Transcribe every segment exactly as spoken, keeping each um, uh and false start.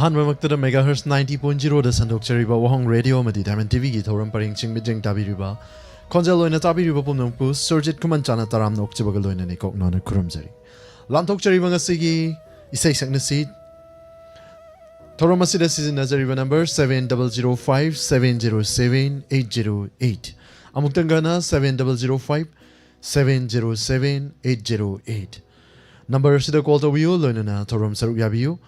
ꯑꯍꯥꯟꯕꯃꯛꯇꯗ megahertz ninety point zero ꯗ ꯁꯟꯗꯣꯛꯆꯔꯤꯕ ꯋꯥꯍꯣꯡ radio ꯑꯃꯗꯤ diamond ꯇꯤꯚꯤꯒꯤ ꯊꯧꯔꯝ ꯄꯔꯤꯡꯁꯤꯡ ꯃꯤꯠꯌꯦꯡ ꯇꯥꯕꯤꯔꯤꯕ, ꯈꯣꯟꯖꯦꯜ ꯑꯣꯏꯅ ꯇꯥꯕꯤꯔꯤꯕ ꯄꯨꯝꯅꯃꯛꯄꯨ ꯁꯨꯔꯖꯤꯠ ꯈꯨꯃꯟꯆꯥꯅ ꯇꯔꯥꯝꯅ ꯑꯣꯛꯆꯕꯒ ꯂꯣꯏꯅꯅ ꯏꯀꯣꯛ ꯅꯣꯟꯅ ꯈꯨꯔꯨꯝꯖꯔꯤ꯫ ꯂꯥꯟꯊꯣꯛꯆꯔꯤꯕ ꯉꯁꯤꯒꯤ ꯏꯁꯩ ꯁꯛꯅꯁꯤ ꯊꯧꯔꯝ ꯑꯁꯤꯗ ꯁꯤꯖꯤꯟꯅꯖꯔꯤꯕ number seven double zero five seven zero seven eight zero eight꯫ ꯑꯃꯨꯛꯇꯪꯒ ꯍꯟꯅ seven double zero five seven zero seven eight zero eight꯫ Number ꯑꯁꯤꯗ call ꯇꯧꯕꯤꯌꯨ, ꯂꯣꯏꯅꯅ ꯊꯧꯔꯝ ꯁꯔꯨꯛ ꯌꯥꯕꯤꯌꯨ꯫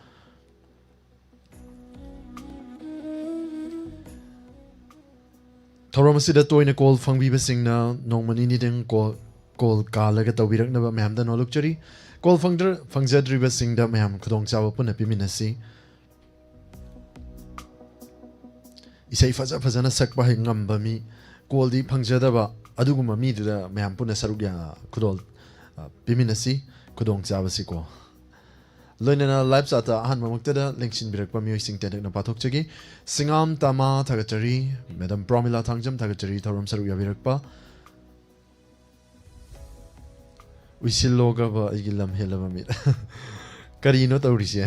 ꯊꯧꯔꯝ ꯑꯁꯤꯗ ꯇꯣꯏꯅ call ꯐꯪꯕꯤꯕꯁꯤꯡꯅ ꯅꯣꯡꯃ ꯅꯤꯅꯤꯗꯪ call, call ꯀꯥꯜꯂꯒ ꯇꯧꯕꯤꯔꯛꯅꯕ ꯃꯌꯥꯝꯗ ꯅꯣꯜꯂꯨꯛꯆꯔꯤ꯫ Call ꯐꯪꯗ꯭ꯔ-, ꯐꯪꯖꯗ꯭ꯔꯤꯕꯁꯤꯡꯗ ꯃꯌꯥꯝ ꯈꯨꯗꯣꯡꯆꯥꯕ ꯄꯨꯟꯅ ꯄꯤꯃꯤꯟꯅꯁꯤ꯫ ꯏꯁꯩ ꯐꯖ ꯐꯖꯅ ꯁꯛꯄ ꯍꯩ ꯉꯝꯕ ꯃꯤ, call ꯗꯤ ꯐꯪꯖꯗꯕ, ꯑꯗꯨꯒꯨꯝꯕ ꯃꯤꯗꯨꯗ ꯃꯌꯥꯝ ꯄꯨꯟꯅ ꯁꯔꯨꯛ ꯌꯥ-, ꯈꯨꯗꯣꯜ, ꯑ, ꯄꯤꯃꯤꯟꯅꯁꯤ, ꯈꯨꯗꯣꯡꯆꯥꯕꯁꯤꯀꯣ꯫ ꯂꯣꯏꯅꯅ live chat ꯇ ꯑꯍꯥꯟꯕꯃꯛꯇꯗ ꯂꯦꯡꯁꯤꯟꯕꯤꯔꯛꯄ ꯃꯤꯑꯣꯏꯁꯤꯡ ꯇꯦꯟꯇꯛꯅ ꯄꯥꯊꯣꯛꯆꯒꯦ꯫ ꯁꯤꯡꯉꯥꯝ ꯇꯃꯥ ꯊꯥꯒꯠꯆꯔꯤ, Madam ꯄ꯭ꯔꯣꯃꯤꯂꯥ ꯊꯥꯡꯖꯝ ꯊꯥꯒꯠꯆꯔꯤ, ꯊꯧꯔꯝ ꯁꯔꯨꯛ ꯌꯥꯕꯤꯔꯛꯄ꯫ ꯎꯏꯁꯤꯜꯂꯣꯒꯕ ꯑꯩꯒꯤ ꯂꯝ ꯍꯦꯜꯂꯕ ꯃꯤꯠ꯫ ꯀꯔꯤꯅꯣ ꯇꯧꯔꯤꯁꯦ?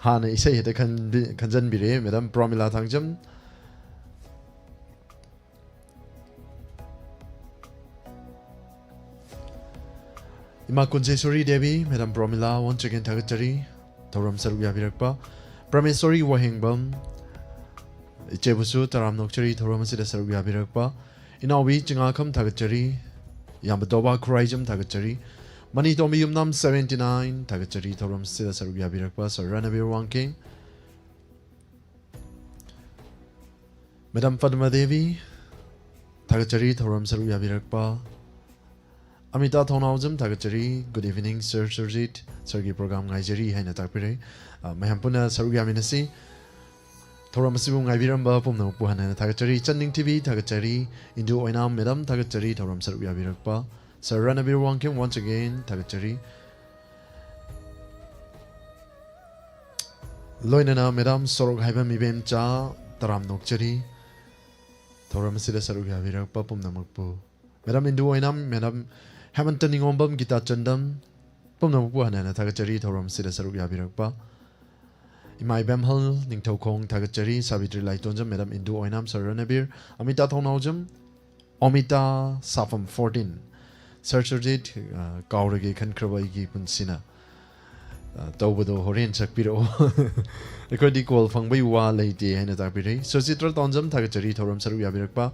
ꯍꯥꯟꯅ ꯏꯁꯩ ꯍꯦꯛꯇ ꯈꯟꯕꯤ-, ꯈꯟꯖꯟꯕꯤꯔꯦ, Madam ꯄ꯭ꯔꯣꯃꯤꯂꯥ ꯊꯥꯡꯖꯝ꯫ ꯏꯃꯥ Kunjeshori Devi, Madam ꯄ꯭ꯔꯣꯃꯤꯂꯥ, once again ꯊꯥꯒꯠꯆꯔꯤ, ꯊꯧꯔꯝ ꯁꯔꯨꯛ ꯌꯥꯕꯤꯔꯛꯄ꯫ ꯄ꯭ꯔꯃꯦꯁꯣꯔꯤ ꯋꯥꯍꯦꯡꯕꯝ, ꯏꯆꯦꯕꯨꯁꯨ ꯇꯔꯥꯝꯅ ꯑꯣꯛꯆꯔꯤ, ꯊꯧꯔꯝ ꯑꯁꯤꯗ ꯁꯔꯨꯛ ꯌꯥꯕꯤꯔꯛꯄ꯫ ꯏꯅꯥꯎꯕꯤ ꯆꯤꯉꯥꯈꯝ ꯊꯥꯒꯠꯆꯔꯤ, ꯏꯌꯥꯝꯕ ꯗꯣꯕꯥ ꯈꯨꯔꯥꯏꯖꯝ ꯊꯥꯒꯠꯆꯔꯤ, ꯃꯅꯤ ꯇꯣꯝꯕꯤ ꯌꯨꯝꯅꯥꯝ seventy nine ꯊꯥꯒꯠꯆꯔꯤ, ꯊꯧꯔꯝ ꯑꯁꯤꯗ ꯁꯔꯨꯛ ꯌꯥꯕꯤꯔꯛꯄ꯫ Sir ꯔꯅꯕꯤꯔ ꯋꯥꯡꯈꯦꯡ, Madam ꯄꯗꯃꯥ ꯗꯦꯕꯤ ꯊꯥꯒꯠꯆꯔꯤ, ꯊꯧꯔꯝ ꯁꯔꯨꯛ ꯌꯥꯕꯤꯔꯛꯄ꯫ ꯑꯃꯤꯇꯥ ꯊꯧꯅꯥꯎꯖꯝ ꯊꯥꯒꯠꯆꯔꯤ, good evening sir Surjit, sir ꯒꯤ program ꯉꯥꯏꯖꯔꯤ ꯍꯥꯏꯅ ꯇꯥꯛꯄꯤꯔꯦ꯫ ꯑ, ꯃꯌꯥꯝ ꯄꯨꯟꯅ ꯁꯔꯨꯛ ꯌꯥꯃꯤꯟꯅꯁꯤ꯫ ꯊꯧꯔꯝ ꯑꯁꯤꯕꯨ ꯉꯥꯏꯕꯤꯔꯝꯕ ꯄꯨꯝꯅꯃꯛꯄꯨ ꯍꯟꯅ ꯍꯟꯅ ꯊꯥꯒꯠꯆꯔꯤ꯫ ꯆꯟꯅꯤꯡ ꯊꯤꯕꯤ ꯊꯥꯒꯠꯆꯔꯤ, ꯏꯟꯗꯨ ꯑꯣꯏꯅꯥꯝ madam ꯊꯥꯒꯠꯆꯔꯤ, ꯊꯧꯔꯝ ꯁꯔꯨꯛ ꯌꯥꯕꯤꯔꯛꯄ꯫ Sir ꯔꯅꯕꯤꯔ ꯋꯥꯡꯈꯦꯝ once again ꯊꯥꯒꯠꯆꯔꯤ꯫ ꯂꯣꯏꯅꯅ Madam ꯁꯣꯔꯣꯛ ꯍꯥꯏꯕ ꯃꯤꯕꯦꯝꯆꯥ ꯇꯔꯥꯝꯅ ꯑꯣꯛꯆꯔꯤ꯫ ꯊꯧꯔꯝ ꯑꯁꯤꯗ ꯁꯔꯨꯛ ꯌꯥꯕꯤꯔꯛꯄ ꯄꯨꯝꯅꯃꯛꯄꯨ꯫ Madam ꯏꯟꯗꯨ ꯑꯣꯏꯅꯥꯝ, Madam ꯍꯦꯃꯟꯇ ꯅꯤꯉꯣꯝꯕꯝ, ꯒꯤꯇꯥ ꯆꯟꯗꯝ, ꯄꯨꯝꯅꯃꯛꯄꯨ ꯍꯟꯅ ꯍꯟꯅ ꯊꯥꯒꯠꯆꯔꯤ ꯊꯧꯔꯝ ꯑꯁꯤꯗ ꯁꯔꯨꯛ ꯌꯥꯕꯤꯔꯛꯄ꯫ ꯏꯃꯥ ꯏꯕꯦꯝꯍꯜ ꯅꯤꯡꯊꯧꯈꯣꯡ ꯊꯥꯒꯠꯆꯔꯤ, Sabitri Laitonjam, madam Indu Oinam, sir Ranbir, Amita Thounaojam, Omita Sapam Fortin, sir Surjit, ꯑ, ꯀꯥꯎꯔꯒꯦ ꯈꯟꯈ꯭ꯔꯕ ꯑꯩꯒꯤ ꯄꯨꯟꯁꯤꯅ, ꯑ, ꯇꯧꯕꯗꯣ ꯍꯣꯔꯦꯟ ꯁꯛꯄꯤꯔꯛꯑꯣ꯫ ꯑꯩꯈꯣꯏꯗꯤ ꯀꯣꯜ ꯐꯪꯕꯩ ꯋꯥ ꯂꯩꯇꯦ ꯍꯥꯏꯅ ꯇꯥꯛꯄꯤꯔꯛꯏ꯫ ꯁꯨꯆꯤꯇ꯭ꯔ ꯇꯣꯟꯖꯝ ꯊꯥꯒꯠꯆꯔꯤ ꯊꯧꯔꯝ ꯁꯔꯨꯛ ꯌꯥꯕꯤꯔꯛꯄ꯫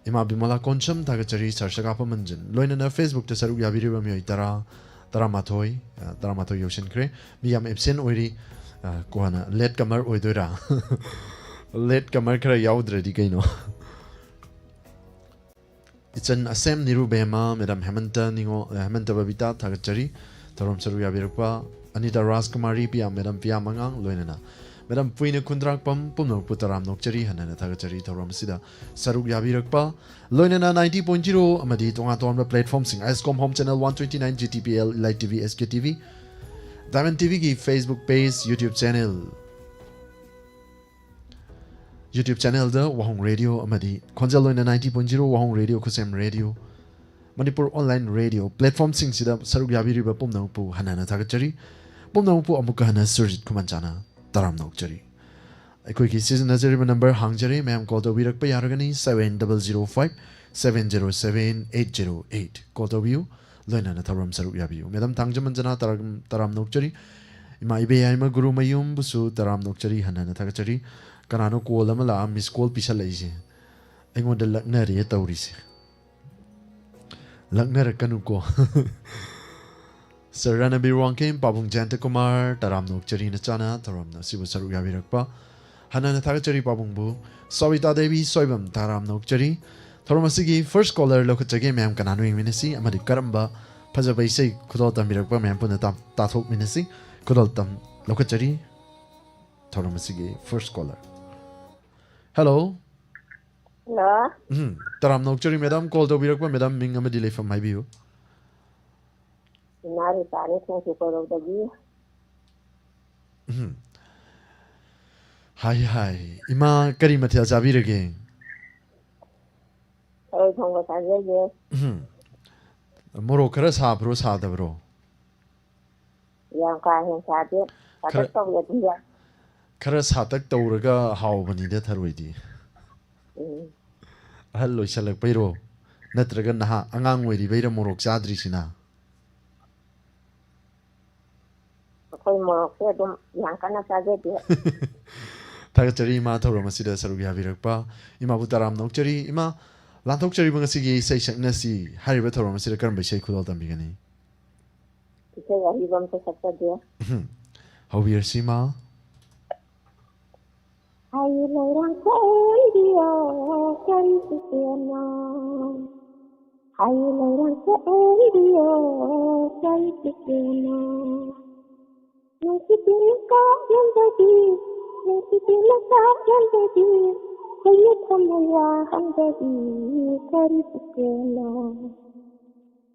ꯏꯃꯥ ꯕꯤꯃꯂꯥ ꯀꯣꯟꯁꯝ ꯊꯥꯒꯠꯆꯔꯤ, ꯁꯥꯔ ꯁꯒꯥꯄ ꯃꯟꯖꯟ꯫ ꯂꯣꯏꯅꯅ Facebook-ꯇ ꯁꯔꯨꯛ ꯌꯥꯕꯤꯔꯤꯕ ꯃꯤꯑꯣꯏ ꯇꯔꯥ, ꯇꯔꯥꯃꯥꯊꯣꯏ, ꯑ, ꯇꯔꯥꯃꯥꯊꯣꯏ ꯌꯧꯁꯤꯟꯈ꯭ꯔꯦ꯫ ꯃꯤ ꯌꯥꯝ absent ꯑꯣꯏꯔꯤ꯫ ꯑ, ꯀꯣꯟꯅ late comer ꯑꯣꯏꯗꯣꯏꯔꯥ? Late comer ꯈꯔ ꯌꯥꯎꯗ꯭ꯔꯗꯤ ꯀꯩꯅꯣ? ꯏꯆꯟ ꯑꯁꯦꯝ ꯅꯤꯔꯨꯕꯦꯝꯃ, ꯃꯦꯗꯥꯝ ꯍꯦꯃꯟꯇ ꯅꯤꯉꯣ-, ꯑ, ꯍꯦꯃꯟꯇ ꯕꯕꯤꯇꯥ ꯊꯥꯒꯠꯆꯔꯤ꯫ ꯊꯧꯔꯝ ꯁꯔꯨꯛ ꯌꯥꯕꯤꯔꯛꯄ ꯑꯅꯤꯇꯥ ꯔꯥꯖꯀꯨꯃꯥꯔꯤ, ꯄꯤꯌꯥꯝ, ꯃꯦꯗꯥꯝ ꯄꯤꯌꯥꯝ ꯑꯉꯥꯡ, ꯂꯣꯏꯅꯅ ꯃꯦꯗꯥꯝ ꯄꯨꯏꯅ ꯈꯨꯟꯗ꯭ꯔꯥꯛꯄꯝ, ꯄꯨꯝꯅꯃꯛꯄꯨ ꯇꯔꯥꯝ ꯅꯣꯛꯆꯔꯤ, ꯍꯟꯅ ꯍꯟꯅ ꯊꯥꯒꯠꯆꯔꯤ꯫ ꯊꯧꯔꯝ ꯑꯁꯤꯗ ꯁꯔꯨꯛ ꯌꯥꯕꯤꯔꯛꯄ, ꯂꯣꯏꯅꯅ ninety point zero ꯑꯃꯗꯤ ꯇꯣꯉꯥꯟ ꯇꯣꯉꯥꯟꯕ platform-ꯁꯤꯡ, ꯑꯦꯁꯀꯣꯝ home channel one twenty-nine, G T P L, Elite T V, S K T V, Diamond T ꯚꯤꯒꯤ Facebook page, YouTube channel, YouTube channel-ꯗ ꯋꯥꯍꯣꯡ ꯔꯦꯗꯤꯑꯣ ꯑꯃꯗꯤ ꯈꯣꯟꯖꯦꯜ ꯑꯣꯏꯅ ninety point zero Wahong radio, Khusem radio, Manipur online radio platform-ꯁꯤꯡꯁꯤꯗ ꯁꯔꯨꯛ ꯌꯥꯕꯤꯔꯤꯕ ꯄꯨꯝꯅꯃꯛꯄꯨ ꯍꯟꯅ ꯍꯟꯅ ꯊꯥꯒꯠꯆꯔꯤ꯫ ꯄꯨꯝꯅꯃꯛꯄꯨ ꯑꯃꯨꯛꯀ ꯍꯟꯅ ꯁꯨꯔꯖꯤꯠ ꯈꯨꯃꯟꯆꯥꯅ ꯇꯔꯥꯝꯅ ꯑꯣꯛꯆꯔꯤ꯫ ꯑꯩꯈꯣꯏꯒꯤ ꯁꯤꯖꯤꯟꯅꯖꯔꯤꯕ number ꯍꯥꯡꯖꯔꯦ, ꯃꯌꯥꯝ call ꯇꯧꯕꯤꯔꯛꯄ ꯌꯥꯔꯒꯅꯤ, seven double zero five seven zero seven eight zero eight꯫ Call ꯇꯧꯕꯤꯌꯨ, ꯂꯣꯏꯅꯅ ꯊꯧꯔꯝ ꯁꯔꯨꯛ ꯌꯥꯕꯤꯌꯨ꯫ ꯃꯦꯗꯥꯝ ꯊꯥꯡꯖꯃꯟꯖꯅꯥ ꯇꯔꯥꯝ, ꯇꯔꯥꯝꯅ ꯑꯣꯛꯆꯔꯤ꯫ ꯏꯃꯥ ꯏꯕꯦꯌꯥꯏꯃ ꯒꯨꯔꯨꯃꯌꯨꯝꯕꯨꯁꯨ ꯇꯔꯥꯝꯅ ꯑꯣꯛꯆꯔꯤ, ꯍꯟꯅ ꯍꯟꯅ ꯊꯥꯒꯠꯆꯔꯤ꯫ ꯀꯅꯥꯅꯣ call ꯑꯃ ꯂꯥꯛꯑ miss call ꯄꯤꯁꯜꯂꯛꯏꯁꯦ? ꯑꯩꯉꯣꯟꯗ ꯂꯛꯅꯔꯦ ꯇꯧꯔꯤꯁꯦ꯫ ꯂꯛꯅꯔꯛꯀꯅꯨꯀꯣ꯫ Sir ꯔꯥꯅꯕꯤꯔ ꯋꯥꯡꯈꯦꯝ, ꯄꯥꯕꯨꯡ ꯖꯌꯟꯇ ꯀꯨꯃꯥꯔ, ꯇꯔꯥꯝꯅ ꯑꯣꯛꯆꯔꯤ ꯅꯆꯥꯅ ꯊꯧꯔꯝ ꯑꯁꯤꯕꯨ ꯁꯔꯨꯛ ꯌꯥꯕꯤꯔꯛꯄ꯫ ꯍꯟꯅ ꯍꯟꯅ ꯊꯥꯒꯠꯆꯔꯤ ꯄꯥꯕꯨꯡꯕꯨ꯫ ꯁꯣꯕꯤꯇꯥ ꯗꯦꯕꯤ ꯁꯣꯏꯕꯝ, ꯇꯔꯥꯝꯅ ꯑꯣꯛꯆꯔꯤ꯫ ꯊꯧꯔꯝ ꯑꯁꯤꯒꯤ first caller ꯂꯧꯈꯠꯆꯒꯦ, ꯃꯌꯥꯝ ꯀꯅꯥꯅꯣ ꯌꯦꯡꯃꯤꯟꯅꯁꯤ ꯑꯃꯗꯤ ꯀꯔꯝꯕ ꯐꯖꯕ ꯏꯁꯩ ꯈꯨꯗꯣꯜ ꯇꯝꯕꯤꯔꯛꯄ ꯃꯌꯥꯝ ꯄꯨꯟꯅ ꯇꯥ-, ꯇꯥꯊꯣꯛꯃꯤꯟꯅꯁꯤ꯫ ꯈꯨꯗꯣꯜ ꯇꯝ ꯂꯧꯈꯠꯆꯔꯤ ꯊꯧꯔꯝ ꯑꯁꯤꯒꯤ first caller꯫ Hello꯫ Hello꯫ ꯎꯝ, ꯇꯔꯥꯝꯅ ꯑꯣꯛꯆꯔꯤ ꯃꯦꯗꯥꯝ, call ꯇꯧꯕꯤꯔꯛꯄ ꯃꯦꯗꯥꯝ ꯃꯤꯡ ꯑꯃꯗꯤ ꯂꯩꯐꯝ ꯍꯥꯏꯕꯤꯌꯨ꯫ ꯏꯃꯥ ꯔꯤꯇꯥꯅꯤ, ꯈꯣꯡꯖꯣꯝ ꯀꯣꯏꯔꯧꯗꯒꯤ꯫ ꯎꯝ꯫ ꯍꯥꯏ, ꯍꯥꯏ꯫ ꯏꯃꯥ, ꯀꯔꯤ ꯃꯊꯦꯜ ꯆꯥꯕꯤꯔꯒꯦ? ꯊꯔꯣꯏ ꯊꯣꯡꯕ ꯆꯥꯖꯒꯦ꯫ ꯎꯝ꯫ ꯃꯣꯔꯣꯛ ꯈꯔ ꯁꯥꯕ꯭ꯔꯣ, ꯁꯥꯗꯕ꯭ꯔꯣ? ꯌꯥꯝ ꯀꯥ ꯍꯦꯟꯅ ꯁꯥꯗꯦ꯫ ꯁꯥꯇꯛ ꯈꯔ ꯇꯧꯏ ꯑꯗꯨꯝ ꯌꯥꯏ꯫ ꯈꯔ ꯁꯥꯇꯛ ꯇꯧꯔꯒ ꯍꯥꯎꯕꯅꯤꯗ ꯊꯔꯣꯏꯗꯤ꯫ ꯎꯝ꯫ ꯑꯍꯜ ꯑꯣꯏꯁꯜꯂꯛꯄꯩꯔꯣ? ꯅꯠꯇ꯭ꯔꯒ ꯅꯍꯥ ꯑꯉꯥꯡ ꯑꯣꯏꯔꯤꯕꯩꯔ ꯃꯣꯔꯣꯛ ꯆꯥꯗ꯭ꯔꯤꯁꯤꯅ? ꯑꯩꯈꯣꯏ ꯃꯣꯔꯣꯛꯁꯦ ꯑꯗꯨꯝ ꯌꯥꯝ ꯀꯟꯅ ꯆꯥꯖꯗꯦ꯫ ꯊꯥꯒꯠꯆꯔꯤ ꯏꯃꯥ ꯊꯧꯔꯝ ꯑꯁꯤꯗ ꯁꯔꯨꯛ ꯌꯥꯕꯤꯔꯛꯄ꯫ ꯏꯃꯥꯕꯨ ꯇꯔꯥꯝꯅ ꯑꯣꯛꯆꯔꯤ꯫ ꯏꯃꯥ, ꯂꯥꯟꯊꯣꯛꯆꯔꯤꯕ ꯉꯁꯤꯒꯤ ꯏꯁꯩ ꯁꯛꯅꯁꯤ ꯍꯥꯏꯔꯤꯕ ꯊꯧꯔꯝ ꯑꯁꯤꯗ ꯀꯔꯝꯕ ꯏꯁꯩ ꯈꯨꯗꯣꯜ ꯇꯝꯕꯤꯒꯅꯤ? ꯏꯁꯩ ꯑꯔꯤꯕ ꯑꯝꯇ ꯁꯛꯆꯒꯦ꯫ ꯎꯝ꯫ ꯍꯧꯕꯤꯔꯁꯤ ꯏꯃꯥ꯫ ꯍꯥꯏ ꯂꯩꯔꯥꯡ ꯁꯦꯝꯕꯤꯌꯣ ꯀꯔꯤ ꯄꯨꯁꯦꯅꯣ? ꯍꯥꯏ ꯂꯩꯔꯥꯡ ꯁꯦꯝꯕꯤꯌꯣ ꯀꯔꯤ ꯄꯨꯁꯦꯅꯣ? ꯅꯨꯡꯁꯤꯠꯇꯨꯅ ꯀꯥꯞꯂꯝꯕꯗꯤ, ꯅꯨꯡꯁꯤꯠꯇꯨꯅ ꯀꯥꯞꯂꯝꯕꯗꯤ, ꯑꯩꯈꯣꯏꯅ ꯊꯃꯣꯏ ꯋꯥꯍꯟꯕꯗꯤ ꯀꯔꯤ ꯄꯨꯁꯦꯅꯣ?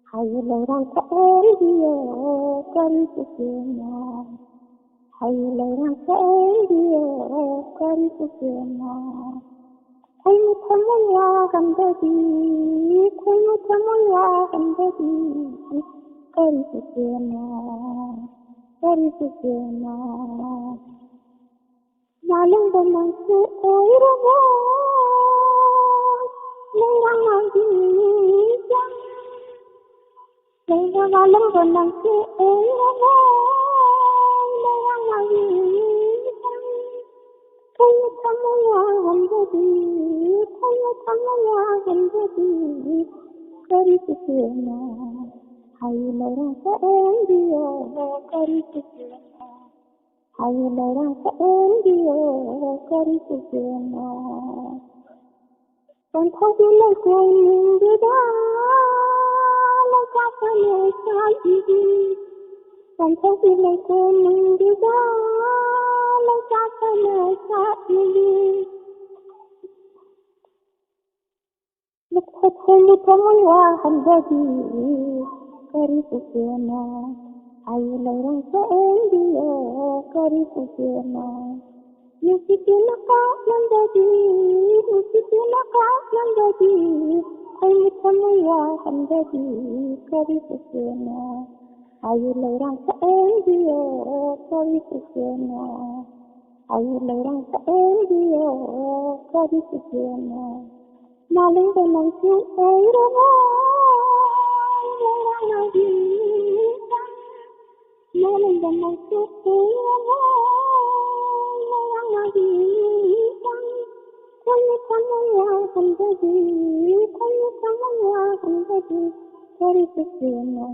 ꯍꯥꯏ ꯂꯩꯔꯥꯡ ꯁꯦꯝꯕꯤꯌꯣ ꯀꯔꯤ ꯄꯨꯁꯦꯅꯣ? ꯍꯥꯏ ꯂꯩꯔꯥꯡ ꯁꯦꯝꯕꯤꯌꯣ ꯀꯔꯤ ꯄꯨꯁꯦꯅꯣ? ꯑꯩꯈꯣꯏꯅ ꯊꯃꯣꯏ ꯋꯥꯍꯟꯕꯗꯤ, ꯑꯩꯈꯣꯏꯅ ꯊꯃꯣꯏ ꯋꯥꯍꯟꯕꯗꯤ ꯀꯔꯤ ꯄꯨꯁꯦꯅꯣ? ꯀꯔꯤ ꯄꯨꯁꯦꯅꯣ? ꯃꯥꯂꯪꯕ ꯅꯪꯁꯨ ꯑꯣꯏꯔꯕ ꯂꯩꯔꯥꯡ ꯃꯥꯡꯕꯤ ꯃꯤꯆꯪ꯫ ꯂꯩꯔꯥꯡ ꯃꯥꯂꯪꯕ ꯅꯪꯁꯨ ꯑꯣꯏꯔꯕ ꯂꯩꯔꯥꯡ ꯃꯥꯡꯕꯤ ꯃꯤꯆꯪ꯫ ꯑꯩꯈꯣꯏꯅ ꯊꯃꯣꯏ ꯋꯥꯍꯟꯕꯗꯤ, ꯑꯩꯈꯣꯏꯅ ꯊꯃꯣꯏ ꯋꯥꯍꯟꯕꯗꯤ ꯀꯔꯤ ꯄꯨꯁꯦꯅꯣ? ꯍꯥꯏ ꯂꯩꯔꯥꯡ ꯁꯦꯝꯕꯤꯌꯣ ꯀꯔꯤ ꯄꯨꯁꯦꯅꯣ? ꯍꯥꯏ ꯂꯩꯔꯥꯡ ꯁꯦꯝꯕꯤꯌꯣ ꯀꯔꯤ ꯄꯨꯁꯦꯅꯣ? ꯄꯟꯊꯧꯒꯤ ꯂꯩꯀꯣꯜ ꯅꯤꯡꯗꯨꯗ ꯂꯩꯆꯥꯛ ꯊꯥꯅ ꯁꯥꯠꯂꯤꯕꯤ꯫ ꯄꯟꯊꯧꯒꯤ ꯂꯩꯀꯣꯜ ꯅꯤꯡꯗꯨꯗ ꯂꯩꯆꯥꯛ ꯊꯥꯅ ꯁꯥꯠꯂꯤꯕꯤ꯫ ꯑꯩꯈꯣꯏꯅ ꯊꯃꯣꯏ ꯋꯥꯍꯟꯕꯗꯤ ꯀꯔꯤ ꯄꯨꯁꯦꯅꯣ? ꯍꯥꯏ ꯂꯩꯔꯥꯡ ꯁꯦꯝꯕꯤꯌꯣ ꯀꯔꯤ ꯄꯨꯁꯦꯅꯣ? ꯅꯨꯡꯁꯤꯠꯇꯨꯅ ꯀꯥꯞꯂꯝꯕꯗꯤ, ꯅꯨꯡꯁꯤꯠꯇꯨꯅ ꯀꯥꯞꯂꯝꯕꯗꯤ, ꯑꯩꯈꯣꯏꯅ ꯊꯃꯣꯏ ꯋꯥꯍꯟꯕꯗꯤ ꯀꯔꯤ ꯄꯨꯁꯦꯅꯣ? ꯑꯩꯒꯤ ꯂꯩꯔꯥꯡ ꯁꯛꯂꯦꯟꯕꯤꯌꯣ, ꯀꯔꯤ ꯄꯨꯛꯆꯦꯜꯅꯣ? ꯑꯩꯒꯤ ꯂꯩꯔꯥꯡ ꯁꯛꯂꯦꯟꯕꯤꯌꯣ, ꯀꯔꯤ ꯄꯨꯛꯆꯦꯜꯅꯣ? ꯃꯥꯂꯦꯝꯗ ꯅꯪꯁꯨ ꯑꯣꯏꯔꯕꯣ, ꯂꯩꯔꯥꯡ ꯃꯥꯒꯤ ꯃꯥꯂꯦꯝꯗ ꯅꯪꯁꯨ ꯑꯣꯏꯔꯕꯣ, ꯂꯩꯔꯥꯡ ꯃꯥꯒꯤ ꯈꯣꯏꯅ ꯈꯪꯕ ꯋꯥꯍꯟꯕꯗꯤ, ꯈꯣꯏꯅ ꯈꯪꯕ ꯋꯥꯍꯟꯕꯗꯤ, ꯀꯔꯤ ꯄꯨꯛꯆꯦꯜꯅꯣ?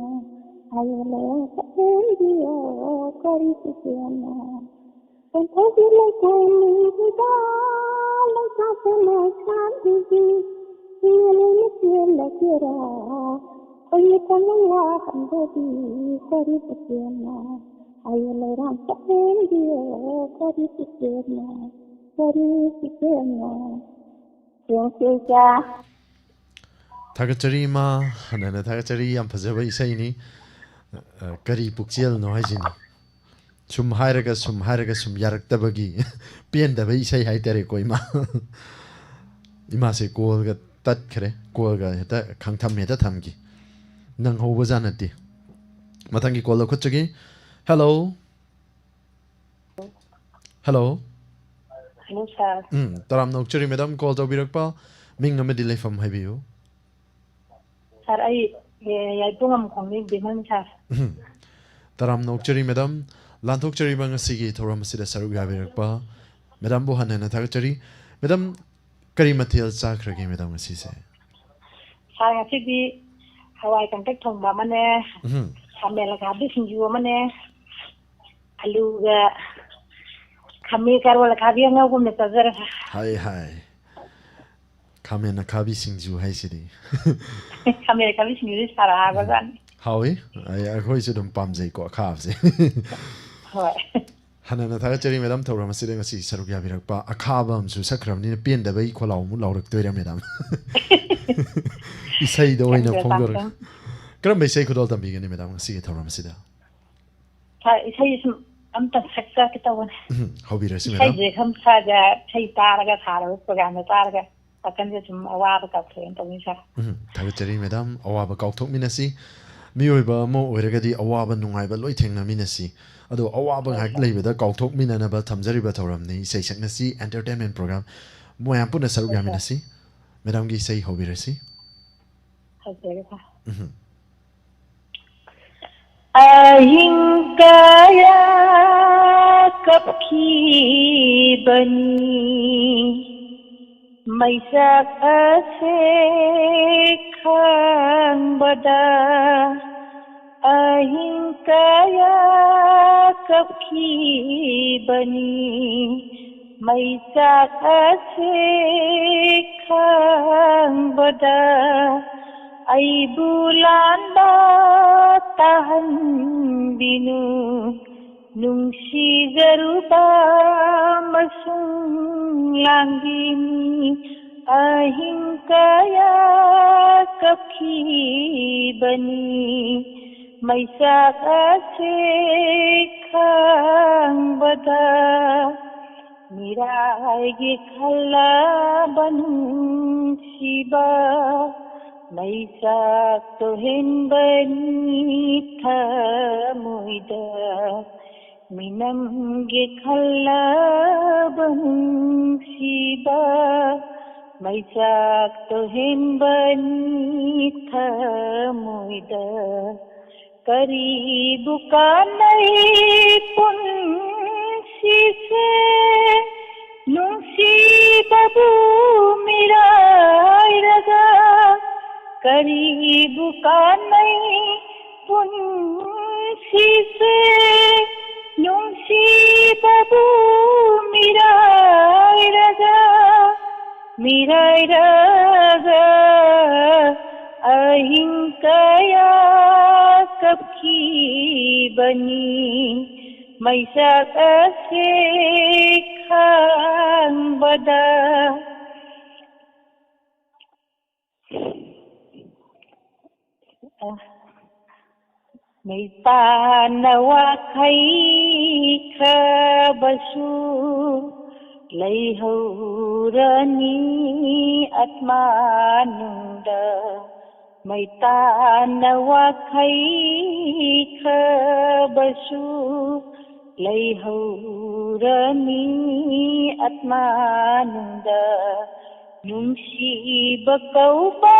ꯑꯩꯒꯤ ꯂꯩꯔꯥꯡ ꯁꯛꯂꯦꯟꯕꯤꯌꯣ, ꯀꯔꯤ ꯄꯨꯛꯆꯦꯜꯅꯣ? ꯄꯟꯊꯧꯒꯤ ꯂꯩꯀꯣꯜ ꯂꯤꯕꯗ, ꯂꯩꯁꯥꯁꯨ ꯂꯩꯁꯥꯕꯤꯒꯤ, ꯏꯌꯦꯜ ꯑꯣꯏꯅ ꯆꯦꯜꯂꯒꯦꯔꯥ? ꯈꯣꯏꯅ ꯈꯪꯕ ꯋꯥꯍꯟꯕꯗꯤ, ꯀꯔꯤ ꯄꯨꯛꯆꯦꯜꯅꯣ? ꯑꯩꯒꯤ ꯂꯩꯔꯥꯡ ꯁꯛꯂꯦꯟꯕꯤꯌꯣ, ꯀꯔꯤ ꯄꯨꯛꯆꯦꯜꯅꯣ? ꯀꯔꯤ ꯄꯨꯛꯆꯦꯜꯅꯣ? ꯌꯦꯡꯁꯤ ꯏꯆꯥ꯫ ꯊꯥꯒꯠꯆꯔꯤ ꯏꯃꯥ, ꯍꯟꯅ ꯍꯟꯅ ꯊꯥꯒꯠꯆꯔꯤ꯫ ꯌꯥꯝ ꯐꯖꯕ ꯏꯁꯩꯅꯤ꯫ ꯑ, ꯀꯔꯤ ꯄꯨꯛꯆꯦꯜꯅꯣ ꯍꯥꯏꯁꯤꯅꯤ꯫ ꯁꯨꯝ ꯍꯥꯏꯔꯒ, ꯁꯨꯝ ꯍꯥꯏꯔꯒ, ꯁꯨꯝ ꯌꯥꯔꯛꯇꯕꯒꯤ ꯄꯦꯟꯗꯕ ꯏꯁꯩ ꯍꯥꯏꯇꯥꯔꯦꯀꯣ, ꯏꯃꯥ꯫ ꯏꯃꯥꯁꯦ ꯀꯣꯜꯒ ꯇꯠꯈ꯭ꯔꯦ, ꯀꯣꯜꯒ ꯍꯦꯛꯇ ꯈꯪꯊꯝ ꯍꯦꯛꯇ ꯊꯝꯈꯤ꯫ ꯅꯪꯍꯧꯕꯖꯥꯠ ꯅꯠꯇꯦ꯫ ꯃꯊꯪꯒꯤ ꯀꯣꯜ ꯂꯧꯈꯠꯆꯒꯦ꯫ ꯍꯦꯜꯂꯣ꯫ ꯍꯦꯜꯂꯣ꯫ ꯍꯦꯜꯂꯣ, ꯁꯥꯔ꯫ ꯎꯝ, ꯇꯔꯥꯝꯅ ꯑꯣꯛꯆꯔꯤ, ꯃꯦꯗꯥꯝ, ꯀꯣꯜ ꯇꯧꯕꯤꯔꯛꯄ꯫ ꯃꯤꯡ ꯑꯃꯗꯤ ꯂꯩꯐꯝ ꯍꯥꯏꯕꯤꯌꯨ꯫ ꯁꯥꯔ, ꯑꯩ, ꯑꯦ, ꯌꯥꯏꯄꯣꯛꯉꯝꯈꯣꯡꯗꯒꯤ ꯕꯤꯃꯜ, ꯁꯥꯔ꯫ ꯎꯝ꯫ ꯇꯔꯥꯝꯅ ꯑꯣꯛꯆꯔꯤ, ꯃꯦꯗꯥꯝ, ꯂꯥꯟꯊꯣꯛꯆꯔꯤꯕ ꯉꯁꯤꯒꯤ ꯊꯧꯔꯝ ꯑꯁꯤꯗ ꯁꯔꯨꯛ ꯌꯥꯕꯤꯔꯛꯄ ꯃꯦꯗꯥꯝꯕꯨ ꯍꯟꯅ ꯍꯟꯅ ꯊꯥꯒꯠꯆꯔꯤ꯫ ꯃꯦꯗꯥꯝ, ꯀꯔꯤ ꯃꯊꯦꯜ ꯆꯥꯈ꯭ꯔꯒꯦ, ꯃꯦꯗꯥꯝ, ꯉꯁꯤꯁꯦ? ꯁꯥꯔ, ꯉꯁꯤꯗꯤ ꯍꯋꯥꯏ ꯀꯪꯇꯛ ꯊꯣꯡꯕ ꯑꯃꯅꯦ, ꯎꯝ꯫ ꯈꯥꯃꯦꯟ ꯑꯈꯥꯕꯤ ꯁꯤꯡꯖꯨ ꯑꯃꯅꯦ, ꯑꯂꯨꯒ ꯈꯥꯃꯦꯟ ꯀꯥꯔꯣꯜ ꯑꯈꯥꯕꯤ ꯑꯉꯧꯕ ꯑꯃ ꯆꯥꯖꯔꯦ, ꯁꯥꯔ꯫ ꯍꯥꯏ, ꯍꯥꯏ꯫ ꯈꯥꯃꯦꯟ ꯑꯈꯥꯕꯤ ꯁꯤꯡꯖꯨ ꯍꯥꯏꯁꯤꯗꯤ꯫ ꯈꯥꯃꯦꯟ ꯑꯈꯥꯕꯤ ꯁꯤꯡꯖꯨꯁꯤ ꯁꯥꯔ ꯍꯥꯎꯈ꯭ꯔꯖꯥꯠꯅꯤ꯫ ꯍꯥꯎꯏ꯫ ꯑꯩ, ꯑꯩꯈꯣꯏꯁꯨ ꯑꯗꯨꯝ ꯄꯥꯝꯖꯩꯀꯣ ꯑꯈꯥꯕꯁꯦ꯫ ꯍꯣꯏ꯫ ꯍꯟꯅ ꯍꯟꯅ ꯊꯥꯒꯠꯆꯔꯤ, ꯃꯦꯗꯥꯝ, ꯊꯧꯔꯝ ꯑꯁꯤꯗ ꯉꯁꯤ ꯁꯔꯨꯛ ꯌꯥꯕꯤꯔꯛꯄ꯫ ꯑꯈꯥꯕ ꯑꯃꯁꯨ ꯁꯛꯈ꯭ꯔꯕꯅꯤꯅ ꯄꯦꯟꯗꯕꯒꯤ ꯈꯣꯜꯂꯥꯎ ꯑꯃꯨꯛ ꯂꯥꯎꯔꯛꯇꯣꯏꯔꯥ, ꯃꯦꯗꯥꯝ? ꯏꯁꯩꯗ ꯑꯣꯏꯅ ꯈꯪꯗꯦ, ꯐꯣꯡꯗꯣꯔꯛ-, ꯄꯥꯝꯖꯩ꯫ ꯀꯔꯝꯕ ꯏꯁꯩ ꯈꯨꯗꯣꯜ ꯇꯝꯕꯤꯒꯅꯤ, ꯃꯦꯗꯥꯝ, ꯉꯁꯤꯒꯤ ꯊꯧꯔꯝ ꯑꯁꯤꯗ? ꯁꯥꯔ, ꯏꯁꯩ ꯁꯨꯝ ꯑꯝꯇ ꯁꯛꯆꯔꯛꯀꯦ ꯇꯧꯕꯅꯦ꯫ ꯎꯝ, ꯍꯧꯕꯤꯔꯁꯤ, ꯃꯦꯗꯥꯝ꯫ ꯏꯁꯩꯁꯦ ꯁꯨꯝ ꯁꯥꯔꯒ, ꯏꯁꯩ ꯇꯥꯔꯒ, ꯁꯥꯔꯒ, ꯄ꯭ꯔꯣꯒ꯭ꯔꯥꯝꯗꯣ ꯇꯥꯔꯒ ꯋꯥꯈꯜꯁꯦ ꯁꯨꯝ ꯑꯋꯥꯕ ꯀꯥꯎꯊꯣꯛꯑꯦꯅ ꯇꯧꯅꯤ, ꯁꯥꯔ꯫ ꯎꯝ, ꯊꯥꯒꯠꯆꯔꯤ, ꯃꯦꯗꯥꯝ꯫ ꯑꯋꯥꯕ ꯀꯥꯎꯊꯣꯛꯃꯤꯟꯅꯁꯤ꯫ ꯃꯤꯑꯣꯏꯕ ꯑꯃ ꯑꯣꯏꯔꯒꯗꯤ ꯑꯋꯥꯕ ꯅꯨꯡꯉꯥꯏꯕ ꯂꯣꯏ ꯊꯦꯡꯅꯃꯤꯟꯅꯁꯤ꯫ ꯑꯗꯣ ꯑꯋꯥꯕ ꯉꯥꯏꯍꯥꯛ ꯂꯩꯕꯗ ꯀꯥꯎꯊꯣꯛꯃꯤꯟꯅꯅꯕ ꯊꯝꯖꯔꯤꯕ ꯊꯧꯔꯝꯅꯤ ꯏꯁꯩ ꯁꯛꯅꯁꯤ entertainment program꯫ ꯃꯌꯥꯝ ꯄꯨꯟꯅ ꯁꯔꯨꯛ ꯌꯥꯃꯤꯟꯅꯁꯤ꯫ ꯃꯦꯗꯥꯝꯒꯤ ꯏꯁꯩ ꯍꯧꯕꯤꯔꯁꯤ꯫ ꯐꯖꯔꯦ꯫ ꯎꯝ꯫ ꯑꯍꯤꯡ ꯀꯌꯥ ꯀꯞꯈꯤꯕꯅꯤ ꯃꯩꯆꯥꯛ ꯑꯁꯦ ꯈꯥꯡꯕꯗ꯫ ꯑꯍꯤꯡ ꯀꯌꯥ ꯀꯞꯈꯤꯕꯅꯤ ꯃꯩꯆꯥꯛ ꯑꯁꯦ ꯈꯥꯡꯕꯗ꯫ ꯑꯩꯕꯨ ꯂꯥꯟꯕ ꯇꯥꯍꯟꯕꯤꯅꯨ ꯅꯨꯡꯁꯤꯖꯔꯨꯕ ꯃꯁꯨꯡ ꯂꯥꯡꯕꯤꯅꯤ꯫ ꯑꯍꯤꯡ ꯀꯌꯥ ꯀꯞꯈꯤꯕꯅꯤ ꯃꯩꯆꯥꯛ ꯑꯁꯦ ꯈꯥꯡꯕꯗ꯫ ꯃꯤꯔꯥꯏꯒꯤ ꯈꯜꯂꯕ ꯅꯨꯡꯁꯤꯕ ꯃꯩꯆꯥꯛ ꯇꯣꯍꯦꯟꯕꯅꯤ ꯊꯃꯣꯏꯗ꯫ ꯃꯤꯅꯝꯒꯤ ꯈꯜꯂꯕ ꯅꯨꯡꯁꯤꯕ ꯃꯩꯆꯥꯛ ꯇꯣꯍꯦꯟꯕꯅꯤ ꯊꯃꯣꯏꯗ꯫ ꯀꯔꯤꯕꯨ ꯀꯥꯟꯅꯩ ꯄꯨꯟꯁꯤꯁꯦ ꯅꯨꯡꯁꯤꯕꯕꯨ ꯃꯤꯔꯥꯏꯔꯒ꯫ ꯀꯔꯤꯕꯨ ꯀꯥꯟꯅꯩ ꯄꯨꯟꯁꯤꯁꯦ ꯅꯨꯡꯁꯤꯕꯕꯨ ꯃꯤꯔꯥꯏꯔꯒ꯫ ꯃꯤꯔꯥꯏꯔꯒ ꯑꯍꯤꯡ ꯀꯌꯥ ꯀꯞꯈꯤꯕꯅꯤ ꯃꯩꯆꯥꯛ ꯑꯁꯦ ꯈꯥꯡꯕꯗ꯫ ꯃꯩꯄꯥꯅ ꯋꯥꯈꯩ ꯈ꯭ꯔꯕꯁꯨ ꯂꯩꯍꯧꯔꯅꯤ ꯑꯠꯃꯥꯅꯨꯡꯗ꯫ ꯃꯩꯇꯥꯟꯅ ꯋꯥꯈꯩ ꯈꯕꯁꯨ ꯂꯩꯍꯧꯔꯅꯤ ꯑꯠꯃꯥꯅꯨꯡꯗ꯫ ꯅꯨꯡꯁꯤꯕ ꯀꯧꯕ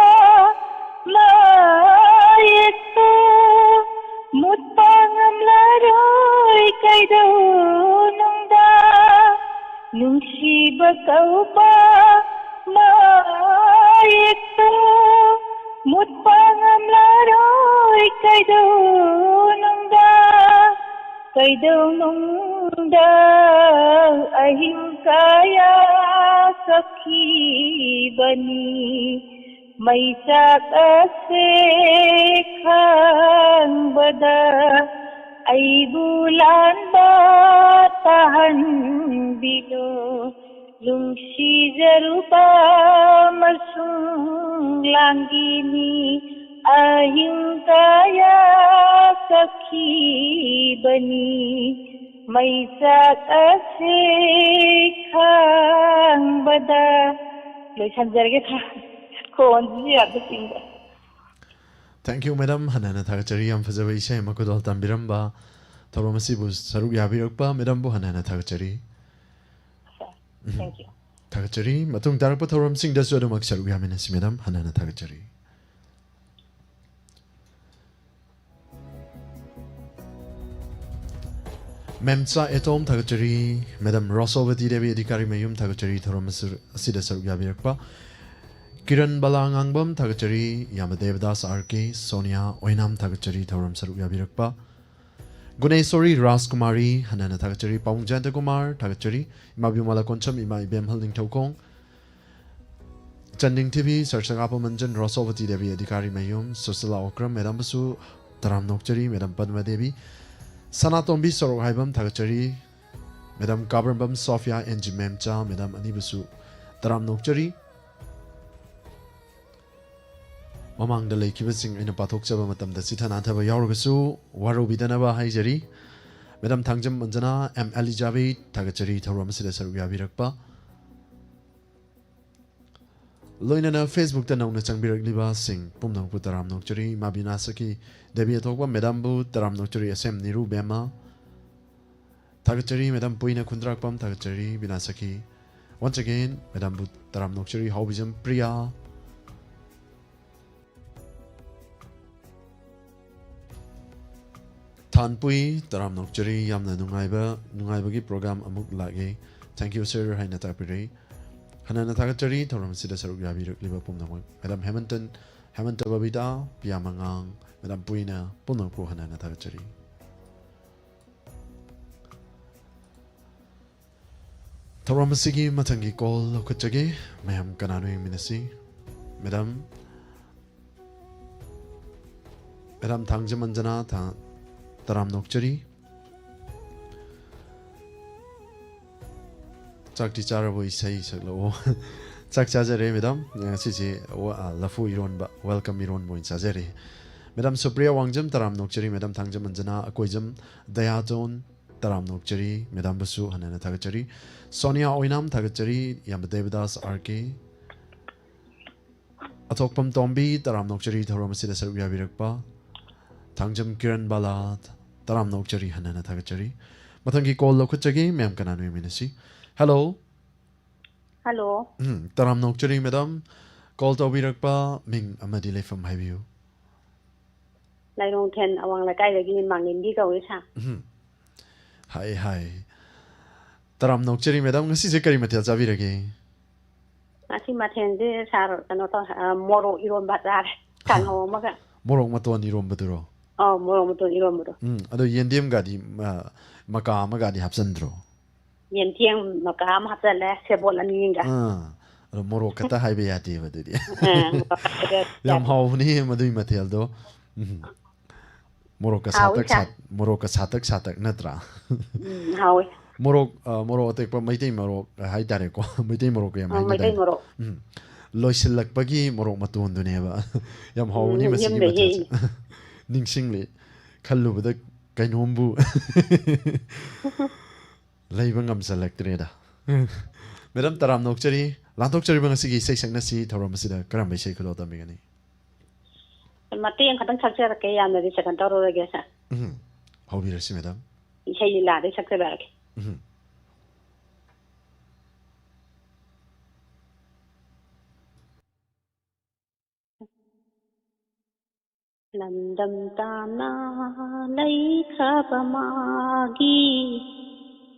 ꯃꯌꯦꯛꯇꯣ ꯃꯨꯠꯄ ꯉꯝꯂꯔꯣꯏ ꯀꯩꯗꯧꯅꯨꯡꯗ꯫ ꯅꯨꯡꯁꯤꯕ ꯀꯧꯕ ꯃꯌꯦꯛꯇꯣ ꯃꯨꯠꯄ ꯉꯝꯂꯔꯣꯏ ꯀꯩꯗꯧꯅꯨꯡꯗ꯫ ꯀꯩꯗꯧꯅꯨꯡꯗ ꯑꯍꯤꯡ ꯀꯌꯥ ꯀꯞꯈꯤꯕꯅꯤ꯫ ꯃꯩꯆꯥꯛ ꯑꯁꯦ ꯈꯥꯡꯕꯗ ꯑꯩꯕꯨ ꯂꯥꯟꯕ ꯇꯥꯍꯟꯕꯤꯅꯨ꯫ ꯅꯨꯡꯁꯤꯖꯔꯨꯕ ꯑꯃꯁꯨꯡ ꯂꯥꯡꯒꯤꯅꯤ꯫ ꯑꯍꯤꯡ ꯀꯌꯥ ꯀꯛꯈꯤꯕꯅꯤ꯫ ꯃꯩꯆꯥꯛ ꯑꯁꯦ ꯈꯥꯡꯕꯗ꯫ ꯂꯣꯏꯁꯟꯖꯔꯒꯦ ꯁꯥꯔ꯫ ꯈꯣꯟꯁꯤꯁꯨ ꯌꯥꯝꯅ ꯆꯤꯡꯕ꯫ Thank you, madam. ꯍꯟꯅ ꯍꯟꯅ ꯊꯥꯒꯠꯆꯔꯤ꯫ ꯌꯥꯝ ꯐꯖꯕ ꯏꯁꯩ ꯑꯃ ꯈꯨꯗꯣꯜ ꯇꯝꯕꯤꯔꯝꯕ꯫ ꯊꯧꯔꯝ ꯑꯁꯤꯕꯨ ꯁꯔꯨꯛ ꯌꯥꯕꯤꯔꯛꯄ madamꯕꯨ ꯍꯟꯅ ꯍꯟꯅ ꯊꯥꯒꯠꯆꯔꯤ꯫ Thank you. ꯊꯥꯒꯠꯆꯔꯤ꯫ ꯃꯇꯨꯡ ꯇꯥꯔꯛꯄ ꯊꯧꯔꯝꯁꯤꯡꯗꯁꯨ ꯑꯗꯨꯃꯛ ꯁꯔꯨꯛ ꯌꯥꯃꯤꯟꯅꯁꯤ, madam꯫ ꯍꯟꯅ ꯍꯟꯅ ꯊꯥꯒꯠꯆꯔꯤ꯫ ꯃꯦꯝꯆꯥ ꯑꯦꯇꯣꯝ ꯊꯥꯒꯠꯆꯔꯤ꯫ Madam ꯔꯣꯁꯣꯕꯇꯤ ꯗꯦꯕꯤ ꯑꯙꯤꯀꯥꯔꯤ ꯃꯌꯨꯝ ꯊꯥꯒꯠꯆꯔꯤ, ꯊꯧꯔꯝ ꯑꯁꯤ-, ꯑꯁꯤꯗ ꯁꯔꯨꯛ ꯌꯥꯕꯤꯔꯛꯄ꯫ ꯀꯤꯔꯟ ꯕꯂꯥ ꯉꯥꯡꯕꯝ ꯊꯥꯒꯠꯆꯔꯤ꯫ ꯌꯥꯃ ꯗꯦꯕꯗꯥꯁ ꯑꯥꯔ ꯀꯦ, ꯁꯣꯅꯤꯌꯥ ꯑꯣꯏꯅꯥꯝ ꯊꯥꯒꯠꯆꯔꯤ, ꯊꯧꯔꯝ ꯁꯔꯨꯛ ꯌꯥꯕꯤꯔꯛꯄ꯫ ꯒꯨꯅꯦꯁꯣꯔꯤ ꯔꯥꯖꯀꯨꯃꯥꯔꯤ ꯍꯟꯅ ꯍꯟꯅ ꯊꯥꯒꯠꯆꯔꯤ꯫ ꯄꯥꯕꯨꯡ ꯖꯌꯟꯇ ꯀꯨꯃꯥꯔ ꯊꯥꯒꯠꯆꯔꯤ꯫ ꯏꯃꯥ ꯕꯤꯃꯂꯥ ꯀꯣꯟꯁꯝ, ꯏꯃꯥ ꯏꯕꯦꯝꯍꯜ ꯅꯤꯡꯊꯧꯈꯣꯡ, ꯆꯟꯅꯤꯡꯊꯤꯕꯤ, ꯁꯔ ꯁꯒꯥꯄ ꯃꯟꯖꯟ, ꯔꯣꯁꯣꯕꯇꯤ ꯗꯦꯕꯤ ꯑꯙꯤꯀꯥꯔꯤ ꯃꯌꯨꯝ, ꯁꯨꯁꯤꯂꯥ ꯑꯣꯀ꯭ꯔꯝ madamꯕꯨꯁꯨ ꯇꯔꯥꯝꯅ ꯑꯣꯛꯆꯔꯤ꯫ Madam ꯄꯗꯃ ꯗꯦꯕꯤ, ꯁꯅꯥꯇꯣꯝꯕꯤ ꯁꯣꯔꯣꯛꯍꯥꯏꯕꯝ ꯊꯥꯒꯠꯆꯔꯤ꯫ Madam Kabrambam Sophia N G Memcha madam ꯑꯅꯤꯕꯨꯁꯨ ꯇꯔꯥꯝꯅ ꯑꯣꯛꯆꯔꯤ꯫ ꯃꯃꯥꯡꯗ ꯂꯩꯈꯤꯕꯁꯤꯡ ꯑꯩꯅ ꯄꯥꯊꯣꯛꯆꯕ ꯃꯇꯝꯗ ꯆꯤꯊ ꯅꯥꯟꯊꯕ ꯌꯥꯎꯔꯒꯁꯨ ꯋꯥꯔꯧꯕꯤꯗꯅꯕ ꯍꯥꯏꯖꯔꯤ꯫ Madam ꯊꯥꯡꯖꯝ ꯑꯟꯖꯅꯥ, ꯑꯦꯝ ꯑꯦꯂꯤꯖꯥꯕꯦꯊ ꯊꯥꯒꯠꯆꯔꯤ, ꯊꯧꯔꯝ ꯑꯁꯤꯗ ꯁꯔꯨꯛ ꯌꯥꯕꯤꯔꯛꯄ꯫ ꯂꯣꯏꯅꯅ Facebook-ꯇ ꯅꯧꯅ ꯆꯪꯕꯤꯔꯛꯂꯤꯕꯁꯤꯡ ꯄꯨꯝꯅꯃꯛꯄꯨ ꯇꯔꯥꯝꯅ ꯑꯣꯛꯆꯔꯤ꯫ ꯏꯃꯥ ꯕꯤꯅꯥ ꯁꯈꯤ, ꯗꯦꯕꯤ ꯑꯊꯣꯛꯄ ꯃꯦꯗꯥꯝꯕꯨ ꯇꯔꯥꯝꯅ ꯑꯣꯛꯆꯔꯤ꯫ ꯑꯦꯁ ꯑꯦꯝ ꯅꯤꯔꯨ ꯕꯦꯝꯃ, ꯊꯥꯒꯠꯆꯔꯤ꯫ ꯃꯦꯗꯥꯝ ꯄꯨꯏꯅ ꯈꯨꯟꯗ꯭ꯔꯥꯛꯄꯝ, ꯊꯥꯒꯠꯆꯔꯤ꯫ ꯕꯤꯅꯥ ꯁꯈꯤ, once again, ꯃꯦꯗꯥꯝꯕꯨ ꯇꯔꯥꯝꯅ ꯑꯣꯛꯆꯔꯤ꯫ ꯍꯥꯎꯕꯤꯖꯝ ꯄ꯭ꯔꯤꯌꯥ, ꯊꯥꯟꯄꯨꯏ, ꯇꯔꯥꯝꯅ ꯑꯣꯛꯆꯔꯤ꯫ ꯌꯥꯝꯅ ꯅꯨꯡꯉꯥꯏꯕ, ꯅꯨꯡꯉꯥꯏꯕꯒꯤ program ꯑꯃꯨꯛ ꯂꯥꯛꯑꯦ꯫ Thank you, sir, ꯍꯥꯏꯅ ꯇꯥꯛꯄꯤꯔꯛꯏ꯫ ꯍꯟꯅ ꯍꯟꯅ ꯊꯥꯒꯠꯆꯔꯤ ꯊꯧꯔꯝ ꯑꯁꯤꯗ ꯁꯔꯨꯛ ꯌꯥꯕꯤꯔꯛꯂꯤꯕ ꯄꯨꯝꯅꯃꯛ꯫ ꯃꯦꯗꯥꯝ ꯍꯦꯃꯟꯇꯟ, ꯍꯦꯃꯟꯇ ꯕꯕꯤꯇꯥ, ꯄꯤꯌꯥ ꯃꯉꯥꯡ, ꯃꯦꯗꯥꯝ ꯄꯨꯏꯅ ꯄꯨꯝꯅꯃꯛꯄꯨ ꯍꯟꯅ ꯍꯟꯅ ꯊꯥꯒꯠꯆꯔꯤ꯫ ꯊꯧꯔꯝ ꯑꯁꯤꯒꯤ ꯃꯊꯪꯒꯤ call ꯂꯧꯈꯠꯆꯒꯦ꯫ ꯃꯌꯥꯝ ꯀꯅꯥꯅꯣ ꯌꯦꯡꯃꯤꯟꯅꯁꯤ꯫ ꯃꯦꯗꯥꯝ, ꯃꯦꯗꯥꯝ ꯊꯥꯡꯖꯃꯟꯖꯅꯥ, ꯊꯥ-, ꯇꯔꯥꯝꯅ ꯑꯣꯛꯆꯔꯤ꯫ ꯆꯥꯛꯇꯤ ꯆꯥꯔꯕꯣ? ꯏꯁꯩ ꯁꯛꯂꯛꯑꯣ꯫ ꯆꯥꯛ ꯆꯥꯖꯔꯦ, ꯃꯦꯗꯥꯝ꯫ ꯉꯁꯤꯁꯦ ꯋꯥ-, ꯑ, ꯂꯐꯨ ꯏꯔꯣꯟꯕ, welcome ꯏꯔꯣꯟꯕ ꯑꯣꯏꯅ ꯆꯥꯖꯔꯦ꯫ ꯃꯦꯗꯥꯝ ꯁꯨꯄ꯭ꯔꯤꯌꯥ ꯋꯥꯡꯖꯝ, ꯇꯔꯥꯝꯅ ꯑꯣꯛꯆꯔꯤ꯫ ꯃꯦꯗꯥꯝ ꯊꯥꯡꯖꯃꯟꯖꯅꯥ ꯑꯀꯣꯏꯖꯝ ꯗꯌꯥꯇꯣꯟ, ꯇꯔꯥꯝꯅ ꯑꯣꯛꯆꯔꯤ꯫ ꯃꯦꯗꯥꯝꯕꯨꯁꯨ ꯍꯟꯅ ꯍꯟꯅ ꯊꯥꯒꯠꯆꯔꯤ꯫ ꯁꯣꯅꯤꯌꯥ ꯑꯣꯏꯅꯥꯝ, ꯊꯥꯒꯠꯆꯔꯤ꯫ ꯏꯌꯥꯝꯕ ꯗꯦꯕꯗꯥꯁ ꯑꯥꯔ ꯀꯦ꯫ ꯑꯊꯣꯛꯄꯝ ꯇꯣꯝꯕꯤ, ꯇꯔꯥꯝꯅ ꯑꯣꯛꯆꯔꯤ ꯊꯧꯔꯝ ꯑꯁꯤꯗ ꯁꯔꯨꯛ ꯌꯥꯕꯤꯔꯛꯄ꯫ ꯊꯥꯡꯖꯝ ꯀꯤꯔꯟ ꯕꯥꯂꯥ, ꯇꯔꯥꯝꯅ ꯑꯣꯛꯆꯔꯤ, ꯍꯟꯅ ꯍꯟꯅ ꯊꯥꯒꯠꯆꯔꯤ꯫ ꯃꯊꯪꯒꯤ call ꯂꯧꯈꯠꯆꯒꯦ, ꯃꯌꯥꯝ ꯀꯅꯥꯅꯣ ꯌꯦꯡꯃꯤꯟꯅꯁꯤ꯫ Hello꯫ Hello꯫ ꯎꯝ, ꯇꯔꯥꯝꯅ ꯑꯣꯛꯆꯔꯤ, ꯃꯦꯗꯥꯝ꯫ Call ꯇꯧꯕꯤꯔꯛꯄ ꯃꯤꯡ ꯑꯃꯗꯤ ꯂꯩꯐꯝ ꯍꯥꯏꯕꯤꯌꯨ꯫ ꯂꯥꯏꯔꯣꯡꯊꯦꯟ ꯑꯋꯥꯡ ꯂꯩꯀꯥꯏꯗꯒꯤ ꯃꯥꯡꯂꯦꯝꯕꯤ ꯀꯧꯏ, ꯁꯥꯔ꯫ ꯎꯝ꯫ ꯍꯥꯏ, ꯍꯥꯏ꯫ ꯇꯔꯥꯝꯅ ꯑꯣꯛꯆꯔꯤ, ꯃꯦꯗꯥꯝ꯫ ꯉꯁꯤꯁꯦ ꯀꯔꯤ ꯃꯊꯦꯜ ꯆꯥꯕꯤꯔꯒꯦ? ꯉꯁꯤ ꯃꯊꯦꯜꯁꯦ, ꯁꯥꯔ, ꯀꯩꯅꯣ ꯇꯧ-, ꯑ, ꯃꯣꯔꯣꯛ ꯏꯔꯣꯝꯕ ꯆꯥꯔꯦ꯫ ꯀꯥꯡꯍꯧ ꯑꯃꯒ꯫ ꯃꯣꯔꯣꯛ ꯃꯇꯣꯟ ꯏꯔꯣꯝꯕꯗꯨꯔꯣ? ꯑꯧ, ꯃꯣꯔꯣꯛ ꯃꯇꯣꯟ ꯏꯔꯣꯝꯕꯗꯣ꯫ ꯎꯝ, ꯑꯗꯣ ꯌꯦꯟꯗꯦꯝꯒꯗꯤ, ꯑ, ꯃꯀꯥ ꯑꯃꯒꯗꯤ ꯍꯥꯞꯆꯟꯗ꯭ꯔꯣ? ꯌꯦꯟꯊꯦꯝ ꯃꯀꯥ ꯑꯃ ꯍꯥꯞꯆꯜꯂꯦ, ꯁꯦꯕꯣꯠ ꯑꯅꯤꯒ꯫ ꯑꯥ, ꯑꯗꯣ ꯃꯣꯔꯣꯛ ꯈꯛꯇ ꯍꯥꯏꯕ ꯌꯥꯗꯦꯕ ꯑꯗꯨꯗꯤ꯫ ꯑꯥ, ꯃꯣꯔꯣꯛ ꯈꯛꯇ ꯌꯥꯝ ꯌꯥꯗꯦ꯫ ꯍꯥꯎꯕꯅꯦ ꯃꯗꯨꯏ ꯃꯊꯦꯜꯗꯣ꯫ ꯎꯝ꯫ ꯃꯣꯔꯣꯛꯀ ꯍꯥꯎꯋꯤ, ꯁꯥꯇꯛ ꯁꯥ-, ꯁꯥꯠ-, ꯃꯣꯔꯣꯛꯀ ꯁꯥꯇꯛ ꯁꯥꯇꯛ ꯅꯠꯇ꯭ꯔꯥ? ꯎꯝ, ꯍꯥꯎꯋꯤ꯫ ꯃꯣꯔꯣꯛ, ꯑ, ꯃꯣꯔꯣꯛ ꯑꯇꯦꯛꯄ, ꯃꯩꯇꯩ ꯃꯣꯔꯣꯛ ꯍꯥꯏꯇꯥꯔꯦꯀꯣ꯫ ꯃꯩꯇꯩ ꯃꯣꯔꯣꯛꯀ ꯌꯥꯝ ꯑ, ꯃꯩꯇꯩ ꯍꯥꯏꯅꯗꯥꯏꯅꯦ? ꯃꯣꯔꯣꯛ꯫ ꯎꯝ꯫ ꯂꯣꯏꯁꯤꯜꯂꯛꯄꯒꯤ ꯃꯣꯔꯣꯛ ꯃꯇꯣꯟꯗꯨꯅꯦꯕ꯫ ꯌꯥꯝ ꯎꯝ, ꯍꯥꯎꯕꯅꯤ ꯃꯁꯤꯒꯤ ꯌꯨꯝꯗ ꯃꯊꯦꯜꯁꯦ꯫ ꯍꯦꯛꯏꯅꯦ꯫ ꯅꯤꯡꯁꯤꯡꯂꯦ꯫ ꯈꯜꯂꯨꯕꯗ ꯀꯩꯅꯣꯝꯕꯨ ꯂꯩꯕ ꯉꯝꯁꯤꯜꯂꯛꯇ꯭ꯔꯦꯗ꯫ ꯃꯦꯗꯥꯝ, ꯇꯔꯥꯝꯅ ꯑꯣꯛꯆꯔꯤ꯫ ꯂꯥꯟꯊꯣꯛꯆꯔꯤꯕ ꯉꯁꯤꯒꯤ ꯏꯁꯩ ꯁꯛꯅꯁꯤ ꯊꯧꯔꯝ ꯑꯁꯤꯗ ꯀꯔꯝꯕ ꯏꯁꯩ ꯈꯨꯗꯣꯜ ꯇꯝꯕꯤꯒꯅꯤ? ꯃꯇꯦꯛ ꯑꯃꯈꯛꯇꯪ ꯁꯛꯆꯔꯛꯀꯦ, ꯌꯥꯝꯅꯗꯤ ꯁꯦꯀꯟ ꯇꯧꯔꯔꯣꯏꯒꯦ ꯁꯥꯔ꯫ ꯎꯝ, ꯍꯧꯕꯤꯔꯁꯤ ꯃꯦꯗꯥꯝ꯫ ꯏꯁꯩ ꯂꯤꯂꯥꯗꯩ ꯁꯛꯆꯔꯛꯑꯒꯦ꯫ ꯎꯝ꯫ ꯂꯝꯗꯝ ꯇꯥꯅ ꯂꯩꯈ꯭ꯔꯕ ꯃꯥꯒꯤ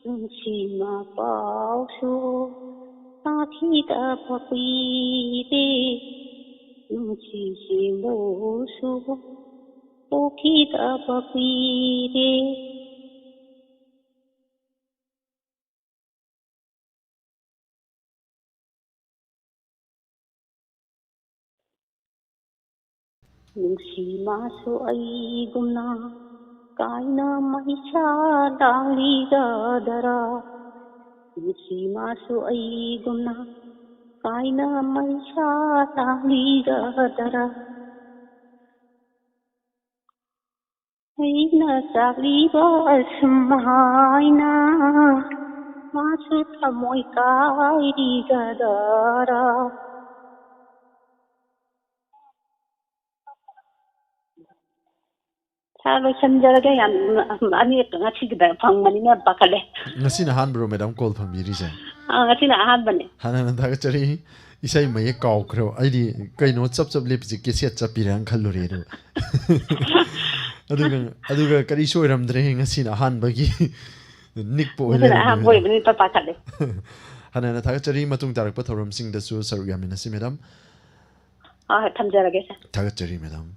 ꯅꯨꯡꯁꯤ ꯃꯄꯥꯎꯁꯨ ꯇꯥꯈꯤꯗꯕ ꯀꯨꯏꯔꯦ, ꯅꯨꯡꯁꯤ ꯁꯤꯡꯕꯨꯁꯨ ꯎꯈꯤꯗꯕ ꯀꯨꯏꯔꯦ꯫ ꯅꯨꯡꯁꯤ ꯃꯥꯁꯨ ꯑꯩꯒꯨꯝꯅ ꯀꯥꯏꯅ ꯃꯩꯁꯥ ꯂꯥꯡꯂꯤꯒꯗꯔꯥ? ꯅꯨꯡꯁꯤ ꯃꯥꯁꯨ ꯑꯩꯒꯨꯝꯅ ꯀꯥꯏꯅ ꯃꯩꯁꯥ ꯂꯥꯡꯂꯤꯒꯗꯔꯥ? ꯑꯩꯅ ꯆꯥꯛꯂꯤꯕ ꯑꯁꯨꯝ ꯍꯥꯏꯅ ꯃꯥꯁꯨ ꯊꯃꯣꯏ ꯀꯥꯏꯔꯤꯒꯗꯔꯥ? ꯁꯥꯔ, ꯂꯣꯏꯁꯤꯟꯖꯔꯒꯦ꯫ ꯌꯥꯝ, ꯑꯅꯤ ꯉꯁꯤꯒꯤꯗ ꯐꯪꯕꯅꯤꯅ ꯄꯥꯈꯠꯂꯦ꯫ ꯉꯁꯤꯅ ꯑꯍꯥꯟꯕꯔꯣ ꯃꯦꯗꯥꯝ ꯀꯣꯜ ꯐꯪꯕꯤꯔꯤꯁꯦ? ꯑꯥ, ꯉꯁꯤꯅ ꯑꯍꯥꯟꯕꯅꯦ꯫ ꯍꯥꯟꯅ ꯍꯥꯟꯅ ꯊꯥꯒꯠꯆꯔꯤ꯫ ꯏꯁꯩ ꯃꯌꯦꯛ ꯀꯥꯎꯈ꯭ꯔꯦ꯫ ꯑꯩꯗꯤ ꯀꯩꯅꯣ ꯆꯞ ꯆꯞ ꯂꯦꯞꯄꯤꯁꯦ, ꯀꯦꯁꯦꯠ ꯆꯞꯄꯤꯔꯥꯅ ꯈꯜꯂꯨꯔꯦ ꯑꯗꯨꯒ꯫ ꯑꯗꯨꯒ, ꯑꯗꯨꯒ ꯀꯔꯤꯁꯨ ꯑꯣꯏꯔꯝꯗ꯭ꯔꯦ, ꯉꯁꯤꯅ ꯑꯍꯥꯟꯕꯒꯤ ꯅꯤꯛꯄ ꯑꯣꯏ ꯉꯁꯤꯅ ꯂꯩꯔꯝꯃꯦ ꯑꯍꯥꯟꯕ ꯃꯦꯗꯥꯝ꯫ ꯑꯣꯏꯕꯅꯤꯅ ꯏꯄꯥ ꯄꯥꯈꯠꯂꯦ꯫ ꯍꯥꯟꯅ ꯍꯥꯟꯅ ꯊꯥꯒꯠꯆꯔꯤ, ꯃꯇꯨꯡ ꯇꯥꯔꯛꯄ ꯊꯧꯔꯝꯁꯤꯡꯗꯁꯨ ꯁꯔꯨꯛ ꯌꯥꯃꯤꯟꯅꯁꯤ ꯃꯦꯗꯥꯝ꯫ ꯍꯣꯏ, ꯍꯣꯏ, ꯊꯝꯖꯔꯒꯦ ꯁꯥꯔ꯫ ꯊꯥꯒꯠꯆꯔꯤ ꯃꯦꯗꯥꯝ꯫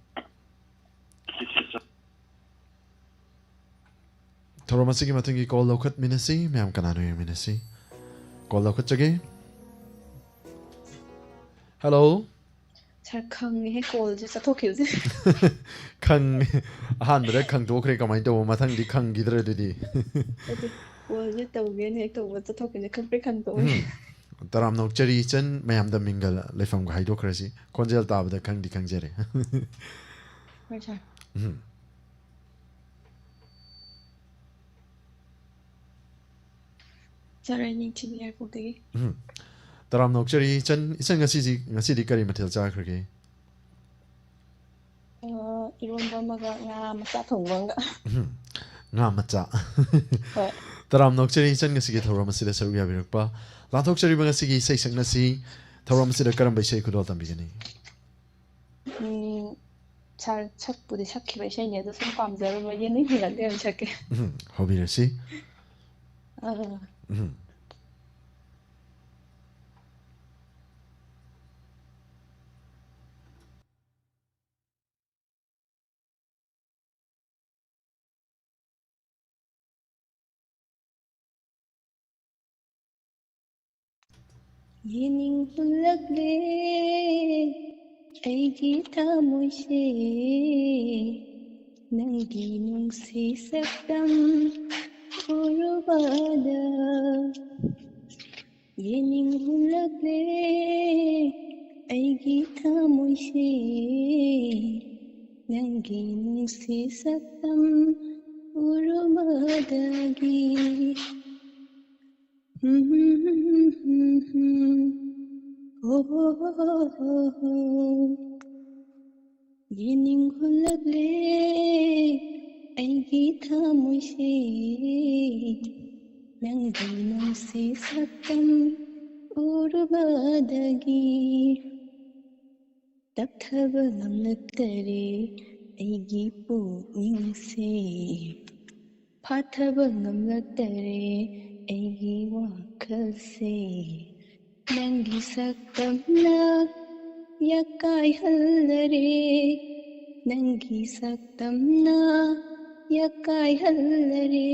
ꯊꯧꯔꯝ ꯑꯁꯤꯒꯤ ꯃꯊꯪꯒꯤ ꯀꯣꯜ ꯂꯧꯈꯠꯃꯤꯟꯅꯁꯤ꯫ ꯃꯌꯥꯝ ꯀꯅꯥꯅꯣ ꯌꯦꯡꯃꯤꯟꯅꯁꯤ꯫ ꯀꯣꯜ ꯂꯧꯈꯠꯆꯒꯦ꯫ ꯍꯜꯂꯣ꯫ ꯁꯥꯔ, ꯈꯪꯉꯦꯍꯦ, ꯀꯣꯜꯁꯦ ꯆꯠꯊꯣꯛꯈꯤꯕꯁꯦ꯫ ꯈꯪ-, ꯑꯍꯥꯟꯕꯗ ꯈꯪꯗꯣꯛꯈ꯭ꯔꯦ, ꯀꯃꯥꯏꯅ ꯇꯧꯕ, ꯃꯊꯪꯗꯤ ꯈꯪꯈꯤꯗ꯭ꯔꯦ ꯑꯗꯨꯗꯤ꯫ ꯑꯗꯨ ꯀꯣꯜꯁꯦ ꯇꯧꯒꯦꯅ ꯍꯦꯛ ꯇꯧꯕ ꯆꯠꯊꯣꯛꯈꯤꯕꯁꯦ, ꯈꯪꯄ꯭ꯔꯦꯛ ꯈꯪꯗꯣꯛꯑꯦ꯫ ꯎꯝ꯫ ꯇꯔꯥꯝꯅ ꯑꯣꯛꯆꯔꯤ ꯏꯆꯟ, ꯃꯌꯥꯝꯗ ꯃꯤꯡꯒ ꯂꯩꯐꯝꯒ ꯍꯥꯏꯗꯣꯛꯈ꯭ꯔꯁꯤ꯫ ꯈꯣꯟꯖꯦꯜ ꯇꯥꯕꯗ ꯈꯪꯗꯤ ꯈꯪꯖꯔꯦ꯫ ꯍꯣꯏ ꯁꯥꯔ꯫ ꯎꯝ꯫ ꯁꯥꯔ, ꯑꯩ ꯅꯤꯡꯊꯤꯕꯤ ꯌꯥꯏꯔꯤꯄꯣꯛꯇꯒꯤ꯫ ꯎꯝ꯫ ꯇꯔꯥꯝꯅ ꯑꯣꯛꯆꯔꯤ ꯏꯆꯟ꯫ ꯏꯆꯟ, ꯉꯁꯤꯁꯤ, ꯉꯁꯤꯗꯤ ꯀꯔꯤ ꯃꯊꯦꯜ ꯆꯥꯈ꯭ꯔꯒꯦ? ꯑ, ꯏꯔꯣꯟꯕ ꯑꯃꯒ ꯉꯥ ꯃꯆꯥ ꯊꯣꯡꯕ ꯑꯃꯒ꯫ ꯎꯝ, ꯉꯥ ꯃꯆꯥ꯫ ꯍꯣꯏ꯫ ꯇꯔꯥꯝꯅ ꯑꯣꯛꯆꯔꯤ ꯏꯆꯟ, ꯉꯁꯤꯒꯤ ꯊꯧꯔꯝ ꯑꯁꯤꯗ ꯁꯔꯨꯛ ꯌꯥꯕꯤꯔꯛꯄ꯫ ꯂꯥꯟꯊꯣꯛꯆꯔꯤꯕ ꯉꯁꯤꯒꯤ ꯏꯁꯩ ꯁꯛꯅꯁꯤ꯫ ꯊꯧꯔꯝ ꯑꯁꯤꯗ ꯀꯔꯝꯕ ꯏꯁꯩ ꯈꯨꯗꯣꯜ ꯇꯝꯕꯤꯒꯅꯤ? ꯎꯝ, ꯁꯥꯔ ꯁꯛꯄꯨꯗꯤ ꯁꯛꯈꯤꯕ ꯏꯁꯩꯅꯦ, ꯑꯗꯣ ꯁꯨꯝ ꯄꯥꯝꯖꯔꯨꯕꯒꯤ ꯅꯤꯡꯁꯤꯡꯂꯛꯇꯦ ꯑꯣꯏꯅ ꯁꯛꯀꯦ꯫ ꯎꯝ, ꯍꯧꯕꯤꯔꯁꯤ꯫ ꯑ, ꯎꯝ꯫ ꯌꯦꯅꯤꯡ ꯍꯨꯜꯂꯛꯂꯦ ꯑꯩꯒꯤ ꯊꯃꯣꯏꯁꯦ, ꯅꯪꯒꯤ ꯅꯨꯡꯁꯤ ꯁꯛꯇꯝ ꯎꯔꯨꯕꯗ꯫ ꯌꯦꯅꯤꯡ ꯍꯨꯜꯂꯛꯂꯦ ꯑꯩꯒꯤ ꯊꯃꯣꯏꯁꯦ, ꯅꯪꯒꯤ ꯅꯨꯡꯁꯤ ꯁꯛꯇꯝ ꯎꯔꯨꯕꯗꯒꯤ꯫ ꯍꯣ ꯍꯣ ꯍꯣ ꯍꯣ ꯍꯣ꯫ ꯌꯦꯅꯤꯡ ꯍꯨꯜꯂꯛꯂꯦ ꯑꯩꯒꯤ ꯊꯃꯣꯏꯁꯦ, ꯅꯪꯒꯤ ꯅꯨꯡꯁꯤ ꯁꯛꯇꯝ ꯎꯔꯨꯕꯗꯒꯤ꯫ ꯇꯞꯊꯕ ꯉꯝꯂꯛꯇꯔꯦ ꯑꯩꯒꯤ ꯄꯨꯛꯅꯤꯡꯁꯦ, ꯐꯥꯊꯕ ꯉꯝꯂꯛꯇꯔꯦ ꯑꯩꯒꯤ ꯋꯥꯈꯜꯁꯦ꯫ ꯅꯪꯒꯤ ꯁꯛꯇꯝꯅ ꯌꯥꯀꯥꯏꯍꯜꯂꯔꯦ, ꯅꯪꯒꯤ ꯁꯛꯇꯝꯅ ꯌꯥꯀꯥꯏꯍꯜꯂꯔꯦ꯫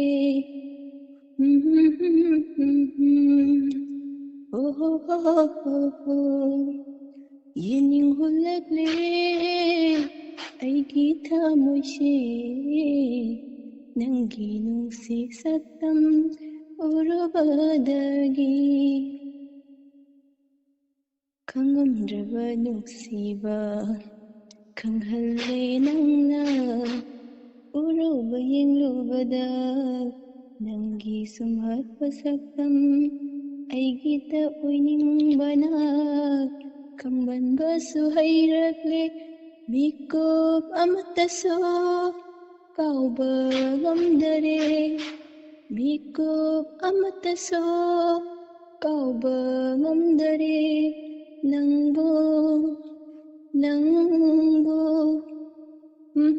ꯎꯝ, ꯎꯝ, ꯎꯝ, ꯎꯝ, ꯎꯝ꯫ ꯑꯣ ꯍꯣ ꯍꯣ ꯍꯣ ꯍꯣ꯫ ꯌꯦꯅꯤꯡ ꯍꯨꯜꯂꯛꯂꯦ ꯑꯩꯒꯤ ꯊꯃꯣꯏꯁꯦ, ꯅꯪꯒꯤ ꯅꯨꯡꯁꯤ ꯁꯛꯇꯝ ꯎꯔꯨꯕꯗꯒꯤ꯫ ꯈꯪꯉꯝꯗ꯭ꯔꯕ ꯅꯨꯡꯁꯤꯕ ꯈꯪꯍꯜꯂꯦ ꯅꯪꯅ, ꯎꯔꯨꯕ ꯌꯦꯡꯂꯨꯕꯗ ꯅꯪꯒꯤ ꯁꯨꯝꯍꯠꯄ ꯁꯛꯇꯝ ꯑꯩꯒꯤꯗ ꯑꯣꯏꯅꯤꯡꯕꯅ ꯈꯝꯕꯟꯕꯁꯨ ꯍꯩꯔꯛꯂꯦ꯫ ꯃꯤꯀꯨꯞ ꯑꯃꯠꯇꯁꯨ ꯀꯥꯎꯕ ꯉꯝꯗꯔꯦ꯫ ꯃꯤꯀꯨꯞ ꯑꯃꯠꯇꯁꯨ ꯀꯥꯎꯕ ꯉꯝꯗꯔꯦ꯫ ꯅꯪꯕꯨ, ꯅꯪꯕꯨ꯫ ꯎꯝ,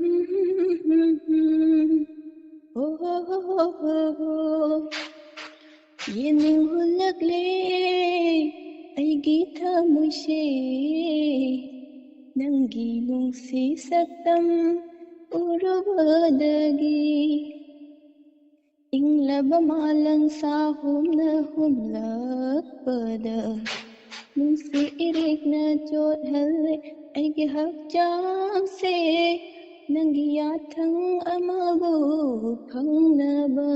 ꯍꯣ, ꯍꯣ, ꯍꯣ, ꯍꯣ, ꯍꯣ, ꯍꯣ꯫ ꯌꯦꯅꯤꯡ ꯍꯨꯜꯂꯛꯂꯦ ꯑꯩꯒꯤ ꯊꯃꯣꯏꯁꯦ, ꯅꯪꯒꯤ ꯅꯨꯡꯁꯤ ꯁꯛꯇꯝ ꯎꯔꯨꯕꯗꯒꯤ꯫ ꯏꯪꯂꯕ ꯃꯥꯂꯪ ꯁꯥꯍꯨꯝꯅ ꯍꯨꯝꯂꯛꯄꯗ, ꯅꯨꯡꯁꯤ ꯏꯔꯤꯛꯅ ꯆꯣꯠꯍꯜꯂꯦ ꯑꯩꯒꯤ ꯍꯛꯆꯥꯡꯁꯦ, ꯅꯪꯒꯤ ꯌꯥꯊꯪ ꯑꯃꯕꯨ ꯐꯪꯅꯕ꯫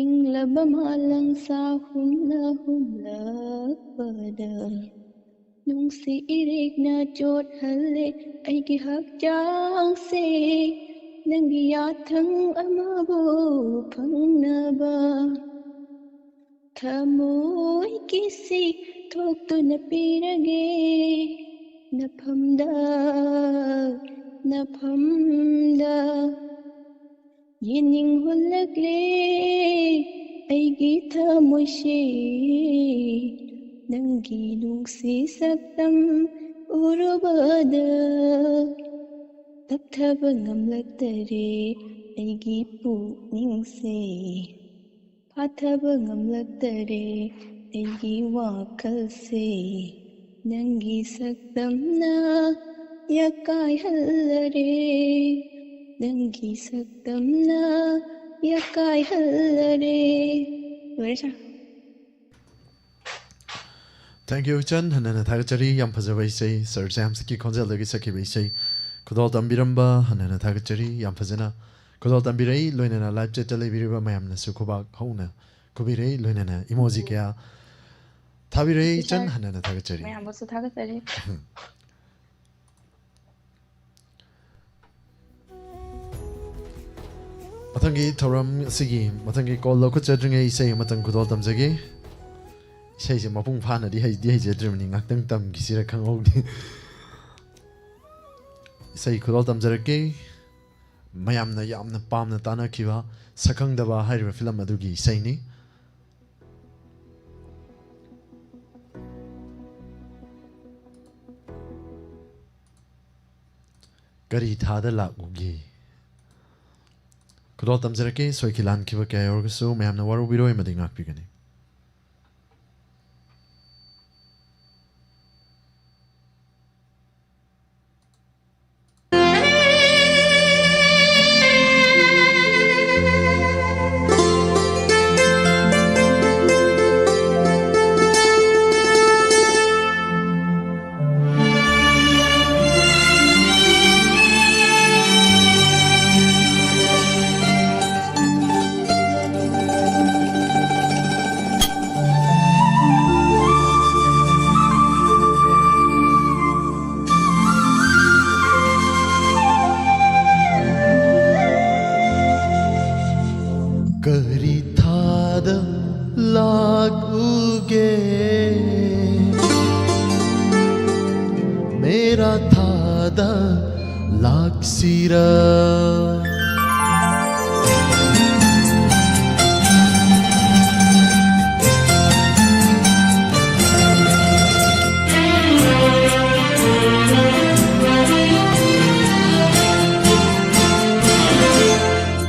ꯏꯪꯂꯕ ꯃꯥꯂꯪ ꯁꯥꯍꯨꯝꯅ ꯍꯨꯝꯂꯛꯄꯗ, ꯅꯨꯡꯁꯤ ꯏꯔꯤꯛꯅ ꯆꯣꯠꯍꯜꯂꯦ ꯑꯩꯒꯤ ꯍꯛꯆꯥꯡꯁꯦ, ꯅꯪꯒꯤ ꯌꯥꯊꯪ ꯑꯃꯕꯨ ꯐꯪꯅꯕ꯫ ꯊꯃꯣꯏ ꯀꯤꯁꯤ ꯊꯣꯛꯇꯨꯅ ꯄꯤꯔꯒꯦ ꯅꯐꯝꯗ, ꯅꯐꯝꯗ꯫ ꯌꯦꯅꯤꯡ ꯍꯨꯜꯂꯛꯂꯦ ꯑꯩꯒꯤ ꯊꯃꯣꯏꯁꯦ, ꯅꯪꯒꯤ ꯅꯨꯡꯁꯤ ꯁꯛꯇꯝ ꯎꯔꯨꯕꯗ꯫ ꯇꯞꯊꯕ ꯉꯝꯂꯛꯇꯔꯦ ꯑꯩꯒꯤ ꯄꯨꯛꯅꯤꯡꯁꯦ, ꯐꯥꯊꯕ ꯉꯝꯂꯛꯇꯔꯦ ꯑꯩꯒꯤ ꯋꯥꯈꯜꯁꯦ, ꯅꯪꯒꯤ ꯁꯛꯇꯝꯅ ꯌꯥꯀꯥꯏꯍꯜꯂꯔꯦ, ꯅꯪꯒꯤ ꯁꯛꯇꯝꯅ ꯌꯥꯀꯥꯏꯍꯜꯂꯔꯦ꯫ ꯂꯣꯏꯔꯦ ꯁꯥꯔ꯫ Thank you ꯏꯆꯟ, ꯍꯟꯅ ꯍꯟꯅ ꯊꯥꯒꯠꯆꯔꯤ꯫ ꯌꯥꯝ ꯐꯖꯕ ꯏꯁꯩ, ꯁꯥꯔ ꯖꯦꯝꯁꯀꯤ ꯈꯣꯟꯖꯦꯜꯗꯒꯤ ꯁꯛꯈꯤꯕ ꯏꯁꯩ ꯈꯨꯗꯣꯜ ꯇꯝꯕꯤꯔꯝꯕ ꯍꯟꯅ ꯍꯟꯅ ꯊꯥꯒꯠꯆꯔꯤ꯫ ꯌꯥꯝ ꯐꯖꯅ ꯈꯨꯗꯣꯜ ꯇꯝꯕꯤꯔꯛꯏ꯫ ꯂꯣꯏꯅꯅ ꯂꯥꯏꯚ ꯆꯦꯠꯇ ꯂꯩꯕꯤꯔꯤꯕ ꯃꯌꯥꯝꯅꯁꯨ ꯈꯨꯕꯥꯛ ꯍꯧꯅ ꯈꯨꯕꯤꯔꯛꯏ꯫ ꯂꯣꯏꯅꯅ ꯏꯃꯣꯖꯤ ꯀꯌꯥ ꯊꯥꯕꯤꯔꯛꯏ꯫ ꯏꯆꯟ, ꯍꯟꯅ ꯍꯟꯅ ꯊꯥꯒꯠꯆꯔꯤ꯫ ꯃꯌꯥꯝꯕꯨꯁꯨ ꯊꯥꯒꯠꯆꯔꯤ꯫ ꯃꯊꯪꯒꯤ ꯊꯧꯔꯝ ꯑꯁꯤꯒꯤ ꯃꯊꯪꯒꯤ ꯀꯣꯜ ꯂꯧꯈꯠꯆꯗ꯭ꯔꯤꯉꯩ ꯏꯁꯩ ꯑꯃꯇꯪ ꯈꯨꯗꯣꯜ ꯇꯝꯖꯒꯦ꯫ ꯏꯁꯩꯁꯦ ꯃꯄꯨꯡ ꯐꯥꯅꯗꯤ ꯍꯩꯗꯤ ꯍꯩꯖꯗ꯭ꯔꯤꯕꯅꯤ, ꯉꯥꯛꯇꯪ ꯇꯝꯈꯤꯁꯤꯔ ꯈꯪꯍꯧꯗꯦ꯫ ꯏꯁꯩ ꯈꯨꯗꯣꯜ ꯇꯝꯖꯔꯛꯀꯦ꯫ ꯃꯌꯥꯝꯅ ꯌꯥꯝꯅ ꯄꯥꯝꯅ ꯇꯥꯅꯈꯤꯕ ꯁꯛꯈꯪꯗꯕ ꯍꯥꯏꯔꯤꯕ ꯐꯤꯂꯝ ꯑꯗꯨꯒꯤ ꯏꯁꯩꯅꯤ꯫ ꯀꯔꯤ ꯊꯥꯗ ꯂꯥꯛꯎꯒꯦ? ꯈꯨꯗꯣꯜ ꯇꯝꯖꯔꯛꯀꯦ꯫ ꯁꯣꯏꯈꯤ ꯂꯥꯟꯈꯤꯕ ꯀꯌꯥ ꯌꯥꯎꯔꯒꯁꯨ ꯃꯌꯥꯝꯅ ꯋꯥꯔꯧꯕꯤꯔꯣꯏ ꯑꯃꯗꯤ ꯉꯥꯛꯄꯤꯒꯅꯤ꯫ ꯀꯔꯤ ꯊꯥꯗ ꯂꯥꯛꯎꯒꯦ? ꯃꯦꯔꯥ ꯊꯥꯗ ꯂꯥꯛꯁꯤꯔꯥ?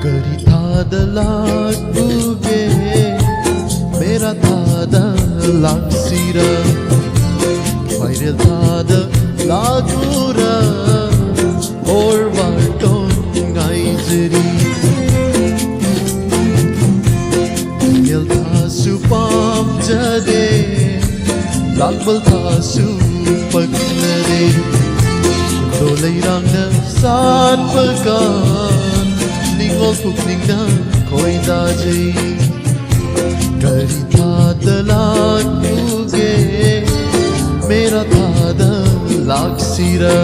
ꯀꯔꯤ ꯊꯥꯗ ꯂꯥꯛꯎꯒꯦ? ꯃꯦꯔꯥ ꯊꯥꯗ ꯂꯥꯛꯁꯤꯔꯥ? ꯈ꯭ꯋꯥꯏꯔꯦꯜ ꯊꯥꯗ ꯂꯥꯛꯎꯔꯥ? ꯑꯣꯔ ꯋꯥꯇꯣꯟ ꯉꯥꯏꯖꯔꯤ꯫ ꯈ꯭ꯋꯥꯏꯔꯦꯜ ꯊꯥꯁꯨ ꯄꯥꯝꯖꯗꯦ, ꯂꯥꯛꯃꯜ ꯊꯥꯁꯨ ꯄꯛꯅꯗꯦ꯫ ꯗꯣ ꯂꯩꯔꯥꯡꯅ ꯁꯥꯠꯄ ꯀꯥꯟ, ꯅꯤꯡꯉꯣꯜ ꯄꯨꯛꯅꯤꯡꯅ ꯈꯣꯏꯗꯥꯖꯩ꯫ ꯀꯔꯤ ꯊꯥꯗ ꯂꯥꯛꯎꯒꯦ? ꯃꯦꯔꯥ ꯊꯥꯗ ꯂꯥꯛꯁꯤꯔꯥ?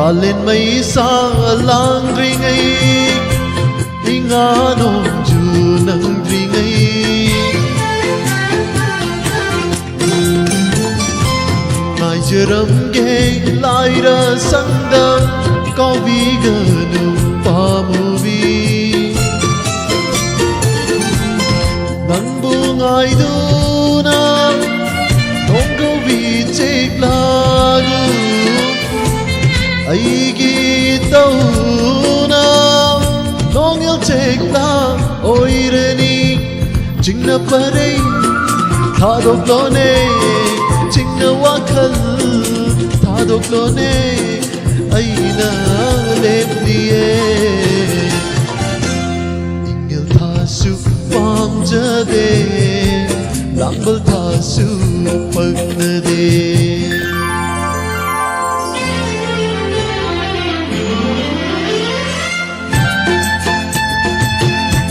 ꯑꯂꯦꯟ ꯃꯩꯁꯥ ꯂꯥꯡꯗ꯭ꯔꯤꯉꯩ, ꯏꯉꯥ ꯅꯣꯡꯖꯨ ꯅꯪꯗ꯭ꯔꯤꯉꯩ, ꯉꯥꯏꯖꯔꯝꯒꯦ ꯂꯥꯏꯔ ꯁꯪꯗ, ꯀꯥꯎꯕꯤꯒꯅꯨ ꯄꯥꯝꯃꯨꯕꯤ꯫ ꯅꯪꯕꯨ ꯉꯥꯏꯗꯨꯅ ꯅꯣꯡꯒꯧꯕꯤ ꯆꯦꯛꯂꯥꯒꯨ, ꯑꯩꯒꯤ ꯇꯧꯅ ꯅꯣꯡꯌꯜ ꯆꯦꯛꯂꯥ ꯑꯣꯏꯔꯅꯤ꯫ ꯆꯤꯡꯅ ꯄꯔꯩ ꯊꯥꯗꯣꯛꯂꯣꯅꯦ, ꯆꯤꯡꯅ ꯋꯥꯈꯜ ꯊꯥꯗꯣꯛꯂꯣꯅꯦ, ꯑꯩꯅ ꯂꯦꯞꯂꯤꯌꯦ꯫ ꯏꯪꯒꯦꯜ ꯊꯥꯁꯨ ꯄꯥꯝꯖꯗꯦ, ꯂꯥꯡꯕꯜ ꯊꯥꯁꯨ ꯄꯛꯅꯗꯦ꯫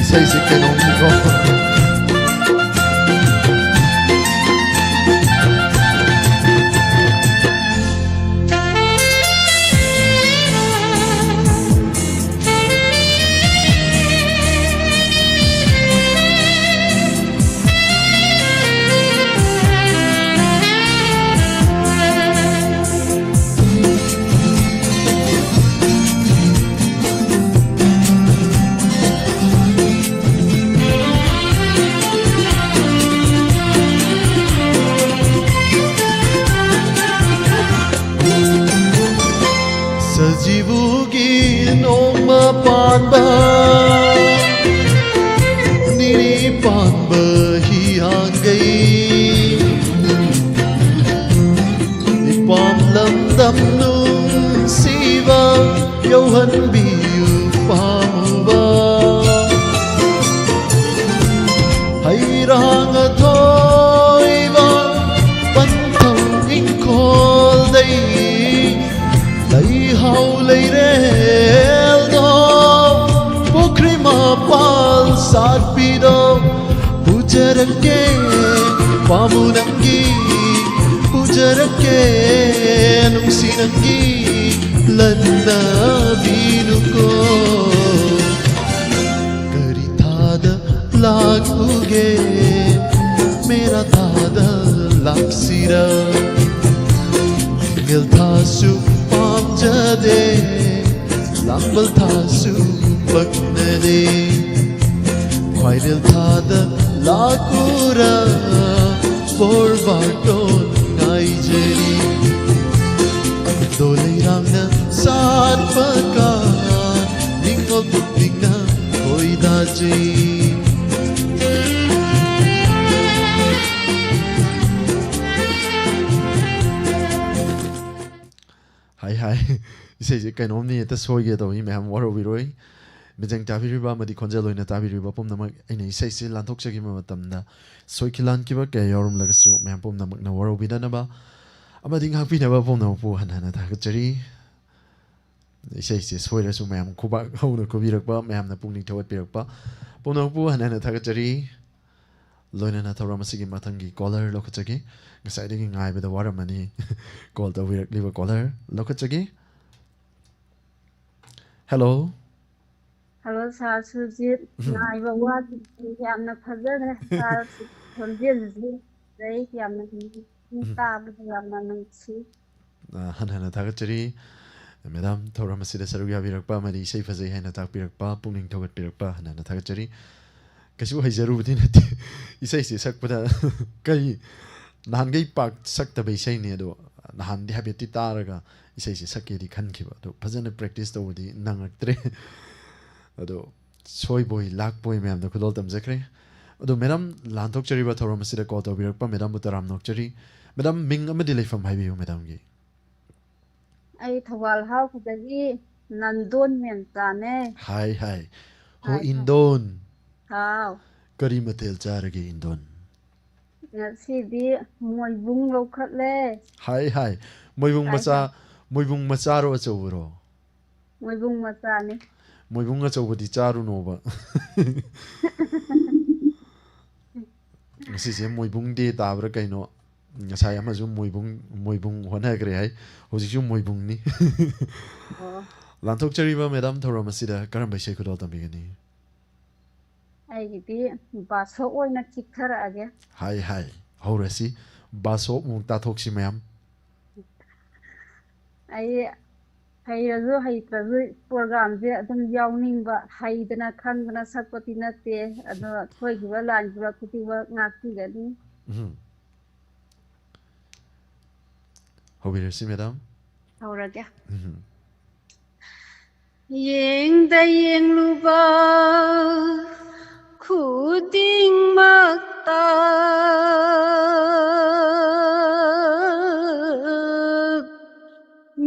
ꯏꯁꯩꯁꯦ ꯀꯩꯅꯣꯝꯅꯤꯀꯣ꯫ ꯁꯖꯤꯕꯨꯒꯤ ꯅꯣꯡꯃ ꯄꯥꯟꯕ, ꯅꯤꯅꯤ ꯄꯥꯟꯕ ꯍꯤꯌꯥꯡꯒꯩ, ꯏꯄꯥꯝ ꯂꯝꯗꯝ ꯅꯨꯡꯁꯤꯕ ꯌꯧꯍꯟꯕꯤꯌꯨ ꯄꯥꯝꯃꯨꯕ꯫ ꯍꯩꯔꯥꯡ ꯑꯊꯣꯏꯕ ꯄꯟꯊꯧ ꯏꯪꯈꯣꯜꯗꯩ, ꯂꯩꯍꯥꯎ ꯂꯩꯔꯦꯜꯗꯣ ꯄꯨꯈ꯭ꯔꯤ ꯃꯄꯥꯜ ꯁꯥꯠꯄꯤꯗꯣ ꯄꯨꯖꯔꯛꯀꯦ ꯄꯥꯝꯃꯨ ꯅꯪꯒꯤ ꯄꯨ ꯆꯔꯛꯀꯦ ꯅꯨꯡꯁꯤ ꯅꯪꯒꯤ ꯂꯟꯅꯕꯤꯅꯨꯀꯣ꯫ ꯀꯔꯤ ꯊꯥꯗ ꯂꯥꯛꯎꯒꯦ ꯃꯦꯔꯥ ꯊꯥꯗ ꯂꯥꯛꯁꯤꯔ꯫ ꯅꯤꯡꯒꯦꯜ ꯊꯥꯁꯨ ꯄꯥꯝꯖꯗꯦ ꯂꯥꯡꯕꯜ ꯊꯥꯁꯨ ꯄꯛꯅꯗꯦ꯫ ꯈ꯭ꯋꯥꯏꯔꯦꯜ ꯊꯥꯗ ꯂꯥꯛꯎꯔ ꯕꯣꯔ ꯕꯥꯔꯇꯣꯟ ꯉꯥꯏꯖꯔꯤ꯫ ꯈꯨꯗꯣꯜ ꯂꯩꯔꯥꯡꯅ ꯁꯥꯠꯄ ꯀꯥꯟ ꯅꯤꯡꯉꯣꯜ ꯄꯨꯛꯅꯤꯡꯅ ꯈꯣꯏꯗꯥꯖꯩ꯫ ꯍꯥꯏ ꯍꯥꯏ꯫ ꯏꯁꯩꯁꯦ ꯀꯩꯅꯣꯝꯅꯤ, ꯍꯦꯛꯇ ꯁꯣꯏꯒꯦ ꯇꯧꯏ꯫ ꯃꯌꯥꯝ ꯋꯥꯔꯧꯕꯤꯔꯣꯏ꯫ ꯃꯤꯖꯦꯡ ꯇꯥꯕꯤꯔꯤꯕ ꯑꯃꯗꯤ ꯈꯣꯟꯖꯦꯜ ꯑꯣꯏꯅ ꯇꯥꯕꯤꯔꯤꯕ ꯄꯨꯝꯅꯃꯛ, ꯑꯩꯅ ꯏꯁꯩꯁꯤ ꯂꯥꯟꯊꯣꯛꯆꯈꯤꯕ ꯃꯇꯝꯗ ꯁꯣꯏꯈꯤ ꯂꯥꯟꯈꯤꯕ ꯀꯌꯥ ꯌꯥꯎꯔꯝꯂꯒꯁꯨ ꯃꯌꯥꯝ ꯄꯨꯝꯅꯃꯛꯅ ꯋꯥꯔꯧꯕꯤꯗꯅꯕ ꯑꯃꯗꯤ ꯉꯥꯛꯄꯤꯅꯕ ꯄꯨꯝꯅꯃꯛꯄꯨ ꯍꯟꯅ ꯍꯟꯅ ꯊꯥꯒꯠꯆꯔꯤ꯫ ꯏꯁꯩꯁꯦ ꯁꯣꯏꯔꯁꯨ ꯃꯌꯥꯝ ꯈꯨꯕꯥꯛ ꯍꯧꯅ ꯈꯨꯕꯤꯔꯛꯄ, ꯃꯌꯥꯝꯅ ꯄꯨꯛꯅꯤꯡ ꯊꯧꯒꯠꯄꯤꯔꯛꯄ ꯄꯨꯝꯅꯃꯛꯄꯨ ꯍꯟꯅ ꯍꯟꯅ ꯊꯥꯒꯠꯆꯔꯤ꯫ ꯂꯣꯏꯅꯅ ꯊꯧꯔꯝ ꯑꯁꯤꯒꯤ ꯃꯊꯪꯒꯤ ꯀꯣꯂꯔ ꯂꯧꯈꯠꯆꯒꯦ꯫ ꯉꯁꯥꯏꯗꯒꯤ ꯉꯥꯏꯕꯗ ꯋꯥꯔꯝꯃꯅꯤ꯫ ꯀꯣꯜ ꯇꯧꯕꯤꯔꯛꯂꯤꯕ ꯀꯣꯂꯔ ꯂꯧꯈꯠꯆꯒꯦ꯫ ꯍꯦꯜꯂꯣ꯫ Hello, sir Surjit. ꯎꯝ꯫ ꯉꯥꯏꯕ ꯋꯥꯈꯤꯕꯁꯦ ꯌꯥꯝꯅ ꯐꯖꯈ꯭ꯔꯦ꯫ ꯁꯥꯔ ꯈꯣꯟꯖꯦꯜꯁꯤꯁꯨ ꯐꯖꯩ, ꯌꯥꯝꯅ ꯅꯨꯡꯁꯤ, ꯎꯝ꯫ ꯇꯥꯕꯗ ꯌꯥꯝꯅ ꯅꯨꯡꯁꯤ꯫ ꯑ, ꯍꯟꯅ ꯍꯟꯅ ꯊꯥꯒꯠꯆꯔꯤ꯫ ꯃꯦꯗꯥꯝ, ꯊꯧꯔꯝ ꯑꯁꯤꯗ ꯁꯔꯨꯛ ꯌꯥꯕꯤꯔꯛꯄ ꯑꯃꯗꯤ ꯏꯁꯩ ꯐꯖꯩ ꯍꯥꯏꯅ ꯇꯥꯛꯄꯤꯔꯛꯄ, ꯄꯨꯛꯅꯤꯡ ꯊꯧꯒꯠꯄꯤꯔꯛꯄ ꯍꯟꯅ ꯍꯟꯅ ꯊꯥꯒꯠꯆꯔꯤ꯫ ꯀꯩꯁꯨ ꯍꯩꯖꯔꯨꯕꯗꯤ ꯅꯠꯇꯦ꯫ ꯏꯁꯩꯁꯦ ꯁꯛꯄꯗ ꯀꯔꯤ, ꯅꯍꯥꯟꯈꯩ ꯄꯥꯛ ꯁꯛꯇꯕ ꯏꯁꯩꯅꯤ, ꯑꯗꯣ ꯅꯍꯥꯟꯗꯤ ꯍꯥꯏꯐꯦꯠꯇꯤ ꯇꯥꯔꯒ ꯏꯁꯩꯁꯦ ꯁꯛꯀꯦꯗꯤ ꯈꯟꯈꯤꯕ꯫ ꯑꯗꯣ ꯐꯖꯅ practice ꯇꯧꯕꯗꯤ ꯅꯪꯉꯛꯇ꯭ꯔꯦ꯫ ꯑꯗꯣ ꯁꯣꯏꯕꯣꯏ ꯂꯥꯛꯄꯣꯏ ꯃꯌꯥꯝꯗ ꯈꯨꯗꯣꯜ ꯇꯝꯖꯈ꯭ꯔꯦ꯫ ꯑꯗꯣ ꯃꯦꯗꯥꯝ, ꯂꯥꯟꯊꯣꯛꯆꯔꯤꯕ ꯊꯧꯔꯝ ꯑꯁꯤꯗ ꯀꯣꯜ ꯇꯧꯕꯤꯔꯛꯄ ꯃꯦꯗꯥꯝꯕꯨ ꯇꯔꯥꯝꯅ ꯑꯣꯛꯆꯔꯤ꯫ ꯃꯦꯗꯥꯝ, ꯃꯤꯡ ꯑꯃꯗꯤ ꯂꯩꯐꯝ ꯍꯥꯏꯕꯤꯌꯨ ꯃꯦꯗꯥꯝꯒꯤ꯫ ꯑꯩ ꯊꯧꯕꯥꯜ ꯍꯥꯎꯈꯤꯗꯒꯤ ꯅꯟꯗꯣꯟ ꯃꯦꯝꯆꯥꯅꯦ꯫ ꯍꯥꯏ, ꯍꯥꯏ꯫ ꯍꯣ, ꯍꯥꯏ, ꯍꯥꯏ꯫ ꯏꯟꯗꯣꯟ꯫ ꯍꯥꯎ꯫ ꯀꯔꯤ ꯃꯊꯦꯜ ꯆꯥꯔꯒꯦ, ꯏꯟꯗꯣꯟ? ꯉꯁꯤꯗꯤ ꯃꯣꯏꯕꯨꯡ ꯂꯧꯈꯠꯂꯦ꯫ ꯍꯥꯏ, ꯍꯥꯏ꯫ ꯃꯣꯏꯕꯨꯡ ꯍꯥꯏ, ꯃꯆꯥ, ꯍꯥꯏ꯫ ꯃꯣꯏꯕꯨꯡ ꯃꯆꯥꯔꯣ ꯑꯆꯧꯕꯔꯣ? ꯃꯣꯏꯕꯨꯡ ꯃꯆꯥꯅꯤ꯫ ꯃꯣꯏꯕꯨꯡ ꯑꯆꯧꯕꯗꯤ ꯆꯥꯔꯨꯅꯣꯕ꯫ ꯉꯁꯤꯁꯦ ꯃꯣꯏꯕꯨꯡ day ꯇꯥꯕ꯭ꯔꯥ ꯀꯩꯅꯣ? ꯉꯁꯥꯏ ꯑꯃꯁꯨ ꯃꯣꯏꯕꯨꯡ, ꯃꯣꯏꯕꯨꯡ ꯍꯣꯠꯅꯈ꯭ꯔꯦ ꯍꯥꯏ, ꯍꯧꯖꯤꯛꯁꯨ ꯃꯣꯏꯕꯨꯡꯅꯤ꯫ ꯑꯣ꯫ ꯂꯥꯟꯊꯣꯛꯆꯔꯤꯕ ꯃꯦꯗꯥꯝ ꯊꯧꯔꯝ ꯑꯁꯤꯗ ꯀꯔꯝꯕ ꯏꯁꯩ ꯈꯨꯗꯣꯜ ꯇꯝꯕꯤꯒꯅꯤ? ꯑꯩꯒꯤꯗꯤ ꯕꯥꯁꯣꯞ ꯑꯣꯏꯅ ꯆꯤꯛꯊꯔꯛꯑꯒꯦ꯫ ꯍꯥꯏ, ꯍꯥꯏ, ꯍꯧꯔꯁꯤ꯫ ꯕꯥꯁꯣꯞ ꯑꯃꯨꯛ ꯇꯥꯊꯣꯛꯁꯤ ꯃꯌꯥꯝ꯫ ꯑꯩ ꯍꯩꯔꯁꯨ ꯍꯩꯇ꯭ꯔꯁꯨ ꯄ꯭ꯔꯣꯒ꯭ꯔꯥꯝꯁꯦ ꯑꯗꯨꯝ ꯌꯥꯎꯅꯤꯡꯕ, ꯍꯩꯗꯅ ꯈꯪꯗꯅ ꯁꯛꯄꯗꯤ ꯅꯠꯇꯦ, ꯑꯗꯣ ꯁꯣꯏꯈꯤꯕ ꯂꯥꯟꯈꯤꯕ ꯈꯨꯗꯤꯡꯃꯛ ꯉꯥꯛꯄꯤꯒꯅꯤ꯫ ꯎꯝ꯫ ꯍꯧꯕꯤꯔꯁꯤ ꯃꯦꯗꯥꯝ꯫ ꯍꯧꯔꯒꯦ꯫ ꯎꯝ꯫ ꯌꯦꯡꯗ ꯌꯦꯡꯂꯨꯕ ꯈꯨꯗꯤꯡꯃꯛꯇ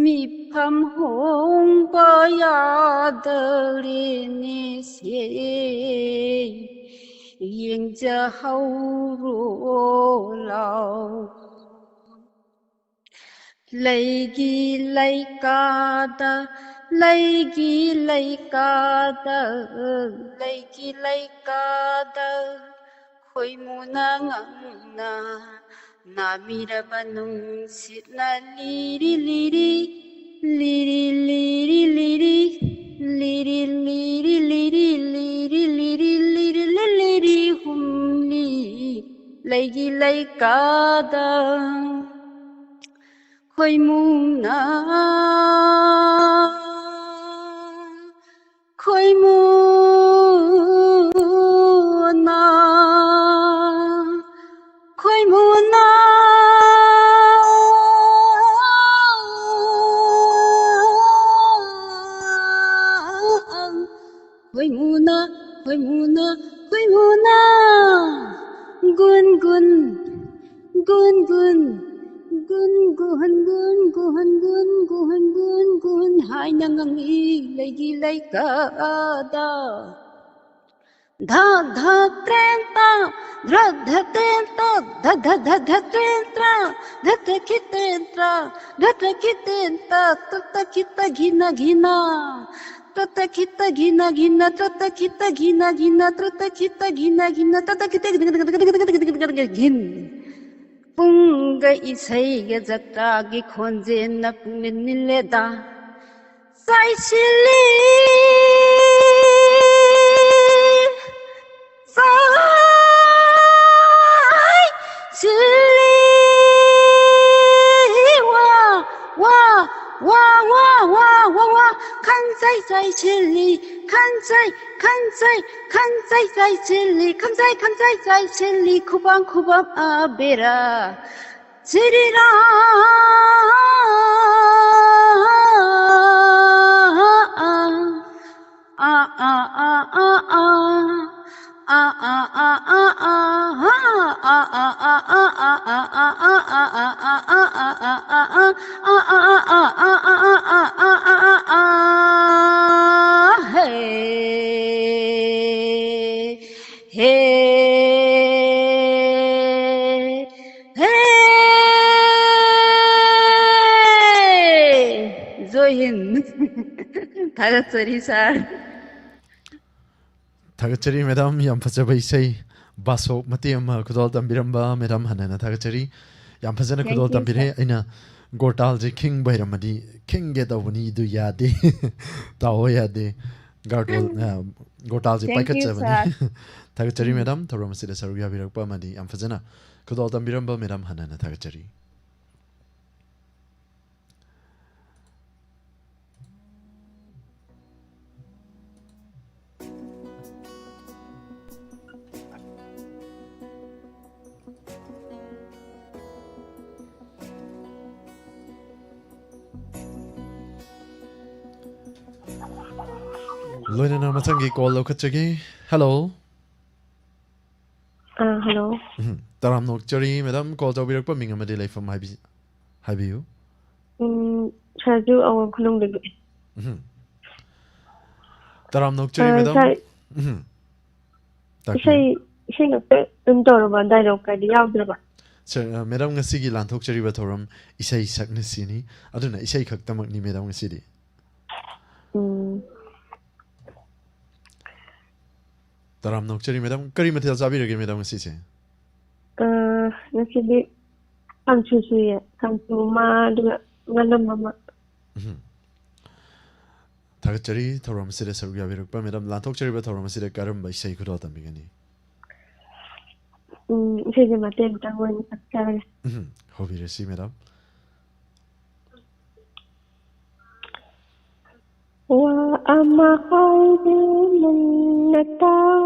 ꯃꯤꯐꯝ ꯍꯣꯡꯕ ꯌꯥꯗꯧꯔꯦꯅꯦꯁꯦ, ꯌꯦꯡꯖꯍꯧꯔꯣ ꯂꯥꯎ꯫ ꯂꯩꯒꯤ ꯂꯩꯀꯥꯗ, ꯂꯩꯒꯤ ꯂꯩꯀꯥꯗ, ꯂꯩꯒꯤ ꯂꯩꯀꯥꯗ, ꯈꯣꯏꯃꯨꯅ ꯉꯪꯅ ꯅꯥꯃꯤꯔꯕ ꯅꯨꯡꯁꯤꯠꯅ ꯂꯤꯔꯤ ꯂꯤꯔꯤ, ꯂꯤꯔꯤ ꯂꯤꯔꯤ ꯂꯤꯔꯤ, ꯂꯤꯔꯤ ꯂꯤꯔꯤ ꯂꯤꯔꯤ ꯂꯤꯔꯤ ꯂꯤꯔꯤ ꯂꯤꯔꯤ ꯂꯤꯔꯤ ꯍꯨꯝꯂꯤ ꯂꯩꯒꯤ ꯂꯩꯀꯥꯗ꯫ ꯈꯣꯏꯃꯨꯅ, ꯈꯣꯏꯃꯨꯅ, ꯈꯣꯏꯃꯨꯅ, ꯈꯣꯏꯃꯨꯅ, ꯈꯣꯏꯃꯨꯅ, ꯈꯣꯏꯃꯨꯅ, ꯒꯨꯟ ꯒꯨꯟ, ꯒꯨꯟ ꯒꯨꯟ, ꯒꯨꯟ ꯒꯨꯍꯟ, ꯒꯨꯟ ꯒꯨꯍꯟ, ꯒꯨꯟ ꯒꯨꯍꯟ, ꯒꯨꯟ ꯒꯨꯍꯟ ꯍꯥꯏꯅ ꯉꯪꯏ ꯂꯩꯒꯤ ꯂꯩꯀꯥꯗ꯫ ꯙ ꯙ ꯇ꯭ꯔꯦꯟ ꯇ, ꯙ ꯙ ꯇ꯭ꯔꯦꯟ ꯇ, ꯙ ꯙ ꯙ ꯙ ꯇ꯭ꯔꯦꯟ ꯇ꯭ꯔ, ꯙ ꯙ ꯈꯤ ꯇ꯭ꯔꯦꯟ ꯇ꯭ꯔ, ꯙ ꯙ ꯈꯤ ꯇ꯭ꯔꯦꯟ ꯇ, ꯇ ꯇ ꯈꯤ ꯇ ꯘꯤ ꯅ ꯘꯤ ꯅ, ꯇ ꯇ ꯈꯤ ꯇ ꯘꯤ ꯅ ꯘꯤ ꯅ, ꯇ ꯇ ꯈꯤ ꯇ ꯘꯤ ꯅ ꯘꯤ ꯅ, ꯇ ꯇ ꯈꯤ ꯇ ꯘꯤ ꯅ ꯘꯤ ꯅ, ꯇ ꯇ ꯈꯤ ꯇ ꯘꯤ ꯅ ꯘꯤ ꯅ꯫ ꯄꯨꯡꯒ ꯏꯁꯩꯒ ꯖꯇ꯭ꯔꯥꯒꯤ ꯈꯣꯟꯖꯦꯜꯅ ꯄꯨꯛꯅꯤꯡ ꯅꯤꯜꯂꯦꯗ꯫ ꯆꯥꯏꯁꯤꯜꯂꯤ, ꯆꯥꯏꯁꯤꯜꯂꯤ, ꯋꯥ, ꯋꯥ, ꯋꯥ, ꯋꯥ, ꯋꯥ, ꯋꯥ, ꯋꯥ, ꯈꯟꯖꯩ ꯆꯥꯏꯁꯤꯜꯂꯤ, ꯈꯟꯖꯩ, ꯈꯟꯖꯩ, ꯈꯟꯖꯩ ꯆꯥꯏꯁꯤꯜꯂꯤ, ꯈꯟꯖꯩ, ꯈꯟꯖꯩ ꯆꯥꯏꯁꯤꯜꯂꯤ, ꯈꯨꯕꯥꯝ, ꯈꯨꯕꯥꯝ ꯑꯕꯦꯔꯥ꯫ ꯁ꯭ꯔꯤ ꯔꯥꯝ꯫ ꯑꯥ, ꯑꯥ, ꯑꯥ, ꯑꯥ, ꯑꯥ, ꯑꯥ꯫ ꯍꯦ, ꯍꯦ, ꯍꯦ꯫ ꯖꯣꯏ ꯍꯤꯟ꯫ ꯊꯥꯒꯠꯆꯔꯤ, ꯁꯥꯔ꯫ ꯊꯥꯒꯠꯆꯔꯤ, ꯃꯦꯗꯥꯝ꯫ ꯌꯥꯝ ꯐꯖꯕ ꯏꯁꯩ, ꯕꯥꯁꯣꯞ ꯃꯇꯦꯛ ꯑꯃ ꯈꯨꯗꯣꯜ ꯇꯝꯕꯤꯔꯝꯕ ꯃꯦꯗꯥꯝ ꯍꯟꯅ ꯍꯟꯅ ꯊꯥꯒꯠꯆꯔꯤ꯫ ꯌꯥꯝ ꯐꯖꯅ Thank ꯈꯨꯗꯣꯜ you, ꯇꯝꯕꯤꯔꯦ꯫ Sir. ꯑꯩꯅ ꯒꯣꯔꯇꯥꯜꯁꯦ ꯈꯤꯡꯕ ꯍꯩꯔꯝꯃꯗꯤ ꯈꯤꯡꯒꯦ ꯇꯧꯕꯅꯤ, ꯑꯗꯨ ꯌꯥꯗꯦ꯫ ꯇꯥꯑꯣ ꯌꯥꯗꯦ꯫ ꯒꯥꯔꯗꯣꯜ, ꯑ, ꯒꯣꯔꯇꯥꯜꯁꯦ Thank you, ꯄꯥꯏꯈꯠꯆꯕꯅꯤ꯫ Sir. ꯊꯥꯒꯠꯆꯔꯤ, ꯎꯝ꯫ ꯃꯦꯗꯥꯝ, ꯊꯧꯔꯝ ꯑꯁꯤꯗ ꯁꯔꯨꯛ ꯌꯥꯕꯤꯔꯛꯄ ꯑꯃꯗꯤ ꯌꯥꯝ ꯐꯖꯅ ꯈꯨꯗꯣꯜ ꯇꯝꯕꯤꯔꯝꯕ ꯃꯦꯗꯥꯝ ꯍꯟꯅ ꯍꯟꯅ ꯊꯥꯒꯠꯆꯔꯤ꯫ ꯂꯣꯏꯅꯅ ꯃꯊꯪꯒꯤ ꯀꯣꯜ ꯂꯧꯈꯠꯆꯒꯦ꯫ ꯍꯜꯂꯣ꯫ ꯑꯥ, ꯍꯜꯂꯣ꯫ ꯎꯝ, ꯇꯔꯥꯝꯅ ꯑꯣꯛꯆꯔꯤ, ꯃꯦꯗꯥꯝ, ꯀꯣꯜ ꯇꯧꯕꯤꯔꯛꯄ ꯃꯤꯡ ꯑꯃꯗꯤ ꯂꯩꯐꯝ ꯍꯥꯏꯕꯤ-, ꯍꯥꯏꯕꯤꯌꯨ꯫ ꯎꯝ, ꯁꯥꯔꯁꯨ ꯑꯋꯥꯡ ꯈꯨꯅꯨꯡꯗꯒꯤ꯫ ꯎꯝ꯫ ꯇꯔꯥꯝꯅ ꯑꯣꯛꯆꯔꯤ, ꯑꯥ, ꯃꯦꯗꯥꯝ꯫ ꯁꯥꯔ, ꯎꯝ꯫ ꯇꯥꯛꯄꯤꯌꯨ꯫ ꯏꯁꯩ, ꯏꯁꯩ ꯉꯥꯛꯇ ꯑꯗꯨꯝ ꯇꯧꯔꯕ, ꯗꯥꯏꯂꯣꯛ ꯀꯥꯏꯗꯤ ꯌꯥꯎꯗ꯭ꯔꯕ? ꯁꯥꯔ, ꯑ, ꯃꯦꯗꯥꯝ, ꯉꯁꯤꯒꯤ ꯂꯥꯟꯊꯣꯛꯆꯔꯤꯕ ꯊꯧꯔꯝ ꯏꯁꯩ ꯁꯛꯅꯁꯤꯅꯤ꯫ ꯑꯗꯨꯅ ꯏꯁꯩ ꯈꯛꯇꯃꯛꯅꯤ, ꯃꯦꯗꯥꯝ, ꯉꯁꯤꯗꯤ꯫ ꯎꯝ꯫ ꯇꯔꯥꯝꯅ ꯑꯣꯛꯆꯔꯤ, ꯃꯦꯗꯥꯝ꯫ ꯀꯔꯤ ꯃꯊꯦꯜ ꯆꯥꯕꯤꯔꯒꯦ, ꯃꯦꯗꯥꯝ, ꯉꯁꯤꯁꯦ? ꯑ, ꯉꯁꯤꯗꯤ ꯀꯥꯡꯁꯨ ꯁꯨꯏꯌꯦ꯫ ꯀꯥꯡꯁꯨ ꯑꯃ, ꯑꯗꯨꯒ ꯉꯥꯅꯝ ꯑꯃ꯫ ꯎꯝ꯫ ꯊꯥꯒꯠꯆꯔꯤ ꯊꯧꯔꯝ ꯑꯁꯤꯗ ꯁꯔꯨꯛ ꯌꯥꯕꯤꯔꯛꯄ꯫ ꯃꯦꯗꯥꯝ, ꯂꯥꯟꯊꯣꯛꯆꯔꯤꯕ ꯊꯧꯔꯝ ꯑꯁꯤꯗ ꯀꯔꯝꯕ ꯏꯁꯩ ꯈꯨꯗꯣꯜ ꯇꯝꯕꯤꯒꯅꯤ? ꯎꯝ, ꯏꯁꯩꯁꯦ ꯃꯇꯦꯛ ꯑꯃꯇꯪ ꯑꯣꯏꯅ ꯁꯛꯆꯔꯒꯦ꯫ ꯎꯝ, ꯍꯧꯕꯤꯔꯁꯤ ꯃꯦꯗꯥꯝ꯫ ꯋꯥ ꯑꯃ ꯍꯥꯏꯒꯦ ꯃꯨꯟꯅ ꯇꯥꯎ,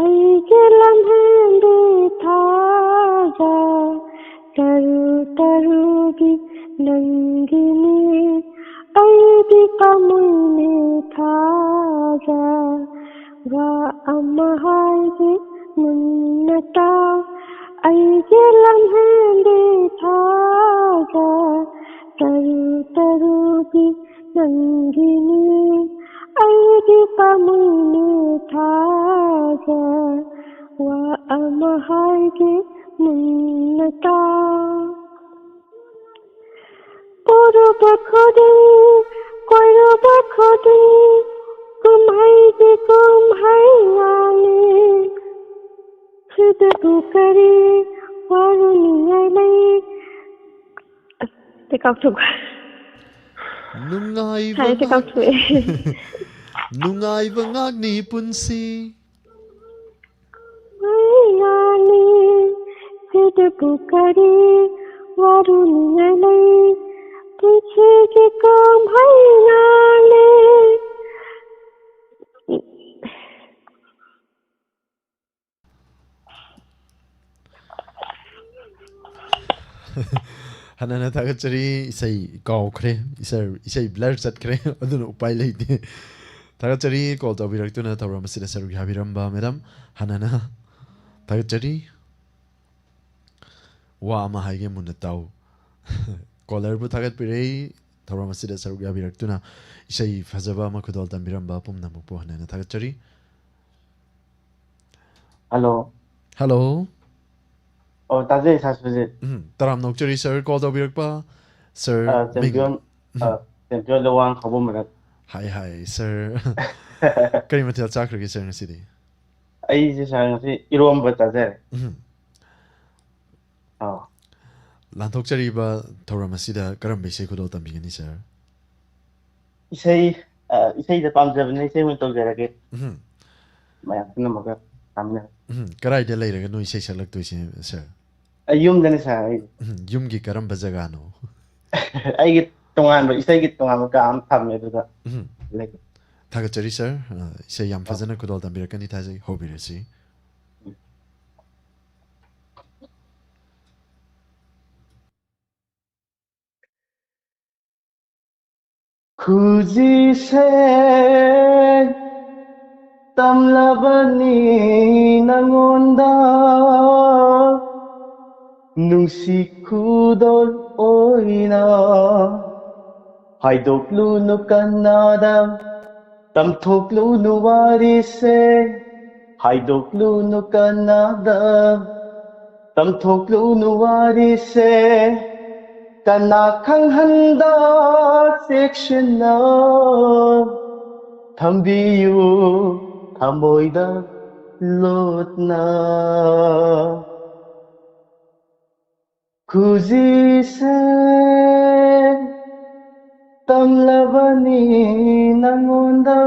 ꯑꯩꯒꯤ ꯂꯝꯍꯦꯟꯕꯤ ꯊꯥꯖ, ꯇꯔꯨ ꯇꯔꯨꯕꯤ ꯅꯪꯒꯤꯅꯤ, ꯑꯩꯗꯤ ꯄꯥꯝꯃꯨꯏꯅꯦ ꯊꯥꯖ꯫ ꯋꯥ ꯑꯃ ꯍꯥꯏꯒꯦ ꯃꯨꯟꯅ ꯇꯥꯎ, ꯑꯩꯒꯤ ꯂꯝꯍꯦꯟꯕꯤ ꯊꯥꯖ, ꯇꯔꯨ ꯇꯔꯨꯕꯤ ꯅꯪꯒꯤꯅꯤ, ꯑꯩꯗꯤ ꯄꯥꯝꯃꯨꯏꯅꯦ ꯊꯥꯖ꯫ ꯋꯥ ꯑꯃ ꯍꯥꯏꯒꯦ ꯃꯨꯟꯅ ꯇꯥꯎ꯫ ꯎꯔꯨꯕ ꯈꯨꯗꯤꯡ, ꯀꯣꯏꯔꯨꯕ ꯈꯨꯗꯤꯡ, ꯀꯨꯝꯍꯩꯒꯤ ꯀꯨꯝꯍꯩ ꯉꯥꯜꯂꯤ꯫ ꯁꯤꯗꯕꯨ ꯀꯔꯤ ꯋꯥꯔꯨꯅꯤꯡꯉꯥꯏ ꯂꯩ? ꯑꯁ, ꯀꯥꯎꯊꯣꯛꯈ꯭ꯔꯦ꯫ ꯅꯨꯡꯉꯥꯏꯕ ꯍꯥꯏꯁꯦ ꯉꯥꯛ- ꯀꯥꯎꯊꯣꯛꯑꯦ꯫ ꯅꯨꯡꯉꯥꯏꯕ ꯉꯥꯛꯅꯤ ꯄꯨꯟꯁꯤ꯫ ꯃꯩꯉꯥꯜꯂꯤ, ꯁꯤꯗꯕꯨ ꯀꯔꯤ ꯋꯥꯔꯨꯅꯤꯡꯉꯥꯏ ꯂꯩ? ꯄꯨꯟꯁꯤꯒꯤ ꯀꯨꯝꯍꯩ ꯉꯥꯜꯂꯤ꯫ ꯍꯟꯅ ꯍꯟꯅ ꯊꯥꯒꯠꯆꯔꯤ꯫ ꯏꯁꯩ ꯀꯥꯎꯈ꯭ꯔꯦ, ꯏꯁꯩ, ꯏꯁꯩ blur ꯆꯠꯈ꯭ꯔꯦ, ꯑꯗꯨꯅ ꯎꯄꯥꯏ ꯂꯩꯇꯦ꯫ ꯊꯥꯒꯠꯆꯔꯤ call ꯇꯧꯕꯤꯔꯛꯇꯨꯅ ꯊꯧꯔꯝ ꯑꯁꯤꯗ ꯁꯔꯨꯛ ꯌꯥꯕꯤꯔꯝꯕ ꯃꯦꯗꯥꯝ꯫ ꯍꯟꯅ ꯍꯟꯅ ꯊꯥꯒꯠꯆꯔꯤ꯫ ꯋꯥ ꯑꯃ ꯍꯥꯏꯒꯦ ꯃꯨꯟꯅ ꯇꯥꯎ꯫ Callerꯕꯨ ꯊꯥꯒꯠꯄꯤꯔꯛꯏ, ꯊꯧꯔꯝ ꯑꯁꯤꯗ ꯁꯔꯨꯛ ꯌꯥꯕꯤꯔꯛꯇꯨꯅ ꯏꯁꯩ ꯐꯖꯕ ꯑꯃ ꯈꯨꯗꯣꯜ ꯇꯝꯕꯤꯔꯝꯕ ꯄꯨꯝꯅꯃꯛꯄꯨ ꯍꯟꯅ ꯍꯟꯅ ꯊꯥꯒꯠꯆꯔꯤ꯫ ꯍꯜꯂꯣ꯫ ꯍꯜꯂꯣ꯫ ꯑꯣ, ꯇꯥꯖꯩ ꯁꯥꯔ ꯁꯨꯖꯤꯠ꯫ ꯎꯝ, ꯇꯔꯥꯝꯅ ꯑꯣꯛꯆꯔꯤ ꯁꯥꯔ call ꯇꯧꯕꯤꯔꯛꯄ꯫ ꯁꯥꯔ ꯑ, ꯃꯤꯡ? ꯆꯦꯝꯄꯤꯌꯟ, ꯑ, ꯎꯝ. ꯆꯦꯝꯄꯤꯌꯟ ꯂꯨꯋꯥꯡ ꯍꯧꯕꯝ ꯃꯦꯗꯥꯝ꯫ Hi, hi, sir. ꯀꯔꯤ ꯃꯊꯦꯜ ꯆꯥꯈ꯭ꯔꯒꯦ ꯁꯥꯔ ꯉꯁꯤꯗꯤ? ꯑꯩꯁꯦ ꯁꯥꯔ ꯉꯁꯤ ꯏꯔꯣꯝꯕ ꯆꯥꯖꯔꯦ꯫ ꯎꯝ. ꯑꯥ꯫ ꯂꯥꯟꯊꯣꯛꯆꯔꯤꯕ ꯊꯧꯔꯝ ꯑꯁꯤꯗ ꯀꯔꯝꯕ ꯏꯁꯩ ꯈꯨꯗꯣꯜ ꯇꯝꯕꯤꯒꯅꯤ, ꯁꯥꯔ? ꯏꯁꯩ ꯑ, ꯏꯁꯩꯗ ꯄꯥꯝꯖꯕꯅ ꯏꯁꯩ ꯑꯣꯏꯅ ꯇꯧꯖꯔꯒꯦ꯫ ꯎꯝ, ꯃꯌꯥꯝ ꯄꯨꯝꯅꯃꯛꯀ ꯇꯥꯃꯤꯟꯅꯔꯦ꯫ ꯎꯝ, ꯀꯗꯥꯏꯗ ꯂꯩꯔꯒꯅꯣ ꯏꯁꯩ ꯁꯛꯂꯛꯇꯣꯏꯁꯦ, ꯁꯥꯔ? ꯑꯩ ꯌꯨꯝꯗꯅꯦ ꯁꯥꯔ꯫ ꯑꯩ ꯎꯝ, ꯌꯨꯝꯒꯤ ꯀꯔꯝꯕ ꯖꯒꯥꯅꯣ? ꯑꯩꯒꯤ ꯇꯣꯉꯥꯟꯕ, ꯏꯁꯩꯒꯤ ꯇꯣꯉꯥꯟꯕ ꯀꯥ ꯑꯃ ꯊꯝꯃꯦ, ꯑꯗꯨꯗ ꯎꯝ, ꯂꯩ꯫ ꯊꯥꯒꯠꯆꯔꯤ, ꯁꯥꯔ꯫ ꯑ, ꯏꯁꯩ ꯌꯥꯝ ꯐꯖꯅ ꯈꯨꯗꯣꯜ ꯇꯝꯕꯤꯔꯛꯀꯅꯤ ꯊꯥꯖꯩ꯫ ꯍꯧꯕꯤꯔꯁꯤ꯫ ꯈꯨꯖꯤꯁꯦ ꯇꯝꯂꯕꯅꯤ ꯅꯉꯣꯟꯗ, ꯅꯨꯡꯁꯤ ꯈꯨꯗꯣꯜ ꯑꯣꯏꯅ꯫ ꯍꯥꯏꯗꯣꯛꯂꯨꯅꯨ ꯀꯅꯥꯗ, ꯇꯝꯊꯣꯛꯂꯨꯅꯨ ꯋꯥꯔꯤꯁꯦ꯫ ꯍꯥꯏꯗꯣꯛꯂꯨꯅꯨ ꯀꯅꯥꯗ, ꯇꯝꯊꯣꯛꯂꯨꯅꯨ ꯋꯥꯔꯤꯁꯦ꯫ ꯀꯅꯥ ꯈꯪꯍꯟꯗ ꯆꯦꯛꯁꯤꯟꯅ ꯊꯝꯕꯤꯌꯨ ꯊꯃꯣꯏꯗ ꯂꯣꯠꯅ꯫ ꯈꯨꯖꯤꯁꯦ ꯇꯝꯂꯕꯅꯤ ꯅꯉꯣꯟꯗ,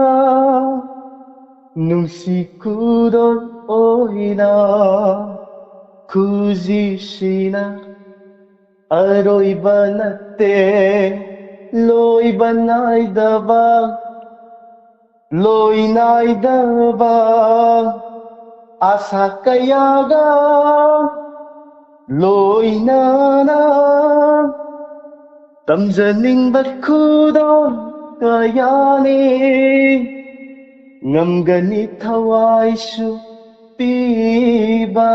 ꯅꯨꯡꯁꯤ ꯈꯨꯗꯣꯜ ꯑꯣꯏꯅ꯫ ꯈꯨꯖꯤꯁꯤꯅ ꯑꯔꯣꯏꯕ ꯅꯠꯇꯦ, ꯂꯣꯏꯕ ꯅꯥꯏꯗꯕ, ꯂꯣꯏ ꯅꯥꯏꯗꯕ ꯑꯁꯥ ꯀꯌꯥꯒ ꯂꯣꯏꯅꯅ ꯇꯝꯖꯅꯤꯡꯕ ꯈꯨꯗꯣꯜ ꯀꯌꯥꯅꯤ, ꯉꯝꯒꯅꯤ ꯊꯋꯥꯏꯁꯨ ꯄꯤꯕ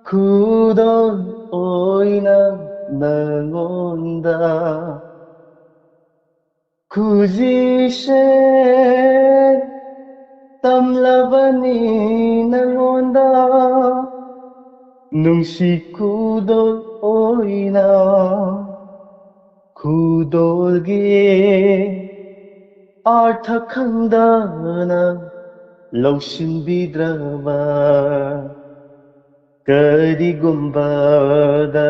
ꯈꯨꯗꯣꯜ ꯑꯣꯏꯅ ꯅꯉꯣꯟꯗ꯫ ꯈꯨꯖꯤꯁꯦ ꯇꯝꯂꯕꯅꯤ ꯅꯉꯣꯟꯗ, ꯅꯨꯡꯁꯤ ꯈꯨꯗꯣꯜ ꯑꯣꯏꯅ꯫ ꯈꯨꯗꯣꯜꯒꯤ ꯑꯥꯔꯊ ꯈꯪꯗꯅ ꯂꯧꯁꯤꯟꯕꯤꯗ꯭ꯔꯕ, ꯀꯔꯤꯒꯨꯝꯕꯗ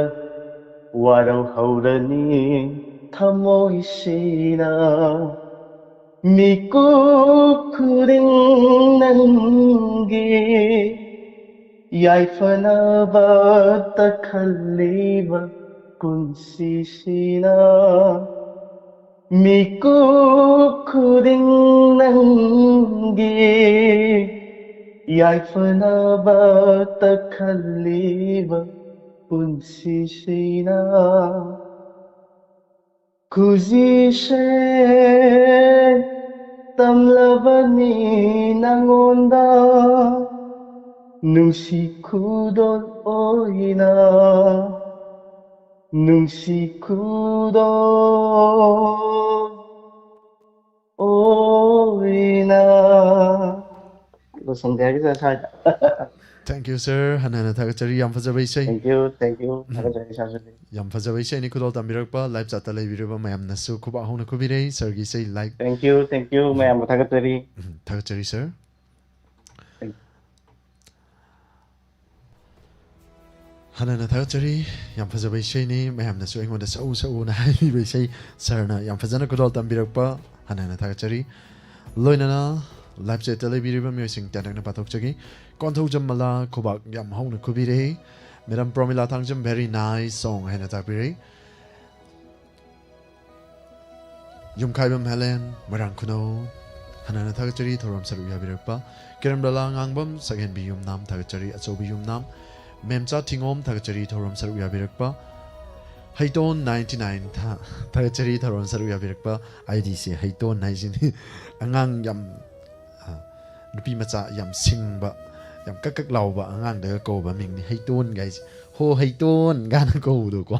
ꯋꯥꯔꯧꯍꯧꯔꯅꯤ ꯊꯃꯣꯏꯁꯤꯅ꯫ ꯃꯤꯀꯨꯞ ꯈꯨꯗꯤꯡ ꯅꯪꯒꯤ ꯌꯥꯏꯐꯅꯕꯇ ꯈꯜꯂꯤꯕ ꯄꯨꯟꯁꯤꯁꯤꯅ꯫ ꯃꯤꯀꯨꯞ ꯈꯨꯗꯤꯡ ꯅꯪꯒꯤ ꯌꯥꯏꯐꯅꯕꯇ ꯈꯜꯂꯤꯕ ꯄꯨꯟꯁꯤꯁꯤꯅ꯫ ꯈꯨꯖꯤꯁꯦ ꯇꯝꯂꯕꯅꯤ ꯅꯉꯣꯟꯗ, ꯅꯨꯡꯁꯤ ꯈꯨꯗꯣꯜ ꯑꯣꯏꯅ, ꯅꯨꯡꯁꯤ ꯈꯨꯗꯣꯜ ꯑꯣꯏꯅ꯫ ꯂꯣꯏꯁꯤꯟꯖꯔꯒꯦ ꯁ꯭ꯋꯥꯏꯗ꯫ Thank you, sir. ꯍꯟꯅ ꯍꯟꯅ ꯊꯥꯒꯠꯆꯔꯤ꯫ ꯌꯥꯝ ꯐꯖꯕ ꯏꯁꯩ꯫ Thank you, thank you. ꯊꯥꯒꯠꯆꯔꯤ, sir꯫ ꯌꯥꯝ ꯐꯖꯕ ꯏꯁꯩꯅꯤ ꯈꯨꯗꯣꯜ ꯇꯝꯕꯤꯔꯛꯄ꯫ Live chat ꯇ ꯂꯩꯕꯤꯔꯤꯕ ꯃꯌꯥꯝꯅꯁꯨ ꯈꯨꯕꯥꯛ ꯍꯧꯅ ꯈꯨꯕꯤꯔꯩ꯫ Sir ꯒꯤ ꯏꯁꯩ like. Thank you, thank you. ꯃꯌꯥꯝꯕꯨ ꯊꯥꯒꯠꯆꯔꯤ꯫ ꯎꯝ, ꯊꯥꯒꯠꯆꯔꯤ, sir꯫ Thank you. ꯍꯟꯅ ꯍꯟꯅ ꯊꯥꯒꯠꯆꯔꯤ꯫ ꯌꯥꯝ ꯐꯖꯕ ꯏꯁꯩꯅꯤ꯫ ꯃꯌꯥꯝꯅꯁꯨ ꯑꯩꯉꯣꯟꯗ ꯁꯛꯎ ꯁꯛꯎꯅ ꯍꯥꯏꯕꯤꯕ ꯏꯁꯩ꯫ Sir ꯅ ꯌꯥꯝ ꯐꯖꯅ ꯈꯨꯗꯣꯜ ꯇꯝꯕꯤꯔꯛꯄ꯫ ꯍꯟꯅ ꯍꯟꯅ ꯊꯥꯒꯠꯆꯔꯤ꯫ ꯂꯣꯏꯅꯅ live chat ꯇ ꯂꯩꯕꯤꯔꯤꯕ ꯃꯤꯑꯣꯏꯁꯤꯡ ꯇꯦꯟꯇꯛꯅ ꯄꯥꯊꯣꯛꯆꯒꯦ꯫ ꯀꯣꯟꯊꯧꯖꯝ ꯃꯂꯥ ꯈꯨꯕꯥꯛ ꯌꯥꯝ ꯍꯧꯅ ꯈꯨꯕꯤꯔꯦ꯫ Madam ꯄ꯭ꯔꯣꯃꯤꯂꯥ Thangjam, very nice song ꯍꯥꯏꯅ ꯇꯥꯛꯄꯤꯔꯦ꯫ ꯌꯨꯝꯈꯥꯏꯕꯝ ꯍꯦꯂꯦꯟ, ꯃꯣꯏꯔꯥꯡ ꯈꯨꯅꯧ, ꯍꯟꯅ ꯍꯟꯅ ꯊꯥꯒꯠꯆꯔꯤ ꯊꯧꯔꯝ ꯁꯔꯨꯛ ꯌꯥꯕꯤꯔꯛꯄ꯫ ꯀꯤꯔꯟꯕꯂꯥ ꯉꯥꯡꯕꯝ, ꯁꯛꯍꯦꯟꯕꯤ ꯌꯨꯝꯅꯥꯝ, ꯊꯥꯒꯠꯆꯔꯤ ꯑꯆꯧꯕꯤ ꯌꯨꯝꯅꯥꯝ꯫ ꯃꯦꯝꯆꯥ ꯊꯤꯉꯣꯝ, ꯊꯥꯒꯠꯆꯔꯤ ꯊꯧꯔꯝ ꯁꯔꯨꯛ ꯌꯥꯕꯤꯔꯛꯄ꯫ ꯍꯩꯇꯣꯟ ninety nine ꯊꯥ-, ꯊꯥꯒꯠꯆꯔꯤ ꯊꯧꯔꯝ ꯁꯔꯨꯛ ꯌꯥꯕꯤꯔꯛꯄ꯫ ID ꯁꯦ ꯍꯩꯇꯣꯟ ꯍꯥꯏꯁꯤꯅꯤ꯫ ꯑꯉꯥꯡ ꯌꯥꯝ, ꯑ, ꯅꯨꯄꯤ ꯃꯆꯥ ꯌꯥꯝ ꯁꯤꯡꯕ, ꯌꯥꯝ ꯀꯛ ꯀꯛ ꯂꯥꯎꯕ ꯑꯉꯥꯡꯗꯒ ꯀꯧꯕ ꯃꯤꯡꯅꯤ ꯍꯩꯇꯣꯟ ꯒꯥꯏꯁꯦ꯫ "ꯍꯣ ꯍꯩꯇꯣꯟ" ꯒꯥꯅ ꯀꯧꯕꯗꯣꯀꯣ꯫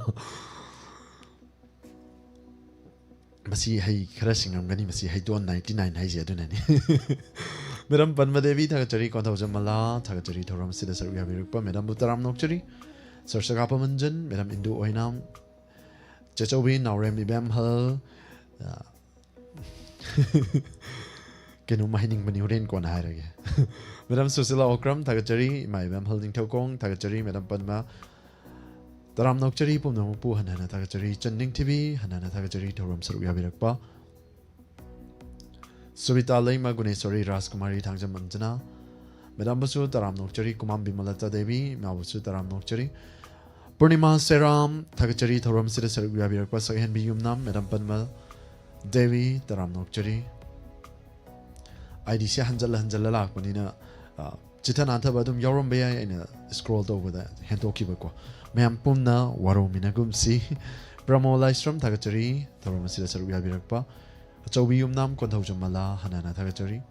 ꯃꯁꯤ ꯍꯩ ꯈꯔ ꯁꯤꯡꯉꯝꯒꯅꯤ, ꯃꯁꯤ ꯍꯩꯇꯣꯟ ninety nine ꯍꯥꯏꯁꯦ ꯑꯗꯨꯅꯅꯤ꯫ Madam ꯄꯟꯃꯗꯦꯕꯤ, ꯊꯥꯒꯠꯆꯔꯤ꯫ ꯀꯣꯟꯊꯧꯖꯝ ꯃꯂꯥ, ꯊꯥꯒꯠꯆꯔꯤ ꯊꯧꯔꯝ ꯑꯁꯤꯗ ꯁꯔꯨꯛ ꯌꯥꯕꯤꯔꯛꯄ꯫ Madam ꯕꯨ ꯇꯔꯥꯝ ꯅꯣꯛꯆꯔꯤ꯫ Sir ꯁꯒꯥꯄ ꯃꯟꯖꯟ, Madam ꯏꯟꯗꯨ ꯑꯣꯏꯅꯥꯝ, ꯆꯦꯆꯧꯕꯤ ꯅꯥꯎꯔꯦꯝ ꯏꯕꯦꯝꯍꯜ, ꯑ, ꯀꯩꯅꯣꯝꯃ ꯍꯥꯏꯅꯤꯡꯕꯅꯤ, ꯍꯣꯔꯦꯟ ꯀꯣꯟꯅ ꯍꯥꯏꯔꯒꯦ꯫ Madam ꯁꯨꯁꯤꯂꯥ ꯑꯣꯀ꯭ꯔꯝ, ꯊꯥꯒꯠꯆꯔꯤ꯫ ꯏꯃꯥ ꯏꯕꯦꯝꯍꯜ ꯅꯤꯡꯊꯧꯀꯣꯡ, ꯊꯥꯒꯠꯆꯔꯤ꯫ Madam ꯄꯟꯃ, ꯇꯔꯥꯝꯅ ꯑꯣꯛꯆꯔꯤ ꯄꯨꯝꯅꯃꯛꯄꯨ ꯍꯟꯅ ꯍꯟꯅ ꯊꯥꯒꯠꯆꯔꯤ꯫ ꯆꯟ ꯅꯤꯡꯊꯤꯕꯤ ꯍꯟꯅ ꯍꯟꯅ ꯊꯥꯒꯠꯆꯔꯤ ꯊꯧꯔꯝ ꯁꯔꯨꯛ ꯌꯥꯕꯤꯔꯛꯄ꯫ ꯁꯨꯕꯤꯇꯥ ꯂꯩꯃ, ꯒꯨꯅꯦꯁꯣꯔꯤ ꯔꯥꯖꯀꯨꯃꯥꯔꯤ, ꯊꯥꯡꯖꯝ ꯑꯟꯖꯅꯥ, ꯃꯦꯗꯥꯝꯕꯨꯁꯨ ꯇꯔꯥꯝꯅ ꯑꯣꯛꯆꯔꯤ꯫ ꯀꯨꯃꯥꯝ ꯕꯤꯃꯂꯇꯥ ꯗꯦꯕꯤ, ꯏꯃꯥꯕꯨꯁꯨ ꯇꯔꯥꯝꯅ ꯑꯣꯛꯆꯔꯤ꯫ ꯄꯨꯔꯅꯤꯃꯥ ꯁꯦꯔꯥꯝ, ꯊꯥꯒꯠꯆꯔꯤ ꯊꯧꯔꯝꯁꯤꯗ ꯁꯔꯨꯛ ꯌꯥꯕꯤꯔꯛꯄ꯫ ꯁꯛꯍꯦꯟꯕꯤ ꯌꯨꯝꯅꯥꯝ, ꯃꯦꯗꯥꯝ ꯄꯟꯃ ꯗꯦꯕꯤ, ꯇꯔꯥꯝꯅ ꯑꯣꯛꯆꯔꯤ꯫ ꯑꯥꯏ ꯗꯤꯁꯦ ꯍꯟꯖꯜꯂ ꯍꯟꯖꯜꯂ ꯂꯥꯛꯄꯅꯤꯅ, ꯑ, ꯆꯤꯊ ꯅꯥꯟꯊꯕ ꯑꯗꯨꯝ ꯌꯥꯎꯔꯝꯕ ꯌꯥꯏ, ꯑꯩꯅ scroll ꯇꯧꯕꯗ ꯍꯦꯟꯗꯣꯛꯈꯤꯕꯀꯣ꯫ ꯃꯌꯥꯝ ꯄꯨꯟꯅ ꯋꯥꯔꯧꯃꯤꯟꯅꯒꯨꯝꯁꯤ꯫ ꯄ꯭ꯔꯃꯣ ꯂꯥꯏꯁ꯭ꯔꯝ, ꯊꯥꯒꯠꯆꯔꯤ ꯊꯧꯔꯝ ꯑꯁꯤꯗ ꯁꯔꯨꯛ ꯌꯥꯕꯤꯔꯛꯄ꯫ ꯑꯆꯧꯕꯤ ꯌꯨꯝꯅꯥꯝ, ꯀꯣꯟꯊꯧꯖꯝ ꯃꯂꯥ, ꯍꯟꯅ ꯍꯟꯅ ꯊꯥꯒꯠꯆꯔꯤ꯫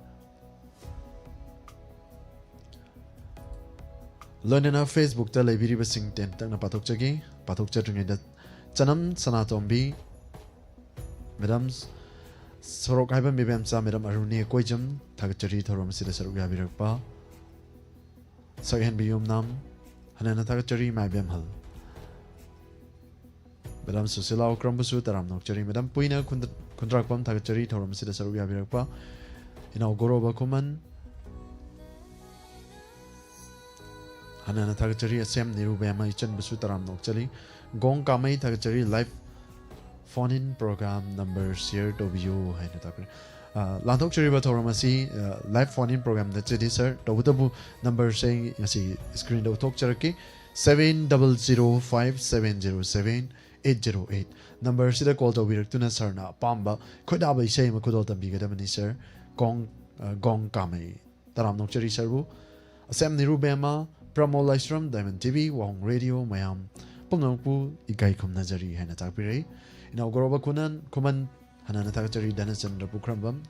ꯂꯣꯏꯅꯅ Facebook-ꯇ ꯂꯩꯕꯤꯔꯤꯕꯁꯤꯡ ꯇꯦꯟꯇꯛꯅ ꯄꯥꯊꯣꯛꯆꯒꯦ꯫ ꯄꯥꯊꯣꯛꯆꯗ꯭ꯔꯤꯉꯩꯗ ꯆꯅꯝ ꯁꯅꯥꯇꯣꯝꯕꯤ, ꯃꯦꯗꯥꯝ ꯁꯣꯔꯣꯛ ꯍꯥꯏꯕ ꯃꯤꯕꯦꯝꯆꯥ, ꯃꯦꯗꯥꯝ ꯑꯔꯨꯅꯤ ꯀꯣꯏꯖꯝ, ꯊꯥꯒꯠꯆꯔꯤ ꯊꯧꯔꯝ ꯑꯁꯤꯗ ꯁꯔꯨꯛ ꯌꯥꯕꯤꯔꯛꯄ꯫ ꯁꯛꯍꯦꯟꯕꯤ ꯌꯨꯝꯅꯥꯝ, ꯍꯟꯅ ꯍꯟꯅ ꯊꯥꯒꯠꯆꯔꯤ ꯏꯃꯥ ꯏꯕꯦꯝꯍꯜ꯫ ꯃꯦꯗꯥꯝ ꯁꯨꯁꯤꯂꯥ ꯑꯣꯀ꯭ꯔꯝꯕꯨꯁꯨ ꯇꯔꯥꯝꯅ ꯑꯣꯛꯆꯔꯤ꯫ ꯃꯦꯗꯥꯝ ꯄꯨꯏꯅ ꯈꯨꯟꯗ-, ꯈꯨꯟꯗ꯭ꯔꯥꯛꯄꯝ, ꯊꯥꯒꯠꯆꯔꯤ ꯊꯧꯔꯝ ꯑꯁꯤꯗ ꯁꯔꯨꯛ ꯌꯥꯕꯤꯔꯛꯄ꯫ ꯏꯅꯥꯎ ꯒꯣꯔꯣꯕ ꯈꯨꯃꯟ, ꯍꯟꯅ ꯍꯟꯅ ꯊꯥꯒꯠꯆꯔꯤ꯫ ꯑꯁꯦꯝ ꯅꯤꯔꯨꯕꯦꯝꯃ ꯏꯆꯟꯕꯨꯁꯨ ꯇꯔꯥꯝꯅ ꯑꯣꯛꯆꯔꯤ꯫ ꯒꯣꯡ ꯀꯥꯃꯩ, ꯊꯥꯒꯠꯆꯔꯤ꯫ Live phone in program number share ꯇꯧꯕꯤꯌꯨ ꯍꯥꯏꯅ ꯇꯥꯛꯄꯤꯔꯤ꯫ ꯑ, ꯂꯥꯟꯊꯣꯛꯆꯔꯤꯕ ꯊꯧꯔꯝ ꯑꯁꯤ, ꯑ, live phone in program ꯅꯠꯆꯗꯦ, sir꯫ ꯇꯧꯕꯇꯕꯨ number-ꯁꯦ ꯑꯩ ꯉꯁꯤ screen-ꯗ ꯎꯠꯊꯣꯛꯆꯔꯛꯀꯦ꯫ Seven double zero five seven zero seven eight zero eight꯫ Number-ꯁꯤꯗ call ꯇꯧꯕꯤꯔꯛꯇꯨꯅ sir-ꯅ ꯑꯄꯥꯝꯕ ꯈꯣꯏꯗꯥꯕ ꯏꯁꯩ ꯑꯃ ꯈꯨꯗꯣꯜ ꯇꯝꯕꯤꯒꯗꯕꯅꯤ, sir꯫ ꯒꯣꯡ, ꯑ, ꯒꯣꯡ ꯀꯥꯃꯩ꯫ ꯇꯔꯥꯝꯅ ꯑꯣꯛꯆꯔꯤ sir-ꯕꯨ꯫ ꯑꯁꯦꯝ ꯅꯤꯔꯨꯕꯦꯝꯃ, ꯄ꯭ꯔꯃꯣ ꯂꯥꯏꯁ꯭ꯔꯝ, Diamond TV, ꯋꯥꯍꯣꯡ Radio, ꯃꯌꯥꯝ ꯄꯨꯝꯅꯃꯛꯄꯨ ꯏꯀꯥꯏ ꯈꯨꯝꯅꯖꯔꯤ ꯍꯥꯏꯅ ꯇꯥꯛꯄꯤꯔꯛꯏ꯫ ꯏꯅꯥꯎ ꯒꯣꯔꯣꯕ ꯈꯨꯅꯟ, ꯈꯨꯃꯟ, ꯍꯟꯅ ꯍꯟꯅ ꯊꯥꯒꯠꯆꯔꯤ꯫ ꯙꯅꯆꯟꯗ꯭ꯔ ꯄꯨꯈ꯭ꯔꯝꯕꯝ,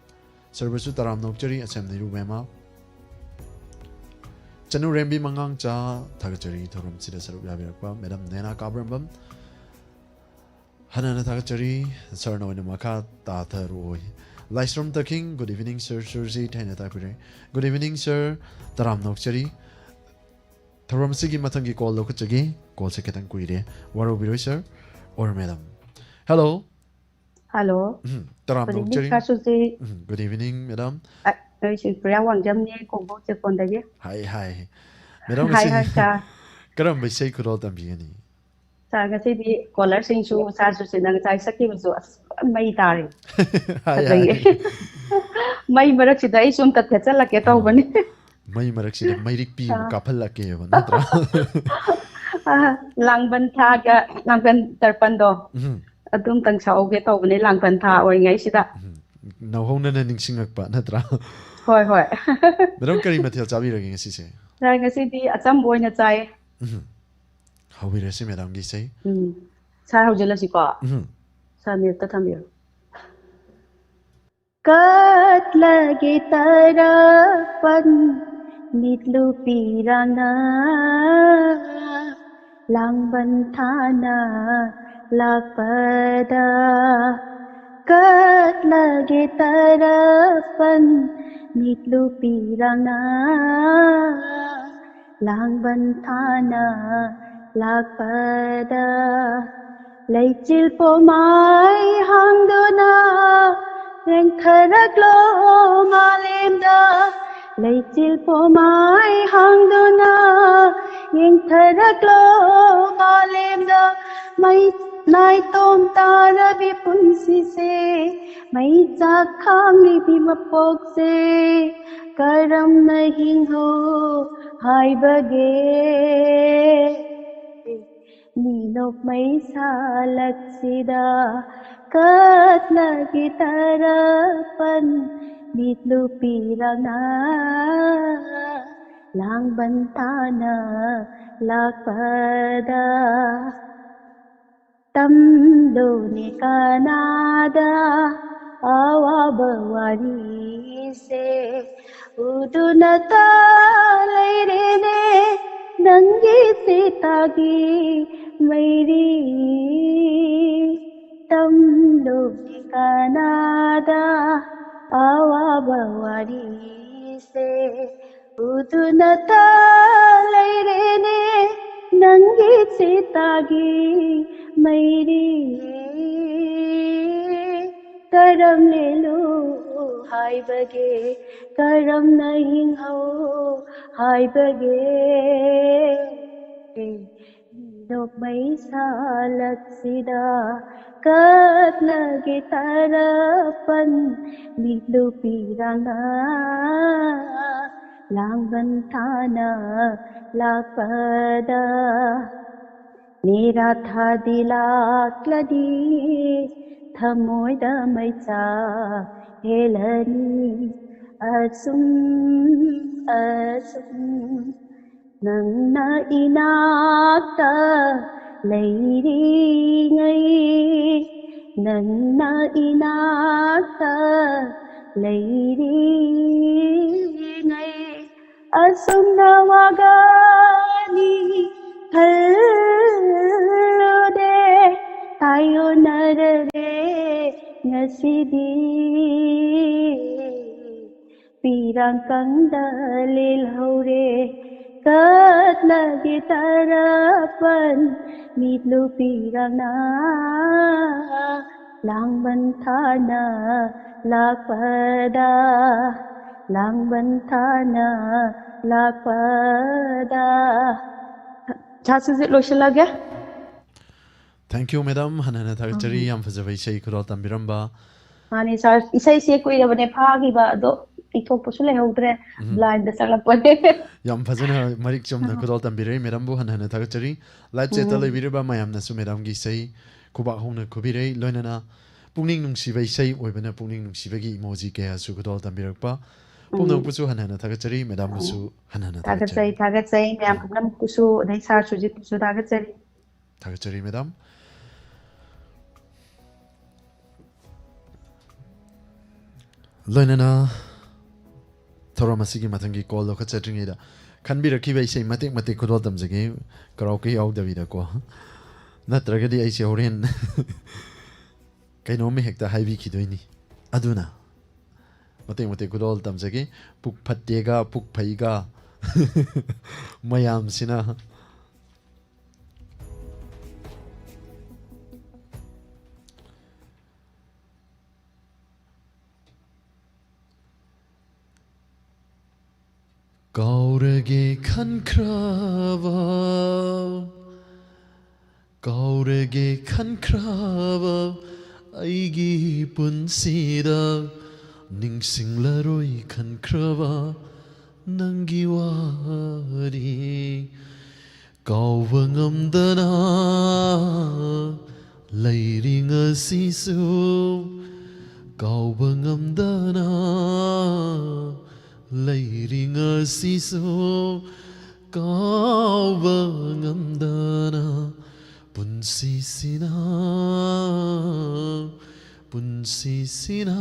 sir-ꯕꯨꯁꯨ ꯇꯔꯥꯝꯅ ꯑꯣꯛꯆꯔꯤ꯫ ꯑꯁꯦꯝ ꯅꯤꯔꯨꯕꯦꯝꯃ, ꯆꯅꯨꯔꯦꯝꯕꯤ ꯃꯉꯥꯡꯆꯥ, ꯊꯥꯒꯠꯆꯔꯤ ꯊꯧꯔꯝꯁꯤꯗ ꯁꯔꯨꯛ ꯌꯥꯕꯤꯔꯛꯄ꯫ Madam ꯅꯦꯅꯥ ꯀꯥꯕ꯭ꯔꯝꯕꯝ, ꯍꯟꯅ ꯍꯟꯅ ꯊꯥꯒꯠꯆꯔꯤ꯫ Sir-ꯅ ꯑꯣꯏꯅ ꯃꯈꯥ ꯇꯥꯊꯔꯛꯑꯣꯏ꯫ ꯂꯥꯏꯁ꯭ꯔꯝ ꯇꯈꯤꯡ, good evening sir, ꯁꯨꯔꯖꯤꯠ ꯍꯥꯏꯅ ꯇꯥꯛꯄꯤꯔꯦ꯫ Good evening sir, ꯇꯔꯥꯝꯅ ꯑꯣꯛꯆꯔꯤ꯫ ꯊꯧꯔꯝ ꯑꯁꯤꯒꯤ ꯃꯊꯪꯒꯤ call ꯂꯧꯈꯠꯆꯒꯦ꯫ Call-ꯁꯦ ꯈꯤꯇꯪ ꯀꯨꯏꯔꯦ, ꯋꯥꯔꯧꯕꯤꯔꯣꯏ sir or madam꯫ Hello꯫ Hello꯫ ꯎꯝ, ꯇꯔꯥꯝꯅ Good evening ꯑꯣꯛꯆꯔꯤ꯫ Sir ꯁꯨꯔꯖꯤꯠ꯫ ꯎꯝ, good evening madam꯫ ꯑ, ꯑꯩꯁꯦ ꯄ꯭ꯔꯤꯌꯥ ꯋꯥꯡꯖꯝꯅꯦ, ꯀꯣꯡꯕꯣ ꯆꯦꯛꯀꯣꯟꯗꯒꯤ꯫ ꯍꯥꯏ, ꯍꯥꯏ꯫ Madam ꯍꯥꯏ, ꯉꯁꯤ ꯍꯥꯏ, sir꯫ ꯀꯔꯝꯕ ꯏꯁꯩ ꯈꯨꯗꯣꯜ ꯇꯝꯕꯤꯒꯅꯤ? ꯁꯥꯔ, ꯉꯁꯤꯗꯤ ꯀꯣꯂꯔꯁꯤꯡꯁꯨ, ꯁꯥꯔ ꯁꯨꯁꯤꯟꯅ ꯉꯁꯥꯏ ꯁꯛꯈꯤꯕꯁꯨ ꯑꯁ ꯄꯨꯔꯥ ꯃꯩ ꯇꯥꯔꯦ꯫ ꯍꯥꯏ, ꯐꯖꯩꯌꯦ꯫ ꯍꯥꯏ꯫ ꯃꯩ ꯃꯔꯛꯁꯤꯗ ꯑꯩꯁꯨ ꯑꯝꯇ ꯊꯦꯠꯆꯜꯂꯛꯀꯦ ꯇꯧꯕꯅꯤ꯫ ꯃꯩ ꯃꯔꯛꯁꯤꯗ ꯃꯩꯔꯤꯛꯄꯤ ꯑꯃ ꯑꯥ꯫ ꯀꯥꯞꯍꯜꯂꯛꯀꯦꯕ, ꯅꯠꯇ꯭ꯔꯥ? ꯑꯥ, ꯂꯥꯡꯕꯟ ꯊꯥꯒ ꯂꯥꯡꯕꯟ ꯇꯔꯄꯟꯗꯣ ꯎꯝ꯫ ꯑꯗꯨꯝꯇꯪ ꯁꯛꯍꯧꯒꯦ ꯇꯧꯕꯅꯦ, ꯂꯥꯡꯕꯟ ꯊꯥ ꯑꯣꯏꯔꯤꯉꯩꯁꯤꯗ꯫ ꯎꯝ꯫ ꯅꯧꯍꯧꯅꯅ ꯅꯤꯡꯁꯤꯡꯉꯛꯄ, ꯅꯠꯇ꯭ꯔꯥ? ꯍꯣꯏ, ꯍꯣꯏ꯫ ꯃꯦꯗꯥꯝ, ꯀꯔꯤ ꯃꯊꯦꯜ ꯆꯥꯕꯤꯔꯒꯦ ꯉꯁꯤꯁꯦ? ꯁꯥꯔ, ꯉꯁꯤꯗꯤ ꯑꯆꯝꯕ ꯑꯣꯏꯅ ꯆꯥꯏꯌꯦ꯫ ꯎꯝ꯫ ꯍꯧꯕꯤꯔꯁꯤ ꯃꯦꯗꯥꯝꯒꯤ ꯏꯁꯩ꯫ ꯎꯝ꯫ ꯁꯥꯔ, ꯍꯧꯖꯤꯜꯂꯁꯤꯀꯣ꯫ ꯎꯝ꯫ ꯁꯥꯔ, ꯃ꯭ꯌꯨꯠꯇ ꯊꯝꯕꯤꯔꯣ꯫ ꯀꯠꯂꯒꯦ ꯇꯔꯄꯟ ꯃꯤꯠꯂꯨ ꯄꯤꯔꯥꯡꯅ, ꯂꯥꯡꯕꯟ ꯊꯥꯅ ꯂꯥꯛꯄꯗ꯫ ꯀꯠꯂꯒꯦ ꯇꯔꯄꯟ ꯃꯤꯠꯂꯨ ꯄꯤꯔꯥꯡꯅ, ꯂꯥꯡꯕꯟ ꯊꯥꯅ ꯂꯥꯛꯄꯗ꯫ ꯂꯩꯆꯤꯜ ꯄꯣꯃꯥꯏ ꯍꯥꯡꯗꯨꯅ ꯂꯦꯡꯊꯔꯛꯂꯣ ꯃꯥꯂꯦꯝꯗ꯫ ꯂꯩꯆꯤꯜ ꯄꯣꯃꯥꯏ ꯍꯥꯡꯗꯨꯅ ꯌꯦꯡꯊꯔꯛꯂꯣ ꯃꯥꯂꯦꯝꯗ꯫ ꯃꯩ ꯅꯥꯏꯇꯣꯝ ꯇꯥꯔꯕꯤ ꯄꯨꯟꯁꯤꯁꯦ, ꯃꯩ ꯆꯥꯛ ꯈꯥꯡꯂꯤꯕꯤ ꯃꯄꯣꯛꯁꯦ, ꯀꯔꯝꯅ ꯍꯤꯡꯍꯧ ꯍꯥꯏꯕꯒꯦ? ꯃꯤꯅꯣꯛ ꯃꯩꯁꯥꯂꯛꯁꯤꯗ ꯀꯠꯂꯒꯦ ꯇꯔꯄꯟ ꯃꯤꯠꯂꯨ ꯄꯤꯔꯥꯡꯅ, ꯂꯥꯡꯕꯟ ꯊꯥꯅ ꯂꯥꯛꯄꯗ꯫ ꯇꯝꯂꯣꯅꯦ ꯀꯅꯥꯗ ꯑꯋꯥꯕ ꯋꯥꯔꯤꯁꯦ, ꯎꯗꯨꯅꯇ ꯂꯩꯔꯦꯅꯦ ꯅꯪꯒꯤ ꯁꯤꯇꯥꯒꯤ ꯃꯩꯔꯤ꯫ ꯇꯝꯂꯣꯅꯦ ꯀꯅꯥꯗ ꯑꯋꯥꯕ ꯋꯥꯔꯤꯁꯦ, ꯎꯗꯨꯅꯇ ꯂꯩꯔꯦꯅꯦ ꯅꯪꯒꯤ ꯁꯤꯇꯥꯒꯤ ꯃꯩꯔꯤ꯫ ꯀꯔꯝ ꯂꯦꯜꯂꯨ ꯍꯥꯏꯕꯒꯦ, ꯀꯔꯝꯅ ꯍꯤꯡꯍꯧ ꯍꯥꯏꯕꯒꯦ? ꯅꯣꯛꯃꯩ ꯁꯥꯂꯛꯁꯤꯗ ꯀꯠꯂꯒꯦ ꯇꯔꯥꯄꯟ ꯃꯤꯠꯂꯨ ꯄꯤꯔꯥꯡꯅ ꯂꯥꯡꯕꯟ ꯊꯥꯅ ꯂꯥꯛꯄꯗ꯫ ꯅꯦꯔꯥ ꯊꯥꯗꯤ ꯂꯥꯛꯂꯗꯤ ꯊꯃꯣꯏꯗ ꯃꯩꯆꯥꯛ ꯍꯦꯜꯂꯅꯤ꯫ ꯑꯁꯨꯝ ꯑꯁꯨꯝ ꯅꯪꯅ ꯏꯅꯥꯛꯇ ꯂꯩꯔꯤꯉꯩ, ꯅꯪꯅ ꯏꯅꯥꯛꯇ ꯂꯩꯔꯤꯉꯩ, ꯑꯁꯨꯝꯅ ꯋꯥꯒꯅꯤ ꯈꯜꯂꯨꯗꯦ꯫ ꯇꯥꯏꯌꯣꯟꯅꯔꯔꯦ ꯉꯁꯤꯗꯤ꯫ ꯄꯤꯔꯥꯡ ꯀꯪꯗ ꯂꯦꯜꯍꯧꯔꯦ ꯀꯠꯂꯒꯦ ꯇꯔꯥꯄꯟ ꯃꯤꯠꯂꯨ ꯄꯤꯔꯥꯡꯅ ꯂꯥꯡꯕꯟ ꯊꯥꯅ ꯂꯥꯛꯄꯗ, ꯂꯥꯡꯕꯟ ꯊꯥꯅ ꯂꯥꯛꯄꯗ꯫ ꯁꯥꯔ, ꯁꯤꯁꯦ ꯂꯣꯏꯁꯤꯜꯂꯒꯦ꯫ Thank you, madam. ꯍꯟꯅ ꯍꯟꯅ ꯊꯥꯒꯠꯆꯔꯤ꯫ ꯌꯥꯝ ꯐꯖꯕ ꯏꯁꯩ ꯈꯨꯗꯣꯜ ꯇꯝꯕꯤꯔꯝꯕ꯫ ꯃꯥꯅꯦ ꯁꯥꯔ, ꯏꯁꯩꯁꯦ ꯀꯨꯏꯔꯕꯅꯦ ꯐꯥꯈꯤꯕ, ꯑꯗꯣ ꯏꯊꯣꯛꯄꯁꯨ ꯂꯩꯍꯧꯗ꯭ꯔꯦ꯫ ꯕ꯭ꯂꯥꯏꯟꯗ ꯆꯠꯂꯛꯄꯅꯦ꯫ ꯌꯥꯝ ꯐꯖꯅ ꯃꯔꯤꯛ ꯆꯨꯝꯅ ꯈꯨꯗꯣꯜ ꯇꯝꯕꯤꯔꯛꯏ꯫ ꯃꯦꯗꯥꯝꯕꯨ ꯍꯟꯅ ꯍꯟꯅ ꯊꯥꯒꯠꯆꯔꯤ꯫ ꯂꯥꯏꯚ ꯆꯦꯠꯇ ꯂꯩꯕꯤꯔꯤꯕ ꯃꯌꯥꯝꯅꯁꯨ ꯃꯦꯗꯥꯝꯒꯤ ꯏꯁꯩ ꯈꯨꯕꯥꯛ ꯍꯧꯅ ꯈꯨꯕꯤꯔꯩ꯫ ꯂꯣꯏꯅꯅ ꯄꯨꯛꯅꯤꯡ ꯅꯨꯡꯁꯤꯕ ꯏꯁꯩ ꯑꯣꯏꯕꯅ ꯄꯨꯛꯅꯤꯡ ꯅꯨꯡꯁꯤꯕꯒꯤ ꯏꯃꯣꯖꯤ ꯀꯌꯥꯁꯨ ꯈꯨꯗꯣꯜ ꯇꯝꯕꯤꯔꯛꯄ ꯄꯨꯝꯅꯃꯛꯄꯨꯁꯨ ꯍꯟꯅ ꯍꯟꯅ ꯊꯥꯒꯠꯆꯔꯤ꯫ ꯃꯦꯗꯥꯝꯕꯨꯁꯨ ꯍꯟꯅ ꯍꯟꯅ ꯊꯥꯒꯠꯆꯩ, ꯊꯥꯒꯠꯆꯔꯤ꯫ ꯊꯥꯒꯠꯆꯩ ꯃꯌꯥꯝ ꯄꯨꯝꯅꯃꯛꯄꯨꯁꯨ, ꯑꯗꯩ ꯁꯥꯔ ꯁꯨꯖꯤꯠꯄꯨꯁꯨ ꯊꯥꯒꯠꯆꯔꯤ꯫ ꯊꯥꯒꯠꯆꯔꯤ, ꯃꯦꯗꯥꯝ꯫ ꯂꯣꯏꯅꯅ ꯊꯧꯔꯝ ꯑꯁꯤꯒꯤ ꯃꯊꯪꯒꯤ ꯀꯣꯜ ꯂꯧꯈꯠꯆꯗ꯭ꯔꯤꯉꯩꯗ ꯈꯟꯕꯤꯔꯛꯈꯤꯕ ꯏꯁꯩ ꯃꯇꯦꯛ ꯃꯇꯦꯛ ꯈꯨꯗꯣꯜ ꯇꯝꯖꯒꯦ, ꯀꯔꯥꯎꯀꯩ ꯌꯥꯎꯗꯕꯤꯗꯀꯣ꯫ ꯅꯠꯇ꯭ꯔꯒꯗꯤ ꯑꯩꯁꯦ ꯍꯣꯔꯦꯟ ꯀꯩꯅꯣꯝꯃ ꯍꯦꯛꯇ ꯍꯥꯏꯕꯤꯈꯤꯗꯣꯏꯅꯤ꯫ ꯑꯗꯨꯅ ꯃꯇꯦꯛ ꯃꯇꯦꯛ ꯈꯨꯗꯣꯜ ꯇꯝꯖꯒꯦ꯫ ꯄꯨꯛ ꯐꯠꯇꯦꯒ ꯄꯨꯛ ꯐꯩꯒ ꯃꯌꯥꯝꯁꯤꯅ꯫ ꯀꯥꯎꯔꯒꯦ ꯈꯟꯈ꯭ꯔꯕ ꯀꯥꯎꯔꯒꯦ ꯈꯟꯈ꯭ꯔꯕ ꯑꯩꯒꯤ ꯄꯨꯟꯁꯤꯗ, ꯅꯤꯡꯁꯤꯡꯂꯔꯣꯏ ꯈꯟꯈ꯭ꯔꯕ ꯅꯪꯒꯤ ꯋꯥꯔꯤ꯫ ꯀꯥꯎꯕ ꯉꯝꯗꯅ ꯂꯩꯔꯤ ꯉꯁꯤꯁꯨ, ꯀꯥꯎꯕ ꯉꯝꯗꯅ ꯂꯩꯔꯤ ꯉꯁꯤꯁꯨ, ꯀꯥꯎꯕ ꯉꯝꯗꯅ ꯄꯨꯟꯁꯤꯁꯤꯅ, ꯄꯨꯟꯁꯤꯁꯤꯅ꯫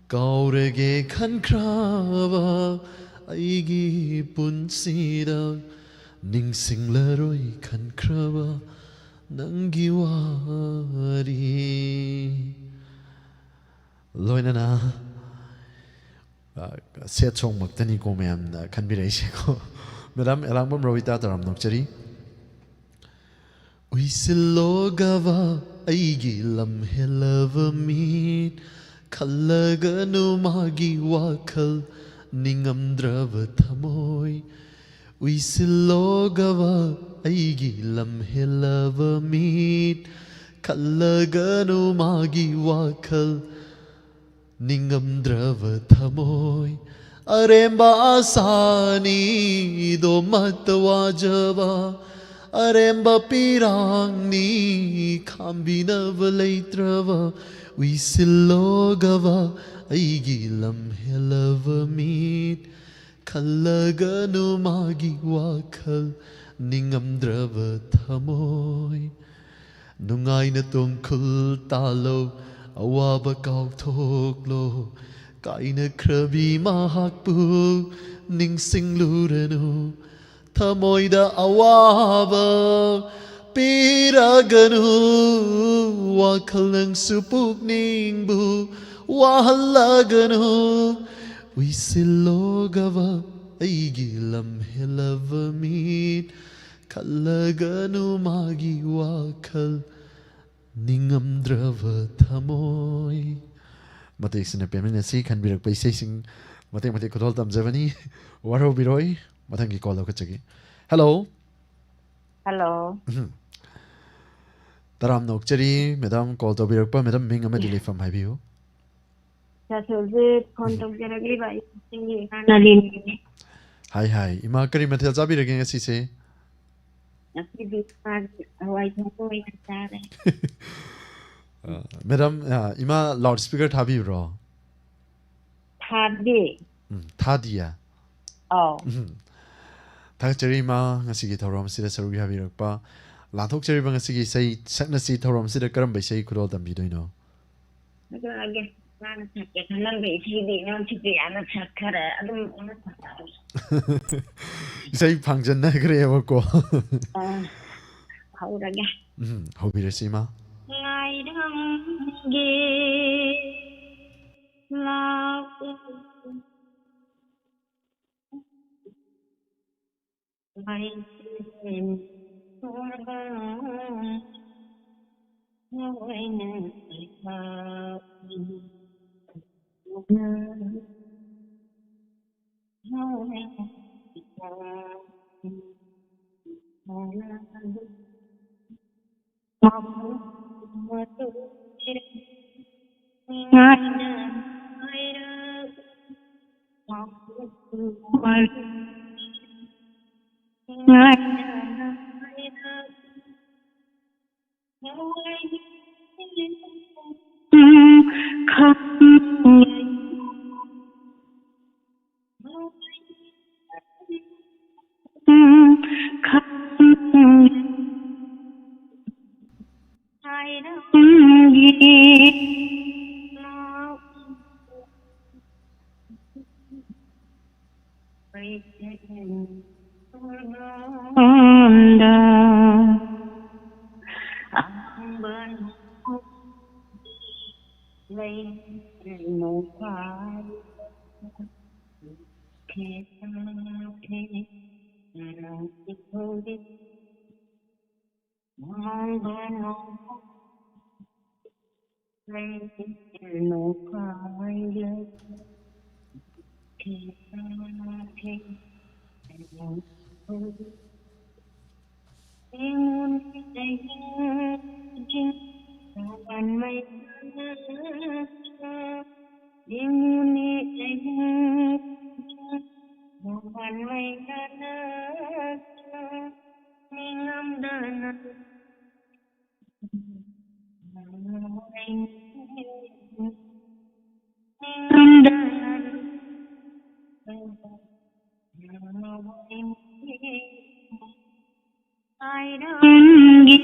ꯀꯥꯎꯔꯒꯦ ꯈꯟꯈ꯭ꯔꯕ ꯑꯩꯒꯤ ꯄꯨꯟꯁꯤꯗ, ꯅꯤꯡꯁꯤꯡꯂꯔꯣꯏ ꯈꯟꯈ꯭ꯔꯕ ꯅꯪꯒꯤ ꯋꯥꯔꯤ꯫ ꯂꯣꯏꯅꯅ, ꯑ, sad song ꯃꯛꯇꯅꯤꯀꯣ ꯃꯌꯥꯝꯅ ꯈꯟꯕꯤꯔꯛꯏꯁꯦꯀꯣ꯫ Madam ꯑꯦꯂꯥꯡꯕꯝ ꯔꯣꯍꯤꯇꯥ ꯇꯧꯔꯝ ꯅꯣꯛꯆꯔꯤ꯫ ꯎꯏꯁꯤꯜꯂꯣꯒꯕ ꯑꯩꯒꯤ ꯂꯝ ꯍꯦꯜꯂꯕ ꯃꯤꯠ, ꯈꯜꯂꯒꯅꯨ ꯃꯥꯒꯤ ꯋꯥꯈꯜ ꯅꯤꯡꯉꯝꯗ꯭ꯔꯕ ꯊꯃꯣꯏ꯫ ꯎꯏꯁꯤꯜꯂꯣꯒꯕ ꯑꯩꯒꯤ ꯂꯝ ꯍꯦꯜꯂꯕ ꯃꯤꯠ, ꯈꯜꯂꯒꯅꯨ ꯃꯥꯒꯤ ꯋꯥꯈꯜ ꯅꯤꯡꯉꯝꯗ꯭ꯔꯕ ꯊꯃꯣꯏ꯫ ꯑꯔꯦꯝꯕ ꯑꯁꯥꯅꯤ ꯗꯣꯃꯠꯇ ꯋꯥꯖꯕ, ꯑꯔꯦꯝꯕ ꯄꯤꯔꯥꯡꯅꯤ ꯈꯥꯝꯕꯤꯅꯕ ꯂꯩꯇ꯭ꯔꯕ꯫ ꯎꯏꯁꯤꯜꯂꯣꯒꯕ ꯑꯩꯒꯤ ꯂꯝ ꯍꯦꯜꯂꯕ ꯃꯤꯠ, ꯈꯜꯂꯒꯅꯨ ꯃꯥꯒꯤ ꯋꯥꯈꯜ ꯅꯤꯡꯉꯝꯗ꯭ꯔꯕ ꯊꯃꯣꯏ꯫ ꯅꯨꯡꯉꯥꯏꯅ ꯇꯣꯡꯈꯨꯜ ꯇꯥꯂꯧ, ꯑꯋꯥꯕ ꯀꯥꯎꯊꯣꯛꯂꯣ꯫ ꯀꯥꯏꯅꯈ꯭ꯔꯕꯤ ꯃꯍꯥꯛꯄꯨ ꯅꯤꯡꯁꯤꯡꯂꯨꯔꯅꯨ꯫ ꯊꯃꯣꯏꯗ ꯑꯋꯥꯕ ꯄꯤꯔꯒꯅꯨ꯫ ꯋꯥꯈꯜ ꯅꯪꯁꯨ ꯄꯨꯛꯅꯤꯡꯕꯨ ꯋꯥꯍꯜꯂꯒꯅꯨ꯫ ꯎꯏꯁꯤꯜꯂꯣꯒꯕ ꯑꯩꯒꯤ ꯂꯝ ꯍꯦꯜꯂꯕ ꯃꯤꯠ, ꯈꯜꯂꯒꯅꯨ ꯃꯥꯒꯤ ꯋꯥꯈꯜ ꯅꯤꯡꯉꯝꯗ꯭ꯔꯕ ꯊꯃꯣꯏ꯫ ꯃꯇꯦꯛꯁꯤꯅ ꯄꯦꯃꯦꯟ ꯑꯁꯤ ꯈꯟꯕꯤꯔꯛꯄ ꯏꯁꯩꯁꯤꯡ ꯃꯇꯦꯛ ꯃꯇꯦꯛ ꯈꯨꯗꯣꯜ ꯇꯝꯖꯕꯅꯤ꯫ ꯋꯥꯔꯧꯕꯤꯔꯣꯏ꯫ ꯃꯊꯪꯒꯤ ꯀꯣꯜ ꯂꯧꯈꯠꯆꯒꯦ꯫ ꯍꯦꯜꯂꯣ꯫ ꯍꯜꯂꯣ꯫ ꯎꯝ꯫ ꯇꯔꯥꯝꯅ ꯑꯣꯛꯆꯔꯤ, ꯃꯦꯗꯥꯝ, ꯀꯣꯜ ꯇꯧꯕꯤꯔꯛꯄ꯫ ꯃꯦꯗꯥꯝ, ꯃꯤꯡ ꯑꯃꯗꯤ ꯂꯩꯐꯝ ꯍꯥꯏꯕꯤꯌꯨ꯫ ꯁꯥꯔ ꯁꯣꯜꯖꯤꯠ, ꯐꯣꯟ ꯎꯝ꯫ ꯇꯧꯖꯔꯛꯂꯤꯕ ꯑꯩ ꯀꯛꯆꯤꯡꯒꯤ ꯏꯃꯥ ꯅꯥꯂꯤꯅꯤꯅꯦ꯫ ꯍꯥꯏ, ꯍꯥꯏ꯫ ꯏꯃꯥ, ꯀꯔꯤ ꯃꯊꯦꯜ ꯆꯥꯕꯤꯔꯒꯦ ꯉꯁꯤꯁꯦ? ꯉꯁꯤꯗꯤ ꯏꯃꯥꯒꯤ ꯍꯋꯥꯏ ꯊꯣꯡꯕ ꯑꯣꯏꯅ ꯆꯥꯔꯦ꯫ ꯑ, ꯃꯦꯗꯥꯝ, ꯑ, ꯏꯃꯥ, ꯂꯥꯎꯠ ꯁ꯭ꯄꯤꯀꯔ ꯊꯥꯕꯤꯕ꯭ꯔꯣ? ꯊꯥꯗꯦ꯫ ꯎꯝ, ꯊꯥꯗꯤꯌꯦ? ꯑꯧ꯫ ꯎꯝ꯫ ꯊꯥꯒꯠꯆꯔꯤ, ꯏꯃꯥ, ꯉꯁꯤꯒꯤ ꯊꯧꯔꯝ ꯑꯁꯤꯗ ꯁꯔꯨꯛ ꯌꯥꯕꯤꯔꯛꯄ꯫ ꯂꯥꯟꯊꯣꯛꯆꯔꯤꯕ ꯉꯁꯤꯒꯤ ꯏꯁꯩ ꯁꯛꯅꯁꯤ ꯊꯧꯔꯝ ꯑꯁꯤꯗ ꯀꯔꯝꯕ ꯏꯁꯩ ꯈꯨꯗꯣꯜ ꯇꯝꯕꯤꯗꯣꯏꯅꯣ? ꯑꯗꯨ ꯑꯩꯒꯤ ꯏꯃꯥꯅ ꯁꯛꯀꯦ ꯈꯜꯂꯝꯕ ꯏꯁꯩꯗꯤ ꯏꯅꯥꯎ ꯁꯤꯄ꯭ꯔꯤꯌꯥꯅ ꯁꯛꯈꯔꯦ꯫ ꯑꯗꯨꯝ ꯑꯩꯅ ꯁꯛꯑꯒꯦ꯫ ꯏꯁꯩ ꯐꯥꯡꯖꯟꯅꯈ꯭ꯔꯦꯕꯀꯣ꯫ ꯑꯥ, ꯍꯧꯔꯒꯦ꯫ ꯎꯝ, ꯍꯧꯕꯤꯔꯁꯤ, ꯏꯃꯥ꯫ ꯉꯥꯏꯔꯝꯒꯦ ꯂꯥꯛꯑꯣ꯫ ꯌꯦꯡꯉꯨꯅꯦ ꯑꯍꯤꯡ ꯈꯨꯗꯤꯡ ꯅꯣꯡꯉꯥꯟꯃꯩ ꯉꯥꯜꯂꯛꯇ꯭ꯔꯣ? ꯌꯦꯡꯉꯨꯅꯦ ꯑꯍꯤꯡ ꯈꯨꯗꯤꯡ ꯅꯣꯡꯉꯥꯟꯃꯩ ꯉꯥꯜꯂꯛꯇ꯭ꯔꯣ? ꯅꯤꯡꯉꯝꯗꯅ ꯅꯤꯡꯉꯝꯗꯅ ꯍꯥꯏꯔꯝꯒꯦ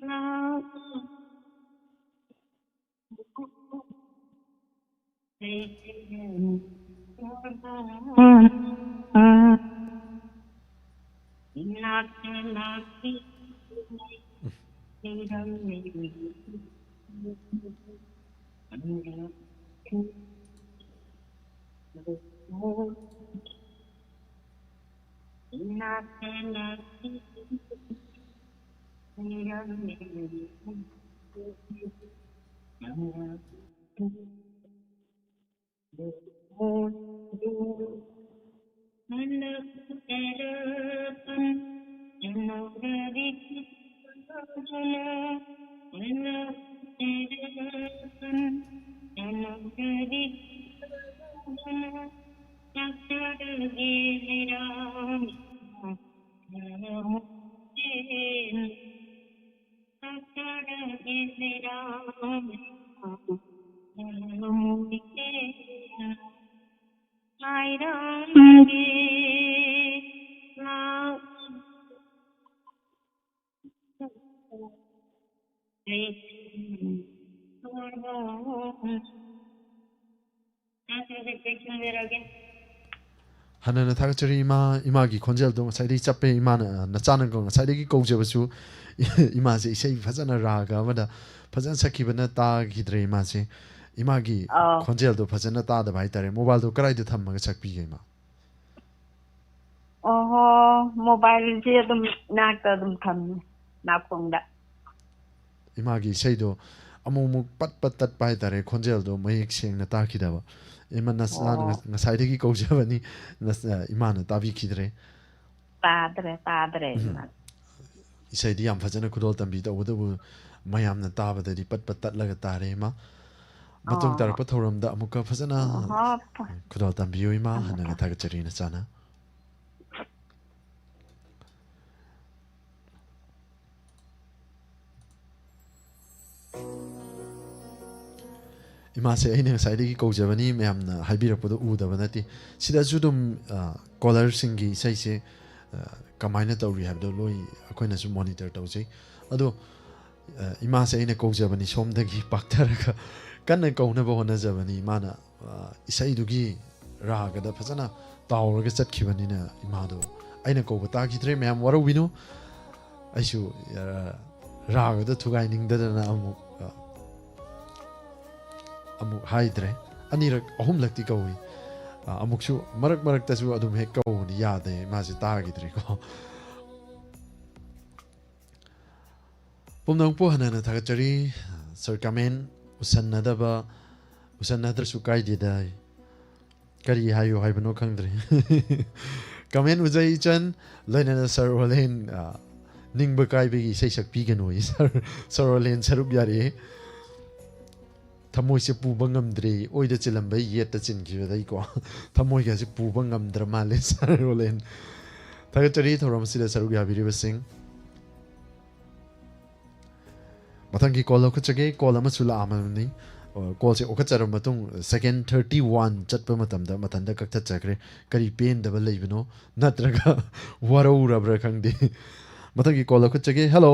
ꯂꯥꯛꯑꯣ꯫ ꯏꯅꯥꯛꯇ ꯂꯥꯛꯄꯤ ꯂꯩꯔꯝꯂꯦ꯫ ꯍꯟꯅ ꯊꯥꯒꯠꯆꯔꯤ ꯏꯃꯥ꯫ ꯏꯃꯥꯒꯤ ꯈꯣꯟꯖꯦꯜꯗꯣ ꯉꯁꯥꯏꯗꯒꯤ ꯆꯞꯄꯦ꯫ ꯏꯃꯥꯅ, ꯅꯆꯥꯅ ꯉꯁꯥꯏꯗꯒꯤ ꯀꯧꯖꯕꯁꯨ ꯏꯃꯥꯁꯦ ꯏꯁꯩ ꯐꯖꯅ ꯔꯥꯒ ꯑꯃꯗ ꯐꯖꯅ ꯁꯛꯈꯤꯕꯅ ꯇꯥꯈꯤꯗ꯭ꯔꯦ ꯏꯃꯥꯁꯦ꯫ ꯏꯃꯥꯒꯤ ꯑꯥ꯫ ꯈꯣꯟꯖꯦꯜꯗꯣ ꯐꯖꯅ ꯇꯥꯗꯕ ꯍꯥꯏꯇꯥꯔꯦ꯫ ꯃꯣꯕꯥꯏꯜꯗꯣ ꯀꯗꯥꯏꯗ ꯊꯝꯃꯒ ꯁꯛꯄꯤꯒꯦ ꯏꯃꯥ? ꯑꯣꯍꯣ, ꯃꯣꯕꯥꯏꯜꯁꯦ ꯑꯗꯨꯝ ꯏꯅꯥꯛꯇ ꯑꯗꯨꯝ ꯊꯝꯃꯤ, ꯅꯥꯀꯣꯡꯗ꯫ ꯏꯃꯥꯒꯤ ꯏꯁꯩꯗꯣ ꯑꯃꯨꯛ ꯑꯃꯨꯛ ꯄꯠ ꯄꯠ ꯇꯠꯄ ꯍꯥꯏꯇꯥꯔꯦ, ꯈꯣꯟꯖꯦꯜꯗꯣ ꯃꯌꯦꯛ ꯁꯦꯡꯅ ꯇꯥꯈꯤꯗꯕ꯫ ꯏꯃꯥ, ꯅꯆꯥꯅ ꯑꯣ꯫ ꯉ-, ꯉꯁꯥꯏꯗꯒꯤ ꯀꯧꯖꯕꯅꯤ, ꯅꯆꯥ-, ꯏꯃꯥꯅ ꯇꯥꯕꯤꯈꯤꯗ꯭ꯔꯦ꯫ ꯇꯥꯗ꯭ꯔꯦ, ꯇꯥꯗ꯭ꯔꯦ꯫ ꯎꯝ꯫ ꯏꯁꯩꯗꯤ ꯌꯥꯝ ꯐꯖꯅ ꯈꯨꯗꯣꯜ ꯇꯝꯕꯤ, ꯇꯧꯕꯇꯕꯨ ꯃꯌꯥꯝꯅ ꯇꯥꯕꯗꯗꯤ ꯄꯠ ꯄꯠ ꯇꯠꯂꯒ ꯇꯥꯔꯦ, ꯏꯃꯥ꯫ ꯃꯇꯨꯡ ꯑꯣ꯫ ꯇꯥꯔꯛꯄ ꯊꯧꯔꯝꯗ ꯑꯃꯨꯛꯀ ꯐꯖꯅ ꯑꯣꯍꯣ꯫ ꯈꯨꯗꯣꯜ ꯇꯝꯕꯤꯌꯨ, ꯏꯃꯥ꯫ ꯊꯝꯃꯦ, ꯍꯟꯅꯅ ꯊꯝꯃꯦ꯫ ꯊꯥꯒꯠꯆꯔꯤ, ꯅꯆꯥꯅ꯫ ꯏꯃꯥꯁꯦ ꯑꯩꯅ ꯉꯁꯥꯏꯗꯒꯤ ꯀꯧꯖꯕꯅꯤ, ꯃꯌꯥꯝꯅ ꯍꯥꯏꯕꯤꯔꯛꯄꯗꯣ ꯎꯗꯕ ꯅꯠꯇꯦ꯫ ꯁꯤꯗꯁꯨ ꯑꯗꯨꯝ, ꯑ, ꯀꯣꯂꯔꯁꯤꯡꯒꯤ ꯏꯁꯩꯁꯦ, ꯑ, ꯀꯃꯥꯏꯅ ꯇꯧꯔꯤ ꯍꯥꯏꯕꯗꯣ ꯂꯣꯏ ꯑꯩꯈꯣꯏꯅꯁꯨ ꯃꯣꯅꯤꯇꯔ ꯇꯧꯖꯩ꯫ ꯑꯗꯣ, ꯑ, ꯏꯃꯥꯁꯦ ꯑꯩꯅ ꯀꯧꯖꯕꯅꯤ, ꯁꯣꯝꯗꯒꯤ ꯄꯥꯛꯊꯔꯒ ꯀꯟꯅ ꯀꯧꯅꯕ ꯍꯣꯠꯅꯖꯕꯅꯤ꯫ ꯏꯃꯥꯅ, ꯑ, ꯏꯁꯩꯗꯨꯒꯤ ꯔꯥꯒꯗ ꯐꯖꯅ ꯇꯥꯎꯔꯒ ꯆꯠꯈꯤꯕꯅꯤꯅ ꯏꯃꯥꯗꯣ ꯑꯩꯅ ꯀꯧꯕ ꯇꯥꯈꯤꯗ꯭ꯔꯦ꯫ ꯃꯌꯥꯝ ꯋꯥꯔꯧꯕꯤꯅꯨ꯫ ꯑꯩꯁꯨ, ꯑ, ꯔꯥꯒꯗ ꯊꯨꯒꯥꯏꯅꯤꯡꯗꯗꯅ ꯑꯃꯨꯛ, ꯑ, ꯑꯃꯨꯛ ꯍꯥꯏꯗ꯭ꯔꯦ꯫ ꯑꯅꯤꯔꯛ, ꯑꯍꯨꯝꯂꯛꯇꯤ ꯀꯧꯏ꯫ ꯑ, ꯑꯃꯨꯛꯁꯨ ꯃꯔꯛ ꯃꯔꯛꯇꯁꯨ ꯑꯗꯨꯝ ꯍꯦꯛ ꯀꯧꯕꯅꯤ, ꯌꯥꯗꯦ, ꯃꯥꯁꯦ ꯇꯥꯈꯤꯗ꯭ꯔꯦꯀꯣ꯫ ꯄꯨꯝꯅꯃꯛꯄꯨ ꯍꯟꯅ ꯍꯟꯅ ꯊꯥꯒꯠꯆꯔꯤ꯫ ꯁꯥꯔ, ꯀꯃꯦꯟ ꯎꯁꯟꯅꯗꯕ, ꯎꯁꯟꯅꯗ꯭ꯔꯁꯨ ꯀꯥꯏꯗꯦꯗ꯫ ꯀꯔꯤ ꯍꯥꯏꯌꯨ ꯍꯥꯏꯕꯅꯣ ꯈꯪꯗ꯭ꯔꯦ꯫ ꯀꯃꯦꯟ ꯎꯖꯩ ꯏꯆꯟ, ꯂꯣꯏꯅꯅ ꯁꯥꯔ ꯔꯣꯂꯦꯟ, ꯑ, ꯅꯤꯡꯕ ꯀꯥꯏꯕꯒꯤ ꯏꯁꯩ ꯁꯛꯄꯤꯒꯅꯨ꯫ ꯁꯥꯔ, ꯁꯥꯔ ꯔꯣꯂꯦꯟ ꯁꯔꯨꯛ ꯌꯥꯔꯛꯑꯦ꯫ ꯊꯃꯣꯏꯁꯦ ꯄꯨꯕ ꯉꯝꯗ꯭ꯔꯦ, ꯑꯣꯏꯗ ꯆꯤꯜꯂꯝꯕ ꯌꯦꯠꯇ ꯆꯤꯟꯈꯤꯕꯗꯩꯀꯣ꯫ ꯊꯃꯣꯏꯒꯁꯦ ꯄꯨꯕ ꯉꯝꯗ꯭ꯔ ꯃꯥꯜꯂꯦ, ꯁꯥꯔ ꯔꯣꯂꯦꯟ꯫ ꯊꯥꯒꯠꯆꯔꯤ ꯊꯧꯔꯝ ꯑꯁꯤꯗ ꯁꯔꯨꯛ ꯌꯥꯕꯤꯔꯤꯕꯁꯤꯡ꯫ ꯃꯊꯪꯒꯤ ꯀꯣꯜ ꯂꯧꯈꯠꯆꯒꯦ꯫ ꯀꯣꯜ ꯑꯃꯁꯨ ꯂꯥꯛꯑꯝꯃꯕꯅꯤ꯫ ꯑ, ꯀꯣꯜꯁꯦ ꯂꯧꯈꯠꯆꯔꯕ ꯃꯇꯨꯡ, ꯁꯦꯀꯦꯟ ꯊꯥꯔꯇꯤ ꯋꯥꯟ ꯆꯠꯄ ꯃꯇꯝꯗ ꯃꯊꯟꯇ ꯀꯛꯊꯠꯆꯈ꯭ꯔꯦ꯫ ꯀꯔꯤ ꯄꯦꯟꯗꯕ ꯂꯩꯕꯅꯣ? ꯅꯠꯇ꯭ꯔꯒ ꯋꯥꯔꯧꯔꯕ꯭ꯔꯥ ꯈꯪꯗꯦ꯫ ꯃꯊꯪꯒꯤ ꯀꯣꯜ ꯂꯧꯈꯠꯆꯒꯦ꯫ ꯍꯦꯜꯂꯣ꯫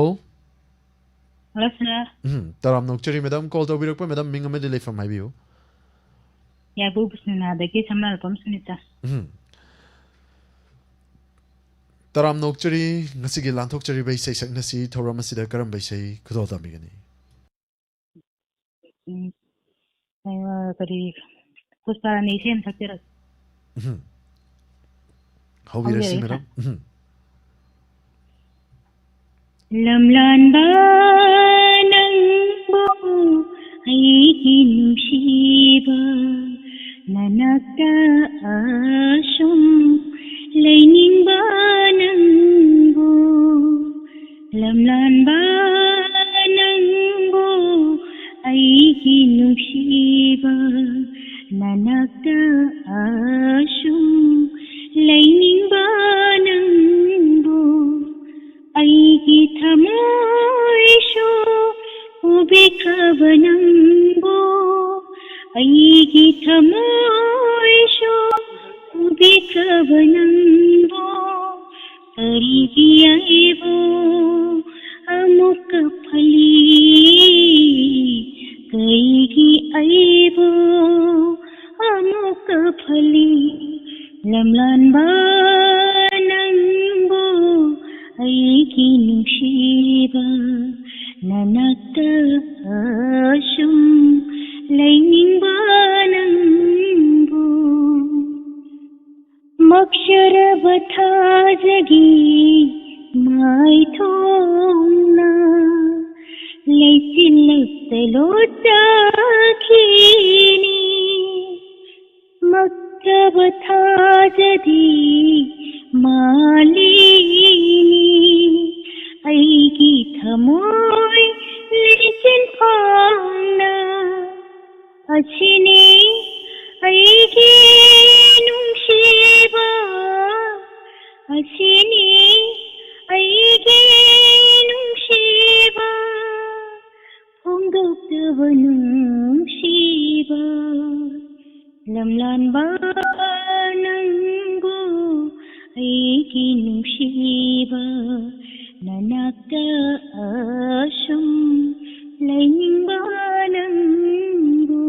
ꯍꯜꯂꯣ, ꯁꯥꯔ꯫ ꯎꯝ, ꯇꯔꯥꯝꯅ ꯑꯣꯛꯆꯔꯤ, ꯃꯦꯗꯥꯝ꯫ ꯀꯣꯜ ꯇꯧꯕꯤꯔꯛꯄ, ꯃꯦꯗꯥꯝ, ꯃꯤꯡ ꯑꯃꯗꯤ ꯂꯩꯐꯝ ꯍꯥꯏꯕꯤꯌꯨ꯫ ꯌꯥꯏꯕꯨ ꯕꯤꯁ꯭ꯋꯥꯅꯥꯊꯗꯒꯤ ꯁꯝꯂꯥꯜꯄꯝ ꯁꯨꯅꯤꯇꯥ꯫ ꯎꯝ꯫ ꯇꯔꯥꯝꯅ ꯑꯣꯛꯆꯔꯤ, ꯉꯁꯤꯒꯤ ꯂꯥꯟꯊꯣꯛꯆꯔꯤꯕ ꯏꯁꯩ ꯁꯛꯅꯁꯤ ꯊꯧꯔꯝ ꯑꯁꯤꯗ ꯀꯔꯝꯕ ꯏꯁꯩ ꯈꯨꯗꯣꯜ ꯇꯝꯕꯤꯒꯅꯤ? ꯎꯝ, ꯑ, ꯀꯔꯤ, ꯄꯨꯁꯄꯥꯔꯥꯅꯤ ꯏꯁꯩ ꯑꯃ ꯁꯛꯆꯔꯛꯀꯦ꯫ ꯎꯝ꯫ ꯍꯧꯕꯤꯔꯁꯤ, ꯍꯧꯖꯔꯒꯦ, ꯃꯦꯗꯥꯝ꯫ ꯁꯥꯔ꯫ ꯎꯝ꯫ ꯂꯝꯂꯥꯟꯕ ꯅꯪꯕꯨ ꯑꯩꯒꯤ ꯅꯨꯡꯁꯤꯕ, ꯅꯅꯥꯛꯇ ꯑꯁꯨꯝ ꯂꯩꯅꯤꯡꯕꯅ ꯑꯩꯒꯤ ꯊꯃꯣꯏꯁꯨ ꯎꯕꯤꯈ꯭ꯔꯕ ꯅꯪꯕꯨ ꯀꯔꯤꯒꯤ ꯑꯩꯕꯨ ꯑꯃꯨꯛꯀ ꯐꯜꯂꯤ? ꯀꯩꯒꯤ ꯑꯩꯕꯨ ꯑꯃꯨꯛꯀ ꯐꯜꯂꯤ? ꯂꯝꯂꯥꯟꯕ ꯅꯪꯕꯨ ꯑꯩꯒꯤ ꯅꯨꯡꯁꯤꯕ ꯅꯅꯥꯛꯇ ꯑꯁꯨꯝ ꯂꯩꯅꯤꯡꯕ ꯅꯪꯕꯨ ꯃꯛꯆꯔꯕ ꯊꯥꯖꯒꯤ ꯃꯥꯏꯊꯣꯡꯅ ꯂꯩꯆꯤꯜꯂꯛꯇ ꯂꯣꯠꯆꯈꯤꯅꯤ꯫ ꯃꯛꯆꯕ ꯊꯥꯖꯗꯤ ꯃꯥꯂꯤꯅꯤ꯫ ꯑꯩꯒꯤ ꯊꯃꯣꯏ ꯂꯤꯆꯤꯟ ꯐꯥꯡꯅ ꯑꯁꯤꯅꯤ ꯑꯩꯒꯤ ꯅꯨꯡꯁꯤꯕ, ꯑꯁꯤꯅꯤ ꯑꯩꯒꯤ ꯅꯨꯡꯁꯤꯕ, ꯐꯣꯡꯗꯣꯛꯇꯕ ꯅꯨꯡꯁꯤꯕ꯫ ꯂꯝꯂꯥꯟꯕ ꯅꯪꯕꯨ ꯑꯩꯒꯤ ꯅꯨꯡꯁꯤꯕ ꯅꯅꯥꯛꯇ ꯑꯁꯨꯝ ꯂꯩꯅꯤꯡꯕ ꯅꯪꯕꯨ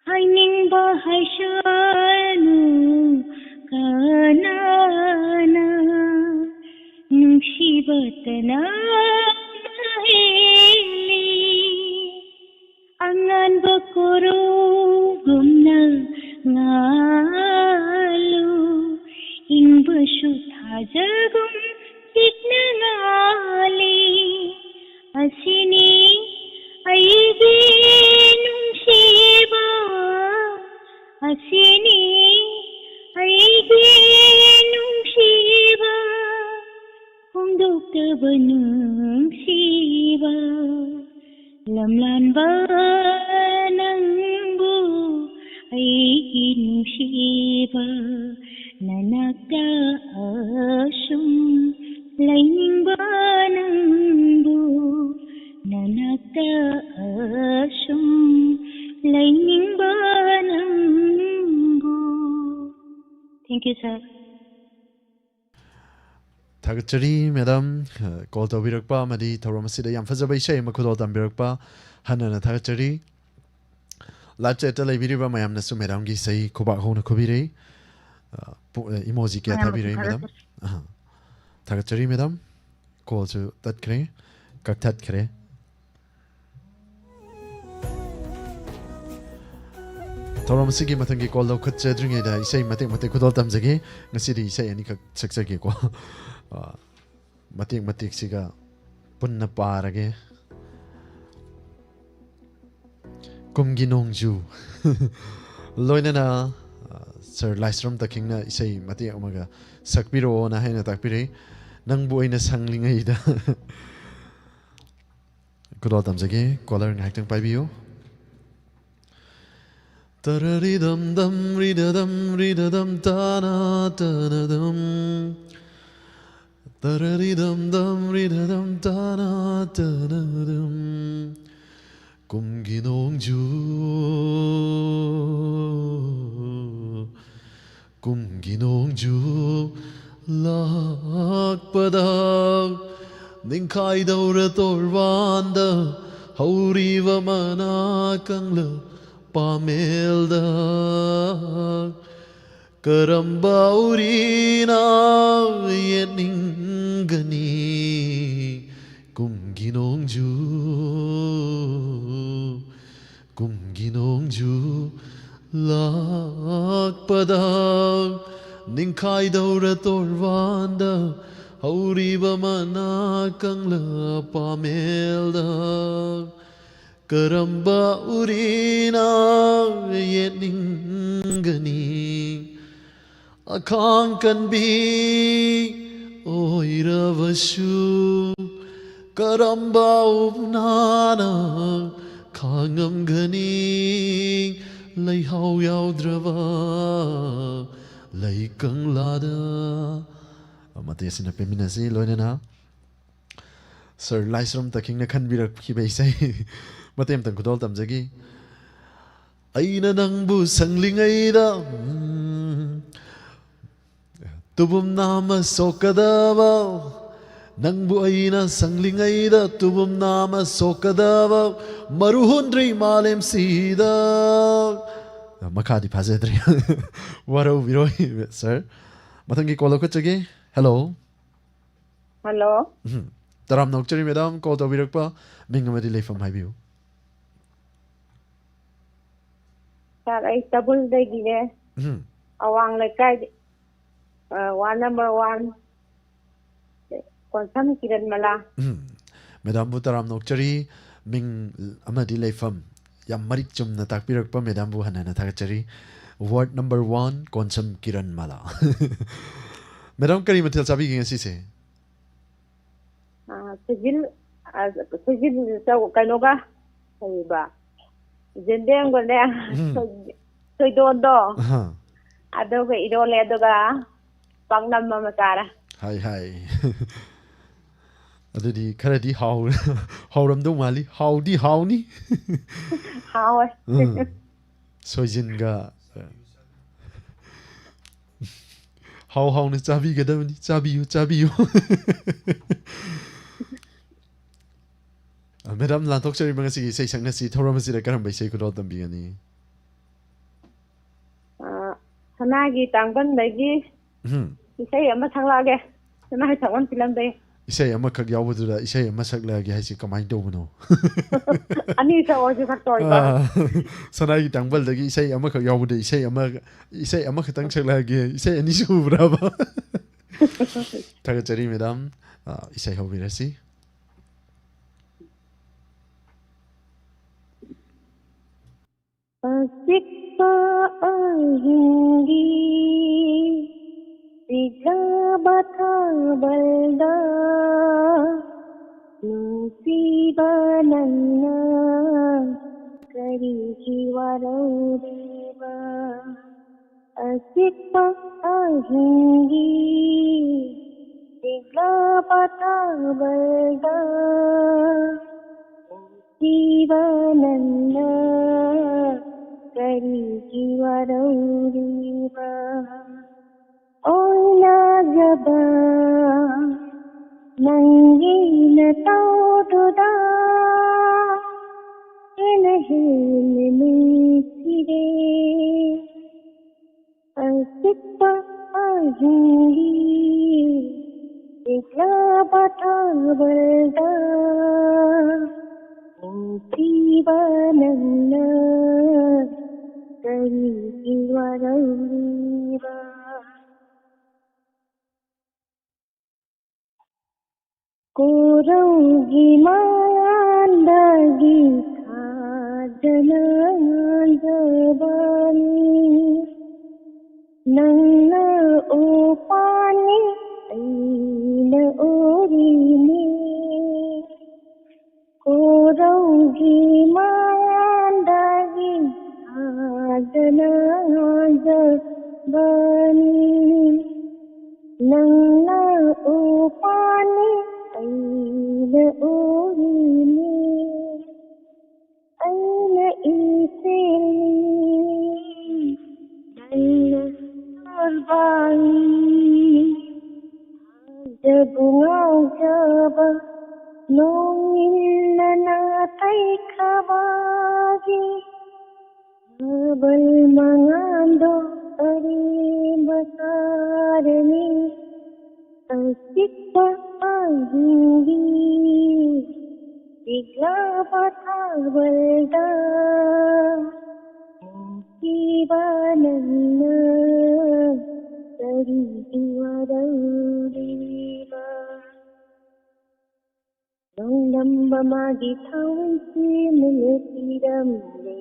ꯍꯥꯏꯅꯤꯡꯕ ꯍꯥꯏꯁꯅꯨ ꯀꯅꯥꯅ ꯅꯨꯡꯁꯤꯕꯇꯅ ꯃꯍꯦꯜꯂꯤ꯫ ꯑꯉꯥꯟꯕ ꯀꯣꯔꯧꯒꯨꯝꯅ ꯉꯥꯜꯂꯨ, ꯏꯪꯕꯁꯨ ꯊꯥꯖꯒꯨꯝ ꯆꯤꯛꯅ ꯉꯥꯜꯂꯤ꯫ ꯑꯁꯤꯅꯤ ꯑꯩꯒꯤ ꯅꯨꯡꯁꯤꯕ, ꯑꯁꯤꯅꯤ ꯑꯩꯒꯤ ꯅꯨꯡꯁꯤꯕ, ꯐꯣꯡꯗꯣꯛꯇꯕ ꯅꯨꯡꯁꯤꯕ꯫ ꯂꯝꯂꯥꯟꯕ ꯅꯪꯕꯨ ꯑꯩꯒꯤ ꯅꯨꯡꯁꯤꯕ ꯅꯅꯥꯛꯇ ꯑꯁꯨꯝ ꯂꯩꯅꯤꯡꯕ ꯅꯪꯕꯨ ꯅꯅꯥꯛꯇ ꯑꯁꯨꯝ Thank you, sir. ꯊꯥꯒꯠꯆꯔꯤ ꯃꯦꯗꯥꯝ, ꯀꯣꯜ ꯇꯧꯕꯤꯔꯛꯄ ꯑꯃꯗꯤ ꯊꯧꯔꯝ ꯑꯁꯤꯗ ꯌꯥꯝ ꯐꯖꯕ ꯏꯁꯩ ꯑꯃ ꯈꯨꯗꯣꯜ ꯇꯝꯕꯤꯔꯛꯄ ꯍꯟꯅ ꯍꯟꯅ ꯊꯥꯒꯠꯆꯔꯤ꯫ ꯂꯥꯏꯚ ꯆꯦꯠꯇ ꯂꯩꯕꯤꯔꯤꯕ ꯃꯌꯥꯝꯅꯁꯨ ꯃꯦꯗꯥꯝꯒꯤ ꯏꯁꯩ ꯈꯨꯕꯥꯛ ꯍꯧꯅ ꯈꯨꯕꯤꯔꯤ꯫ ꯏꯃꯣꯖꯤ ꯀꯌꯥ ꯃꯌꯥꯝ ꯊꯥꯕꯤꯔꯛꯏ ꯃꯦꯗꯥꯝ꯫ ꯊꯥꯒꯠꯆꯔꯤ꯫ ꯑꯍ꯫ ꯊꯥꯒꯠꯆꯔꯤ ꯃꯦꯗꯥꯝ꯫ ꯀꯣꯜꯁꯨ ꯇꯠꯈ꯭ꯔꯦ, ꯀꯛꯊꯠꯈ꯭ꯔꯦ꯫ ꯊꯧꯔꯝ ꯑꯁꯤꯒꯤ ꯃꯊꯪꯒꯤ ꯀꯣꯜ ꯂꯧꯈꯠꯆꯗ꯭ꯔꯤꯉꯩꯗ ꯏꯁꯩ ꯃꯇꯦꯛ ꯃꯇꯦꯛ ꯈꯨꯗꯣꯜ ꯇꯝꯖꯒꯦ꯫ ꯉꯁꯤꯗꯤ ꯏꯁꯩ ꯑꯅꯤꯈꯛ ꯁꯛꯆꯒꯦꯀꯣ꯫ ꯑ, ꯃꯇꯦꯛ ꯃꯇꯦꯛꯁꯤꯒ ꯄꯨꯟꯅ ꯄꯥꯔꯒꯦ꯫ ꯀꯨꯝꯒꯤ ꯅꯣꯡꯖꯨ꯫ ꯂꯣꯏꯅꯅ, ꯑ, ꯁꯥꯔ ꯂꯥꯏꯁ꯭ꯔꯝ ꯇꯈꯤꯡꯅ ꯏꯁꯩ ꯃꯇꯦꯛ ꯑꯃꯒ ꯁꯛꯄꯤꯔꯛꯑꯣꯅ ꯍꯥꯏꯅ ꯇꯥꯛꯄꯤꯔꯛꯏ꯫ ꯅꯪꯕꯨ ꯑꯩꯅ ꯁꯪꯂꯤꯉꯩꯗ꯫ ꯈꯨꯗꯣꯜ ꯇꯝꯖꯒꯦ꯫ ꯀꯣꯂꯔ ꯉꯥꯏꯍꯥꯛꯇꯪ ꯄꯥꯏꯕꯤꯌꯨ꯫ ꯇꯔꯔꯤꯗꯝ ꯗꯝ ꯔꯤꯗꯗꯝ ꯔꯤꯗꯗꯝ ꯇꯥꯅ ꯇꯅꯗꯝ꯫ ꯇꯔꯔꯤꯗꯝ ꯗꯝ ꯔꯤꯗꯗꯝ ꯇꯥꯅ ꯇꯅꯗꯝ꯫ ꯀꯨꯝꯒꯤ ꯅꯣꯡꯖꯨ, ꯀꯨꯝꯒꯤ ꯅꯣꯡꯖꯨ ꯂꯥꯛꯄꯗ ꯅꯤꯡꯈꯥꯏꯗꯧꯔ ꯇꯣꯔꯕꯥꯟꯗ ꯍꯧꯔꯤꯕ ꯃꯅꯥ ꯀꯪꯂ ꯄꯥꯃꯦꯜꯗ ꯀꯔꯝꯕ ꯎꯔꯤꯅ ꯌꯦꯠꯅꯤꯡꯒꯅꯤ? ꯀꯨꯝꯒꯤ ꯅꯣꯡꯖꯨ, ꯀꯨꯝꯒꯤ ꯅꯣꯡꯖꯨ ꯂꯥꯛꯄꯗ ꯅꯤꯡꯈꯥꯏꯗꯧꯔ ꯇꯣꯔꯕꯥꯟꯗ ꯍꯧꯔꯤꯕ ꯃꯅꯥ ꯀꯪꯂ ꯄꯥꯃꯦꯜꯗ ꯀꯔꯝꯕ ꯎꯔꯤꯅ ꯌꯦꯠꯅꯤꯡꯒꯅꯤ? ꯑꯈꯥꯡ ꯀꯟꯕꯤ ꯑꯣꯏꯔꯕꯁꯨ ꯀꯔꯝꯕ ꯎꯅꯥꯅ ꯈꯥꯡꯉꯝꯒꯅꯤ? ꯂꯩꯍꯥꯎ ꯌꯥꯎꯗ꯭ꯔꯕ ꯂꯩ ꯀꯪꯂꯥꯗ꯫ ꯃꯇꯦꯛ ꯑꯁꯤꯅ ꯄꯦꯟꯃꯤꯟꯅꯁꯤ꯫ ꯂꯣꯏꯅꯅ ꯁꯥꯔ ꯂꯥꯏꯁ꯭ꯔꯝ ꯇꯈꯤꯡꯅ ꯈꯟꯕꯤꯔꯛꯈꯤꯕ ꯏꯁꯩ ꯃꯇꯦꯛ ꯑꯃꯇꯪ ꯈꯨꯗꯣꯜ ꯇꯝꯖꯒꯦ꯫ ꯑꯩꯅ ꯅꯪꯕꯨ ꯁꯪꯂꯤꯉꯩꯗ, ꯎꯝ, ꯇꯨꯕꯨꯝ ꯅꯥꯝꯃ ꯁꯣꯛꯀꯗꯕ, ꯅꯪꯕꯨ ꯑꯩꯅ ꯁꯪꯂꯤꯉꯩꯗ ꯇꯨꯕꯨꯝ ꯅꯥꯝꯃ ꯁꯣꯛꯀꯗꯕ, ꯃꯔꯨ ꯍꯨꯟꯗ꯭ꯔꯤ ꯃꯥꯂꯦꯝꯁꯤꯗ꯫ ꯃꯈꯥꯗꯤ ꯐꯥꯖꯗ꯭ꯔꯦ꯫ ꯋꯥꯔꯧꯕꯤꯔꯣꯏ, ꯁꯥꯔ꯫ ꯃꯊꯪꯒꯤ ꯀꯣꯜ ꯂꯧꯈꯠꯆꯒꯦ꯫ ꯍꯦꯜꯂꯣ꯫ ꯍꯜꯂꯣ꯫ ꯎꯝ꯫ ꯇꯔꯥꯝꯅ ꯑꯣꯛꯆꯔꯤ ꯃꯦꯗꯥꯝ, ꯀꯣꯜ ꯇꯧꯕꯤꯔꯛꯄ꯫ ꯃꯤꯡ ꯑꯃꯗꯤ ꯂꯩꯐꯝ ꯍꯥꯏꯕꯤꯌꯨ꯫ ꯁꯥꯔ, ꯑꯩ ꯇꯥꯕꯨꯜꯗꯒꯤꯅꯦ꯫ ꯎꯝ꯫ ꯑꯋꯥꯡ ꯂꯩꯀꯥꯏ, ꯑ, ꯋꯥꯔꯗ ꯅꯝꯕꯔ ꯋꯥꯟ, ꯀꯣꯟꯁꯝ ꯀꯤꯔꯟꯃꯂꯥ꯫ ꯎꯝ꯫ ꯃꯦꯗꯥꯝꯕꯨ ꯇꯔꯥꯝꯅ ꯑꯣꯛꯆꯔꯤ꯫ ꯃꯤꯡ ꯑꯃꯗꯤ ꯂꯩꯐꯝ ꯌꯥꯝ ꯃꯔꯤꯛ ꯆꯨꯝꯅ ꯇꯥꯛꯄꯤꯔꯛꯄ ꯃꯦꯗꯥꯝꯕꯨ ꯍꯟꯅ ꯍꯟꯅ ꯊꯥꯒꯠꯆꯔꯤ꯫ Ward number one, Konsam Kiranmala. Madam, ꯀꯔꯤ ꯃꯊꯦꯜ ꯆꯥꯕꯤꯒꯦ ꯉꯁꯤꯁꯦ? ꯑ, ꯁꯣꯏꯖꯤꯟ, ꯑ, ꯁꯣꯏꯖꯤꯟ ꯆꯧ-, ꯀꯩꯅꯣꯒ, ꯀꯔꯤꯕ? ꯌꯦꯟꯗꯦꯝꯒꯅꯦ, ꯎꯝ꯫ ꯁꯣꯏ-, ꯁꯣꯏꯗꯣꯟꯗꯣ, ꯑꯍ꯫ ꯑꯗꯨꯒ ꯏꯔꯣꯜꯂꯦ, ꯑꯗꯨꯒ ꯄꯥꯛꯅꯝ ꯑꯃ ꯆꯥꯔꯦ꯫ ꯍꯥꯏ, ꯍꯥꯏ꯫ ꯑꯗꯨꯗꯤ ꯈꯔꯗꯤ ꯍꯥꯎ-, ꯍꯥꯎꯔꯝꯗꯧ ꯃꯥꯜꯂꯤ꯫ ꯍꯥꯎꯗꯤ ꯍꯥꯎꯅꯤ꯫ ꯍꯥꯎꯋꯦ꯫ ꯎꯝ꯫ ꯁꯣꯏꯖꯤꯟꯒ, ꯍꯥꯎ ꯍꯥꯎꯅ ꯆꯥꯕꯤꯒꯗꯕꯅꯤ꯫ ꯆꯥꯕꯤꯌꯨ, ꯆꯥꯕꯤꯌꯨ꯫ ꯑ, ꯃꯦꯗꯥꯝ, ꯂꯥꯟꯊꯣꯛꯆꯔꯤꯕ ꯉꯁꯤꯒꯤ ꯏꯁꯩ ꯁꯛꯅꯁꯤ ꯊꯧꯔꯝ ꯑꯁꯤꯗ ꯀꯔꯝꯕ ꯏꯁꯩ ꯈꯨꯗꯣꯜ ꯇꯝꯕꯤꯒꯅꯤ? ꯑ, ꯁꯅꯥꯒꯤ ꯇꯥꯡꯕꯟꯗꯒꯤ ꯎꯝ꯫ ꯏꯁꯩ ꯑꯃ ꯁꯛꯂꯛꯑꯒꯦ꯫ ꯁꯅꯥꯒꯤ ꯇꯥꯡꯕꯟ ꯐꯤꯂꯝꯗꯒꯤ꯫ ꯏꯁꯩ ꯑꯃꯈꯛ ꯌꯥꯎꯕꯗꯨꯗ ꯏꯁꯩ ꯑꯃ ꯁꯛꯂꯛꯑꯒꯦ ꯍꯥꯏꯁꯤ ꯀꯃꯥꯏꯅ ꯇꯧꯕꯅꯣ? ꯑꯅꯤ ꯁꯛꯑꯣꯁꯨ ꯁꯛꯇꯣꯏꯕ꯫ ꯑ, ꯁꯅꯥꯒꯤ ꯇꯥꯡꯕꯜꯗꯒꯤ ꯏꯁꯩ ꯑꯃꯈꯛ ꯌꯥꯎꯕꯗ ꯏꯁꯩ ꯑꯃ, ꯏꯁꯩ ꯑꯃꯈꯛꯇꯪ ꯁꯛꯂꯛꯑꯒꯦ꯫ ꯏꯁꯩ ꯑꯅꯤ ꯁꯨꯕ꯭ꯔꯕ? ꯊꯥꯒꯠꯆꯔꯤ, ꯃꯦꯗꯥꯝ꯫ ꯑ, ꯏꯁꯩ ꯍꯧꯕꯤꯔꯁꯤ꯫ ꯑꯆꯤꯛꯄ ꯑꯍꯤꯡꯒꯤ ꯆꯤꯛꯂꯕ ꯊꯥꯕꯜꯗ ꯅꯨꯡꯁꯤꯕ ꯅꯪꯅ ꯀꯔꯤꯒꯤ ꯋꯥꯔꯧꯔꯤꯕ? ꯑꯆꯤꯛꯄ ꯑꯍꯤꯡꯒꯤ ꯆꯤꯛꯂꯕ ꯊꯥꯕꯜꯗ ꯅꯨꯡꯁꯤꯕ ꯅꯪꯅ ꯀꯔꯤꯒꯤ ꯋꯥꯔꯧꯔꯤꯕ? ꯑꯣꯏꯅ ꯅꯪꯒꯤ ꯅꯇꯧꯗꯨꯗ ꯍꯦꯟꯅ ꯍꯦꯟꯅ ꯅꯨꯡꯁꯤꯔꯦ꯫ ꯑꯆꯤꯛꯄ ꯑꯍꯤꯡꯒꯤ ꯆꯤꯛꯂꯕ ꯊꯥꯕꯜꯗ ꯅꯨꯡꯁꯤꯕ ꯅꯪꯅ ꯀꯔꯤꯒꯤ ꯋꯥꯔꯧꯔꯤꯕ? ꯀꯣꯔꯧꯒꯤ ꯃꯥꯟꯗꯒꯤ ꯊꯥꯖꯅ ꯉꯥꯟꯖꯕꯅꯤ꯫ ꯅꯪꯅ ꯎꯄꯥꯟꯅꯤ, ꯑꯩꯅ ꯎꯔꯤꯅꯤ꯫ ꯀꯣꯔꯧꯒꯤ ꯃꯥꯟꯗꯒꯤ ꯊꯥꯖꯅ ꯉꯥꯟꯖꯕꯅꯤ꯫ ꯅꯪꯅ ꯎꯄꯥꯟꯅꯤ, ꯑꯩꯅ ꯎꯔꯤꯅꯤ꯫ ꯑꯩꯅ ꯏꯆꯦꯜꯅꯤ, ꯅꯪꯅ ꯁꯣꯜꯕꯥꯡꯅꯤ꯫ ꯊꯥꯖꯕꯨ ꯉꯥꯎꯖꯕ ꯅꯣꯡꯏꯟꯅ ꯅꯥꯇꯩ ꯈꯥꯕꯒꯤ ꯊꯥꯕꯜ ꯃꯉꯥꯜꯗꯣ ꯑꯔꯦꯝꯕ ꯁꯥꯔꯅꯤ꯫ ꯑꯆꯤꯛꯄ ꯑꯍꯤꯡꯒꯤ ꯆꯤꯛꯂꯕ ꯊꯥꯕꯜꯗ ꯅꯨꯡꯁꯤꯕ ꯅꯪꯅ ꯀꯔꯤꯒꯤ ꯋꯥꯔꯧꯔꯤꯕ? ꯅꯣꯡꯗꯝꯕ ꯃꯥꯒꯤ ꯊꯋꯥꯏꯁꯤ ꯃꯤꯅ ꯄꯤꯔꯝꯂꯦ꯫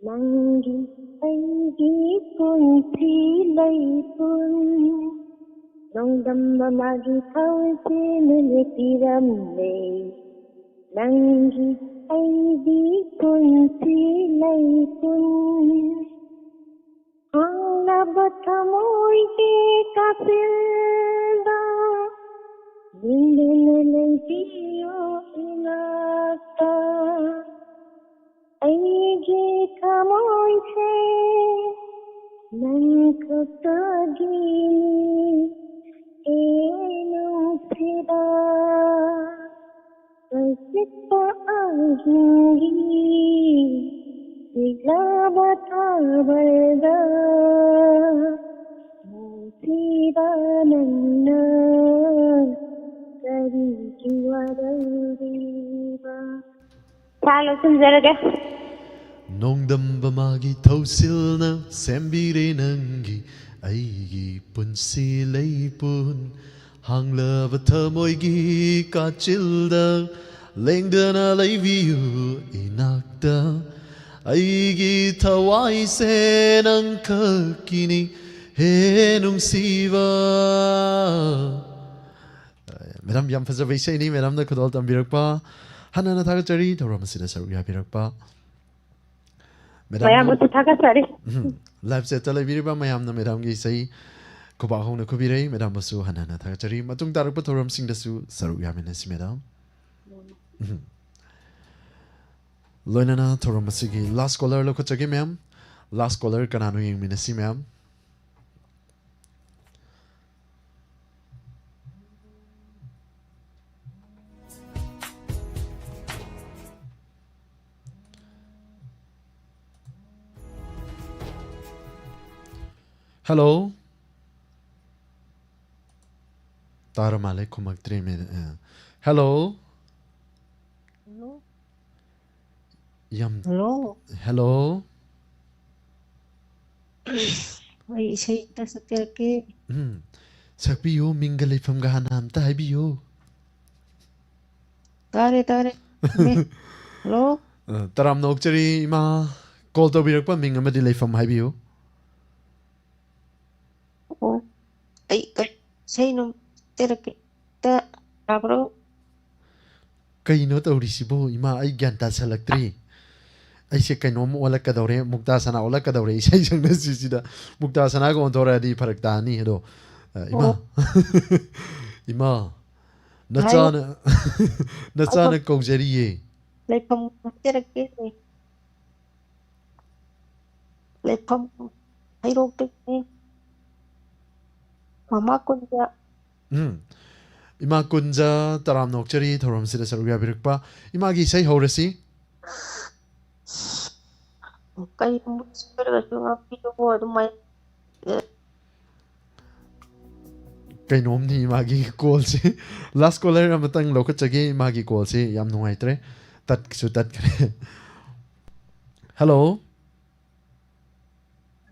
ꯅꯪꯒꯤ ꯑꯩꯒꯤ ꯄꯨꯟꯁꯤ ꯂꯩꯄꯨꯟ꯫ ꯅꯣꯡꯗꯝꯕ ꯃꯥꯒꯤ ꯊꯋꯥꯏꯁꯤ ꯃꯤꯅ ꯄꯤꯔꯝꯂꯦ꯫ ꯅꯪꯒꯤ ꯑꯩꯒꯤ ꯄꯨꯟꯁꯤ ꯂꯩꯄꯨꯟ꯫ ꯍꯥꯡꯂꯕ ꯊꯃꯣꯏꯒꯤ ꯀꯥꯆꯤꯟꯗ ꯂꯦꯡꯗꯅ ꯂꯩꯕꯤꯌꯨ ꯏꯅꯥꯛꯇ꯫ ꯑꯩꯒꯤ ꯊꯃꯣꯏꯁꯦ ꯅꯪ ꯈꯛꯇꯒꯤꯅꯤ꯫ ꯅꯪꯒꯤ ꯆꯤꯛꯂꯕ ꯊꯥꯕꯜꯗ ꯅꯨꯡꯁꯤꯕ ꯅꯪꯅ ꯀꯔꯤꯒꯤ ꯋꯥꯔꯧꯔꯤꯕ? ꯁꯥꯔ, ꯂꯣꯏꯁꯤꯟꯖꯔꯒꯦ꯫ ꯅꯣꯡꯗꯝꯕ ꯃꯥꯒꯤ ꯊꯧꯁꯤꯜꯅ ꯁꯦꯝꯕꯤꯔꯦ ꯅꯪꯒꯤ ꯑꯩꯒꯤ ꯄꯨꯟꯁꯤ ꯂꯩꯄꯨꯟ꯫ ꯍꯥꯡꯂꯕ ꯊꯃꯣꯏꯒꯤ ꯀꯥꯆꯤꯜꯗ ꯂꯦꯡꯗꯅ ꯂꯩꯕꯤꯌꯨ ꯏꯅꯥꯛꯇ꯫ ꯑꯩꯒꯤ ꯊꯋꯥꯏꯁꯦ ꯅꯪ ꯈꯛꯀꯤꯅꯤ ꯍꯦ ꯅꯨꯡꯁꯤꯕ꯫ ꯃꯦꯗꯥꯝ, ꯌꯥꯝ ꯐꯖꯕ ꯏꯁꯩꯅꯤ꯫ ꯃꯦꯗꯥꯝꯅ ꯈꯨꯗꯣꯜ ꯇꯝꯕꯤꯔꯛꯄ ꯍꯟꯅ ꯍꯟꯅ ꯊꯥꯒꯠꯆꯔꯤ꯫ ꯊꯧꯔꯝ ꯑꯁꯤꯗ ꯁꯔꯨꯛ ꯌꯥꯕꯤꯔꯛꯄ ꯃꯦꯗꯥꯝ, ꯃꯌꯥꯝꯕꯨꯁꯨ ꯊꯥꯒꯠꯆꯔꯤ꯫ ꯎꯝ, live chatꯇ ꯂꯩꯕꯤꯔꯤꯕ ꯃꯌꯥꯝꯅ ꯃꯦꯗꯥꯝꯒꯤ ꯏꯁꯩ ꯈꯨꯕꯥꯛ ꯍꯧꯅ ꯈꯨꯕꯤꯔꯩ꯫ ꯃꯦꯗꯥꯝꯕꯨꯁꯨ ꯍꯟꯅ ꯍꯟꯅ ꯊꯥꯒꯠꯆꯔꯤ꯫ ꯃꯇꯨꯡ ꯇꯥꯔꯛꯄ ꯊꯧꯔꯝꯁꯤꯡꯗꯁꯨ ꯁꯔꯨꯛ ꯌꯥꯃꯤꯟꯅꯁꯤ ꯃꯦꯗꯥꯝ꯫ ꯎꯝ꯫ ꯂꯣꯏꯅꯅ ꯊꯧꯔꯝ ꯑꯁꯤꯒꯤ last caller ꯂꯧꯈꯠꯆꯒꯦ ꯃꯦꯝ꯫ Last caller ꯀꯅꯥꯅꯣ ꯌꯦꯡꯃꯤꯟꯅꯁꯤ ꯃꯦꯝ꯫ Hello? ꯇꯥꯔ ꯃꯥꯜꯂꯦ, ꯈꯨꯝꯃꯛꯇ꯭ꯔꯦ ꯃꯦ-, ꯑ, hello? Hello? ꯌꯥꯝ Hello? Hello? ꯑꯩ ꯏꯁꯩ ꯑꯝꯇ ꯁꯛꯆꯔꯛꯀꯦ꯫ ꯎꯝ꯫ ꯁꯛꯄꯤꯌꯨ, ꯃꯤꯡꯒ ꯂꯩꯐꯝꯒ ꯍꯥꯟꯅ ꯑꯝꯇ ꯍꯥꯏꯕꯤꯌꯨ꯫ ꯇꯥꯔꯦ, ꯇꯥꯔꯦ꯫ ꯏꯃꯦ꯫ Hello? ꯑ, ꯇꯔꯥꯝꯅ ꯑꯣꯛꯆꯔꯤ ꯏꯃꯥ꯫ Call ꯇꯧꯕꯤꯔꯛꯄ ꯃꯤꯡ ꯑꯃꯗꯤ ꯂꯩꯐꯝ ꯍꯥꯏꯕꯤꯌꯨ꯫ ꯑꯣ, ꯑꯩ ꯀ-, ꯏꯁꯩ ꯅꯨꯡ ꯁꯛꯆꯔꯛꯀꯦ꯫ ꯇ-, ꯌꯥꯕ꯭ꯔꯣ? ꯀꯩꯅꯣ ꯇꯧꯔꯤꯁꯤꯕꯣ ꯏꯃꯥ? ꯑꯩ ꯒ꯭ꯌꯥꯟ ꯇꯥꯁꯜꯂꯛꯇ꯭ꯔꯦ꯫ ꯑꯩꯁꯦ ꯀꯩꯅꯣꯝ ꯑꯣꯜꯂꯛꯀꯗꯧꯔꯦ, ꯃꯨꯛꯇꯥ ꯁꯅꯥ ꯑꯣꯜꯂꯛꯀꯗꯧꯔꯦ ꯏꯁꯩ ꯁꯛꯅꯁꯤꯁꯤꯗ꯫ ꯃꯨꯛꯇꯥ ꯁꯅꯥꯒ ꯑꯣꯟꯊꯣꯔꯛꯑꯗꯤ ꯐꯔꯛ ꯇꯥꯅꯤ꯫ ꯑꯗꯣ, ꯑ, ꯏꯃꯥ꯫ ꯑꯣ꯫ ꯏꯃꯥ, ꯍꯥꯏꯌꯣ꯫ ꯅꯆꯥꯅ, ꯅꯆꯥꯅ ꯍꯥꯏꯌꯣ꯫ ꯀꯧꯖꯔꯤꯌꯦ꯫ ꯂꯩꯐꯝ ꯈꯪꯖꯔꯛꯀꯦ꯫ ꯂꯩꯐꯝ ꯍꯩꯔꯣꯛꯇꯒꯤꯅꯤ꯫ ꯃꯃꯥ ꯀꯨꯟꯖ꯫ ꯎꯝ꯫ ꯏꯃꯥ ꯀꯨꯟꯖ, ꯇꯔꯥꯝꯅ ꯑꯣꯛꯆꯔꯤ ꯊꯧꯔꯝꯁꯤꯗ ꯁꯔꯨꯛ ꯌꯥꯕꯤꯔꯛꯄ꯫ ꯏꯃꯥꯒꯤ ꯏꯁꯩ ꯍꯧꯔꯁꯤ꯫ ꯀꯩꯒꯨꯝꯕ ꯁꯣꯏꯔꯒꯁꯨ ꯉꯥꯛꯄꯤꯌꯨꯀꯣ꯫ ꯑꯗꯨꯃꯥꯏꯅ ꯀꯩꯅꯣꯝꯅꯤ ꯏꯃꯥꯒꯤ ꯀꯣꯜꯁꯤ꯫ ꯂꯥꯁ ꯀꯣꯂꯔ ꯑꯃꯇꯪ ꯂꯧꯈꯠꯆꯒꯦ꯫ ꯏꯃꯥꯒꯤ ꯀꯣꯜꯁꯤ ꯌꯥꯝ ꯅꯨꯡꯉꯥꯏꯇ꯭ꯔꯦ, ꯇꯠꯁꯨ ꯇꯠꯈ꯭ꯔꯦ꯫ ꯍꯜꯂꯣ꯫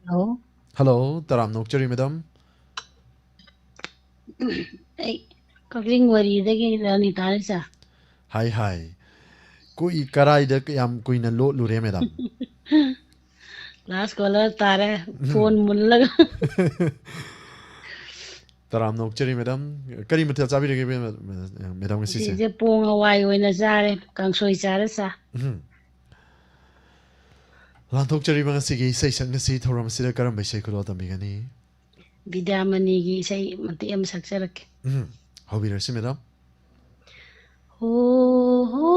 ꯍꯜꯂꯣ꯫ ꯍꯜꯂꯣ, ꯇꯔꯥꯝꯅ ꯑꯣꯛꯆꯔꯤ ꯃꯦꯗꯥꯝ꯫ ꯑꯩ ꯀꯛꯆꯤꯡ ꯋꯥꯔꯤꯗꯒꯤ ꯔꯥꯅꯤ ꯇꯥꯔꯤꯁꯥ꯫ ꯍꯥꯏ ꯍꯥꯏ꯫ ꯀꯨꯏ ꯀꯔꯥꯏꯗ ꯌꯥꯝ ꯀꯨꯏꯅ ꯂꯣꯠꯂꯨꯔꯦ ꯃꯦꯗꯥꯝ? ꯂꯥꯁ ꯀꯣꯂꯔ ꯇꯥꯔꯦ꯫ ꯐꯣꯟ ꯃꯨꯜꯂꯒ꯫ ꯇꯔꯥꯝꯅ ꯑꯣꯛꯆꯔꯤ ꯃꯦꯗꯥꯝ꯫ ꯀꯔꯤ ꯃꯊꯦꯜ ꯆꯥꯕꯤꯔꯒꯦ ꯃꯦꯗꯥꯝ, ꯃꯦꯗꯥꯝ ꯉꯁꯤꯁꯦ? ꯁꯤꯁꯦ ꯄꯣꯡ ꯍꯋꯥꯏ ꯑꯣꯏꯅ ꯆꯥꯔꯦ, ꯀꯥꯡꯁꯣꯏ ꯆꯥꯔꯦ ꯁꯥ꯫ ꯎꯝ꯫ ꯂꯥꯟꯊꯣꯛꯆꯔꯤꯕ ꯉꯁꯤꯒꯤ ꯏꯁꯩ ꯁꯛꯅꯁꯤ ꯊꯧꯔꯝ ꯑꯁꯤꯗ ꯀꯔꯝꯕ ꯏꯁꯩ ꯈꯨꯗꯣꯜ ꯇꯝꯕꯤꯒꯅꯤ? ꯕꯤꯗ꯭ꯌꯥꯃꯅꯤꯒꯤ ꯏꯁꯩ ꯃꯇꯦꯛ ꯑꯃ ꯁꯛꯆꯔꯛꯀꯦ꯫ ꯎꯝ꯫ ꯍꯧꯕꯤꯔꯁꯤ ꯃꯦꯗꯥꯝ꯫ ꯍꯣ ꯍꯣ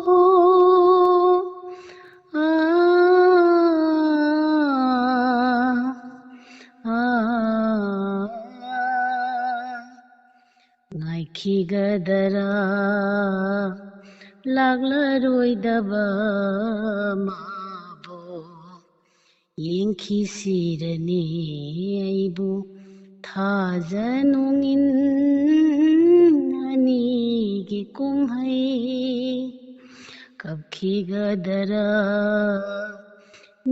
ꯍꯣ, ꯑꯥ, ꯑꯥ, ꯉꯥꯏꯈꯤꯒꯗꯔꯥ ꯂꯥꯛꯂꯔꯣꯏꯗꯕ ꯃꯥꯕꯨ? ꯌꯦꯡꯈꯤꯁꯤꯔꯅꯤ ꯑꯩꯕꯨ ꯊꯥꯖ ꯅꯣꯡꯏꯟ ꯑꯅꯤꯒꯤ ꯀꯨꯝꯍꯩ꯫ ꯀꯞꯈꯤꯒꯗꯔꯥ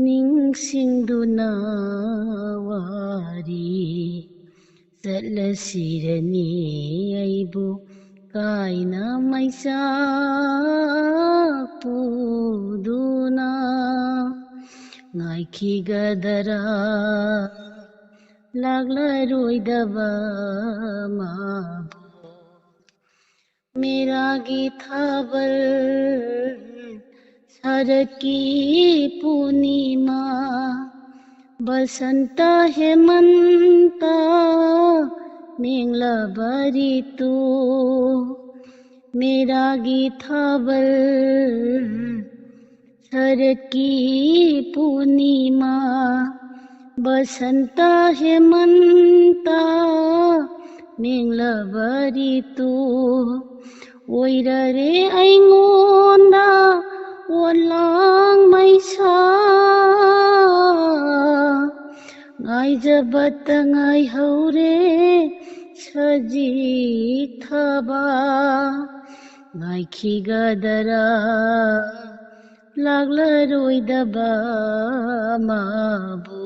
ꯅꯤꯡꯁꯤꯡꯗꯨꯅ ꯋꯥꯔꯤ? ꯆꯠꯂꯁꯤꯔꯅꯤ ꯑꯩꯕꯨ ꯀꯥꯏꯅ ꯃꯩꯆꯥꯛ ꯄꯨꯗꯨꯅ? ꯉꯥꯏꯈꯤꯒꯗꯔꯥ ꯂꯥꯛꯂꯔꯣꯏꯗꯕ ꯃꯥꯕꯨ? ꯃꯦꯔꯥꯒꯤ ꯊꯥꯕꯜ ꯁꯔꯠꯀꯤ ꯄꯨꯔꯅꯤꯃꯥ, ꯕꯁꯟꯇ ꯍꯦꯃꯟꯇ ꯃꯦꯡꯂꯕ ꯔꯤꯇꯨ꯫ ꯃꯦꯔꯥꯒꯤ ꯊꯥꯕꯜ ꯁꯔꯠꯀꯤ ꯄꯨꯔꯅꯤꯃꯥ, ꯕꯁꯟꯇ ꯍꯦꯃꯟꯇ ꯃꯦꯡꯂꯕ ꯔꯤꯇꯨ ꯑꯣꯏꯔꯔꯦ ꯑꯩꯉꯣꯟꯗ ꯑꯣꯟꯂꯥꯡ ꯃꯩꯁꯥ꯫ ꯉꯥꯏꯖꯕꯇ ꯉꯥꯏꯍꯧꯔꯦ ꯁꯖꯤꯛ ꯊꯥꯕ꯫ ꯉꯥꯏꯈꯤꯒꯗꯔꯥ ꯂꯥꯛꯂꯔꯣꯏꯗꯕ ꯃꯥꯕꯨ?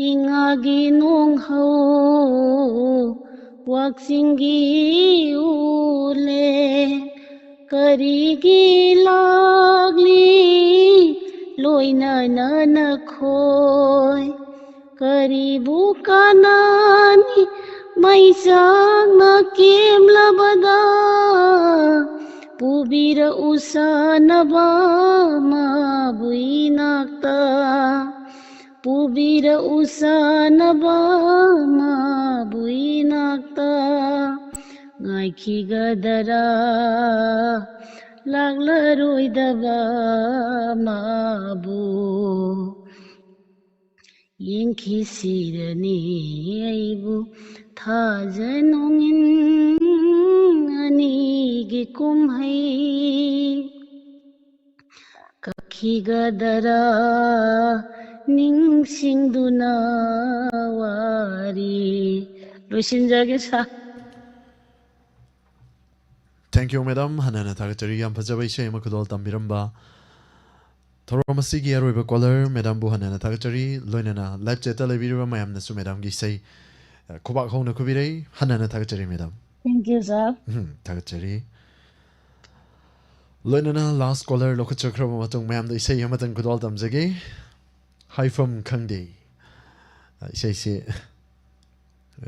ꯏꯉꯥꯒꯤ ꯅꯣꯡꯍꯧ ꯋꯥꯛꯆꯤꯡꯒꯤ ꯎꯂꯦ ꯀꯔꯤꯒꯤ ꯂꯥꯛꯂꯤ ꯂꯣꯏꯅꯅ ꯅꯈꯣꯏ? ꯀꯔꯤꯕꯨ ꯀꯥꯟꯅꯅꯤ ꯃꯩꯆꯥꯛꯅ ꯀꯦꯝꯂꯕꯗ? ꯄꯨꯕꯤꯔꯛꯎ ꯆꯥꯅꯕ ꯃꯥꯕꯨ ꯏꯅꯥꯛꯇ꯫ ꯄꯨꯕꯤꯔꯛꯎ ꯆꯥꯅꯕ ꯃꯥꯕꯨ ꯏꯅꯥꯛꯇ꯫ ꯉꯥꯏꯈꯤꯒꯗꯔꯥ ꯂꯥꯛꯂꯔꯣꯏꯗꯕ ꯃꯥꯕꯨ? ꯌꯦꯡꯈꯤꯁꯤꯔꯅꯤ ꯑꯩꯕꯨ ꯊꯥꯖ ꯅꯣꯡꯏꯟ ꯑꯅꯤꯒꯤ ꯀꯨꯝꯍꯩ꯫ ꯀꯛꯈꯤꯒꯗꯔꯥ ꯅꯤꯡꯁꯤꯡꯗꯨꯅ ꯋꯥꯔꯤ? ꯂꯣꯏꯁꯤꯟꯖꯒꯦ ꯁꯥꯔ꯫ Thank you, madam. ꯍꯟꯅ ꯍꯟꯅ ꯊꯥꯒꯠꯆꯔꯤ, ꯌꯥꯝ ꯐꯖꯕ ꯏꯁꯩ ꯑꯃ ꯈꯨꯗꯣꯜ ꯇꯝꯕꯤꯔꯝꯕ꯫ ꯊꯧꯔꯝ ꯑꯁꯤꯒꯤ ꯑꯔꯣꯏꯕ caller madamꯕꯨ ꯍꯟꯅ ꯍꯟꯅ ꯊꯥꯒꯠꯆꯔꯤ, ꯂꯣꯏꯅꯅ live chatꯇ ꯂꯩꯕꯤꯔꯤꯕ ꯃꯌꯥꯝꯅꯁꯨ madamꯒꯤ ꯏꯁꯩ, ꯑ, ꯈꯨꯕꯥꯛ ꯍꯧꯅ ꯈꯨꯕꯤꯔꯩ꯫ ꯍꯟꯅ ꯍꯟꯅ ꯊꯥꯒꯠꯆꯔꯤ, madam꯫ Thank you, sir. ꯎꯝ, ꯊꯥꯒꯠꯆꯔꯤ꯫ ꯂꯣꯏꯅꯅ last caller ꯂꯧꯈꯠꯆꯈ꯭ꯔꯕ ꯃꯇꯨꯡ ꯃꯌꯥꯝꯗ ꯏꯁꯩ ꯑꯃꯇꯪ ꯈꯨꯗꯣꯜ ꯇꯝꯖꯒꯦ꯫ ꯍꯥꯏꯐꯝ ꯈꯪꯗꯦ꯫ ꯑ, ꯏꯁꯩꯁꯤ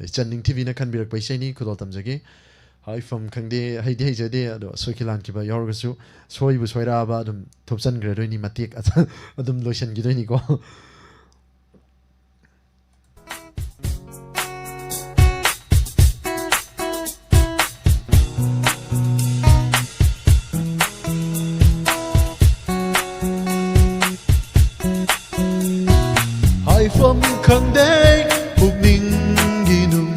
ꯏꯆꯟ ꯅꯤꯡꯊꯤꯕꯤꯅ ꯈꯟꯕꯤꯔꯛꯄ ꯏꯁꯩꯅꯤ, ꯈꯨꯗꯣꯜ ꯇꯝꯖꯒꯦ꯫ ꯍꯥꯏꯐꯝ ꯈꯪꯗꯦ, ꯍꯩꯗꯤ ꯍꯩꯖꯗꯦ, ꯑꯗꯣ ꯁꯣꯏꯈꯤ ꯂꯥꯟꯈꯤꯕ ꯌꯥꯎꯔꯒꯁꯨ, ꯁꯣꯏꯕꯨ ꯁꯣꯏꯔꯛꯑꯕ ꯑꯗꯨꯝ ꯊꯨꯞꯆꯟꯈ꯭ꯔꯗꯣꯏꯅꯤ, ꯃꯇꯦꯛ ꯑꯗꯨꯝ ꯂꯣꯏꯁꯤꯟꯈꯤꯗꯣꯏꯅꯤꯀꯣ꯫ ꯍꯥꯏꯐꯝ ꯈꯪꯗꯦ ꯄꯨꯛꯅꯤꯡꯒꯤ ꯅꯨꯡ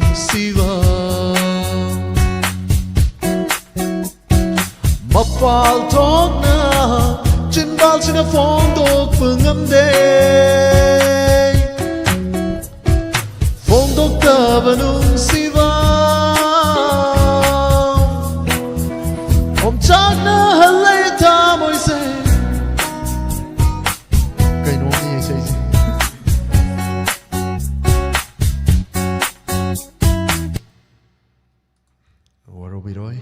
ꯆꯤꯟꯕꯥꯜꯁꯤꯅ ꯐꯣꯡꯗꯣꯛꯄ ꯉꯝꯗꯦ꯫ ꯐꯣꯡꯗꯣꯛꯇꯕ ꯅꯨꯡꯁꯤꯕ ꯑꯣꯝꯆꯥꯛꯅꯍꯜꯂꯦ ꯊꯃꯣꯏꯁꯦ꯫ ꯀꯩꯅꯣꯅꯦ ꯏꯁꯩꯁꯦ꯫ ꯋꯥꯔꯧꯕꯤꯔꯣꯏ꯫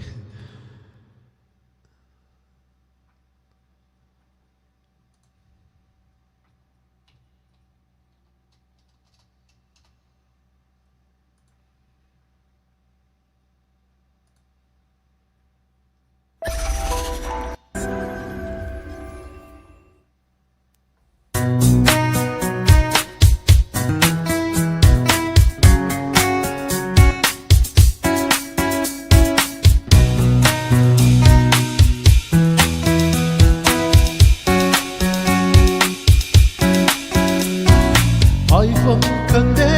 ꯍꯥꯏꯐꯝ ꯈꯪꯗꯦ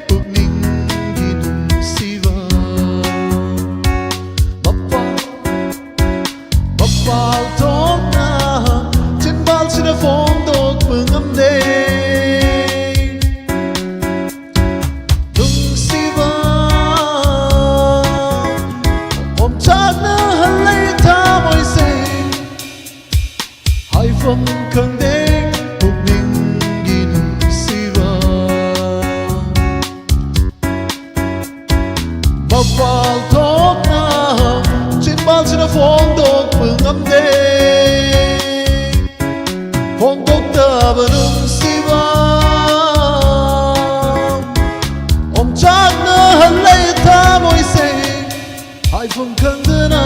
ꯄꯨꯛꯅꯤꯡꯒꯤ ꯅꯨꯡꯁꯤꯕ꯫ ꯃꯄꯥ-, ꯃꯄꯥꯜ ꯊꯣꯛꯅ ꯆꯤꯟꯕꯥꯜꯁꯤꯅ ꯐꯣꯡꯗꯣꯛꯄ ꯉꯝꯗꯦ꯫ ꯅꯨꯡꯁꯤꯕ ꯑꯣꯝꯆꯥꯛꯅꯍꯜꯂꯦ ꯊꯃꯣꯏꯁꯦ꯫ ꯍꯥꯏꯐꯝ ꯈꯪꯗꯦ ꯄꯨꯛꯅꯤꯡꯒꯤ ꯅꯨꯡꯁꯤꯕ꯫ ꯃꯄꯥꯜ ꯊꯣꯛꯅ ꯆꯤꯟꯕꯥꯜꯁꯤꯅ ꯐꯣꯡꯗꯣꯛꯄ ꯉꯝꯗꯦ꯫ ꯐꯣꯡꯗꯣꯛꯇꯕ ꯅꯨꯡꯁꯤꯕ ꯑꯣꯝꯆꯥꯛꯅꯍꯜꯂꯦ ꯊꯃꯣꯏꯁꯦ꯫ ꯍꯥꯏꯐꯝ ꯈꯪꯗꯅ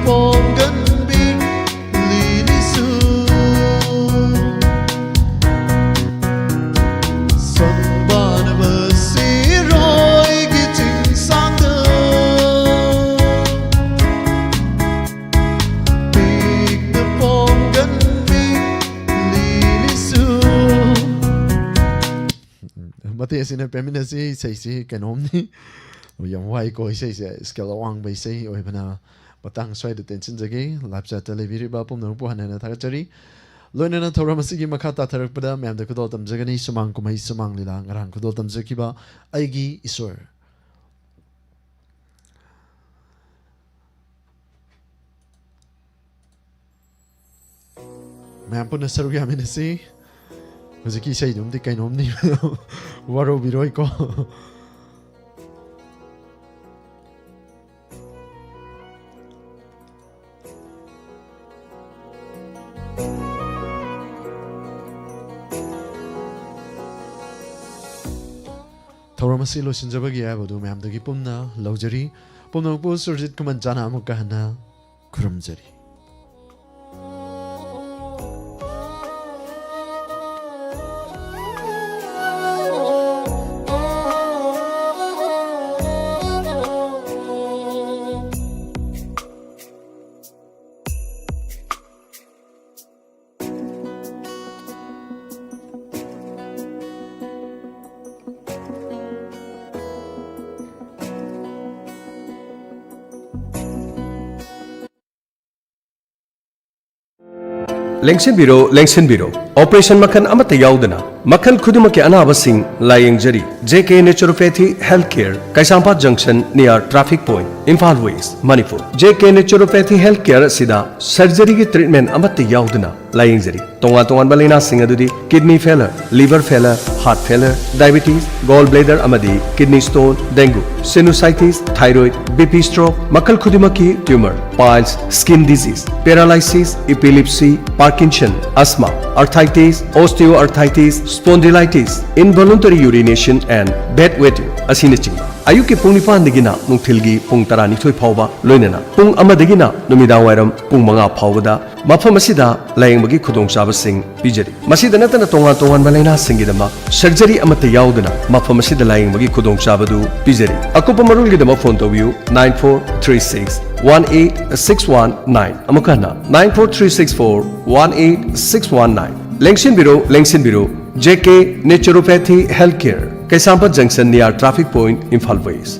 ꯄꯣꯡꯒꯟꯕꯤ ꯂꯤꯂꯤꯁꯨ ꯁꯣꯟꯕꯥꯅꯕ ꯁꯤꯔꯣꯏꯒꯤ ꯆꯤꯡꯁꯥꯡꯗ ꯄꯤꯛꯅ ꯄꯣꯡꯒꯟꯕꯤ ꯂꯤꯂꯤꯁꯨ꯫ ꯃꯇꯦꯛ ꯑꯁꯤꯅ ꯄꯦꯟꯃꯤꯟꯅꯁꯤ꯫ ꯏꯁꯩꯁꯤ ꯀꯩꯅꯣꯝꯅꯤ꯫ ꯌꯥꯝ ꯋꯥꯏꯀꯣ ꯏꯁꯩꯁꯦ, ꯁ꯭ꯀꯦꯜ ꯑꯋꯥꯡꯕ ꯏꯁꯩ ꯑꯣꯏꯕꯅ꯫ ꯃꯇꯥꯡ ꯁ꯭ꯋꯥꯏꯗ ꯇꯦꯟꯁꯤꯟꯖꯒꯦ꯫ ꯂꯥꯏꯞ ꯆꯦꯠꯇ ꯂꯩꯕꯤꯔꯤꯕ ꯄꯨꯝꯅꯃꯛꯄꯨ ꯍꯟꯅ ꯍꯟꯅ ꯊꯥꯒꯠꯆꯔꯤ꯫ ꯂꯣꯏꯅꯅ ꯊꯧꯔꯝ ꯑꯁꯤꯒꯤ ꯃꯈꯥ ꯇꯥꯊꯔꯛꯄꯗ ꯃꯌꯥꯝꯗ ꯈꯨꯗꯣꯜ ꯇꯝꯖꯒꯅꯤ ꯁꯨꯃꯥꯡ ꯀꯨꯝꯍꯩ ꯁꯨꯃꯥꯡ ꯂꯤꯂꯥ, ꯉꯔꯥꯡ ꯈꯨꯗꯣꯜ ꯇꯝꯖꯈꯤꯕ ꯑꯩꯒꯤ ꯏꯁꯣꯔ꯫ ꯃꯌꯥꯝ ꯄꯨꯟꯅ ꯁꯔꯨꯛ ꯌꯥꯃꯤꯟꯅꯁꯤ꯫ ꯍꯧꯖꯤꯛꯀꯤ ꯏꯁꯩꯗꯨꯝꯗꯤ ꯀꯩꯅꯣꯝꯅꯤ꯫ ꯋꯥꯔꯧꯕꯤꯔꯣꯏꯀꯣ꯫ ꯊꯧꯔꯝ ꯑꯁꯤ ꯂꯣꯏꯁꯤꯟꯖꯕꯒꯤ ꯑꯌꯥꯕꯗꯨ ꯃꯌꯥꯝꯗꯒꯤ ꯄꯨꯟꯅ ꯂꯧꯖꯔꯤ꯫ ꯄꯨꯝꯅꯃꯛꯄꯨ ꯁꯨꯔꯖꯤꯠ ꯈꯨꯃꯟ ꯆꯥꯅ ꯑꯃꯨꯛꯀ ꯍꯟꯅ ꯈꯨꯔꯨꯝꯖꯔꯤ꯫ ꯂꯦꯡꯁꯤꯟꯕꯤꯔꯣ, ꯂꯦꯡꯁꯤꯟꯕꯤꯔꯣ꯫ ꯑꯣꯄꯔꯦꯁꯟ ꯃꯈꯜ ꯑꯃꯠꯇ ꯌꯥꯎꯗꯅ ꯃꯈꯜ ꯈꯨꯗꯤꯡꯃꯛꯀꯤ ꯑꯅꯥꯕꯁꯤꯡ ꯂꯥꯌꯦꯡꯖꯔꯤ꯫ J K Naturopathy Health Care, ꯀꯩꯁꯥꯝꯄꯥꯠ ꯖꯪꯁꯟ, near traffic point, Imphal West, Manipur. J K Naturopathy Health Care ꯑꯁꯤꯗ ꯁꯔꯖꯔꯤꯒꯤ ꯇ꯭ꯔꯤꯠꯃꯦꯟ ꯑꯃꯠꯇ ꯌꯥꯎꯗꯅ ꯂꯥꯌꯦꯡꯖꯔꯤ꯫ ꯇꯣꯉꯥꯟ ꯇꯣꯉꯥꯟꯕ ꯂꯥꯏꯅꯥꯁꯤꯡ ꯑꯗꯨꯗꯤ kidney failure, liver failure, heart failure, diabetes, gall bladder ꯑꯃꯗꯤ kidney stone, dengue, sinusitis, thyroid, B P stroke, ꯃꯈꯜ ꯈꯨꯗꯤꯡꯃꯛꯀꯤ tumor, piles, skin disease, paralysis, epilepsy, Parkinson, asthma, arthritis, osteoarthritis, spondylitis, involuntary urination and bedwetting ꯑꯁꯤꯅꯆꯤꯡꯕ꯫ ꯑꯌꯨꯛꯀꯤ ꯄꯨꯡ ꯅꯤꯄꯥꯟꯗꯒꯤꯅ ꯅꯨꯡꯊꯤꯜꯒꯤ ꯄꯨꯡ ꯇꯔꯥꯅꯤꯊꯣꯏ ꯐꯥꯎꯕ, ꯂꯣꯏꯅꯅ ꯄꯨꯡ ꯑꯃꯗꯒꯤꯅ ꯅꯨꯃꯤꯗꯥꯡ ꯋꯥꯏꯔꯝ ꯄꯨꯡ ꯃꯉꯥ ꯐꯥꯎꯕꯗ ꯃꯐꯝ ꯑꯁꯤꯗ ꯂꯥꯌꯦꯡꯕꯒꯤ ꯈꯨꯗꯣꯡꯆꯥꯕꯁꯤꯡ ꯄꯤꯖꯔꯤ꯫ ꯃꯁꯤꯗ ꯅꯠꯇꯅ ꯇꯣꯉꯥꯟ ꯇꯣꯉꯥꯟꯕ ꯂꯥꯏꯅꯥꯁꯤꯡꯒꯤꯗꯃꯛ surgery ꯑꯃꯠꯇ ꯌꯥꯎꯗꯅ ꯃꯐꯝ ꯑꯁꯤꯗ ꯂꯥꯌꯦꯡꯕꯒꯤ ꯈꯨꯗꯣꯡꯆꯥꯕꯗꯨ ꯄꯤꯖꯔꯤ꯫ ꯑꯀꯨꯞꯄ ꯃꯔꯣꯜꯒꯤꯗꯃꯛ ꯐꯣꯟ ꯇꯧꯕꯤꯌꯨ, nine four three six one eight six one nine꯫ ꯑꯃꯨꯛ ꯍꯟꯅ, nine four three six four one eight six one nine꯫ ꯂꯦꯡꯁꯤꯟꯕꯤꯔꯣ, ꯂꯦꯡꯁꯤꯟꯕꯤꯔꯣ, J K Naturopathy Healthcare, ꯀꯩꯁꯥꯝꯄꯥꯠ junction near traffic point, Imphal West꯫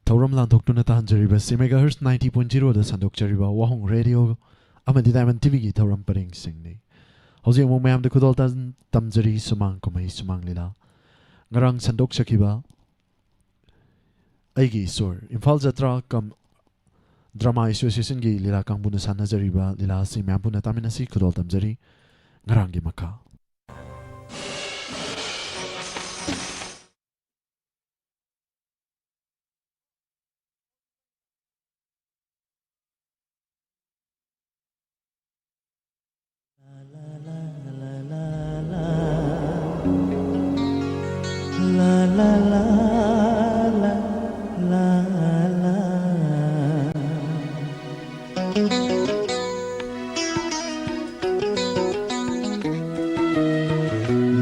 ꯊꯧꯔꯝ ꯂꯥꯟꯊꯣꯛꯇꯨꯅ ꯇꯥꯍꯟꯖꯔꯤꯕꯁꯤ megahertz ninety point zero ꯗ ꯁꯟꯗꯣꯛꯆꯔꯤꯕ ꯋꯥꯍꯣꯡ radio ꯑꯃꯗꯤ Diamond ꯇꯤꯚꯤꯒꯤ ꯊꯧꯔꯝ ꯄꯔꯦꯡꯁꯤꯡꯅꯤ꯫ ꯍꯧꯖꯤꯛ ꯑꯃꯨꯛ ꯃꯌꯥꯝꯗ ꯈꯨꯗꯣꯜ ꯇꯝ-, ꯇꯝꯖꯔꯤ ꯁꯨꯃꯥꯡ ꯀꯨꯝꯍꯩ ꯁꯨꯃꯥꯡ ꯂꯤꯂꯥ꯫ ꯉꯔꯥꯡ ꯁꯟꯗꯣꯛꯆꯈꯤꯕ ꯑꯩꯒꯤ ꯏꯁꯣꯔ, ꯏꯝꯐꯥꯜ ꯖꯇ꯭ꯔꯥ ꯀꯝ ꯗ꯭ꯔꯃꯥ ꯑꯦꯁꯣꯁꯤꯌꯦꯁꯟꯒꯤ ꯂꯤꯂꯥ ꯀꯥꯡꯕꯨꯅ ꯁꯥꯟꯅꯖꯔꯤꯕ ꯂꯤꯂꯥ ꯑꯁꯤ ꯃꯌꯥꯝ ꯄꯨꯟꯅ ꯇꯥꯃꯤꯟꯅꯁꯤ꯫ ꯈꯨꯗꯣꯜ ꯇꯝꯖꯔꯤ꯫ ꯉꯔꯥꯡꯒꯤ ꯃꯈꯥ꯫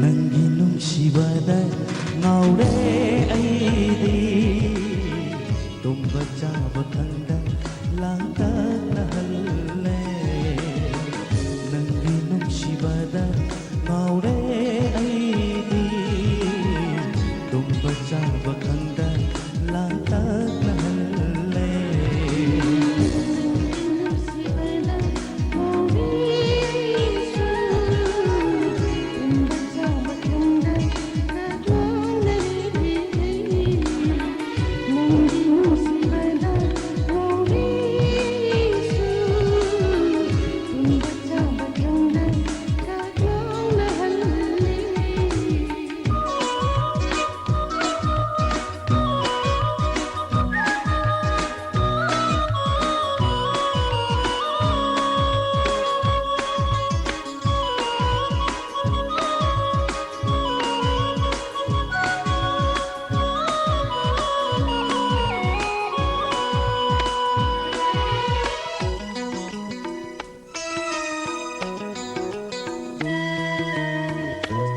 ꯅꯪꯒꯤ ꯅꯨꯡꯁꯤꯕꯗ ꯉꯥꯎꯔꯦ ꯑꯩꯗꯤ, ꯇꯨꯝꯕ ꯆꯥꯕ ꯈꯪꯗ ꯂꯥꯡꯇꯛꯅꯍꯜꯂꯦ꯫ ꯅꯪꯒꯤ ꯅꯨꯡꯁꯤꯕꯗ ꯉꯥꯎꯔꯦ ꯑꯩꯗꯤ, ꯇꯨꯝꯕ ꯆꯥꯕ ꯈꯪꯗ ꯂꯥꯡꯇꯛꯅꯍꯜꯂꯦ꯫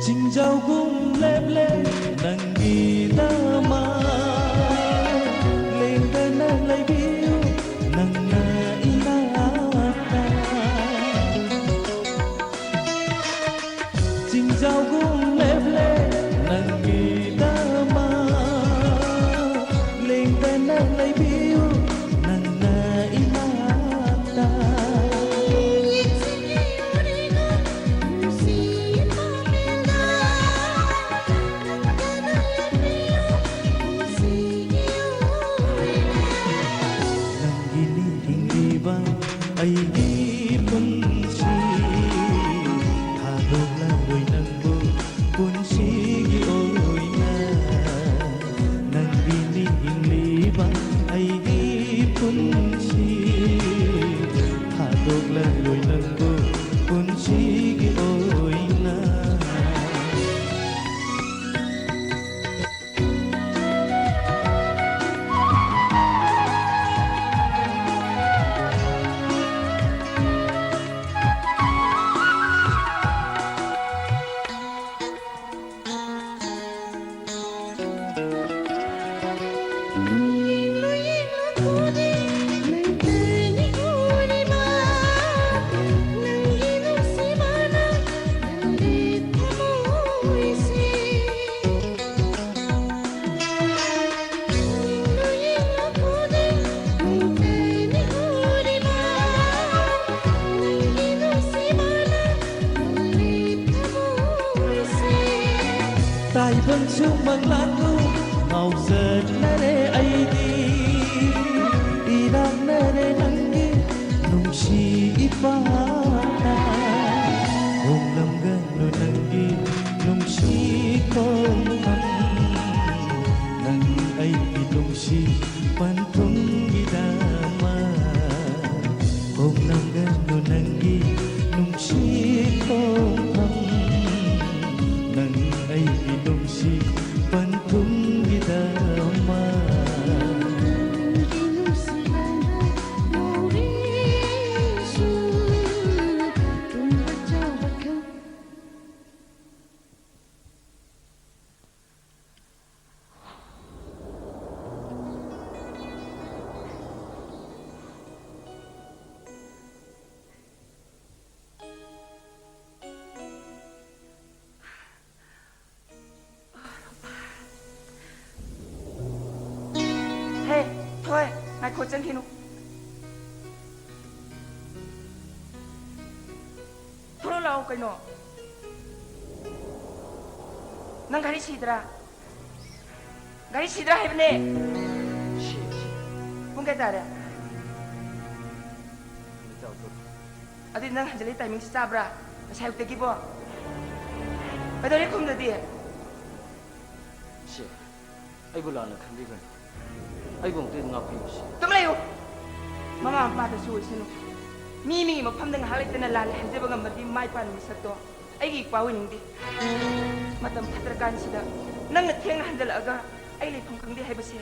ꯆꯤꯡꯖꯥꯎꯒꯨꯝ ꯂꯦꯞꯂꯦ ꯅꯪꯒꯤꯗꯃꯛ, ꯂꯦꯡꯗꯅ ꯂꯩꯕꯤꯌꯨ ꯅꯪꯅ ꯏꯅꯥꯛꯇ꯫ ꯆꯤꯡꯖꯥꯎꯒꯨꯝ ꯂꯦꯞꯂꯦ ꯅꯪꯒꯤꯗꯃꯛ, ꯂꯦꯡꯗꯅ ꯂꯩꯕꯤꯌꯨ ꯅꯪꯅ ꯏꯅꯥꯛꯇ꯫ ꯅꯪꯒꯤꯅꯤ ꯍꯤꯡꯂꯤꯕ ꯑꯩꯒꯤ ꯄꯨꯟꯁꯤ, ꯊꯥꯗꯣꯛꯂꯔꯣꯏ ꯅꯪꯕꯨ ꯄꯨꯟꯁꯤꯒꯤ ꯑꯣꯏꯅ꯫ ꯅꯪꯒꯤꯅꯤ ꯍꯤꯡꯂꯤꯕ ꯑꯩꯒꯤ ꯄꯨꯟꯁꯤ, ꯊꯥꯗꯣꯛꯂꯔꯣꯏ ꯅꯪꯕꯨ ꯄꯨꯟꯁꯤꯒꯤ ꯑꯣꯏꯅ꯫ ꯇꯥꯏꯕꯪꯁꯨ ꯃꯪꯂꯥꯟꯕꯨ ꯉꯥꯎꯖꯠꯅꯔꯦ ꯑꯩꯗꯤ, ꯏꯔꯥꯛꯅꯔꯦ ꯅꯪꯒꯤ ꯅꯨꯡꯁꯤ ꯏꯄꯥꯛꯅ꯫ ꯍꯣꯡꯂꯝꯒꯅꯨ ꯅꯪꯒꯤ ꯅꯨꯡꯁꯤ ꯈꯣꯡꯐꯝ, ꯅꯪ ꯑꯩꯒꯤ ꯅꯨꯡꯁꯤ ꯄꯟꯊꯨꯡꯒꯤꯗꯃꯛ꯫ ꯍꯣꯡꯂꯝꯒꯅꯨ ꯅꯪꯒꯤ ꯅꯨꯡꯁꯤ ꯈꯣꯡꯐꯝ, ꯅꯪ ꯑꯩꯒꯤ ꯅꯨꯡꯁꯤ ꯄꯟꯊꯨꯡꯒꯤꯗꯃꯛ꯫ ꯀꯩꯅꯣ? ꯊꯣꯛꯂꯛꯑꯣ ꯂꯥꯛꯑꯣ ꯀꯩꯅꯣ? ꯅꯪ ꯘꯔꯤ ꯁꯤꯗ꯭ꯔꯥ? ꯘꯔꯤ ꯁꯤꯗ꯭ꯔꯥ ꯍꯥꯏꯕꯅꯦ꯫ ꯁꯤ, ꯁꯤ꯫ ꯄꯨꯡ ꯀꯌꯥ ꯇꯥꯔꯦ? ꯅꯨꯃꯤꯗꯥꯡ ꯄꯨꯡ꯫ ꯑꯗꯨꯗꯤ ꯅꯪ ꯍꯟꯖꯤꯜꯂꯛꯏ timing ꯁꯤ ꯆꯥꯕ꯭ꯔꯥ? ꯉꯁꯥꯏ ꯑꯌꯨꯛꯇꯒꯤꯕꯣ? ꯀꯩꯗꯧꯔꯦ ꯈꯨꯝꯗꯗꯤ? ꯁꯤ, ꯑꯩꯕꯨ ꯂꯥꯟꯅ ꯈꯟꯕꯤꯒꯅꯨ꯫ ꯑꯩꯕꯨ ꯑꯃꯨꯛꯇ ꯉꯥꯛꯄꯤꯌꯨ, ꯁꯤ꯫ ꯇꯨꯝ ꯂꯩꯌꯨ꯫ ꯃꯃꯥ ꯃꯄꯥꯗꯁꯨ ꯑꯣꯏꯁꯅꯨ꯫ ꯃꯤ ꯃꯤꯒꯤ ꯃꯐꯝꯗ ꯉꯥꯏꯍꯥꯛ ꯂꯩꯇꯅ ꯂꯥꯜꯂꯦ ꯍꯥꯏꯖꯕ ꯉꯝꯕꯗꯤ ꯃꯥꯏ ꯄꯥꯟꯕ ꯃꯤꯁꯛꯇꯣ ꯑꯩꯒꯤ ꯏꯄ꯭ꯋꯥ ꯑꯣꯏꯅꯤꯡꯗꯦ꯫ ꯃꯇꯝ ꯐꯠꯇ꯭ꯔꯀꯥꯟꯁꯤꯗ ꯅꯪꯅ ꯊꯦꯡꯅ ꯍꯟꯖꯜꯂꯛꯑꯒ ꯑꯩ ꯂꯩꯐꯝ ꯈꯪꯗꯦ ꯍꯥꯏꯕꯁꯦ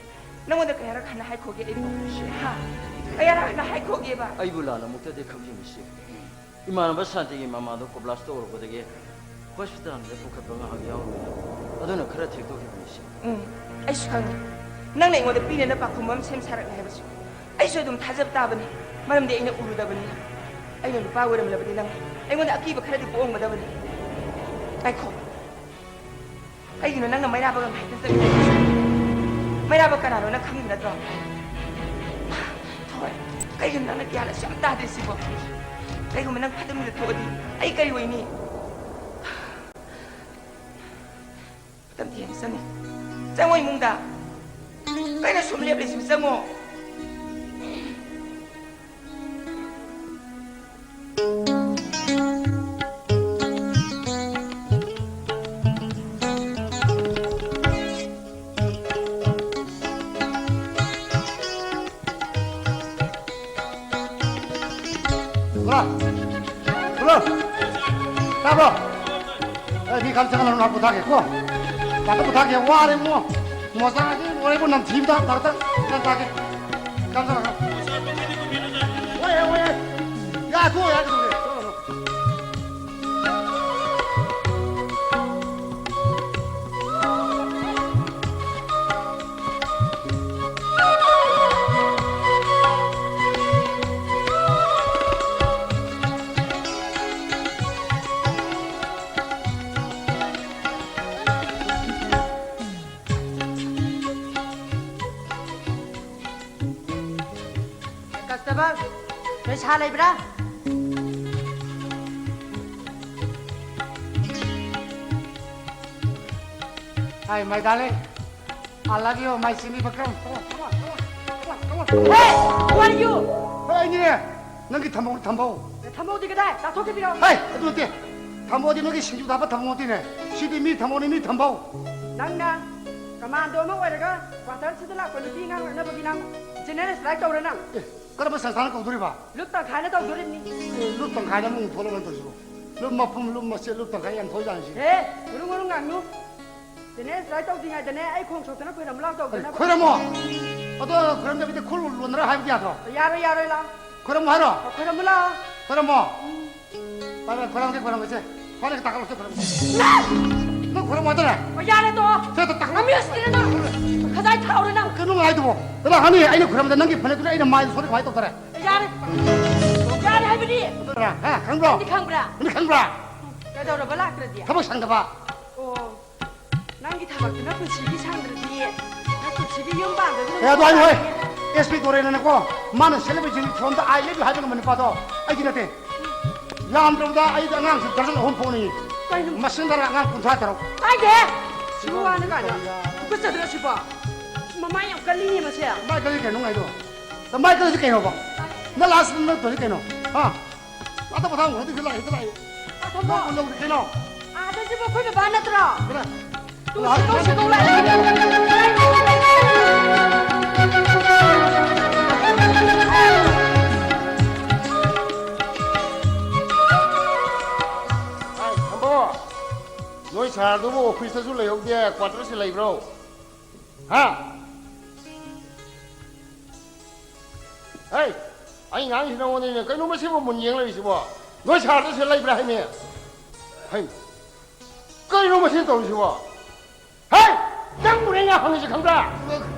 ꯅꯪꯉꯣꯟꯗ ꯀꯌꯥꯔꯛ ꯍꯟꯅ ꯍꯥꯏꯈꯣꯒꯦ ꯑꯩꯕꯨ? ꯍꯥ? ꯀꯌꯥꯔꯛ ꯍꯟꯅ ꯍꯥꯏꯈꯣꯒꯦꯕ? ꯑꯩꯕꯨ ꯂꯥꯟꯅ ꯑꯃꯨꯛꯇꯗꯤ ꯈꯟꯕꯤꯅꯨ, ꯁꯤ꯫ ꯏꯃꯥꯟꯅꯕ ꯁꯥꯟꯇꯤꯒꯤ ꯃꯃꯥꯗꯣ ꯀꯣꯕ꯭ꯂꯥꯁꯇ ꯑꯣꯏꯔꯛꯄꯗꯒꯤ ꯍꯣꯁꯄꯤꯇꯥꯜꯗ ꯄꯨꯈꯠꯄ ꯉꯥꯏꯍꯥꯛ ꯌꯥꯎꯔꯨꯕꯅꯤ꯫ ꯑꯗꯨꯅ ꯈꯔ ꯊꯦꯡꯗꯣꯛꯈꯤꯕꯅꯤ, ꯁꯤ꯫ ꯎꯝ, ꯑꯩꯁꯨ ꯈꯪꯉꯤ꯫ ꯅꯪꯅ ꯑꯩꯉꯣꯟꯗ ꯄꯤꯅꯅ ꯄꯥꯎꯈꯨꯝ ꯑꯃ ꯁꯦꯝ ꯁꯥꯔꯛꯂꯦ ꯍꯥꯏꯕꯁꯨ꯫ ꯑꯩꯁꯨ ꯑꯗꯨꯝ ꯊꯥꯖꯕ ꯇꯥꯕꯅꯤ, ꯃꯔꯝꯗꯤ ꯑꯩꯅ ꯎꯔꯨꯗꯕꯅꯤꯅ꯫ ꯑꯩꯅ ꯅꯨꯄꯥ ꯑꯣꯏꯔꯝꯂꯕꯗꯤ ꯅꯪ ꯑꯩꯉꯣꯟꯗ ꯑꯀꯤꯕ ꯈꯔꯗꯤ ꯄꯣꯛꯑꯝꯒꯗꯕꯅꯤ꯫ ꯉꯥꯏꯈꯣ, ꯀꯩꯒꯤꯅꯣ ꯅꯪꯅ ꯃꯩꯔꯥꯕꯒ ꯉꯥꯏꯍꯥꯛꯇ ꯆꯠꯂꯨꯔꯦ? ꯃꯩꯔꯥꯕ ꯀꯅꯥꯅꯣ ꯅꯪ ꯈꯪꯉꯤꯕ ꯅꯠꯇ꯭ꯔꯣ? ꯍꯣꯏ, ꯀꯩꯒꯤꯅꯣ ꯅꯪꯅ ꯒ꯭ꯌꯥꯟ ꯑꯁꯨꯛ ꯌꯥꯝ ꯇꯥꯗ꯭ꯔꯤꯁꯤꯕꯣ? ꯀꯩꯒꯨꯝꯕ ꯅꯪ ꯐꯠꯇꯕ ꯃꯤꯗ ꯊꯣꯛꯑꯗꯤ ꯑꯩ ꯀꯔꯤ ꯑꯣꯏꯅꯤ? ꯃꯇꯝ ꯊꯦꯡꯅ ꯆꯪꯉꯦ꯫ ꯆꯪꯉꯣ ꯏꯃꯨꯡꯗ꯫ ꯀꯩꯅꯣ ꯁꯨꯝ ꯂꯦꯞꯂꯤꯁꯤꯕꯨ? ꯆꯪꯉꯣ꯫ ꯍꯜꯂꯣ꯫ ꯍꯜꯂꯣ꯫ ꯇꯥꯕ꯭ꯔꯣ? ꯑꯦ, ꯃꯤ ꯈꯔ ꯆꯪꯍꯜꯂꯣ, ꯉꯥꯏꯍꯥꯛ ꯄꯣꯊꯥꯒꯦꯀꯣ꯫ ꯉꯥꯛꯇ ꯄꯣꯊꯥꯒꯦ, ꯋꯥꯔꯦ ꯏꯕꯨꯡꯉꯣ꯫ ꯃꯣꯖꯥꯁꯤ ꯂꯣꯏꯔꯦꯕꯨ, ꯅꯝꯊꯤꯕꯗ ꯉꯥꯛꯇ ꯒ꯭ꯌꯥꯟ ꯇꯥꯒꯦ꯫ ꯀꯝ ꯆꯠꯂꯒ꯫ ꯍꯣꯏ, ꯍꯣꯏ, ꯍꯣꯏ꯫ ꯌꯥ, ꯊꯣꯛꯑꯣ, ꯌꯥ, ꯀꯩꯗꯧꯔꯒꯦ? ꯊꯣꯛꯑꯣ, ꯊꯣꯛꯑꯣ꯫ ꯄꯩꯁꯥ ꯂꯩꯕ꯭ꯔꯥ? Hi, my darling. I love you, my semi background. Come on, come on, come on, come on, come on, come on. Hey, who are you? ꯍꯦ, ꯑꯩꯅꯤꯅꯦ꯫ ꯅꯪꯒꯤ ꯊꯝꯕꯧ, ꯊꯝꯕꯧ꯫ ꯊꯝꯕꯧꯗꯤ ꯀꯗꯥꯏ? ꯆꯥꯊꯣꯛꯈꯤꯕꯤꯔꯣ꯫ ꯍꯦ, ꯑꯗꯨ ꯅꯠꯇꯦ꯫ ꯊꯝꯕꯧꯗꯤ ꯅꯣꯏꯒꯤ ꯁꯤꯡꯖꯨꯗ ꯍꯥꯞꯄ ꯊꯝꯕꯧ ꯅꯠꯇꯦꯅꯦ꯫ ꯁꯤꯗꯤ ꯃꯤ ꯊꯝꯕꯧꯅꯤ, ꯃꯤ ꯊꯝꯕꯧ꯫ ꯅꯪꯅ ꯀꯃꯥꯟꯗꯣ ꯑꯃ ꯑꯣꯏꯔꯒ ꯀ꯭ꯋꯥꯇꯔꯁꯤꯗ ꯂꯥꯛꯄ ꯅꯨꯄꯤ ꯑꯉꯥꯡ ꯂꯛꯅꯕꯒꯤ ꯅꯪ ꯖꯦꯅꯦꯔꯦꯜ ꯁ꯭ꯇ꯭ꯔꯥꯏꯛ ꯇꯧꯔꯦ ꯅꯪ꯫ ꯑꯦ, ꯀꯔꯝꯕ ꯁꯪꯁꯊꯥꯟꯅ ꯀꯧꯗꯣꯔꯤꯕ? ꯂꯨꯞ ꯇꯪꯈꯥꯏꯅ ꯇꯧꯗꯣꯔꯤꯕꯅꯤ꯫ ꯑꯦ, ꯂꯨꯞ ꯇꯪꯈꯥꯏꯅ ꯑꯃꯨꯛ ꯊꯣꯛꯂꯛꯑꯣ ꯇꯧꯔꯤꯁꯤꯕꯣ꯫ ꯂꯨꯞ ꯃꯄꯨꯝ, ꯂꯨꯞ ꯃꯆꯦꯠ, ꯂꯨꯞ ꯇꯪꯈꯥꯏ ꯌꯥꯝ ꯊꯣꯛꯏꯖꯥꯠꯅꯤ ꯁꯤ꯫ ꯍꯦ, ꯉꯨꯔꯨ ꯉꯨꯔꯨ ꯉꯥꯡꯅꯨ꯫ ꯖꯦꯅꯦꯔꯦꯜ ꯁ꯭ꯇ꯭ꯔꯥꯏꯛ ꯇꯧꯗ꯭ꯔꯤꯉꯩꯗꯅꯦ ꯑꯩ ꯈꯣꯡ ꯁꯣꯛꯇꯅ ꯈꯣꯏꯔꯝꯃꯨ ꯂꯥꯎ ꯀꯔꯤ, ꯇꯧꯗꯅꯕ꯫ ꯈꯣꯏꯔꯝꯃꯣ? ꯑꯗꯣ ꯈꯣꯏꯔꯝꯗꯕꯤꯗ ꯈꯨꯔꯨ ꯂꯣꯟꯅꯔ ꯍꯥꯏꯕꯗꯤ ꯌꯥꯗ꯭ꯔꯣ? ꯌꯥꯔꯣꯏ, ꯌꯥꯔꯣꯏ, ꯂꯥꯎ꯫ ꯈꯣꯏꯔꯝꯃꯣ ꯍꯥꯏꯔꯣ? ꯈꯣꯏꯔꯝꯃꯨ ꯂꯥꯎ꯫ ꯈꯣꯏꯔꯝꯃꯣ? ꯎꯝ꯫ ꯐꯔꯦ, ꯈꯣꯏꯔꯝꯒꯦ, ꯈꯣꯏꯔꯝꯒꯦꯁꯦ꯫ ꯐꯔꯦ, ꯇꯥꯈꯠꯂꯣꯁꯦ, ꯈꯣꯏꯔꯝꯒꯦ꯫ ꯅꯪ ꯈꯣꯏꯔꯝꯃꯣ ꯍꯥꯏꯗꯅ? ꯑꯣ, ꯌꯥꯔꯦ, ꯇꯣꯛꯑꯣ꯫ ꯁꯦ, ꯇ-, ꯇꯥꯈꯠꯂꯣ꯫ ꯃꯃꯤ ꯎꯁꯤꯠꯇ꯭ꯔꯦ ꯅꯪ꯫ ꯈꯖꯥꯏ ꯊꯥꯎꯔꯦ ꯅꯪ꯫ ꯀꯩꯅꯣ ꯍꯥꯏꯗꯨꯕꯣ? ꯀꯩꯅꯣ ꯍꯥꯏꯅꯤ, ꯑꯩꯅ ꯈꯣꯏꯔꯝꯕꯗ ꯅꯪꯒꯤ ꯐꯅꯦꯛꯇꯨꯅ ꯑꯩꯅ ꯃꯥꯏꯗ ꯁꯣꯛꯑꯗꯤ ꯀꯃꯥꯏꯅ ꯇꯧꯗꯔꯦ? ꯌꯥꯔꯦ꯫ ꯌꯥꯔꯦ ꯍꯥꯏꯕꯅꯤ꯫ ꯍꯥ, ꯈꯪꯕ꯭ꯔꯣ? ꯅꯪꯗꯤ ꯈꯪꯕ꯭ꯔꯥ? ꯅꯪꯗꯤ ꯈꯪꯕ꯭ꯔꯥ? ꯀꯩꯗꯧꯔꯕ ꯂꯥꯛꯇ꯭ꯔꯗꯤ? ꯊꯕꯛ ꯁꯪꯗꯕ꯫ ꯑꯣ, ꯅꯪꯒꯤ ꯊꯕꯛꯇꯨꯅ ꯄꯨꯟꯁꯤꯒꯤ ꯁꯪꯗ꯭ꯔꯗꯤ ꯅꯪ ꯄꯨꯟꯁꯤꯒꯤ ꯌꯨꯝ ꯄꯥꯟꯗꯕꯤ ꯑꯗꯨꯝ ꯑꯦ, ꯑꯗꯨ ꯍꯥꯏꯅꯨ ꯍꯣꯏ꯫ ꯇꯥꯔꯦꯅꯦ꯫ ꯑꯦꯁ ꯄꯤ ꯗꯣꯔꯦꯟꯅꯅꯦꯀꯣ, ꯃꯥꯅ ꯁꯦꯂꯦꯕ꯭ꯔꯦꯠ ꯌꯨꯅꯤꯐꯣꯔꯝꯗ "I love you" ꯍꯥꯏꯕ ꯉꯝꯕ ꯅꯨꯄꯥꯗꯣ ꯑꯩꯗꯤ ꯅꯠꯇꯦ꯫ ꯌꯥꯝꯗ꯭ꯔꯕꯗ ꯑꯩꯗꯤ ꯑꯉꯥꯡꯁꯤ ꯗꯔꯖꯟ ꯑꯍꯨꯝ ꯄꯣꯛꯅꯤꯡꯉꯤ꯫ ꯀꯩꯅꯣ? ꯃꯁꯤꯡ ꯊꯥꯔꯒ ꯑꯉꯥꯡ ꯀꯨꯟꯊ꯭ꯔꯥ ꯇꯔꯨꯛ꯫ ꯇꯥꯏꯗꯦ! ꯁꯤꯕꯨ ꯋꯥꯅ ꯀꯥꯏꯅ꯫ ꯇꯨꯀꯠꯆꯗ꯭ꯔꯣ ꯁꯤꯕꯣ? ꯃꯃꯥꯏ ꯌꯥꯝ ꯀꯜꯂꯤꯅꯦ ꯃꯁꯦ꯫ ꯃꯥꯏ ꯀꯜꯂꯤ ꯀꯩꯅꯣ ꯉꯥꯏꯗꯣ? ꯃꯥꯏ ꯀꯜꯂꯤꯁꯤ ꯀꯩꯅꯣꯕ? ꯅꯪ ꯂꯥꯁ ꯅꯠꯇ꯭ꯔꯗꯤ ꯀꯩꯅꯣ? ꯍꯥ? ꯑꯇꯣꯞꯄ ꯊꯥꯡ ꯈꯔꯗꯤ ꯂꯥꯛꯑꯦ, ꯂꯥꯛꯑꯦ꯫ ꯑꯊꯝꯕ꯫ ꯅꯪ ꯂꯧꯗ꯭ꯔꯤ ꯀꯩꯅꯣ? ꯑꯥꯗ ꯁꯤꯕꯨ ꯑꯩꯈꯣꯏ ꯕꯕꯥ ꯅꯠꯇ꯭ꯔꯣ? ꯀꯅꯥ? ꯇꯨ ꯁꯤꯕꯧ ꯁꯤꯕꯧ ꯂꯥꯛꯑꯦ꯫ ꯍꯥꯏ, ꯊꯝꯕꯧ꯫ ꯅꯣꯏ ꯁꯥꯔꯗꯨꯕꯨ ꯑꯣꯐꯤꯁꯇꯁꯨ ꯂꯩꯍꯧꯗꯦ, ꯀ꯭ꯋꯥꯇꯔꯁꯤ ꯂꯩꯕ꯭ꯔꯣ? ꯍꯥ? ꯍꯩ, ꯑꯩ ꯉꯥꯡꯉꯤꯁꯤ ꯅꯉꯣꯟꯗꯅꯦ꯫ ꯀꯩꯅꯣ ꯃꯁꯤꯕꯨ ꯃꯨꯟ ꯌꯦꯡ ꯂꯩꯔꯤꯁꯤꯕꯣ? ꯅꯣꯏ ꯁꯥꯔꯗ ꯁꯤꯗ ꯂꯩꯕ꯭ꯔꯥ ꯍꯥꯏꯃꯤ? ꯍꯩ, ꯀꯩꯅꯣ ꯃꯁꯤꯅ ꯇꯧꯔꯤꯁꯤꯕꯣ? ꯍꯩ, ꯅꯪꯕꯨꯅꯦ ꯑꯩꯅ ꯍꯪꯉꯤꯁꯤ ꯈꯪꯕ꯭ꯔꯥ?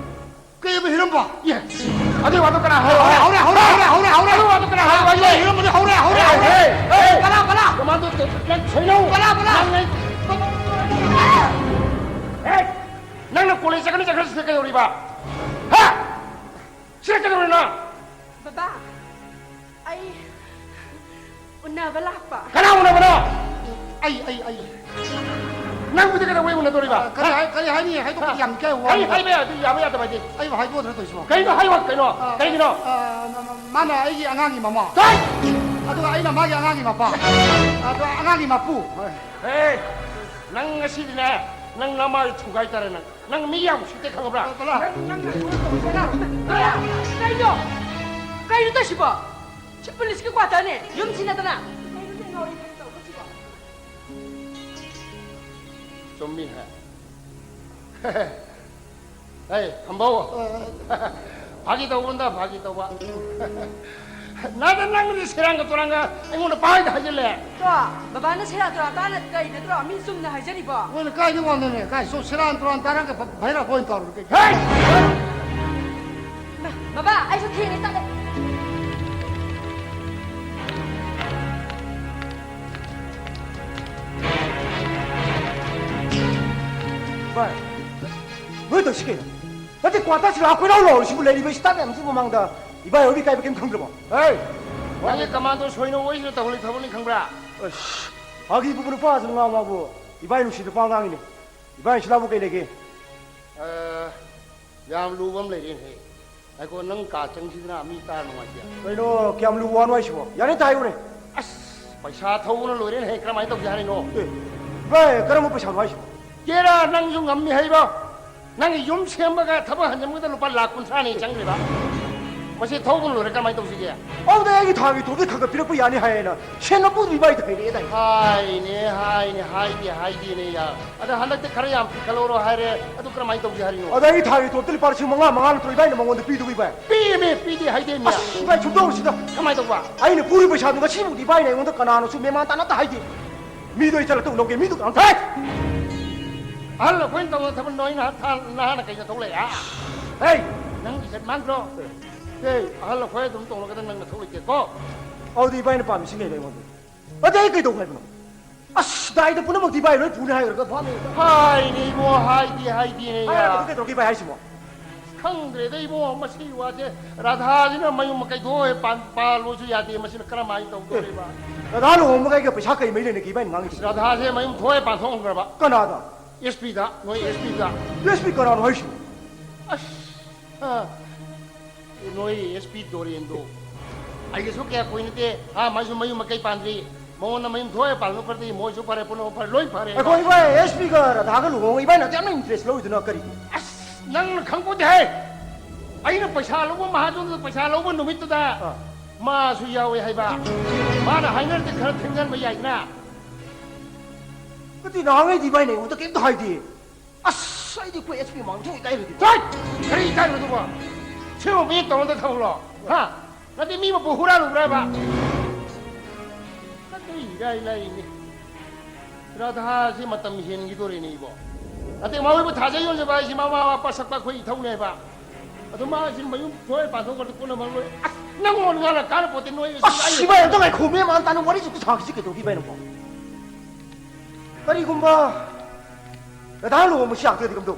ꯀꯩꯕ ꯍꯤꯔꯝꯕ? ꯑꯦ, ꯑꯗꯨꯏ ꯋꯥꯗꯣ ꯀꯅꯥ ꯍꯥꯏꯔꯣ? ꯍꯧꯔꯦ, ꯍꯧꯔꯦ, ꯍꯧꯔꯦ, ꯍꯧꯔꯦ, ꯍꯧꯔꯦ, ꯍꯧꯔꯦ꯫ ꯑꯗꯨꯏ ꯋꯥꯗꯣ ꯀꯅꯥ ꯍꯥꯏꯔꯣ? ꯍꯧꯔꯦ, ꯍꯤꯔꯝꯕꯗꯤ ꯍꯧꯔꯦ, ꯍꯧꯔꯦ, ꯍꯧꯔꯦ꯫ ꯍꯦ, ꯍꯦ, ꯍꯦ꯫ ꯕꯂꯥ, ꯕꯂꯥ꯫ ꯀꯃꯥꯟꯗꯣ ꯅꯪ ꯁꯣꯏꯅꯧ꯫ ꯕꯂꯥ, ꯕꯂꯥ꯫ ꯅꯪ ꯍꯦ, ꯅꯪꯅ ꯀꯣꯂꯦꯖ ꯆꯠꯀꯅꯤ ꯆꯠꯈ꯭ꯔ ꯁꯤꯗ ꯀꯩꯗꯧꯔꯤꯕ? ꯍꯥ? ꯁꯤꯗ ꯀꯩꯗꯧꯔꯤꯅꯣ? ꯕꯕꯥ, ꯑꯩ ꯎꯅꯕ ꯂꯥꯛꯄ꯫ ꯀꯅꯥ ꯎꯅꯕꯅꯣ? ꯑꯩ ꯑꯩ ꯑꯩ ꯅꯪꯕꯨꯗꯤ ꯀꯩꯗꯧꯕꯩ ꯎꯅꯗꯣꯔꯤꯕ? ꯀꯔꯤ ꯍꯥꯏ- ꯀꯔꯤ ꯍꯥꯏꯅꯤ? ꯍꯥꯏꯗꯣꯛꯄꯗꯤ ꯌꯥꯝ ꯏꯀꯥꯏ꯫ ꯀꯔꯤ ꯋꯥꯅꯤꯗ꯫ ꯍꯥꯏꯕ ꯌꯥꯗꯦ, ꯌꯥꯕ ꯌꯥꯗꯕ ꯍꯥꯏꯗꯤ? ꯑꯩꯕꯨ ꯍꯥꯏꯗꯣꯛꯑꯗ꯭ꯔꯥ ꯇꯧꯔꯤꯁꯤꯕꯣ? ꯀꯩꯅꯣ ꯍꯥꯏꯕ? ꯀꯩꯅꯣ? ꯑ, ꯀꯩꯒꯤꯅꯣ? ꯑ, ꯃ- ꯃ- ꯃꯥꯅ ꯑꯩꯒꯤ ꯑꯉꯥꯡꯒꯤ ꯃꯃꯥ, ꯀꯩ? ꯑꯗꯨꯒ ꯑꯩꯅ ꯃꯥꯒꯤ ꯑꯉꯥꯡꯒꯤ ꯃꯄꯥ, ꯑꯗꯨꯒ ꯑꯉꯥꯡꯒꯤ ꯃꯄꯨ꯫ ꯍꯦ, ꯅꯪ ꯉꯁꯤꯗꯤꯅꯦ, ꯅꯪ ꯅꯃꯥꯏ ꯊꯨꯒꯥꯏ ꯇꯥꯔꯦ ꯅꯪ꯫ ꯅꯪ ꯃꯤ ꯌꯥꯝ ꯎꯁꯤꯠꯇꯦ ꯈꯪꯉꯕ꯭ꯔꯥ? ꯕꯂꯥ꯫ ꯀꯩꯅꯣ? ꯀꯩꯅꯣ ꯇꯧꯁꯤꯕꯣ? ꯁꯤ ꯄꯨꯂꯤꯁꯀꯤ ꯀ꯭ꯋꯥꯇꯔꯅꯦ, ꯌꯨꯝꯁꯤ ꯅꯠꯇꯅ꯫ ꯆꯨꯝꯃꯤ ꯍꯦ꯫ ꯍꯦ, ꯈꯝꯕꯧ꯫ ꯐꯥꯒꯤ ꯇꯧꯕꯅꯤꯗ, ꯐꯥꯒꯤ ꯇꯧꯕ꯫ ꯅꯥꯗ ꯅꯪꯗꯤ ꯁꯦꯔꯥꯟꯒ ꯇꯨꯔꯥꯟꯒ ꯑꯩꯉꯣꯟꯗ ꯄꯥꯏꯗ ꯍꯥꯏꯖꯤꯜꯂꯦ꯫ ꯇꯣ, ꯕꯕꯥꯅ ꯁꯦꯔꯥꯟ ꯇꯨꯔꯥꯟ ꯇꯥꯅ ꯀꯩ ꯅꯠꯇ꯭ꯔꯣ? ꯃꯤ ꯆꯨꯝꯅ ꯍꯥꯏꯖꯔꯤꯕꯣ꯫ ꯃꯣꯏꯅ ꯀꯥꯏꯗ ꯋꯥꯡꯗꯅꯦ? ꯀꯥꯏ ꯁꯣ ꯁꯦꯔꯥꯟ ꯇꯨꯔꯥꯟ ꯇꯥꯔꯒ ꯚ- ꯚꯩꯔꯥ ꯈꯣꯏꯅ ꯇꯧꯔꯒꯦ꯫ ꯍꯦ! ꯃ- ꯕꯕꯥ, ꯑꯩꯁꯨ ꯊꯦꯡꯉꯦ, ꯆꯠꯂꯦ꯫ ꯚꯥꯏ, ꯅꯣꯏ ꯇꯧꯁꯤ ꯀꯩꯅꯣ? ꯅꯠꯇꯦ, ꯀ꯭ꯋꯥꯇꯔꯁꯤ ꯂꯥꯛ ꯀꯣꯏꯂꯥꯎ ꯂꯥꯎꯔꯤꯁꯤꯕꯨ, ꯂꯩꯔꯤꯕ staff ꯃꯌꯥꯝꯁꯤꯕꯨ ꯃꯃꯥꯡꯗ ꯏꯕꯥꯏ ꯍꯣꯏꯕꯨ ꯏꯀꯥꯏꯕ ꯀꯩꯝ ꯈꯪꯗ꯭ꯔꯕꯣ? ꯍꯦ! ꯅꯪꯒꯤ ꯀꯃꯥꯟꯗꯣ ꯁꯣꯏꯅ ꯑꯣꯏꯁꯤꯅ ꯇꯧꯍꯜꯂꯤ ꯊꯕꯛꯅꯤ ꯈꯪꯕ꯭ꯔꯥ? ꯑꯁ, ꯐꯥꯒꯤ ꯄꯨꯄꯨ ꯅꯨꯄꯥꯁꯤꯅ ꯉꯥꯡ ꯉꯥꯡꯕꯨ ꯏꯕꯥꯏ ꯅꯨꯡꯁꯤꯗ ꯄꯥꯎ ꯉꯥꯡꯉꯤꯅꯦ꯫ ꯏꯕꯥꯏ ꯁꯤꯗꯕꯨ ꯀꯩ ꯂꯩꯒꯦ? ꯑ, ꯌꯥꯝ ꯂꯨꯕ ꯑꯃ ꯂꯩꯔꯦꯅꯦ꯫ ꯉꯥꯏꯈꯣ, ꯅꯪ ꯀꯥ ꯆꯪꯁꯤꯗꯅ, ꯃꯤ ꯇꯥꯔ ꯅꯨꯡꯉꯥꯏꯇꯦ꯫ ꯀꯩꯅꯣ, ꯀꯌꯥꯝ ꯂꯨꯕ ꯋꯥꯅꯣ ꯍꯥꯏꯁꯤꯕꯣ? ꯌꯥꯅꯤ, ꯇꯥꯏꯌꯨꯅꯦ꯫ ꯑꯁ, ꯄꯩꯁꯥ ꯊꯧꯕꯅ ꯂꯣꯏꯔꯦꯅꯦ, ꯀꯔꯝꯍꯥꯏꯅ ꯇꯧꯁꯦ ꯍꯥꯏꯔꯤꯅꯣ? ꯑꯦ, ꯚꯥꯏ, ꯀꯔꯝꯕ ꯄꯩꯁꯥꯅꯣ ꯍꯥꯏꯁꯤꯕꯣ? ꯀꯦꯔꯥ, ꯅꯪꯁꯨ ꯉꯝꯃꯤ ꯍꯩꯕ? ꯅꯪꯒꯤ ꯌꯨꯝ ꯁꯦꯝꯕꯒ ꯊꯕꯛ ꯍꯟꯖꯤꯟꯕꯒ ꯂꯨꯄꯥ ꯂꯥꯛ ꯀꯨꯟꯊ꯭ꯔꯥꯅꯤ ꯆꯪꯈ꯭ꯔꯤꯕ꯫ ꯃꯁꯤ ꯊꯧꯕꯅ ꯂꯣꯏꯔꯦ, ꯀꯔꯝꯍꯥꯏꯅ ꯇꯧꯁꯤꯒꯦ? ꯑꯧꯗ ꯑꯩꯒꯤ ꯊꯥꯒꯤ ꯇꯣꯞꯇꯤ ꯈꯔ ꯈꯔ ꯄꯤꯔꯛꯄ ꯌꯥꯅꯤ ꯍꯥꯏꯌꯦꯅ ꯁꯦꯟ ꯃꯄꯨꯗꯨ ꯏꯕꯥꯏꯗ ꯍꯩꯔꯛꯑꯦꯗꯥꯏ꯫ ꯍꯥꯏꯅꯦ, ꯍꯥꯏꯅꯦ, ꯍꯥꯏꯗꯦ, ꯍꯥꯏꯗꯦꯅꯦ ꯌꯥ꯫ ꯑꯗ ꯍꯟꯗꯛꯇꯤ ꯈꯔ ꯌꯥꯝ ꯄꯤꯈꯠꯂꯧꯔꯣ ꯍꯥꯏꯔꯦ, ꯑꯗꯨ ꯀꯔꯝꯍꯥꯏꯅ ꯇꯧꯁꯦ ꯍꯥꯏꯔꯤꯅꯣ? ꯑꯗ ꯑꯩꯒꯤ ꯊꯥꯒꯤ ꯇꯣꯞꯇ ꯂꯨꯄꯥ ꯂꯤꯁꯤꯡ ꯃꯉꯥ, ꯃꯉꯥ ꯅꯠꯇ꯭ꯔꯣ ꯏꯕꯥꯏꯅ ꯃꯉꯣꯟꯗ ꯄꯤꯗꯨꯕꯨ ꯏꯕꯥꯏ? ꯄꯤꯃꯦ, ꯄꯤꯗꯦ ꯍꯥꯏꯗꯦ ꯃꯤ꯫ ꯑꯁ, ꯏꯕꯥꯏ ꯁꯨꯝ ꯇꯧꯔꯁꯤꯗ꯫ ꯀꯃꯥꯏꯅ ꯇꯧꯕ? ꯑꯩꯅ ꯄꯨꯔꯤꯕ ꯄꯩꯁꯥꯗꯨ ꯉꯁꯤꯐꯥꯎꯗꯤ ꯏꯕꯥꯏꯅ ꯑꯩꯉꯣꯟꯗ ꯀꯅꯥꯅꯣꯁꯨ ꯃꯦꯃꯥꯟ ꯇꯥꯅ ꯑꯝꯇ ꯍꯥꯏꯗꯦ꯫ ꯃꯤꯗꯣ ꯑꯩ ꯆꯠꯂ ꯇꯧ ꯂꯧꯒꯦ, ꯃꯤꯗꯣ ꯀꯅꯥꯝꯇ ꯍꯥꯏ꯫ ꯑꯍꯜ ꯑꯩꯈꯣꯏꯅ ꯇꯧꯅ ꯊꯕꯛ ꯅꯣꯏ ꯅꯍꯥ ꯊꯥ-, ꯅꯍꯥꯅ ꯀꯩꯅꯣ ꯇꯧ ꯂꯩ, ꯑꯥ? ꯍꯦ! ꯅꯪ ꯏꯖꯠ ꯃꯥꯡꯗ꯭ꯔꯣ? ꯑꯦ, ꯑꯍꯜ ꯑꯩꯈꯣꯏ ꯑꯗꯨꯝ ꯇꯧꯅꯒꯗꯕ ꯅꯪ ꯅꯊꯧ ꯂꯩꯇꯦꯀꯣ? ꯑꯗꯨꯗꯤ ꯏꯕꯥꯏꯅ ꯄꯥꯝꯃꯤꯁꯤ ꯀꯩꯅꯣ ꯑꯩꯉꯣꯟꯗ? ꯑꯗꯨꯗꯤ ꯑꯩ ꯀꯩꯗꯧ ꯍꯥꯏꯕꯅꯣ? ꯑꯁ, ꯗꯥꯏꯗ ꯄꯨꯝꯅꯃꯛꯇꯤ ꯏꯕꯥꯏ ꯂꯣꯏ ꯄꯨꯅꯤ ꯍꯥꯏꯈ꯭ꯔꯒ ꯐꯥꯅꯤ꯫ ꯍꯥꯏꯅꯦ ꯏꯕꯣ, ꯍꯥꯏꯗꯤ ꯍꯥꯏꯗꯤꯅꯦ ꯌꯥ꯫ ꯍꯥꯏꯔꯒ ꯀꯩꯗꯧꯔꯒꯦ ꯏꯕꯥꯏ ꯍꯥꯏꯁꯤꯕꯣ? ꯈꯪꯗ꯭ꯔꯦꯗ ꯏꯕꯨꯡꯉꯣ, ꯃꯁꯤꯒꯤ ꯋꯥꯁꯦ꯫ ꯔꯥꯙꯥꯁꯤꯅ ꯃꯌꯨꯝ ꯃꯀꯩ ꯊꯣꯛꯑꯦ ꯄꯥꯟ-, ꯄꯥꯜꯂꯣꯁꯨ ꯌꯥꯗꯦ, ꯃꯁꯤꯅ ꯀꯔꯝꯍꯥꯏꯅ ꯇꯧꯗꯣꯔꯤꯕ? ꯔꯥꯙꯥ ꯂꯨꯍꯣꯡꯕꯒ ꯑꯩꯒ ꯄꯩꯁꯥ ꯀꯩ ꯃꯔꯤ ꯂꯩꯅꯒꯦ ꯏꯕꯥꯅꯤ ꯉꯥꯡꯉꯤꯁꯦ? ꯔꯥꯙꯥꯁꯦ ꯃꯌꯨꯝ ꯊꯣꯛꯑꯦ ꯄꯥꯟꯊꯣꯛꯈ꯭ꯔꯕ꯫ ꯀꯅꯥꯗ? ꯑꯦꯁ ꯄꯤꯗ, ꯅꯣꯏ ꯑꯦꯁ ꯄꯤꯗ꯫ ꯑꯦꯁ ꯄꯤ ꯀꯅꯥꯅꯣ ꯍꯥꯏꯁꯤꯕꯣ? ꯑꯁ, ꯑ, ꯅꯣꯏ ꯑꯦꯁ ꯄꯤ ꯗꯣꯔꯦꯟꯗꯣ ꯑꯩꯒꯁꯨ ꯀꯌꯥ ꯀꯨꯏꯅꯗꯦ꯫ ꯑꯥ, ꯃꯥꯏꯁꯨ ꯃꯌꯨꯝ ꯃꯀꯩ ꯄꯥꯟꯗ꯭ꯔꯤ꯫ ꯃꯉꯣꯟꯗ ꯃꯌꯨꯝ ꯊꯣꯛꯑꯦ ꯄꯥꯟꯕ ꯐꯔꯗꯤ ꯃꯣꯏꯁꯨ ꯐꯔꯦ, ꯄꯨꯝꯅꯃꯛ ꯐꯔꯦ, ꯂꯣꯏ ꯐꯔꯦ꯫ ꯑꯩꯈꯣꯏ ꯏꯕꯥꯏ ꯑꯦꯁ ꯄꯤꯒ ꯔꯥꯙꯥꯒ ꯂꯨꯍꯣꯡꯉ ꯏꯕꯥꯏꯅ ꯑꯗꯨ ꯌꯥꯝꯅ ꯏꯟꯇꯔꯦꯁ ꯂꯧꯔꯤꯗꯨꯅ ꯀꯔꯤꯒꯤ? ꯑꯁ, ꯅꯪꯅ ꯈꯪꯄꯣꯠꯇꯦꯍꯦ꯫ ꯑꯩꯅ ꯄꯩꯁꯥ ꯂꯧꯕ, ꯃꯍꯥꯖꯣꯟꯗꯨꯗ ꯄꯩꯁꯥ ꯂꯧꯕ ꯅꯨꯃꯤꯠꯇꯨꯗ ꯑꯥ꯫ ꯃꯥꯁꯨ ꯌꯥꯎꯋꯦ ꯍꯥꯏꯕ꯫ ꯃꯥꯅ ꯍꯥꯏꯅꯔꯗꯤ ꯈꯔ ꯊꯦꯡꯖꯟꯕ ꯌꯥꯏꯗꯅ꯫ ꯅꯠꯇꯦ, ꯅꯍꯥꯟꯉꯩꯗꯤ ꯏꯕꯥꯏꯅ ꯑꯩꯉꯣꯟꯗ ꯀꯩꯝꯇ ꯍꯥꯏꯗꯦ꯫ ꯑꯁ, ꯑꯩꯗꯤ ꯑꯩꯈꯣꯏ ꯑꯦꯁ ꯄꯤ ꯃꯥꯡꯗ ꯊꯣꯛ ꯏꯀꯥꯏꯔꯗꯤ꯫ ꯆꯠ! ꯀꯔꯤ ꯏꯀꯥꯏꯕꯗꯨꯕꯣ? ꯁꯤꯕꯨ ꯃꯤ ꯇꯧꯅꯗ ꯊꯧꯔꯣ? ꯍꯥ? ꯅꯠꯇꯦ, ꯃꯤ ꯃꯄꯨ ꯍꯨꯔꯥꯜꯂꯨꯕ꯭ꯔꯥ ꯍꯥꯏꯕ? ꯅꯠꯇꯦ, ꯏꯔꯥꯏ ꯂꯥꯏꯅꯤ꯫ ꯔꯥꯙꯥꯁꯤ ꯃꯇꯝ ꯍꯦꯟꯈꯤꯗꯣꯔꯦꯅꯦ ꯏꯕꯣ꯫ ꯅꯠꯇꯦ, ꯃꯈꯣꯏꯕꯨ ꯊꯥꯖ ꯌꯣꯟꯖꯕ ꯍꯥꯏꯁꯤ ꯃꯃꯥ ꯃꯄꯥ ꯁꯛꯄ ꯑꯩꯈꯣꯏ ꯏꯊꯧꯅꯦꯕ꯫ ꯑꯗꯨ ꯃꯥꯁꯤ ꯃꯌꯨꯝ ꯊꯣꯛꯑꯦ ꯄꯥꯟꯊꯣꯛꯈ꯭ꯔꯗꯤ ꯄꯨꯝꯅꯃꯛ ꯂꯣꯏ꯫ ꯑꯁ, ꯅꯪꯉꯣꯟꯗ ꯉꯥꯡꯅ ꯀꯥꯟꯅ ꯄꯣꯠꯇꯦ ꯅꯣꯏ꯫ ꯑꯁ, ꯏꯕꯥꯏ, ꯑꯝꯇ ꯉꯥꯏꯈꯣꯃꯤ, ꯃꯥ ꯇꯥꯅ ꯋꯥꯔꯤꯁꯨ ꯁꯥꯈꯤꯁꯤ ꯀꯩꯗꯧꯒꯦ ꯏꯕꯥꯏꯅꯀꯣ? ꯀꯔꯤꯒꯨꯝꯕ ꯔꯥꯙꯥ ꯂꯨꯍꯣꯡꯕꯁꯤ ꯌꯥꯔꯛꯇ꯭ꯔꯗꯤ ꯀꯝꯗꯧ?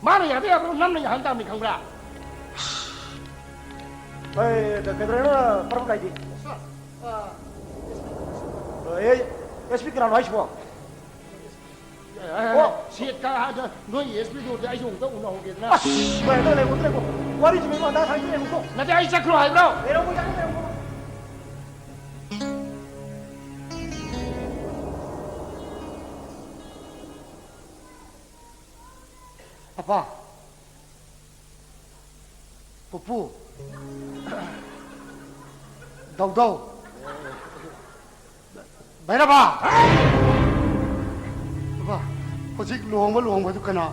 ꯃꯥꯅ ꯌꯥꯗ ꯌꯥꯕ꯭ꯔꯣ? ꯅꯝꯅ ꯌꯥꯍꯟ ꯇꯥꯕꯅꯤ, ꯈꯪꯕ꯭ꯔꯥ? ꯑꯦ, ꯀ-, ꯀꯩꯗꯧꯔꯦꯅꯣ, ꯄꯔꯝ ꯀꯥꯏꯗꯤ? ꯁꯥꯔ, ꯑ, ꯑꯦ, ꯑꯦꯁ ꯄꯤ ꯀꯅꯥꯅꯣ ꯍꯥꯏꯁꯤꯕꯣ? ꯑꯦ, ꯑꯦ, ꯑꯣ꯫ ꯁꯤ ꯀ-, ꯑ, ꯅꯣꯏ ꯑꯦꯁ ꯄꯤꯗꯨꯗꯤ ꯑꯩꯁꯨ ꯑꯃꯨꯛꯇ ꯎꯅꯍꯧꯒꯦꯗꯅ꯫ ꯑꯁ, ꯚꯥꯏ, ꯑꯗꯨ ꯂꯩꯈꯣ, ꯑꯗꯨ ꯂꯩꯈꯣ꯫ ꯋꯥꯔꯤꯁꯤ ꯃꯤꯃꯥꯡꯗ ꯁꯥꯏꯁꯤ ꯂꯩꯈꯣꯀꯣ꯫ ꯅꯠꯇꯦ, ꯑꯩ ꯆꯠꯈ꯭ꯔꯣ ꯍꯥꯏꯕ꯭ꯔꯣ? ꯂꯩꯔꯝꯃꯣ, ꯌꯥꯅꯤ, ꯂꯩꯔꯝꯃꯣ꯫ ꯑꯄꯥ, ꯄꯨꯄꯨ, ꯗꯧꯗꯧ, ꯚꯩꯔꯕꯥ! ꯑꯄꯥ, ꯍꯧꯖꯤꯛ ꯂꯨꯍꯣꯡꯕ, ꯂꯨꯍꯣꯡꯕꯗꯨ ꯀꯅꯥ?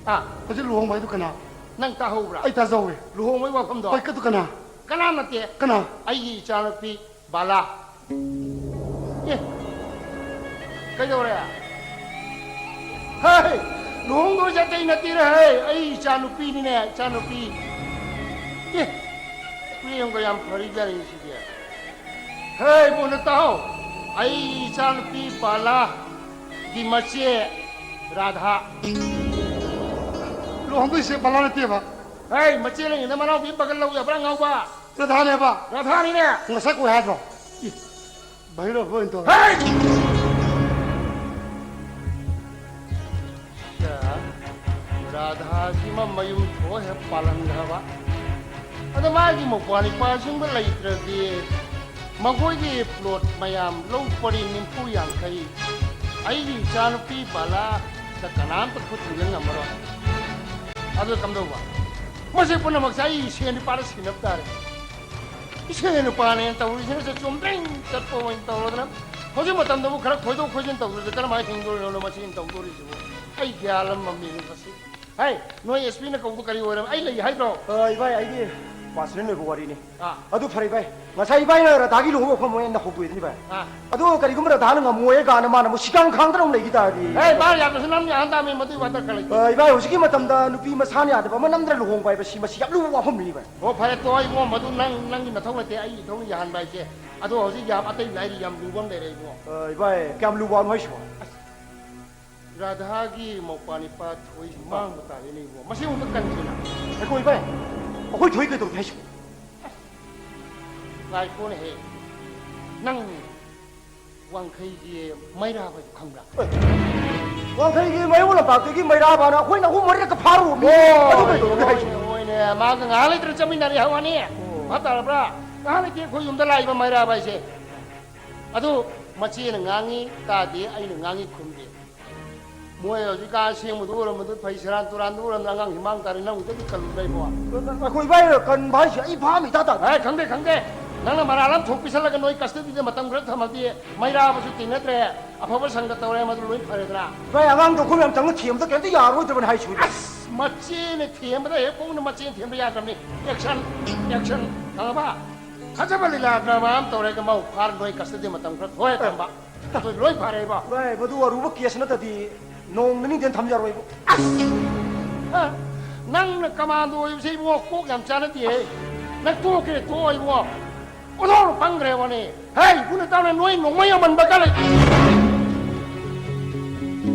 ꯑꯥ, ꯍꯧꯖꯤꯛ ꯂꯨꯍꯣꯡꯕ ꯍꯥꯏꯗꯨ ꯀꯅꯥ? ꯅꯪ ꯇꯥꯍꯧꯕ꯭ꯔꯥ? ꯑꯩ ꯇꯥꯖꯍꯧꯋꯦ꯫ ꯂꯨꯍꯣꯡꯕꯒꯤ ꯋꯥꯐꯝꯗꯣ? ꯍꯣꯏ, ꯑꯗꯨ ꯀꯅꯥ? ꯀꯅꯥ ꯅꯠꯇꯦ꯫ ꯀꯅꯥ? ꯑꯩꯒꯤ ꯏꯆꯥꯅꯨꯄꯤ ꯕꯥꯂꯥ꯫ ꯑꯦ, ꯀꯩꯗꯧꯔꯦ? ꯍꯦ, ꯂꯨꯍꯣꯡꯗꯣꯏꯁꯦ ꯑꯇꯩ ꯅꯠꯇꯦꯅꯦ, ꯍꯦ, ꯑꯩ ꯏꯆꯥꯅꯨꯄꯤꯅꯤꯅꯦ, ꯏꯆꯥꯅꯨꯄꯤ꯫ ꯑꯦ, ꯄ꯭ꯔꯦꯝꯒ ꯌꯥꯝ ꯐꯔꯤꯖꯥꯠꯅꯤ ꯁꯤꯗꯤ꯫ ꯍꯦ, ꯏꯕꯨꯡꯉꯣ, ꯇꯥꯎ꯫ ꯑꯩ ꯏꯆꯥꯅꯨꯄꯤ ꯕꯥꯂꯥꯒꯤ ꯃꯆꯦ ꯔꯥꯙꯥ꯫ ꯂꯨꯍꯣꯡꯗꯣꯏꯁꯦ ꯕꯂꯥ ꯅꯠꯇꯦꯕ꯫ ꯍꯩ, ꯃꯆꯦ ꯂꯩꯉꯩꯗ ꯃꯅꯥꯎꯄꯤ ꯄꯥꯒꯜ ꯂꯧ ꯌꯥꯕ꯭ꯔꯥ, ꯑꯉꯥꯎꯕ? ꯔꯥꯙꯥꯅꯦꯕ꯫ ꯔꯥꯙꯥꯅꯤꯅꯦ꯫ ꯉꯁꯥꯏ ꯀꯣꯏ ꯍꯥꯏꯗ꯭ꯔꯣ? ꯏ, ꯚꯩꯔꯕ ꯑꯣꯏꯅ ꯇꯧꯔꯦ꯫ ꯍꯩ! ꯔꯥꯙꯥꯁꯤꯃ ꯃꯌꯨꯝ ꯊꯣꯛꯑ ꯍꯦꯛ ꯄꯥꯜꯍꯟꯈ꯭ꯔꯕ꯫ ꯑꯗ ꯃꯥꯒꯤ ꯃꯧꯄ꯭ꯋꯥ ꯅꯨꯄꯥꯁꯤꯡꯕ ꯂꯩꯇ꯭ꯔꯗꯤ ꯃꯈꯣꯏꯒꯤ ꯄ꯭ꯂꯣꯠ ꯃꯌꯥꯝ, ꯂꯧ ꯄꯔꯤ ꯅꯤꯐꯨ ꯌꯥꯡꯈꯩ, ꯑꯩꯒꯤ ꯏꯆꯥꯅꯨꯄꯤ ꯕꯂꯥꯗ ꯀꯅꯥꯝꯇ ꯈꯨꯠ ꯊꯤꯡꯖꯤꯟ ꯉꯝꯃꯔꯣꯏ꯫ ꯑꯗꯨ ꯀꯝꯗꯧꯕ? ꯃꯁꯤ ꯄꯨꯝꯅꯃꯛꯁꯦ ꯑꯩ ꯏꯁꯦꯟ ꯅꯨꯄꯥꯗ ꯁꯤꯟꯅꯕ ꯇꯥꯔꯦ꯫ ꯏꯁꯦꯟ ꯅꯨꯄꯥꯅꯦꯅ ꯇꯧꯔꯤꯁꯤꯅꯁꯨ ꯆꯨꯝꯗ꯭ꯔꯤꯡ ꯆꯠꯄ ꯑꯣꯏꯅ ꯇꯧꯔꯗꯅ, ꯍꯧꯖꯤꯛ ꯃꯇꯝꯗꯕꯨ ꯈꯔ ꯈꯣꯏꯗꯣꯛ ꯈꯣꯏꯖꯤꯟ ꯇꯧꯗ꯭ꯔꯗꯤ ꯀꯔꯝꯍꯥꯏꯅ ꯍꯤꯡꯗꯣꯔꯤꯅꯣ ꯃꯁꯤꯅ ꯇꯧꯗꯣꯔꯤꯁꯤꯕꯨ? ꯑꯩ ꯒ꯭ꯌꯥꯟ ꯑꯃ ꯃꯝꯃꯤꯅꯦ ꯃꯁꯤ꯫ ꯍꯩ, ꯅꯣꯏ ꯑꯦꯁ ꯄꯤꯅ ꯀꯧꯕꯗꯣ ꯀꯔꯤ ꯑꯣꯏꯔꯝ-, ꯑꯩ ꯂꯩ ꯍꯥꯏꯗ꯭ꯔꯣ? ꯑ, ꯏꯕꯥꯏ, ꯑꯩꯒꯤ ꯄꯥꯁꯅꯦꯜ ꯑꯣꯏꯕ ꯋꯥꯔꯤꯅꯤ꯫ ꯑꯥ꯫ ꯑꯗꯨ ꯐꯔꯦ, ꯏꯕꯥꯏ꯫ ꯉꯁꯥꯏ ꯏꯕꯥꯏꯅ ꯔꯥꯙꯥꯒꯤ ꯂꯨꯍꯣꯡꯕ ꯃꯐꯝ ꯑꯣꯏꯅ ꯍꯧꯗꯣꯛꯏꯗꯨꯅꯤ, ꯏꯕꯥꯏ꯫ ꯑꯥ꯫ ꯑꯗꯨ ꯀꯔꯤꯒꯨꯝꯕ ꯔꯥꯙꯥꯅ ꯉꯝꯃꯣꯏ ꯀꯥꯏꯅ ꯃꯥꯅ ꯑꯃꯨꯛ ꯁꯤꯀꯥꯡ ꯈꯥꯡꯗꯅ ꯑꯃꯨꯛ ꯂꯩꯈꯤ ꯇꯥꯔꯗꯤ? ꯑꯦ, ꯃꯥ ꯌꯥꯗ꯭ꯔꯁꯨ ꯅꯪ ꯌꯥꯍꯟ ꯇꯥꯕꯅꯤ, ꯃꯗꯨꯒꯤ ꯋꯥ ꯗꯔꯀꯥꯔ ꯂꯩꯇꯦ꯫ ꯑ, ꯏꯕꯥꯏ, ꯍꯧꯖꯤꯛꯀꯤ ꯃꯇꯝꯗ ꯅꯨꯄꯤ ꯃꯁꯥꯅ ꯌꯥꯗꯕ ꯑꯃ ꯅꯝꯗꯅ ꯂꯨꯍꯣꯡꯕ ꯍꯥꯏꯕꯁꯤ ꯃꯁꯤ ꯌꯥꯝ ꯂꯨꯕ ꯋꯥꯐꯝꯅꯤ, ꯏꯕꯥꯏ꯫ ꯑꯣ, ꯐꯔꯦ, ꯇꯣ, ꯏꯕꯨꯡꯉꯣ, ꯃꯗꯨ ꯅꯪ, ꯅꯪꯒꯤ ꯅꯊꯧ ꯂꯩꯇꯦ, ꯑꯩ ꯏꯊꯧꯅ ꯌꯥꯍꯟꯕ ꯍꯥꯏꯁꯦ꯫ ꯑꯗꯣ ꯍꯧꯖꯤꯛ ꯌꯥꯝ ꯑꯇꯩ ꯂꯥꯏꯔꯤ, ꯌꯥꯝ ꯂꯨꯕ ꯑꯃ ꯂꯩꯔꯦ, ꯏꯕꯨꯡꯉꯣ꯫ ꯑ, ꯏꯕꯥꯏ, ꯀꯌꯥꯝ ꯂꯨꯕ ꯋꯥꯅꯣ ꯍꯥꯏꯁꯤꯕꯣ? ꯑꯁ, ꯔꯥꯙꯥꯒꯤ ꯃꯧꯄ꯭ꯋꯥ ꯅꯤꯄꯥ ꯊꯣꯏꯁꯤ ꯃꯥꯡꯕ ꯇꯥꯔꯦꯅꯦ, ꯏꯕꯨꯡꯉꯣ꯫ ꯃꯁꯤ ꯑꯃꯨꯛꯇ ꯀꯟꯁꯤꯅ꯫ ꯉꯥꯏꯈꯣ, ꯏꯕꯥꯏ, ꯑꯩꯈꯣꯏ ꯊꯣꯏ ꯀꯩꯗꯧꯔꯒꯦ ꯍꯥꯏꯁꯤꯕꯣ? ꯉꯥꯏꯈꯣꯅꯦꯍꯦ, ꯅꯪ ꯋꯥꯡꯈꯩꯒꯤ ꯃꯩꯔꯥꯕꯗꯨ ꯈꯪꯕ꯭ꯔꯥ? ꯑꯦ, ꯋꯥꯡꯈꯩꯒꯤ ꯃꯌꯣꯜ ꯂꯝꯄꯥꯛꯇꯒꯤ ꯃꯩꯔꯥꯕꯅ ꯑꯩꯈꯣꯏꯅ ꯑꯍꯨꯝ ꯃꯔꯤꯔꯛꯀ ꯐꯥꯔꯨꯕꯅꯤ꯫ ꯑꯣ, ꯑꯗꯨ ꯀꯩꯗꯧꯔꯒꯦ ꯍꯥꯏꯁꯤꯕꯣ? ꯍꯣꯏꯅꯦ, ꯃꯥꯒ ꯉꯥꯏꯍꯥꯛ ꯂꯩꯇꯅ ꯆꯠꯃꯤꯟꯅꯔꯦ ꯍꯥꯏ ꯋꯥꯅꯤ꯫ ꯑꯣ꯫ ꯚꯥꯞ ꯇꯥꯔꯕ꯭ꯔꯥ? ꯉꯥꯏꯍꯥꯛ ꯂꯩꯇꯦ ꯑꯩꯈꯣꯏ ꯌꯨꯝꯗ ꯂꯥꯛꯏꯕ ꯃꯩꯔꯥꯕ ꯍꯥꯏꯁꯦ꯫ ꯑꯗꯨ ꯃꯆꯦꯅ ꯉꯥꯡꯉꯤ ꯇꯥꯗꯦ, ꯑꯩꯅ ꯉꯥꯡꯉꯤ ꯈꯨꯝꯗꯦ꯫ ꯃꯣꯏ ꯍꯧꯖꯤꯛꯀꯥꯟ ꯁꯦꯝꯕꯗꯨ ꯎꯔꯝꯕꯗꯨ ꯐꯩ, ꯁꯦꯔꯥꯟ ꯇꯨꯔꯥꯟꯗꯨ ꯎꯔꯝꯗꯅ ꯑꯉꯥꯡ ꯍꯤꯃꯥꯡ ꯇꯥꯔꯦ, ꯅꯪ ꯍꯧꯖꯤꯛꯇꯗꯤ ꯀꯜꯂꯨꯗ꯭ꯔꯥ ꯏꯕꯣ? ꯑꯩꯈꯣꯏ ꯏꯕꯥꯏ ꯀꯟꯕ ꯍꯥꯏꯁꯦ ꯑꯩ ꯚꯥꯞ ꯑꯃ ꯏꯇꯥ ꯇꯥꯗꯦ꯫ ꯑꯦ, ꯈꯪꯗꯦ, ꯈꯪꯗꯦ꯫ ꯅꯪꯅ ꯃꯔꯥꯜ ꯑꯃ ꯊꯣꯛ ꯄꯤꯁꯜꯂꯒ ꯅꯣꯏ ꯀꯁꯇꯗꯤꯗ ꯃꯇꯝ ꯈꯔ ꯊꯝꯃꯗꯤ ꯃꯩꯔꯥꯕꯁꯨ ꯇꯤꯡꯅꯗ꯭ꯔꯦ, ꯑꯐꯕ ꯁꯪꯒ ꯇꯧꯔꯦ, ꯃꯗꯨ ꯂꯣꯏ ꯐꯔꯦꯗꯅ꯫ ꯏꯕꯥꯏ, ꯑꯉꯥꯡꯗꯣ ꯑꯩꯈꯣꯏ ꯃꯌꯥꯝ ꯆꯪꯅ ꯊꯦꯝꯕꯗ ꯀꯩꯝꯇ ꯌꯥꯔꯔꯣꯏꯗꯕꯅꯤ ꯍꯥꯏꯁꯤꯕꯣ ꯏꯕꯥꯏ꯫ ꯑꯁ, ꯃꯆꯦꯅ ꯊꯦꯝꯕꯗ ꯍꯦꯛ ꯄꯣꯛꯅ ꯃꯆꯦꯅ ꯊꯦꯝꯕ ꯌꯥꯗ꯭ꯔꯕꯅꯤ꯫ ꯑꯦꯛꯁꯟ, ꯑꯦꯛꯁꯟ, ꯈꯪꯉꯕ? ꯐꯖꯕ ꯂꯤꯂꯥ ꯗ꯭ꯔꯃꯥ ꯑꯃ ꯇꯧꯔꯦꯒ ꯃꯧ ꯐꯥꯔ ꯅꯣꯏ ꯀꯁꯇꯗꯤ ꯃꯇꯝ ꯈꯔ ꯊꯣꯛꯑꯦ ꯊꯝꯕ꯫ ꯑꯗꯨ ꯂꯣꯏ ꯐꯔꯦ ꯏꯕꯣ꯫ ꯚꯥꯏ, ꯃꯗꯨ ꯑꯔꯨꯕ ꯀꯦꯁ ꯅꯠꯇꯗꯤ ꯅꯣꯡ ꯅꯤꯅꯤꯗꯤ ꯊꯝ ꯌꯥꯔꯣꯏ ꯏꯕꯣ꯫ ꯑꯁ! ꯍꯥ? ꯅꯪꯅ ꯀꯃꯥꯟꯗꯣ ꯑꯣꯏꯕꯁꯦ ꯏꯕꯨꯡꯉꯣ ꯀꯣꯛ ꯌꯥꯝ ꯆꯥꯟꯅꯗꯦꯍꯦ꯫ ꯅꯪ ꯇꯣꯛꯀꯦ ꯇꯣꯛꯑꯣ ꯏꯕꯨꯡꯉꯣ꯫ ꯑꯣꯟꯊꯣꯛꯅ ꯄꯪꯈ꯭ꯔꯦꯕꯅꯦ꯫ ꯍꯦ, ꯏꯕꯨꯡꯅ ꯇꯥꯎꯅ ꯅꯣꯏ ꯅꯣꯡꯃꯩ ꯌꯥꯝꯃꯟꯕ ꯀꯥꯂꯩ꯫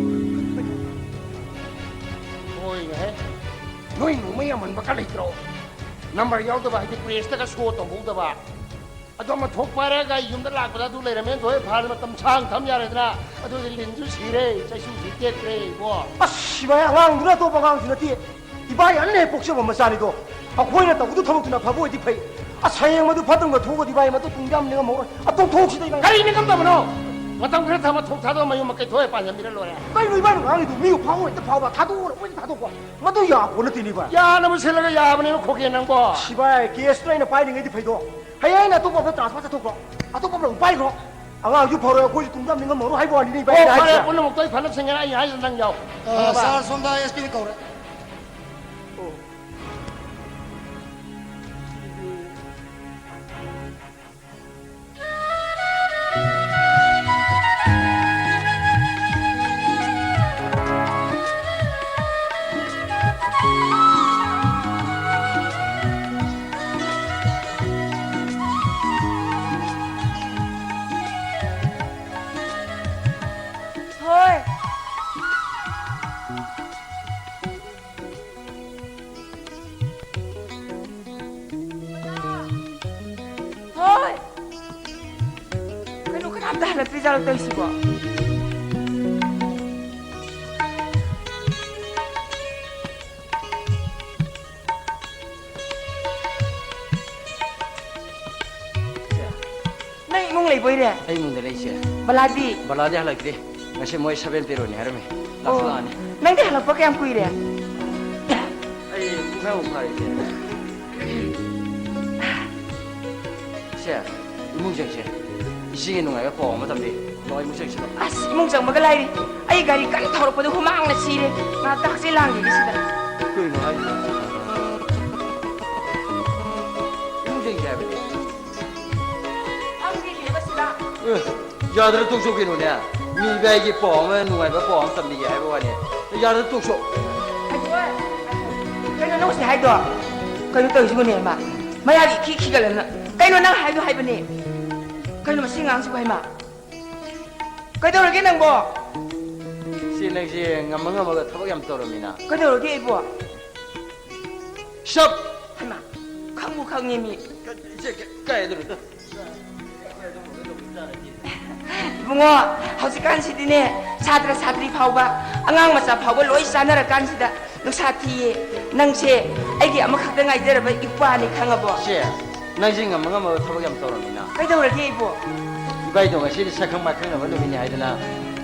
ꯍꯣꯏꯅꯦꯍꯦ꯫ ꯃꯟꯕ ꯈꯔ ꯂꯩꯇ꯭ꯔꯣ? ꯅꯝꯕꯔ ꯌꯥꯎꯗꯕ ꯍꯥꯏꯗꯤ ꯄ꯭ꯔꯦꯁꯇꯒ ꯁꯣ ꯇꯧꯍꯧꯗꯕ꯫ ꯑꯗꯣ ꯑꯃ ꯊꯣꯛ ꯄꯥꯏꯔꯒ ꯑꯩ ꯌꯨꯝꯗ ꯂꯥꯛꯄꯗ ꯑꯗꯨ ꯂꯩꯔꯝꯃꯦ, ꯊꯣꯛꯑꯦ, ꯐꯥꯜ ꯃꯇꯝ ꯁꯥꯡ ꯊꯝ ꯌꯥꯔꯦꯗꯅ꯫ ꯑꯗꯨꯗꯤ ꯂꯤꯟꯁꯨ ꯁꯤꯔꯦ, ꯆꯩꯁꯨꯁꯨ ꯇꯦꯛꯈ꯭ꯔꯦ ꯏꯕꯣ꯫ ꯑꯁ, ꯁꯤꯚꯥꯏ, ꯑꯉꯥꯡꯗꯨꯅ ꯑꯇꯣꯞꯄ ꯑꯉꯥꯡꯁꯨ ꯅꯠꯇꯦ꯫ ꯏꯕꯥꯏ ꯑꯅꯤ ꯍꯦꯛ ꯄꯣꯛꯆꯕ ꯃꯆꯥꯅꯤꯗꯣ꯫ ꯑꯩꯈꯣꯏꯅ ꯇꯧꯕꯗꯨ ꯊꯕꯛꯇꯨꯅ ꯐꯕ ꯑꯣꯏꯗꯤ ꯐꯩ꯫ ꯑꯁ, ꯍꯌꯦꯡ ꯃꯗꯨ ꯐꯠꯇꯅ ꯊꯣꯛꯑꯗꯤ ꯏꯕꯥꯏ ꯃꯗꯨ ꯇꯨꯡꯗ ꯌꯥꯝ ꯅꯤꯡꯉꯝꯃꯔꯣꯏ꯫ ꯑꯇꯣꯛ ꯊꯣꯛꯁꯤꯗ ꯏꯕꯥꯏ꯫ ꯀꯔꯤ ꯅꯤꯡꯉꯝꯗꯕꯅꯣ? ꯃꯇꯝ ꯈꯔ ꯊꯝꯃ ꯊꯣꯛ ꯊꯥꯗꯣꯛꯑ ꯃꯌꯨꯝ ꯃꯀꯩ ꯊꯣꯛꯑꯦ ꯄꯥꯟꯖꯟꯕꯤꯔ ꯂꯣꯏꯔꯦ꯫ ꯀꯩꯅꯣ ꯏꯕꯥꯏꯅ ꯉꯥꯡꯉꯤꯗꯨ? ꯃꯤꯕꯨ ꯐꯥꯎ ꯍꯦꯛꯇ ꯐꯥꯎꯕ, ꯊꯥꯗꯣꯛꯑꯣꯅ ꯃꯣꯏꯅ ꯊꯥꯗꯣꯛꯄ꯫ ꯃꯗꯨ ꯌꯥꯄꯣ ꯅꯠꯇꯦꯅꯦ ꯏꯕꯥꯏ꯫ ꯌꯥꯅꯕ ꯁꯤꯜꯂꯒ ꯌꯥꯕꯅꯦꯕ ꯈꯣꯀꯦ ꯅꯪꯕꯣ꯫ ꯁꯤꯚꯥꯏ, ꯀꯦꯁꯇꯨ ꯑꯩꯅ ꯄꯥꯏꯔꯤꯉꯩꯗꯤ ꯐꯩꯗꯣ꯫ ꯍꯌꯦꯡ ꯑꯩꯅ ꯑꯇꯣꯞꯄ ꯑꯃꯗ ꯇ꯭ꯔꯥꯟꯁꯐꯔ ꯆꯠꯊꯣꯛꯈ꯭ꯔꯣ꯫ ꯑꯇꯣꯞꯄ ꯑꯃꯗ ꯑꯃꯨꯛ ꯄꯥꯏꯈ꯭ꯔꯣ꯫ ꯑꯉꯥꯡꯁꯨ ꯐꯔꯣꯏ, ꯑꯩꯈꯣꯏꯁꯨ ꯇꯨꯡꯗ ꯅꯤꯡꯉꯝꯃꯔꯣꯏ ꯍꯥꯏꯕ ꯋꯥꯅꯤꯅꯦ ꯏꯕꯥꯏ, ꯑꯣ, ꯑꯩꯅ ꯐꯔꯦ, ꯍꯥꯏꯁꯦ꯫ ꯄꯨꯝꯅꯃꯛꯇꯣ ꯑꯩ ꯐꯅꯕ ꯁꯤꯟꯒꯦꯅ ꯑꯩ ꯍꯥꯏꯁꯦ ꯅꯪ ꯌꯥꯎ꯫ ꯑ, ꯈꯪꯉꯕ? ꯁꯥꯔ, ꯁꯣꯝꯗ ꯑꯦꯁ ꯄꯤ ꯀꯧꯔꯦ꯫ ꯑꯣ꯫ ꯍꯣꯏ꯫ ꯍꯣꯏ꯫ ꯀꯩꯅꯣ, ꯀꯅꯥꯝꯇ ꯍꯜꯂꯛꯇ꯭ꯔꯤꯖꯥꯠꯂꯣ ꯇꯧꯔꯤꯁꯤꯕꯣ? ꯅꯪ ꯏꯃꯨꯡ ꯂꯩꯕꯣꯏꯔꯦ? ꯑꯩ ꯏꯃꯨꯡꯗ ꯂꯩ, ꯏꯆꯦ꯫ ꯕꯂꯥꯗꯤ? ꯕꯂꯥꯗꯤ ꯍꯜꯂꯛꯇ꯭ꯔꯤ꯫ ꯉꯁꯤ ꯃꯣꯏ ꯁꯚꯦꯟ ꯄꯦꯔꯣꯠꯅꯤ ꯍꯥꯏꯔꯝꯃꯤ꯫ ꯂꯥꯛꯁꯨ ꯑꯣ꯫ ꯂꯥꯛꯑꯅꯤ꯫ ꯅꯪꯗꯤ ꯍꯜꯂꯛꯄ ꯀꯌꯥꯝ ꯀꯨꯏꯔꯦ? ꯑꯩ ꯄꯨꯡꯈꯥꯏꯃꯨꯛ ꯐꯥꯔꯦ, ꯏꯆꯦ꯫ ꯏꯆꯦ, ꯏꯃꯨꯡ ꯆꯪꯁꯦ꯫ ꯏꯆꯦꯒꯤ ꯅꯨꯡꯉꯥꯏꯕ ꯄꯥꯎ ꯑꯃ ꯇꯝꯕꯤ꯫ ꯂꯥꯛꯑꯣ, ꯏꯃꯨꯡ ꯆꯪꯁꯤꯗ꯫ ꯑꯁ, ꯏꯃꯨꯡ ꯆꯪꯕꯒ ꯂꯥꯏꯔꯤ꯫ ꯑꯩ ꯒꯥꯔꯤ ꯀꯟꯅ ꯊꯧꯔꯛꯄꯗ ꯍꯨꯃꯥꯡꯅ ꯁꯤꯔꯦ꯫ ꯉꯥꯏꯍꯥꯛꯇ ꯍꯛꯆꯤꯠ ꯂꯥꯡꯈꯤꯒꯦ ꯁꯤꯗ꯫ ꯀꯩꯅꯣ ꯍꯥꯏꯁꯤꯕꯣ? ꯏꯃꯨꯡ ꯆꯪꯁꯦ ꯍꯥꯏꯕꯅꯦ꯫ ꯈꯪꯗꯦꯅꯦ ꯃꯁꯤꯗ꯫ ꯑꯦ, ꯌꯥꯗ꯭ꯔ ꯇꯣꯛꯆꯧ ꯀꯩꯅꯣꯅꯦ꯫ ꯃꯤ ꯏꯕꯥꯏꯒꯤ ꯄꯥꯎ ꯑꯃ, ꯅꯨꯡꯉꯥꯏꯕ ꯄꯥꯎ ꯑꯃ ꯇꯝꯕꯤꯒꯦ ꯍꯥꯏꯕ ꯋꯥꯅꯤ꯫ ꯌꯥꯗ꯭ꯔ ꯇꯣꯛꯆꯧ꯫ ꯀꯩꯅꯣ ꯅꯪ ꯍꯧꯖꯤꯛ ꯍꯥꯏꯗꯣ? ꯀꯩꯅꯣ ꯇꯧꯔꯤꯁꯤꯕꯨꯅꯦ, ꯃꯥ? ꯃꯌꯥꯗꯤ ꯏꯈꯤ ꯈꯤꯒꯠꯂꯅ꯫ ꯀꯩꯅꯣ ꯅꯪ ꯍꯥꯏꯗꯣ ꯍꯥꯏꯕꯅꯦ꯫ ꯀꯩꯅꯣ ꯃꯁꯤ ꯑꯉꯥꯡꯁꯤꯕꯨ ꯍꯥꯏꯃ? ꯀꯩꯗꯧꯔꯒꯦ ꯅꯪꯕꯣ? ꯏꯆꯦ, ꯅꯪꯁꯦ ꯉꯝꯃ ꯉꯝꯃꯒ ꯊꯕꯛ ꯌꯥꯝ ꯇꯧꯔꯝꯃꯤꯅ꯫ ꯀꯩꯗꯧꯔꯒꯦ ꯑꯩꯕꯣ? ꯁꯞ! ꯍꯩꯃꯥ, ꯈꯪꯕꯨ ꯈꯪꯉꯦ ꯃꯤ꯫ ꯏꯆꯦ, ꯀ-, ꯀꯥꯏ ꯑꯗꯨꯅꯣ? ꯏꯕꯨꯡꯉꯣ, ꯍꯧꯖꯤꯛꯀꯥꯟꯁꯤꯗꯤꯅꯦ, ꯁꯥꯇ꯭ꯔ ꯁꯥꯇ꯭ꯔꯤ ꯐꯥꯎꯕ, ꯑꯉꯥꯡ ꯃꯆꯥ ꯐꯥꯎꯕ ꯂꯣꯏ ꯆꯥꯅꯔꯀꯥꯟꯁꯤꯗ ꯅꯨꯡꯁꯥ ꯊꯤꯌꯦ꯫ ꯅꯪꯁꯦ ꯑꯩꯒꯤ ꯑꯃꯈꯛꯇ ꯉꯥꯏꯖꯔꯕ ꯏꯄ꯭ꯋꯥꯅꯤ, ꯈꯪꯉꯕꯣ? ꯏꯆꯦ, ꯅꯪꯁꯦ ꯉꯝꯃ ꯉꯝꯃꯕ ꯊꯕꯛ ꯌꯥꯝ ꯇꯧꯔꯝꯃꯤꯅ꯫ ꯀꯩꯗꯧꯔꯒꯦ ꯑꯩꯕꯣ? ꯏꯕꯥꯏꯗꯣ ꯉꯁꯤꯗꯤ ꯁꯛꯈꯪ ꯃꯥꯏꯈꯪꯅꯕ ꯅꯨꯃꯤꯠꯅꯤ ꯍꯥꯏꯗꯅ,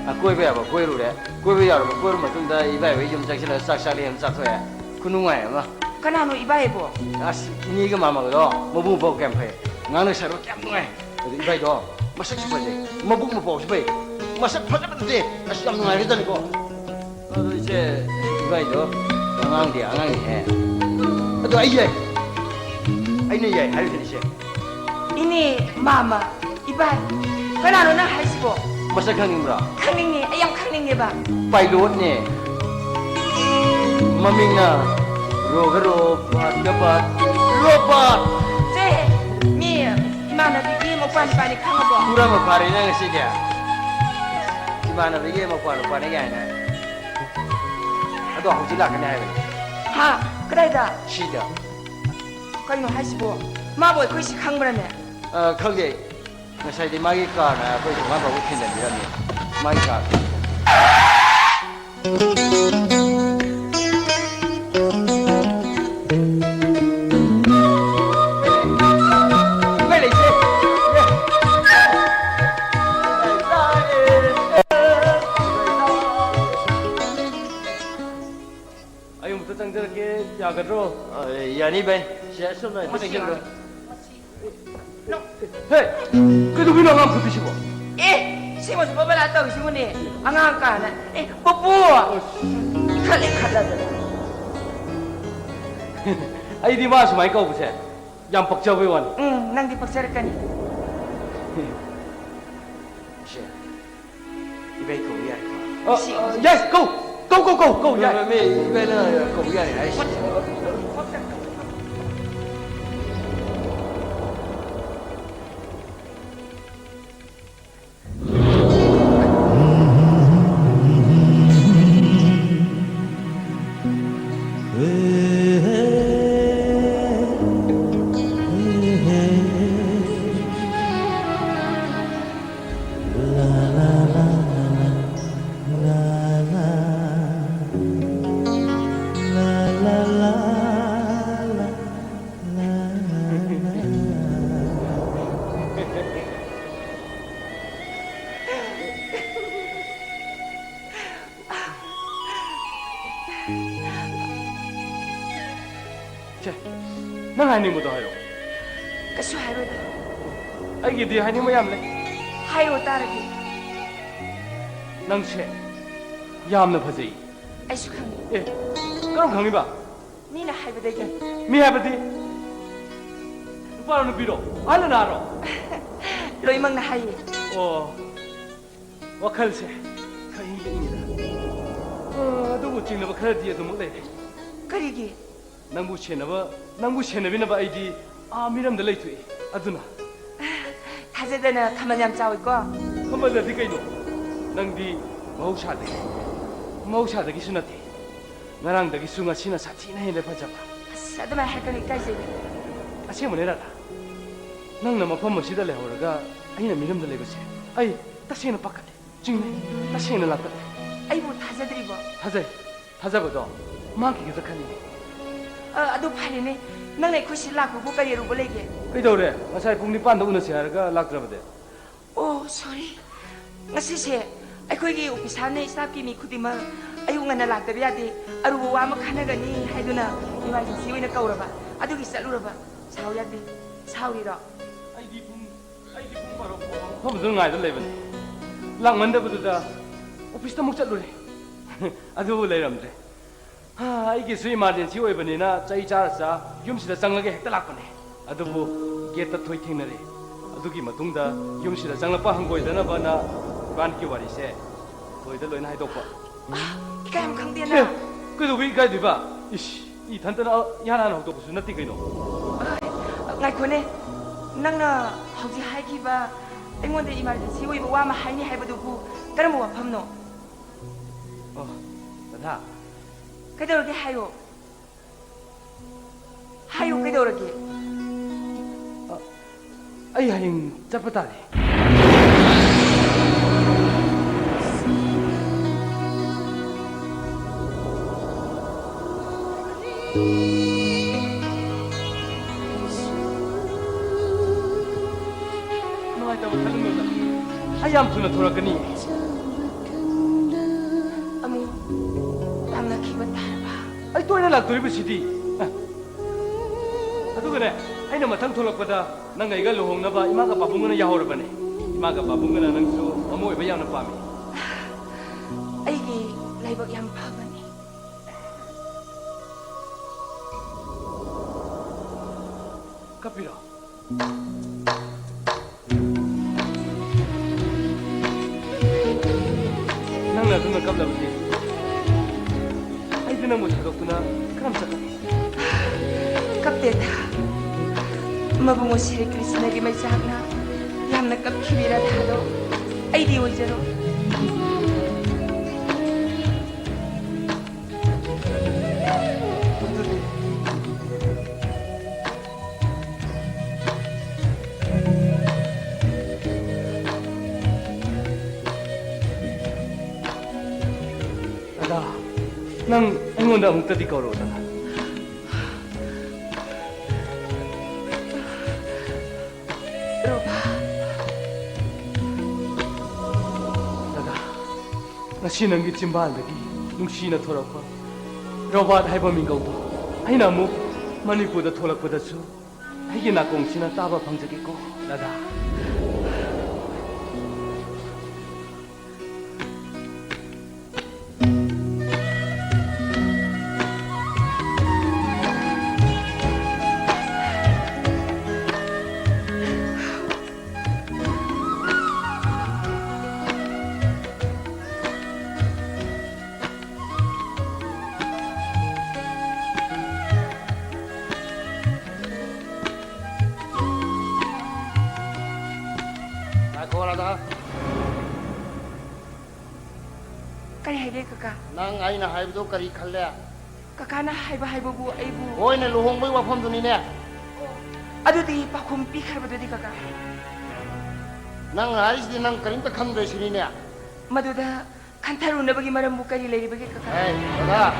ꯑ, ꯀꯣꯏꯕ ꯌꯥꯕ ꯀꯣꯏꯔꯨꯔꯦ꯫ ꯀꯣꯏꯕ ꯌꯥꯔꯕ ꯀꯣꯏꯔꯨ ꯃꯇꯨꯡꯗ ꯏꯕꯥꯏ ꯍꯣꯏ ꯌꯨꯝ ꯆꯪꯁꯤꯜꯂꯒ ꯆꯥꯛ ꯆꯥꯛꯂꯦ ꯑꯃ ꯆꯥꯊꯣꯛꯑꯦ꯫ ꯈꯨꯅꯨꯡꯉꯥꯏ ꯑꯃ꯫ ꯀꯅꯥꯅꯣ ꯏꯕꯥꯏꯕꯣ? ꯑꯁ, ꯏꯅꯦꯒ ꯃꯥꯃꯒꯗꯣ ꯃꯕꯨꯛ ꯃꯄꯥꯎ ꯀꯌꯥꯝ ꯐꯩ꯫ ꯉꯥꯡꯅ ꯁꯛꯅꯕ ꯀꯌꯥꯝ ꯅꯨꯡꯉꯥꯏ꯫ ꯑꯗꯨ ꯏꯕꯥꯏꯗꯣ ꯃꯁꯛꯁꯨ ꯐꯖꯩ, ꯃꯕꯨꯛ ꯃꯄꯥꯎꯁꯨ ꯐꯩ꯫ ꯃꯁꯛ ꯐꯖꯕ ꯅꯠꯇꯦ꯫ ꯑꯁ, ꯌꯥꯝ ꯅꯨꯡꯉꯥꯏꯈ꯭ꯔꯖꯥꯠꯅꯤꯀꯣ꯫ ꯑꯗꯣ ꯏꯆꯦ, ꯏꯕꯥꯏꯗꯣ ꯑꯉꯥꯡꯗꯤ ꯑꯉꯥꯡꯅꯤꯍꯦ꯫ ꯑꯗꯣ ꯑꯩ ꯌꯥꯏ꯫ ꯑꯩꯅ ꯌꯥꯏ ꯍꯥꯏꯔꯤꯁꯤꯅꯤ ꯏꯆꯦ꯫ ꯏꯅꯦ ꯃꯥꯃ, ꯏꯕꯥꯏ, ꯀꯅꯥꯅꯣ ꯅꯪ ꯍꯥꯏꯁꯤꯕꯣ? ꯃꯁꯛ ꯈꯪꯅꯤꯡꯕ꯭ꯔꯣ? ꯈꯪꯅꯤꯡꯉꯦ, ꯑꯩ ꯌꯥꯝ ꯈꯪꯅꯤꯡꯉꯦꯕ꯫ ꯄꯥꯏꯂꯣꯠꯅꯦ꯫ ꯃꯃꯤꯡꯅ ꯔꯣꯒ ꯔꯣ, ꯕꯥꯠꯀ ꯕꯥꯠ, ꯔꯣꯕꯥꯠ꯫ ꯆꯦ, ꯃꯤ ꯏꯃꯥꯟꯅꯕꯤꯒꯤ ꯃꯧꯄ꯭ꯋꯥ ꯅꯨꯄꯥꯅꯤ ꯈꯪꯉꯕꯣ? ꯄꯨꯔꯥ ꯃꯄꯥꯔꯤꯅ ꯉꯁꯤꯗꯤ꯫ ꯏꯃꯥꯟꯅꯕꯤꯒꯤ ꯃꯧꯄ꯭ꯋꯥ ꯅꯨꯄꯥꯅꯤ ꯀꯥꯏꯅ꯫ ꯑꯗꯣ ꯍꯧꯖꯤꯛ ꯂꯥꯛꯀꯅꯤ ꯍꯥꯏꯕꯅꯤ꯫ ꯍꯥ? ꯀꯗꯥꯏꯗ? ꯁꯤꯗ꯫ ꯀꯩꯅꯣ ꯍꯥꯏꯁꯤꯕꯣ? ꯃꯥꯕꯨ ꯑꯩꯈꯣꯏ ꯁꯤ ꯈꯪꯕ꯭ꯔꯅꯦ? ꯑ, ꯈꯪꯗꯦ꯫ ꯉꯁꯥꯏꯗꯤ ꯃꯥꯒꯤ ꯀꯥꯔꯅ ꯑꯩꯈꯣꯏ ꯊꯣꯡꯒꯥꯟ ꯐꯥꯎꯕ ꯊꯤꯟꯖꯟꯕꯤꯔꯝꯃꯤ꯫ ꯃꯥꯒꯤ ꯀꯥꯔ꯫ ꯏꯃꯩ ꯂꯩꯁꯦ꯫ ꯑꯩ ꯑꯃꯨꯛꯇ ꯆꯪꯖꯔꯛꯀꯦ, ꯌꯥꯒꯗ꯭ꯔꯣ? ꯑ, ꯌꯥꯅꯤ ꯚꯥꯏ꯫ ꯁꯦ, ꯑꯁꯣꯝꯗ ꯍꯥꯏꯐꯦꯠ ꯃꯁꯤ ꯆꯪꯁꯤꯜꯂꯨ꯫ ꯍꯦ! ꯀꯩꯗꯧꯕꯤꯅꯣ ꯑꯉꯥꯡ ꯐꯨꯕꯤꯁꯤꯕꯣ? ꯑꯦ! ꯁꯤꯃꯁꯨ ꯕꯕꯂꯥ ꯇꯧꯔꯤꯁꯤꯕꯨꯅꯦ꯫ ꯑꯉꯥꯡ ꯀꯥꯅ꯫ ꯑꯦ, ꯄꯨꯄꯨ! ꯈꯠꯂꯦ, ꯈꯠꯂꯗꯅ꯫ ꯑꯩꯗꯤ ꯃꯥ ꯁꯨꯃꯥꯏꯅ ꯀꯧꯕꯁꯦ ꯌꯥꯝ ꯄꯛꯆꯕꯩ ꯋꯥꯅꯤ꯫ ꯎꯝ, ꯅꯪꯗꯤ ꯄꯛꯆꯔꯛꯀꯅꯤ꯫ ꯏꯆꯦ, ꯏꯕꯥꯏ ꯀꯧꯕ ꯌꯥꯏꯀꯣ? ꯑ, ꯁꯤ, ꯑ, ꯁꯤ, ꯌꯥꯏ, ꯁꯤ꯫ ꯀꯧ, ꯀꯧ, ꯀꯧ, ꯀꯧ, ꯌꯥꯏ꯫ ꯃꯦ, ꯃꯦ, ꯏꯕꯥꯏꯅ ꯀꯧꯕ ꯌꯥꯔꯦ ꯍꯥꯏꯁꯤꯗꯤ꯫ ꯁꯦ, ꯅꯪ ꯍꯥꯏꯅꯤꯡꯕꯗꯣ ꯍꯥꯏꯔꯣ꯫ ꯀꯩꯁꯨ ꯍꯥꯏꯔꯣꯏꯗ꯫ ꯑꯩꯒꯤꯗꯤ ꯍꯥꯏꯅꯤꯡꯕ ꯌꯥꯝ ꯂꯩ꯫ ꯍꯥꯏꯔꯣ ꯇꯥꯔꯒꯦ꯫ ꯅꯪꯁꯦ ꯌꯥꯝꯅ ꯐꯖꯩ꯫ ꯑꯩꯁꯨ ꯈꯪꯉꯤ꯫ ꯑꯦ, ꯀꯔꯝ ꯈꯪꯉꯤꯕ? ꯃꯤꯅ ꯍꯥꯏꯕꯗꯒꯤ꯫ ꯃꯤ ꯍꯥꯏꯕꯗꯤ? ꯅꯨꯄꯥꯔꯣ ꯅꯨꯄꯤꯔꯣ? ꯑꯍꯜꯂꯣ ꯅꯍꯥꯔꯣ? ꯂꯣꯏꯃꯛꯅ ꯍꯥꯏꯌꯦ꯫ ꯑꯣ, ꯋꯥꯈꯜꯁꯦ ꯈꯔ ꯌꯦꯡꯉꯤꯗ꯫ ꯑꯥ, ꯑꯗꯨꯕꯨ ꯆꯤꯡꯅꯕ ꯈꯔꯗꯤ ꯑꯗꯨꯃꯛ ꯂꯩꯔꯦ꯫ ꯀꯔꯤꯒꯤ? ꯅꯪꯕꯨ ꯁꯦꯟꯅꯕ, ꯅꯪꯕꯨ ꯁꯦꯟꯅꯕꯤꯅꯕ ꯑꯩꯗꯤ ꯑꯥ ꯃꯤꯔꯝꯗ ꯂꯩꯊꯣꯛꯏ꯫ ꯑꯗꯨꯅ꯫ ꯊꯥꯖꯗꯅ ꯈꯃꯜ ꯌꯥꯝ ꯆꯥꯎꯏꯀꯣ꯫ ꯈꯃꯜꯗꯗꯤ ꯀꯩꯅꯣ? ꯅꯪꯗꯤ ꯃꯍꯧꯁꯥꯗꯒꯤ, ꯃꯍꯧꯁꯥꯗꯒꯤꯁꯨ ꯅꯠꯇꯦ꯫ ꯉꯔꯥꯡꯗꯒꯤꯁꯨ ꯉꯁꯤꯅ ꯁꯥꯊꯤꯅ ꯍꯦꯟꯅ ꯐꯖꯕ꯫ ꯑꯁ, ꯑꯗꯨꯃꯥꯏꯅ ꯍꯥꯏꯔꯛꯀꯅꯨ, ꯏꯀꯥꯏꯖꯩ꯫ ꯑꯁꯦꯡꯕꯅꯦ ꯔꯥꯙꯥ, ꯅꯪꯅ ꯃꯐꯝ ꯑꯁꯤꯗ ꯂꯩꯍꯧꯔꯒ ꯑꯩꯅ ꯃꯤꯔꯝꯗ ꯂꯩꯕꯁꯦ ꯑꯩ ꯇꯁꯦꯡꯅ ꯄꯥꯈꯠꯂꯦ, ꯆꯤꯡꯅꯩ, ꯇꯁꯦꯡꯅ ꯂꯥꯡꯇꯛꯅꯩ꯫ ꯑꯩꯕꯨ ꯊꯥꯖꯗ꯭ꯔꯤꯕꯣ? ꯊꯥꯖꯩ, ꯊꯥꯖꯕꯗꯣ ꯃꯥꯡꯈꯤꯒꯗ꯭ꯔꯥ ꯈꯜꯂꯤꯅꯦ꯫ ꯑ, ꯑꯗꯨ ꯐꯔꯦꯅꯦ, ꯅꯪꯅ ꯑꯩꯈꯣꯏ ꯁꯤ ꯂꯥꯛꯄꯕꯨ ꯀꯔꯤ ꯑꯔꯨꯕ ꯂꯩꯒꯦ? ꯀꯩꯗꯧꯔꯦ? ꯉꯁꯥꯏ ꯄꯨꯡ ꯅꯤꯄꯥꯟꯗ ꯎꯅꯁꯦ ꯍꯥꯏꯔꯒ ꯂꯥꯛꯇ꯭ꯔꯕꯗꯤ? ꯑꯣ, ꯁꯣꯔꯤ꯫ ꯉꯁꯤꯁꯦ ꯑꯩꯈꯣꯏꯒꯤ ꯑꯣꯐꯤꯁꯥꯔꯅ ꯁ꯭ꯇꯥꯐꯀꯤ ꯃꯤ ꯈꯨꯗꯤꯡꯃꯛ ꯑꯌꯨꯛ ꯉꯟꯅ ꯂꯥꯛꯇꯕ ꯌꯥꯗꯦ, ꯑꯔꯨꯕ ꯋꯥ ꯑꯃ ꯈꯟꯅꯒꯅꯤ ꯍꯥꯏꯗꯨꯅ ꯏꯃꯥꯔꯖꯦꯟꯁꯤ ꯑꯣꯏꯅ ꯀꯧꯔꯕ, ꯑꯗꯨꯒꯤ ꯆꯠꯂꯨꯔꯕ꯫ ꯁꯥꯎ ꯌꯥꯗꯦ꯫ ꯁꯥꯎꯔꯤꯔꯣ? ꯑꯩꯗꯤ ꯄꯨꯡ, ꯑꯩꯗꯤ ꯄꯨꯡ ꯕꯥꯔꯣ ꯐꯥꯎꯕ ꯃꯐꯝꯗꯨꯗ ꯉꯥꯏꯗꯨꯅ ꯂꯩꯕꯅꯤ꯫ ꯂꯥꯛꯃꯟꯗꯕꯗꯨꯗ ꯑꯣꯐꯤꯁꯇ ꯑꯃꯨꯛ ꯆꯠꯂꯨꯔꯦ꯫ ꯑꯗꯨꯕꯨ ꯂꯩꯔꯝꯗ꯭ꯔꯦ꯫ ꯍꯥ, ꯑꯩꯒꯤꯁꯨ ꯏꯃꯥꯔꯖꯦꯟꯁꯤ ꯑꯣꯏꯕꯅꯤꯅ ꯆꯩ ꯆꯥꯔ ꯆꯥ ꯌꯨꯝꯁꯤꯗ ꯆꯪꯂꯒ ꯍꯦꯛꯇ ꯂꯥꯛꯄꯅꯦ꯫ ꯑꯗꯨꯕꯨ ꯒꯦꯠꯇ ꯊꯣꯏ ꯊꯦꯡꯅꯔꯦ꯫ ꯑꯗꯨꯒꯤ ꯃꯇꯨꯡꯗ ꯌꯨꯝꯁꯤꯗ ꯆꯪꯂꯛꯄ ꯍꯪꯒꯣꯏꯗꯅꯕꯅ ꯏꯕꯥꯅꯤꯒꯤ ꯋꯥꯔꯤꯁꯦ ꯊꯣꯏꯗ ꯂꯣꯏꯅ ꯍꯥꯏꯗꯣꯛꯄ꯫ ꯏꯀꯥꯏꯕ ꯈꯪꯗꯦꯅ꯫ ꯑꯦ, ꯀꯩꯗꯧꯕꯩ ꯏꯀꯥꯏꯗꯣꯏꯕ? ꯏꯁ, ꯏꯊꯟꯇꯅ ꯏꯍꯥꯟ ꯍꯥꯟꯅ ꯍꯧꯗꯣꯛꯄꯁꯨ ꯅꯠꯇꯦ ꯀꯩꯅꯣ꯫ ꯉꯥꯏꯈꯣꯅꯦ, ꯅꯪꯅ ꯍꯧꯖꯤꯛ ꯍꯥꯏꯈꯤꯕ ꯑꯩꯉꯣꯟꯗ ꯏꯃꯥꯔꯖꯦꯟꯁꯤ ꯑꯣꯏꯕ ꯋꯥ ꯑꯃ ꯍꯥꯏꯅꯤ ꯍꯥꯏꯕꯗꯨꯕꯨ ꯀꯔꯝꯕ ꯋꯥꯐꯝꯅꯣ? ꯑꯣ, ꯔꯥꯙꯥ꯫ ꯀꯩꯗꯧꯔꯒꯦ ꯍꯥꯏꯌꯣ꯫ ꯍꯥꯏꯌꯨ, ꯀꯩꯗꯧꯔꯒꯦ? ꯑ, ꯑꯩ ꯍꯌꯦꯡ ꯆꯠꯄ ꯇꯥꯔꯦ꯫ ꯅꯨꯡꯉꯥꯏꯇꯕ ꯈꯜꯂꯨꯅꯨꯗ꯫ ꯑꯩ ꯌꯥꯝ ꯊꯨꯅ ꯊꯣꯔꯛꯀꯅꯤ꯫ ꯑꯃꯨꯛ ꯇꯥꯡꯅꯈꯤꯕ ꯂꯥꯛꯇꯣꯔꯤꯕꯁꯤꯗꯤ? ꯑ, ꯑꯗꯨꯒꯅꯦ, ꯑꯩꯅ ꯃꯊꯪ ꯊꯣꯛꯂꯛꯄꯗ ꯅꯪ ꯑꯩꯒ ꯂꯨꯍꯣꯡꯅꯕ ꯏꯃꯥꯒ ꯄꯥꯕꯨꯡꯒꯅ ꯌꯥꯍꯧꯔꯕꯅꯦ꯫ ꯏꯃꯥꯒ ꯄꯥꯕꯨꯡꯒꯅ ꯅꯪꯁꯨ ꯃꯃꯧ ꯑꯣꯏꯕ ꯌꯥꯝꯅ ꯄꯥꯝꯃꯤ꯫ ꯑꯩꯒꯤ ꯂꯥꯏꯕꯛ ꯌꯥꯝ ꯐꯕꯅꯤ꯫ ꯀꯞꯄꯤꯔꯣ? ꯅꯪꯅ ꯑꯗꯨꯝꯅ ꯀꯞꯂꯕꯗꯤ ꯑꯩꯗꯤ ꯅꯪꯕꯨ ꯊꯥꯗꯣꯛꯇꯨꯅ ꯀꯔꯝ ꯆꯠꯀꯅꯤ? ꯀꯞꯇꯦꯗ꯫ ꯃꯕꯨꯡꯉꯣ ꯁ꯭ꯔꯤ ꯀ꯭ꯔꯤꯁꯅꯒꯤ ꯃꯩꯆꯥꯛꯅ ꯌꯥꯝꯅ ꯀꯞꯈꯤꯕꯤ ꯔꯥꯙꯥꯗꯣ ꯑꯩꯗꯤ ꯑꯣꯏꯖꯔꯣꯏ꯫ ꯑꯗꯨꯗꯤ ꯔꯥꯙꯥ, ꯅꯪ ꯑꯩꯉꯣꯟꯗ ꯑꯃꯨꯛꯇꯗꯤ ꯀꯧꯔꯛꯎꯗꯅ꯫ ꯔꯣꯕꯥ꯫ ꯔꯥꯙꯥ, ꯉꯁꯤ ꯅꯪꯒꯤ ꯆꯤꯝꯕꯥꯜꯗꯒꯤ ꯅꯨꯡꯁꯤꯅ ꯊꯣꯔꯛꯄ ꯔꯣꯕꯥꯔꯠ ꯍꯥꯏꯕ ꯃꯤꯡꯒꯧꯗꯣ ꯑꯩꯅ ꯑꯃꯨꯛ ꯃꯅꯤꯄꯨꯔꯗ ꯊꯣꯛꯂꯛꯄꯗꯁꯨ ꯑꯩꯒꯤ ꯅꯥꯀꯣꯡꯁꯤꯅ ꯇꯥꯕ ꯐꯪꯖꯒꯦꯀꯣ, ꯔꯥꯙꯥ꯫ ꯉꯥꯏꯈꯣ, ꯔꯥꯙꯥ꯫ ꯀꯔꯤ ꯍꯥꯏꯒꯦ, ꯀꯀꯥ? ꯅꯪ ꯑꯩꯅ ꯍꯥꯏꯕꯗꯨ ꯀꯔꯤ ꯈꯜꯂꯦ? ꯀꯀꯥꯅ ꯍꯥꯏꯕ ꯍꯥꯏꯕꯕꯨ ꯑꯩꯕꯨ ꯍꯣꯏꯅꯦ, ꯂꯨꯍꯣꯡꯕꯒꯤ ꯋꯥꯐꯝꯗꯨꯅꯤꯅꯦ꯫ ꯑꯣ, ꯑꯗꯨꯗꯤ ꯄꯥꯎꯈꯨꯝ ꯄꯤꯈ꯭ꯔꯕꯗꯨꯗꯤ, ꯀꯀꯥ? ꯅꯪ ꯍꯥꯏꯔꯤꯁꯤꯗꯤ ꯅꯪ ꯀꯔꯤꯝꯇ ꯈꯟꯗ꯭ꯔꯦ ꯁꯤꯅꯤꯅꯦ? ꯃꯗꯨꯗ ꯈꯟꯊꯔꯨꯅꯕꯒꯤ ꯃꯔꯝꯕꯨ ꯀꯔꯤ ꯂꯩꯔꯤꯕꯒꯦ, ꯀꯀꯥ? ꯑꯦ, ꯔꯥꯙꯥ,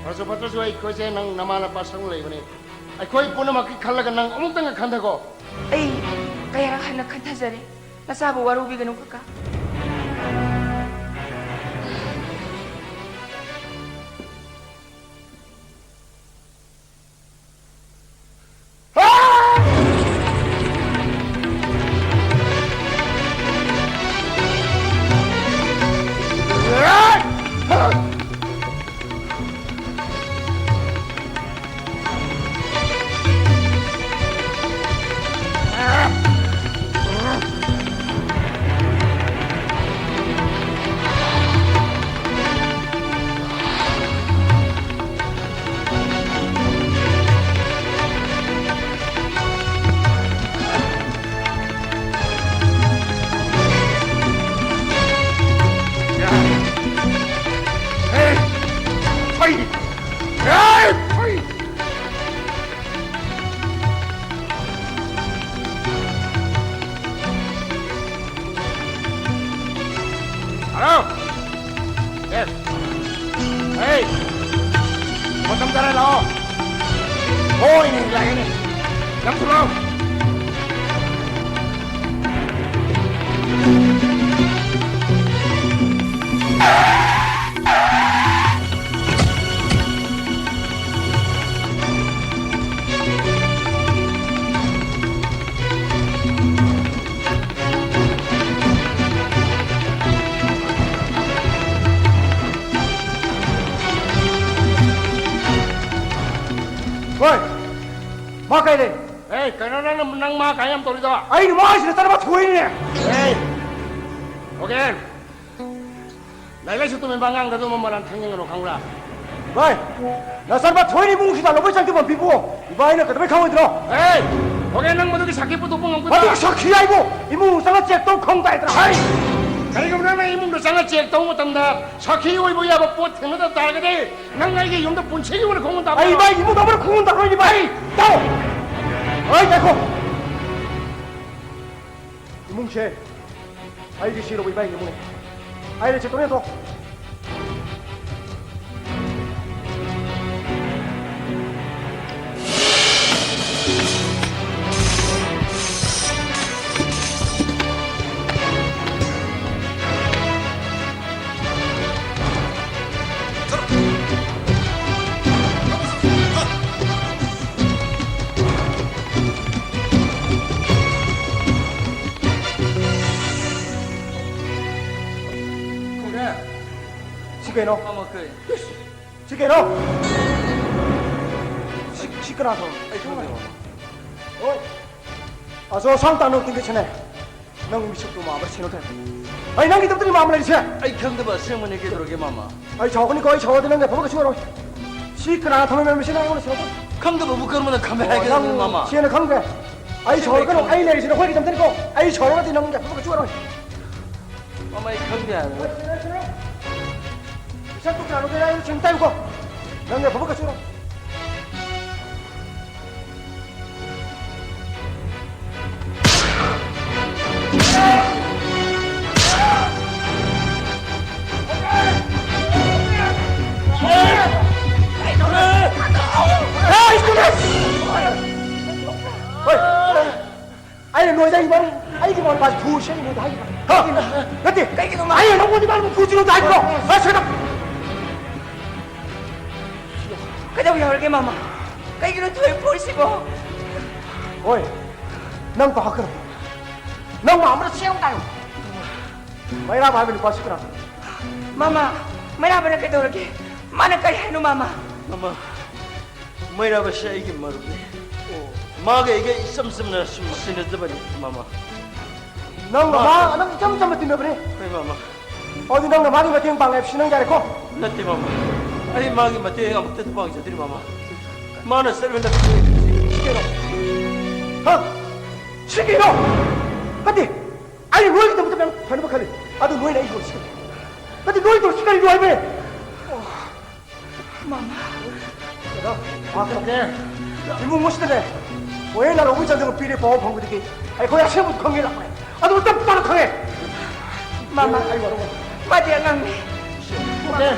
ꯐꯔꯁꯨ ꯐꯠꯇ꯭ꯔꯁꯨ ꯑꯩꯈꯣꯏꯁꯦ ꯅꯪ ꯅꯃꯥ ꯅꯄꯥ ꯁꯔꯨꯛ ꯂꯩꯕꯅꯤ꯫ ꯑꯩꯈꯣꯏ ꯄꯨꯝꯅꯃꯛꯀꯤ ꯈꯜꯂꯒ ꯅꯪ ꯑꯃꯨꯛꯇꯪꯒ ꯈꯟꯊꯀꯣ꯫ ꯑꯩ ꯀꯌꯥꯔꯛ ꯍꯟꯅ ꯈꯟꯊꯖꯔꯦ꯫ ꯅꯆꯥꯕꯨ ꯋꯥꯔꯧꯕꯤꯒꯅꯨ, ꯀꯀꯥ꯫ ꯍꯜꯂꯣ! ꯑꯦ! ꯍꯦ! ꯃꯇꯝ ꯇꯥꯔꯦ, ꯂꯥꯛꯑꯣ! ꯍꯣꯏꯅꯦ, ꯂꯥꯛꯑꯦꯅꯦ! ꯅꯪ ꯊꯣꯛꯂꯛꯑꯣ! ꯍꯣꯏ! ꯃꯥ ꯀꯥꯏ ꯂꯩ? ꯑꯦ, ꯀꯩꯅꯣ ꯅꯪꯅ, ꯅꯪ ꯃꯥ ꯀꯥꯏ ꯌꯥꯝ ꯇꯧꯔꯤꯗꯣ? ꯑꯩꯅ ꯃꯥꯁꯤꯗ ꯆꯠꯅꯕ ꯊꯣꯛꯏꯅꯦ꯫ ꯑꯦ, ꯈꯣꯒꯦꯟ, ꯂꯥꯏꯔꯤꯛ ꯂꯥꯏꯁꯨ ꯇꯝꯃꯤꯕ ꯑꯉꯥꯡꯗ ꯑꯗꯨꯝꯕ ꯃꯔꯥꯟ ꯈꯪꯅꯤꯡꯒꯅꯨ, ꯈꯪꯕ꯭ꯔꯥ? ꯚꯥꯏ, ꯅꯆꯟꯕ ꯊꯣꯏꯅ ꯏꯃꯨꯡꯁꯤꯗ ꯂꯧꯕ ꯆꯪꯈꯤꯕ ꯄꯤꯕꯨ ꯏꯕꯥꯏꯅ ꯀꯩꯗꯧꯕꯩ ꯈꯪꯉꯣꯏꯗ꯭ꯔꯣ? ꯑꯦ, ꯈꯣꯒꯦꯟ, ꯅꯪ ꯃꯗꯨꯒꯤ ꯁꯥꯈꯤ ꯄꯨꯊꯣꯛꯄ ꯉꯝꯒꯗ꯭ꯔꯥ? ꯃꯗꯨꯒꯤ ꯁꯥꯈꯤ ꯍꯥꯏꯕꯨ ꯏꯃꯨꯡ ꯆꯪꯉ ꯆꯦꯛ ꯇꯧ ꯈꯪ ꯇꯥꯏꯗ꯭ꯔꯥ? ꯍꯩ! ꯀꯔꯤꯒꯨꯝꯕ ꯅꯪꯅ ꯏꯃꯨꯡꯗ ꯆꯪꯉ ꯆꯦꯛ ꯇꯧꯕ ꯃꯇꯝꯗ ꯁꯥꯈꯤ ꯑꯣꯏꯕ ꯌꯥꯕ ꯄꯣꯠ ꯊꯦꯡꯅꯗꯕ ꯇꯥꯔꯒꯗꯤ, ꯅꯪ ꯑꯩꯒꯤ ꯌꯨꯝꯗ ꯄꯨꯟꯁꯤꯒꯤ ꯑꯣꯏꯅ ꯈꯣꯡ ꯊꯥꯕ ꯑꯩ ꯌꯥꯔꯣꯏ꯫ ꯏꯕꯥꯏꯒꯤ ꯏꯃꯨꯡꯗ ꯑꯃꯅ ꯈꯣꯡ ꯊꯥꯔꯣꯏꯅꯦ, ꯚꯥꯏ꯫ ꯇꯥꯎ! ꯑꯩ ꯉꯥꯏꯈꯣ꯫ ꯏꯃꯨꯡꯁꯦ ꯑꯩꯒꯤ ꯁꯤꯔꯕ ꯏꯕꯥꯏꯒꯤ ꯏꯃꯨꯡꯅꯦ꯫ ꯑꯩꯅ ꯆꯦꯛ ꯇꯧꯅꯤ ꯇꯣ꯫ ꯁꯤ ꯀꯩꯅꯣ? ꯁꯤ ꯀꯩꯅꯣ? ꯁꯤ, ꯁꯤ ꯀꯅꯥ ꯊꯧꯔꯝ? ꯑꯩ ꯈꯪꯗꯦ, ꯃꯥꯃ꯫ ꯍꯣꯏ꯫ ꯑꯆꯧ ꯑꯁꯥꯡ ꯇꯥꯅꯧ ꯇꯤꯡꯒꯦ ꯁꯦꯅꯦ꯫ ꯅꯪ ꯃꯤꯁꯛꯇꯣ ꯃꯥꯝꯃ ꯁꯦꯟꯅꯧ ꯊꯥꯏ꯫ ꯑꯩ ꯅꯪꯒꯤꯗꯃꯛꯇꯅꯤ ꯃꯥꯝꯃ ꯂꯩꯔꯤꯁꯦ꯫ ꯑꯩ ꯈꯪꯗꯕ ꯑꯁꯦꯡꯕꯅꯦ, ꯀꯩꯗꯧꯔꯒꯦ, ꯃꯥꯃ? ꯑꯩ ꯁꯥꯎꯒꯅꯤꯀꯣ, ꯑꯩ ꯁꯥꯎꯔꯗꯤ ꯅꯪꯒꯤ ꯑꯐꯕ ꯀꯩꯁꯨ ꯑꯣꯏꯔꯣꯏ꯫ ꯁꯤ ꯀꯅꯥꯅ ꯊꯝꯃꯝꯃꯤꯕ ꯃꯤꯁꯤꯅ ꯑꯩꯉꯣꯟꯗ ꯁꯦꯟꯅꯧ? ꯈꯪꯗꯕꯕꯨ ꯀꯔꯝꯅ ꯈꯪꯃꯦ ꯑꯣ, ꯍꯥꯏꯒꯗꯕꯅꯣ, ꯅꯪ ꯃꯥꯃ? ꯁꯦꯡꯅ ꯈꯪꯗ꯭ꯔꯦ꯫ ꯑꯩ ꯁꯥꯎꯔꯒꯅꯨ, ꯑꯩ ꯂꯩꯔꯤꯁꯤ ꯅꯈꯣꯏꯒꯤꯗꯃꯛꯇꯅꯤꯀꯣ꯫ ꯑꯩ ꯁꯥꯎꯔꯒꯗꯤ ꯅꯪꯒꯤ ꯑꯐꯕ ꯀꯩꯁꯨ ꯑꯣꯏꯔꯣꯏ꯫ ꯃꯥꯃ, ꯑꯩ ꯈꯪꯗꯦ ꯍꯥꯏꯕ꯫ ꯃꯤꯁꯛꯇꯣ ꯀꯅꯥꯅꯣ ꯀꯩꯅꯣ ꯍꯥꯏꯕꯗꯨ ꯁꯦꯡꯅ ꯇꯥꯏꯌꯨꯀꯣ꯫ ꯅꯪꯒꯤ ꯑꯐꯕ ꯀꯩꯁꯨ ꯑꯣꯏꯔꯣꯏ꯫ ꯅꯣꯏꯗ ꯏꯕꯥꯅꯤ ꯑꯩꯒꯤ ꯃꯃꯥ ꯅꯨꯄꯥ ꯐꯨꯁꯦ ꯅꯣꯏꯗ ꯍꯥꯏꯕ꯫ ꯍꯥ? ꯅꯠꯇꯦ꯫ ꯀꯩꯒꯤꯅꯣ ꯃꯥ? ꯑꯩ ꯅꯪꯉꯣꯟꯗ ꯏꯕꯥꯅꯤ ꯐꯨꯁꯤꯅꯣꯗ ꯍꯥꯏꯕ꯭ꯔꯣ? ꯍꯥ, ꯁꯦꯅꯥ? ꯀꯩꯗꯧ ꯌꯥꯎꯔꯒꯦ, ꯃꯃꯥ? ꯀꯩꯒꯤꯅꯣ ꯊꯣꯏ ꯐꯨꯔꯤꯁꯤꯕꯣ? ꯍꯣꯏ, ꯅꯪ ꯄꯥꯈꯠꯀꯅꯨ꯫ ꯅꯪ ꯃꯥ ꯑꯃꯗ ꯆꯦꯡ ꯇꯥꯏꯌꯨ꯫ ꯃꯩꯔꯥꯕ ꯍꯥꯏꯕ ꯅꯨꯄꯥꯁꯤ ꯀꯅꯥ? ꯃꯃꯥ, ꯃꯩꯔꯥꯕꯅ ꯀꯩꯗꯧꯔꯒꯦ? ꯃꯥꯅ ꯀꯔꯤ ꯍꯥꯏꯅꯣ, ꯃꯃꯥ? ꯃꯃꯥ, ꯃꯩꯔꯥꯕꯁꯦ ꯑꯩꯒꯤ ꯃꯔꯨꯞꯅꯤ꯫ ꯑꯣ꯫ ꯃꯥꯒ ꯑꯩꯒ ꯏꯆꯝ ꯆꯝꯅ ꯁꯨꯝ ꯇꯤꯟꯅꯖꯕꯅꯤ, ꯃꯃꯥ꯫ ꯅꯪꯒ ꯃꯥ, ꯅꯪ ꯏꯆꯝ ꯆꯝꯅ ꯇꯤꯟꯅꯕꯅꯦ? ꯍꯣꯏ, ꯃꯃꯥ꯫ ꯑꯗꯨꯗꯤ ꯅꯪꯅ ꯃꯥꯒꯤ ꯃꯇꯦꯡ ꯄꯥꯡꯉꯦ ꯍꯥꯏꯕꯁꯤ ꯅꯪ ꯌꯥꯔꯦꯀꯣ? ꯅꯠꯇꯦ, ꯃꯃꯥ꯫ ꯑꯩ ꯃꯥꯒꯤ ꯃꯇꯦꯡ ꯑꯃꯨꯛꯇ ꯄꯥꯡꯖꯗ꯭ꯔꯤ, ꯃꯃꯥ꯫ ꯃꯥꯅ ꯆꯠꯂꯨ ꯅꯠꯇꯦ꯫ ꯁꯤ ꯀꯩꯅꯣ? ꯍꯥ? ꯁꯤ ꯀꯩꯅꯣ? ꯅꯠꯇꯦ꯫ ꯑꯩ ꯅꯣꯏꯒꯤꯗꯃꯛꯇ ꯃꯌꯥꯝ ꯐꯅꯕ ꯈꯜꯂꯤ꯫ ꯑꯗꯨ ꯅꯣꯏꯅ ꯑꯩ ꯌꯣꯟꯁꯤ꯫ ꯅꯠꯇꯦ, ꯅꯣꯏ ꯇꯧꯔꯤꯁꯤ ꯀꯔꯤꯅꯣ ꯍꯥꯏꯕꯅꯦ? ꯃꯃꯥ꯫ ꯀꯩꯅꯣ? ꯃꯥ ꯀꯩꯅꯣꯅꯦ, ꯏꯃꯨꯡ ꯑꯁꯤꯗꯅꯦ, ꯍꯣꯔꯦꯟ ꯂꯥꯂꯣꯡꯕꯒꯤ ꯆꯪꯗꯕ ꯄꯤꯔꯦ ꯄꯥꯎ ꯐꯪꯕꯗꯒꯤ ꯑꯩꯈꯣꯏ ꯑꯁꯦꯡꯕꯗꯨ ꯈꯪꯉꯦ ꯂꯥꯛꯄꯅꯦ꯫ ꯑꯗꯨ ꯆꯞ ꯆꯥꯅ ꯈꯪꯉꯦ꯫ ꯃꯃꯥ꯫ ꯑꯩ ꯋꯥꯔꯧ ꯃꯥꯗꯤ ꯑꯉꯥꯡꯅꯤ꯫ ꯅꯠꯇꯦ꯫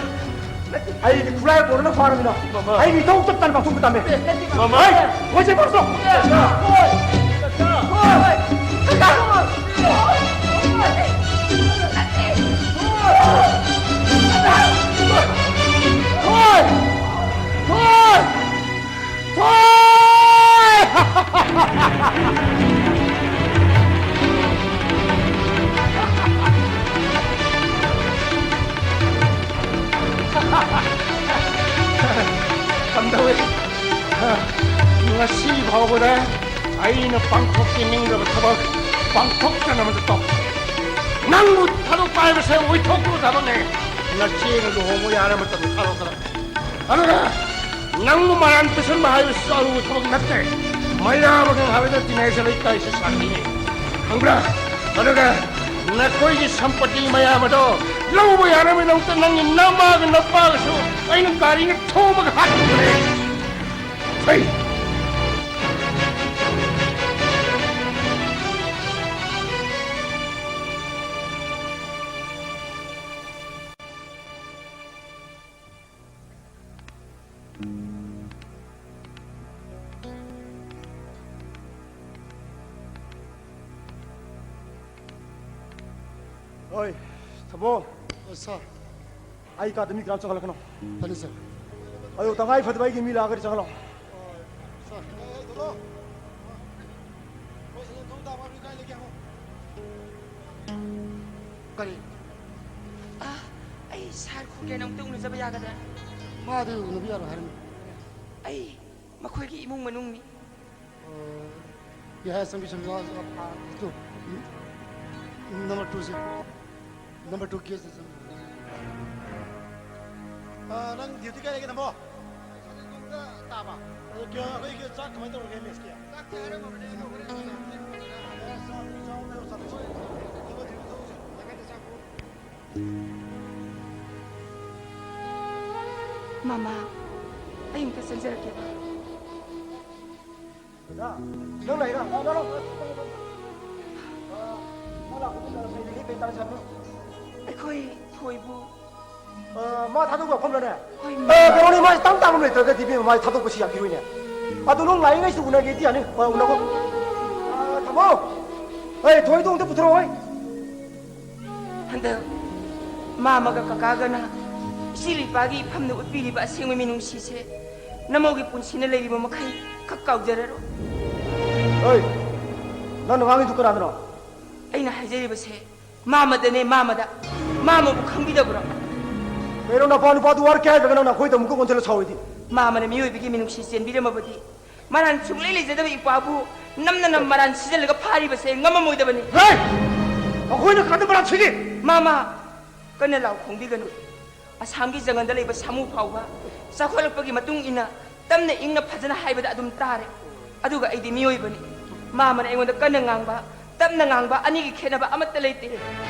ꯑꯩꯗꯤ ꯈꯨꯔꯥꯏ ꯕꯣꯔꯗꯅ ꯐꯥꯔꯃꯤꯅ꯫ ꯃꯃꯥ꯫ ꯑꯩ ꯃꯤꯊꯧ ꯆꯞ ꯆꯥꯅ ꯄꯥꯡꯊꯣꯛꯄ ꯇꯝꯃꯦ꯫ ꯃꯃꯥ꯫ ꯍꯣꯏ, ꯍꯣꯏ, ꯆꯦ ꯄꯥꯎꯁꯣ꯫ ꯍꯣꯏ꯫ ꯀꯀꯥ꯫ ꯊꯣꯏ! ꯊꯣꯏ! ꯊꯣꯏ! ꯀꯝꯗꯧꯏ? ꯉꯁꯤ ꯐꯥꯎꯕꯗ ꯑꯩꯅ ꯄꯥꯡꯊꯣꯛꯄꯤꯅꯤꯡꯗꯕ ꯊꯕꯛ ꯄꯥꯡꯊꯣꯛꯇꯅꯕ ꯇꯧ꯫ ꯅꯪꯕꯨ ꯊꯥꯗꯣꯛꯄ ꯍꯥꯏꯕꯁꯦ ꯑꯣꯏꯊꯣꯛꯇꯕ ꯊꯕꯛꯅꯦ꯫ ꯅꯆꯦꯒ ꯂꯨꯍꯣꯡꯕ ꯌꯥꯔ ꯃꯇꯝꯗ ꯊꯥꯗꯣꯛꯀꯗꯕ꯫ ꯑꯗꯨꯒ ꯅꯪꯕꯨ ꯃꯔꯥꯟ ꯄꯤꯁꯟꯕ ꯍꯥꯏꯕꯁꯤꯁꯨ ꯑꯔꯨꯕ ꯊꯕꯛ ꯅꯠꯇꯦ꯫ ꯃꯩꯔꯥꯕꯒ ꯍꯥꯏꯕꯗ ꯇꯤꯟꯅꯩꯁꯦ ꯂꯩꯀꯥꯏꯁꯦ ꯁꯥꯊꯤꯅꯤ꯫ ꯈꯪꯕ꯭ꯔꯥ? ꯑꯗꯨꯒ ꯅꯈꯣꯏꯒꯤ ꯁꯝꯄꯇꯤ ꯃꯌꯥꯝ ꯑꯗꯣ ꯂꯧꯕ ꯌꯥꯅꯕꯒꯤꯗꯃꯛꯇ ꯅꯪꯒꯤ ꯅꯃꯥꯒ ꯅꯄꯥꯒꯁꯨ ꯑꯩꯅ ꯒꯥꯔꯤꯅ ꯊꯣꯝꯃꯒ ꯍꯥꯠꯈꯤꯕꯅꯦ꯫ ꯍꯩ! ꯍꯣꯏ, ꯊꯝꯃꯣ꯫ ꯑ, ꯁꯥꯔ꯫ ꯑꯩ ꯀꯥꯗ ꯃꯤ ꯀꯅꯥꯝ ꯆꯪꯍꯜꯂꯛꯀꯅꯣ꯫ ꯐꯅꯤ, ꯁꯥꯔ꯫ ꯑꯗꯣ ꯇꯉꯥꯏ ꯐꯗꯕ ꯑꯩꯒꯤ ꯃꯤ ꯂꯥꯛꯑꯒꯗꯤ ꯆꯪꯍꯜꯂꯣ꯫ ꯁꯥꯔ꯫ ꯀꯔꯤ? ꯑ, ꯑꯩ ꯁꯥꯔ ꯈꯨꯒꯦꯟ ꯑꯃꯨꯛꯇ ꯎꯅꯖꯕ ꯌꯥꯒꯗ꯭ꯔꯥ? ꯃꯥꯗꯤ ꯎꯅꯕ ꯌꯥꯔꯣꯏ ꯍꯥꯏꯔꯝꯃꯤ꯫ ꯑꯩ ꯃꯈꯣꯏꯒꯤ ꯏꯃꯨꯡ ꯃꯅꯨꯡꯅꯤ꯫ ꯑ, ꯌꯥꯏ, ꯆꯪꯕꯤ, ꯆꯪꯕꯤ, ꯑ, ꯑ, ꯑ, ꯇꯨ, ꯎꯝ, ꯅꯝꯕꯔ ꯇꯨꯁꯦ꯫ ꯅꯝꯕꯔ ꯇꯨ ꯀꯦꯁꯇ ꯆꯪꯕꯤ꯫ ꯑ, ꯅꯪ ꯗ꯭ꯌꯨꯇꯤ ꯀꯥꯏ ꯂꯩꯒꯦ, ꯅꯝꯕꯣ? ꯇꯥꯕ꯫ ꯑꯗꯣ, ꯀꯌꯥ, ꯑꯩꯈꯣꯏꯒꯤ ꯆꯥꯛ ꯀꯃꯥꯏꯅ ꯇꯧꯔꯒꯦ, ꯃꯦꯁꯀꯤ? ꯆꯥꯛꯇꯤ ꯍꯥꯏꯔꯝꯃꯕꯅꯦ, ꯑꯗꯣ ꯍꯣꯔꯦꯟ ꯆꯥꯛ ꯆꯥꯛ ꯆꯥꯎ ꯍꯥꯏꯔꯣ, ꯆꯥꯛ ꯆꯥꯎ꯫ ꯊꯕꯛ ꯊꯤꯕ ꯆꯠꯂꯨꯁꯦ꯫ ꯌꯥꯀꯥꯏꯗ ꯆꯥꯛ ꯄꯨꯔꯣ꯫ ꯃꯃꯥ, ꯑꯩ ꯑꯃꯨꯛꯇ ꯆꯪꯖꯔꯛꯀꯦꯕ꯫ ꯗꯥ, ꯅꯪ ꯂꯥꯛꯏꯔꯥ? ꯂꯥꯛꯑꯣ, ꯂꯥꯛꯑꯣ, ꯂꯥꯛꯑꯣ꯫ ꯑ, ꯅꯪ ꯂꯥꯛꯄꯗꯨ ꯂꯩꯔꯦ, ꯀꯩ ꯇꯥꯔꯦ ꯁꯥꯕꯅꯣ? ꯑꯩꯈꯣꯏ ꯊꯣꯏꯕꯨ꯫ ꯑ, ꯃꯥ ꯊꯥꯗꯣꯛꯄ ꯃꯐꯝꯗꯅꯦ? ꯍꯣꯏ, ꯑ, ꯃꯥ꯫ ꯀꯩꯅꯣꯅꯦ, ꯃꯥ ꯏꯇꯪ ꯇꯥꯕ ꯂꯩꯇ꯭ꯔꯒꯗꯤ ꯏꯕꯦꯝꯃ, ꯃꯥ ꯊꯥꯗꯣꯛꯄꯁꯤ ꯌꯥꯈꯤꯔꯣꯏꯅꯦ꯫ ꯑꯗꯨ ꯅꯪ ꯂꯥꯛꯏꯉꯩꯁꯨ ꯎꯅꯒꯦꯗꯤ ꯌꯥꯅꯤ꯫ ꯑ, ꯎꯅꯒꯣ꯫ ꯑ, ꯊꯝꯃꯣ꯫ ꯑꯩ ꯊꯣꯏꯗꯣ ꯑꯝꯇ ꯄꯨꯊꯣꯔꯛꯑꯣ, ꯍꯩ꯫ ꯍꯟꯗꯛ ꯃꯥꯃꯒ ꯀꯀꯥꯒꯅ ꯏꯆꯦ ꯂꯤꯄꯥꯒꯤ ꯏꯐꯝꯗ ꯎꯠꯄꯤꯔꯤꯕ ꯑꯁꯦꯡꯕ ꯃꯤꯅꯨꯡꯁꯤꯁꯦ ꯅꯃꯧꯒꯤ ꯄꯨꯟꯁꯤꯅ ꯂꯩꯔꯤꯕ ꯃꯈꯩ ꯈꯛ ꯀꯥꯎꯖꯔꯔꯣꯏ꯫ ꯑꯩ, ꯅꯪꯅ ꯉꯥꯡꯉꯤꯗꯨ ꯀꯅꯥꯗꯅꯣ? ꯑꯩꯅ ꯍꯥꯏꯖꯔꯤꯕꯁꯦ ꯃꯥꯃꯗꯅꯦ, ꯃꯥꯃꯗ꯫ ꯃꯥꯃꯕꯨ ꯈꯪꯕꯤꯗꯕ꯭ꯔꯣ? ꯀꯩꯅꯣ, ꯅꯄꯥ ꯅꯨꯄꯥꯗꯨ ꯋꯥꯔꯛꯀꯦ ꯍꯥꯏꯗ꯭ꯔꯒ ꯅꯪꯅ ꯑꯩꯈꯣꯏꯗ ꯑꯃꯨꯛꯀ ꯑꯣꯟꯁꯤꯜꯂ ꯁꯥꯎꯔꯤꯗꯤ? ꯃꯥꯃꯅ ꯃꯤꯑꯣꯏꯕꯒꯤ ꯃꯤꯅꯨꯡꯁꯤ ꯆꯦꯟꯕꯤꯔꯝꯃꯕꯗꯤ ꯃꯔꯥꯟ ꯁꯨꯡꯂꯩ ꯂꯩꯖꯗꯕ ꯏꯄꯥꯕꯨ ꯅꯝꯅ ꯅꯝ ꯃꯔꯥꯟ ꯁꯤꯖꯤꯜꯂꯒ ꯐꯥꯔꯤꯕꯁꯦ ꯉꯝꯃꯝꯃꯣꯏꯗꯕꯅꯤ꯫ ꯍꯦ! ꯑꯩꯈꯣꯏꯅ ꯀꯅꯥꯗ ꯃꯔꯥꯟ ꯁꯤꯒꯦ? ꯃꯥꯃ, ꯀꯟꯅ ꯂꯥꯎ ꯈꯣꯡꯕꯤꯒꯅꯨ꯫ ꯑꯁꯥꯝꯒꯤ ꯖꯪꯒꯜꯗ ꯂꯩꯕ ꯁꯥꯃꯨ ꯐꯥꯎꯕ ꯆꯥꯎꯈꯠꯂꯛꯄꯒꯤ ꯃꯇꯨꯡ ꯏꯟꯅ ꯇꯞꯅ ꯏꯪꯅ ꯐꯖꯅ ꯍꯥꯏꯕꯗ ꯑꯗꯨꯝ ꯇꯥꯔꯦ꯫ ꯑꯗꯨꯒ ꯑꯩꯗꯤ ꯃꯤꯑꯣꯏꯕꯅꯤ꯫ ꯃꯥꯃꯅ ꯑꯩꯉꯣꯟꯗ ꯀꯟꯅ ꯉꯥꯡꯕ, ꯇꯞꯅ ꯉꯥꯡꯕ ꯑꯅꯤꯒꯤ ꯈꯦꯠꯅꯕ ꯑꯃꯠꯇ ꯂꯩꯇꯦ꯫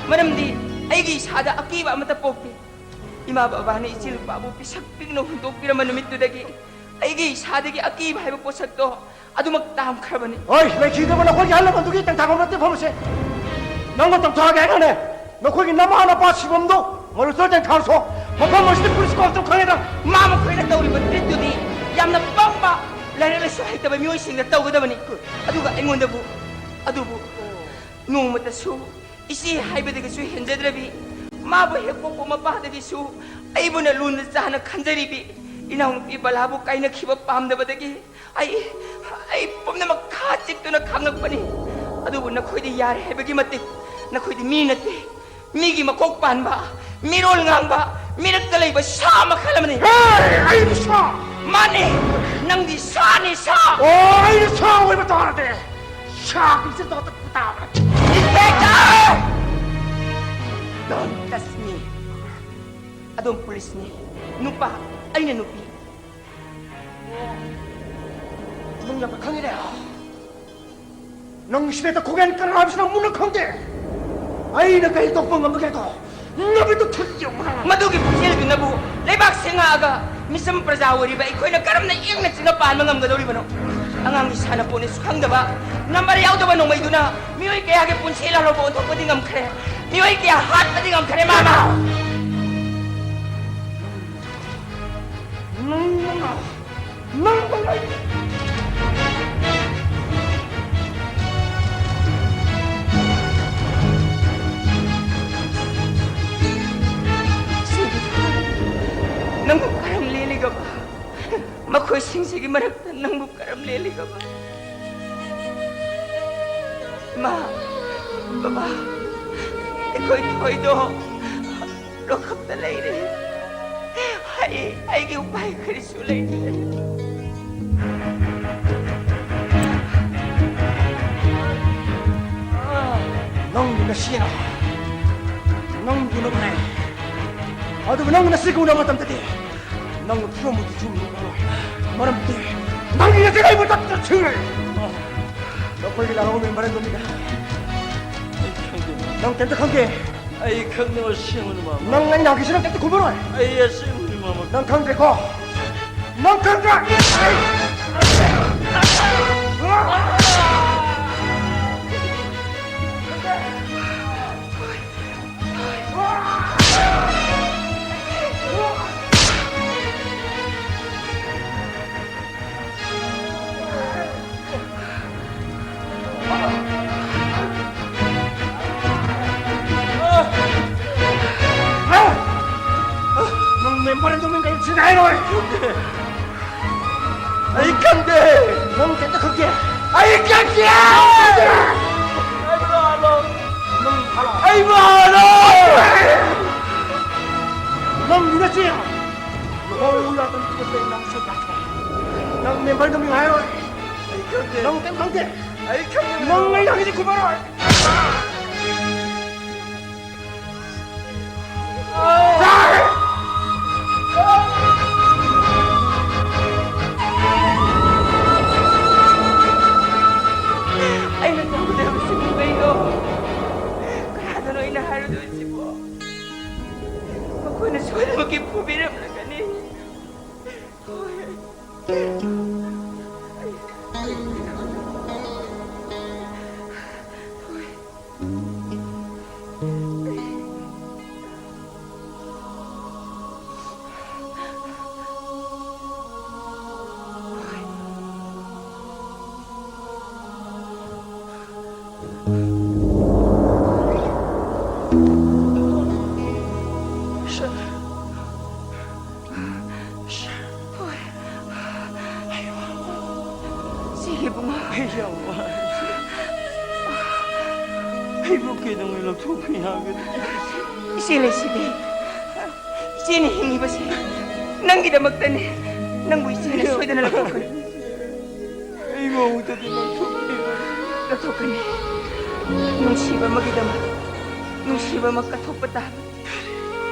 ꯃꯔꯝꯗꯤ ꯑꯩꯒꯤ ꯏꯁꯥꯗ ꯑꯀꯤꯕ ꯑꯃꯠꯇ ꯄꯣꯛꯇꯦ꯫ ꯏꯃꯥ ꯕꯕꯥꯅ ꯏꯆꯦ ꯅꯨꯄꯥꯕꯨ ꯄꯤꯁꯛ ꯄꯤꯛꯅ ꯍꯨꯟꯗꯣꯛꯄꯤꯔꯝꯕ ꯅꯨꯃꯤꯠꯇꯨꯗꯒꯤ ꯑꯩꯒꯤ ꯏꯁꯥꯗꯒꯤ ꯑꯀꯤꯕ ꯍꯥꯏꯕ ꯄꯣꯠꯁꯛꯇꯣ ꯑꯗꯨꯃꯛ ꯇꯥꯝꯈ꯭ꯔꯕꯅꯤ꯫ ꯍꯣꯏ, ꯂꯩꯈꯤꯗꯕ ꯅꯈꯣꯏꯒꯤ ꯑꯍꯜ ꯂꯃꯟꯗꯨꯒꯤ ꯇꯦꯡꯊꯥꯐꯝ ꯅꯠꯇꯦ ꯐꯝꯃꯤꯁꯦ꯫ ꯅꯪꯕꯨ ꯇꯝꯊꯣꯔꯛꯑꯒꯦ ꯍꯥꯏꯅꯅꯦ, ꯅꯈꯣꯏꯒꯤ ꯅꯃꯥ ꯅꯄꯥ ꯁꯤꯐꯝꯗꯣ ꯃꯗꯨꯗ ꯇꯦꯡꯊꯥꯔꯁꯨ ꯃꯐꯝ ꯑꯁꯤꯗꯤ ꯄꯨꯂꯤꯁ ꯀꯣꯛꯇ ꯈꯪꯉꯦꯗ꯫ ꯃꯥ ꯃꯈꯣꯏꯅ ꯇꯧꯔꯤꯕ ꯇ꯭ꯔꯤꯠꯇꯨꯗꯤ ꯌꯥꯝꯅ ꯄꯪꯕ, ꯂꯥꯏꯔꯤꯛ ꯂꯥꯏꯁꯨ ꯍꯩꯇꯕ ꯃꯤꯑꯣꯏꯁꯤꯡꯅ ꯇꯧꯒꯗꯕꯅꯤ꯫ ꯑꯗꯨꯒ ꯑꯩꯉꯣꯟꯗꯕꯨ, ꯑꯗꯨꯕꯨ ꯅꯣꯡꯃꯇꯁꯨ ꯏꯆꯦ ꯍꯥꯏꯕꯗꯒꯤꯁꯨ ꯍꯦꯟꯖꯗ꯭ꯔꯕꯤ, ꯃꯥꯕꯨ ꯍꯦꯛ ꯄꯣꯛꯄ ꯃꯄꯥꯗꯒꯤꯁꯨ ꯑꯩꯕꯨꯅ ꯂꯨꯅ ꯆꯥꯅ ꯈꯟꯖꯔꯤꯕꯤ ꯏꯅꯥꯎꯅꯨꯄꯤ ꯕꯂꯥꯕꯨ ꯀꯥꯏꯅꯈꯤꯕ ꯄꯥꯝꯗꯕꯗꯒꯤ ꯑꯩ, ꯑꯩ ꯄꯨꯝꯅꯃꯛ ꯈꯥ ꯆꯤꯛꯇꯨꯅ ꯈꯥꯡꯂꯛꯄꯅꯤ꯫ ꯑꯗꯨꯕꯨ ꯅꯈꯣꯏꯗꯤ ꯌꯥꯔꯦ ꯍꯥꯏꯕꯒꯤ ꯃꯇꯤꯛ, ꯅꯈꯣꯏꯗꯤ ꯃꯤ ꯅꯠꯇꯦ, ꯃꯤꯒꯤ ꯃꯀꯣꯛ ꯄꯥꯟꯕ, ꯃꯤꯔꯣꯜ ꯉꯥꯡꯕ, ꯃꯤꯔꯛꯇ ꯂꯩꯕ ꯁꯥ ꯃꯈꯜ ꯑꯃꯅꯤ꯫ ꯍꯦ! ꯑꯩꯕꯨ ꯁꯥ? ꯃꯥꯅꯤ, ꯅꯪꯗꯤ ꯁꯥꯅꯤ, ꯁꯥ! ꯑꯣ, ꯑꯩꯅ ꯁꯥ ꯑꯣꯏꯕ ꯇꯥꯔꯗꯤ ꯁꯥꯒꯤ ꯏꯆꯦ ꯇꯣꯛꯇ ꯇꯥꯕꯅꯤ꯫ Inspector! Don't touch me. ꯑꯗꯣꯝ ꯄꯨꯂꯤꯁꯅꯤ, ꯅꯨꯄꯥ, ꯑꯩꯅ ꯅꯨꯄꯤ꯫ ꯅꯪ ꯌꯥꯝꯅ ꯈꯪꯉꯤꯅꯦ꯫ ꯅꯪ ꯏꯟꯁꯄꯦꯛꯇꯔ ꯈꯨꯒꯦꯟ ꯀꯅꯥ ꯍꯥꯏꯕꯁꯤ ꯅꯪ ꯃꯨꯟꯅ ꯈꯪꯗꯦ꯫ ꯑꯩꯅ ꯀꯔꯤ ꯇꯧꯕ ꯉꯝꯕꯒꯦꯗꯣ ꯅꯃꯤꯠꯇꯨ ꯊꯨꯗꯦꯛ ꯌꯦꯡꯉꯨ ꯅꯪ꯫ ꯃꯗꯨꯒꯤ ꯄꯨꯛꯆꯦꯜꯗꯨꯅꯕꯨ ꯂꯩꯕꯥꯛꯁꯦ ꯉꯥꯛꯑꯒ ꯃꯤꯆꯝ ꯄ꯭ꯔꯖꯥ ꯑꯣꯏꯔꯤꯕ ꯑꯩꯈꯣꯏꯅ ꯀꯔꯝꯅ ꯏꯪꯅ ꯆꯤꯛꯅ ꯄꯥꯟꯕ ꯉꯝꯒꯗꯧꯔꯤꯕꯅꯣ? ꯑꯉꯥꯡꯒꯤ ꯁꯥꯟꯅꯄꯣꯠꯅꯤꯁꯨ ꯈꯪꯗꯕ, ꯅꯝꯕꯔ ꯌꯥꯎꯗꯕ ꯅꯣꯡꯃꯩꯗꯨꯅ ꯃꯤꯑꯣꯏ ꯀꯌꯥꯒꯤ ꯄꯨꯟꯁꯤ ꯂꯥꯜꯍꯧꯕ ꯑꯣꯟꯊꯣꯛꯄꯗꯤ ꯉꯝꯈ꯭ꯔꯦ, ꯃꯤꯑꯣꯏ ꯀꯌꯥ ꯍꯥꯠꯄꯗꯤ ꯉꯝꯈ꯭ꯔꯦ, ꯃꯥꯃ꯫ ꯅꯪꯅ, ꯅꯪꯅ ꯑꯩ ꯅꯪꯕꯨ ꯀꯔꯝ ꯂꯦꯜꯂꯤꯒꯕ? ꯃꯈꯣꯏꯁꯤꯡꯁꯤꯒꯤ ꯃꯔꯛꯇ ꯅꯪꯕꯨ ꯀꯔꯝ ꯂꯦꯜꯂꯤꯒꯕ? ꯏꯃꯥ, ꯕꯕꯥ, ꯑꯩꯈꯣꯏ ꯊꯣꯏꯗꯣ ꯂꯣꯛꯈꯞꯇ ꯂꯩꯔꯦ꯫ ꯑꯩ, ꯑꯩꯒꯤ ꯎꯄꯥꯏ ꯀꯔꯤꯁꯨ ꯂꯩꯇ꯭ꯔꯦ꯫ ꯅꯪꯒꯤ ꯅꯁꯤꯅ ꯅꯪꯕꯨ ꯅꯣꯛꯅꯩ꯫ ꯑꯗꯨꯕꯨ ꯅꯪ ꯅꯁꯤꯒꯨꯝꯕ ꯃꯇꯝꯗꯗꯤ ꯅꯪꯅ ꯐꯨꯔꯝꯕꯗꯨ ꯆꯨꯝꯅ ꯎꯔꯣꯏ꯫ ꯃꯔꯝꯗꯤ ꯅꯪꯒꯤ ꯅꯆꯦ ꯑꯩꯕꯨ ꯇꯠꯇꯨꯅ ꯊꯤꯡꯉꯦ꯫ ꯅꯈꯣꯏꯒꯤ ꯂꯥꯜꯍꯧꯕꯒꯤ ꯃꯔꯝꯗꯨꯅꯤꯗ꯫ ꯑꯩ ꯈꯪꯗꯦ꯫ ꯅꯪ ꯀꯩꯝꯇ ꯈꯪꯗꯦ꯫ ꯑꯩ ꯈꯪꯗꯦ, ꯑꯁꯦꯡꯕꯅꯤ, ꯃꯥꯃ꯫ ꯅꯪ ꯑꯩꯅ ꯍꯪꯉꯤꯁꯤ ꯅꯪ ꯀꯩꯝꯇ ꯈꯨꯝꯃꯔꯣꯏ꯫ ꯑꯩ ꯑꯁꯦꯡꯕꯅꯤ, ꯃꯥꯃ꯫ ꯅꯪ ꯈꯪꯗ꯭ꯔꯦꯀꯣ? ꯅꯪ ꯈꯪꯗ꯭ꯔꯦ? ꯍꯥꯏꯔꯣꯏ꯫ ꯑꯩ ꯈꯪꯗꯦ꯫ ꯅꯪ ꯀꯩꯝꯇ ꯈꯪꯗꯦ꯫ ꯑꯩ ꯈꯪꯗꯦ꯫ ꯑꯩ ꯃꯥꯂꯣ꯫ ꯅꯪ ꯐꯥꯔꯣ꯫ ꯑꯩ ꯃꯥꯂꯣ꯫ ꯅꯪ ꯃꯤꯅ ꯆꯦ꯫ ꯂꯨꯍꯣꯡ ꯌꯥꯗꯅ ꯇꯣꯛꯑꯁꯦ, ꯅꯪ ꯁꯦ ꯇꯥꯛꯈ꯭ꯔꯦ꯫ ꯅꯪ ꯃꯦꯝꯕꯔ ꯅꯨꯃꯤꯠ ꯍꯥꯏꯔꯣꯏ꯫ ꯑꯩ ꯈꯪꯗꯦ꯫ ꯅꯪ ꯀꯩꯝ ꯈꯪꯗꯦ꯫ ꯑꯩ ꯈꯪꯗꯦ꯫ ꯅꯪ ꯑꯩ ꯍꯪꯉꯤꯁꯦ ꯈꯨꯝꯃꯔꯣꯏ꯫ ꯑꯩꯅ ꯇꯧꯒꯗꯕꯁꯤꯕꯨ ꯀꯩꯅꯣ? ꯀꯅꯥꯗꯅꯣ ꯑꯩꯅ ꯍꯥꯏꯔꯨꯗꯣꯏꯁꯤꯕꯣ? ꯃꯈꯣꯏꯅ ꯁꯣꯏꯗꯅꯃꯛꯀꯤ ꯐꯨꯕꯤꯔꯝꯂꯒꯅꯤ꯫ ꯍꯣꯏ꯫ ꯍꯣꯏ꯫ ꯆꯦꯜꯂꯦ ꯏꯕꯨꯡꯉꯣ꯫ ꯑꯩ ꯌꯥꯝ ꯋꯥꯔꯦ, ꯏꯆꯦ꯫ ꯑꯩꯕꯨ ꯀꯩꯗꯧꯉꯩ ꯂꯧꯊꯣꯛꯄ ꯌꯥꯒꯅꯤ? ꯏꯆꯦ ꯂꯩꯁꯤꯗꯤ꯫ ꯏꯆꯦꯅ ꯍꯤꯡꯉꯤꯕꯁꯦ ꯅꯪꯒꯤꯗꯃꯛꯇꯅꯤ꯫ ꯅꯪꯕꯨ ꯏꯆꯦꯅ ꯁꯣꯏꯗꯅ ꯂꯧꯊꯣꯛꯀꯅꯤ꯫ ꯑꯩ ꯃꯍꯨꯠꯇꯗꯤ ꯂꯧꯊꯣꯛꯄꯤꯔꯣꯏ꯫ ꯂꯧꯊꯣꯛꯀꯅꯤ꯫ ꯅꯨꯡꯁꯤꯕ ꯑꯃꯒꯤꯗꯃꯛ ꯅꯨꯡꯁꯤꯕ ꯑꯃ ꯀꯠꯊꯣꯛꯄ ꯇꯥꯕꯅꯤ꯫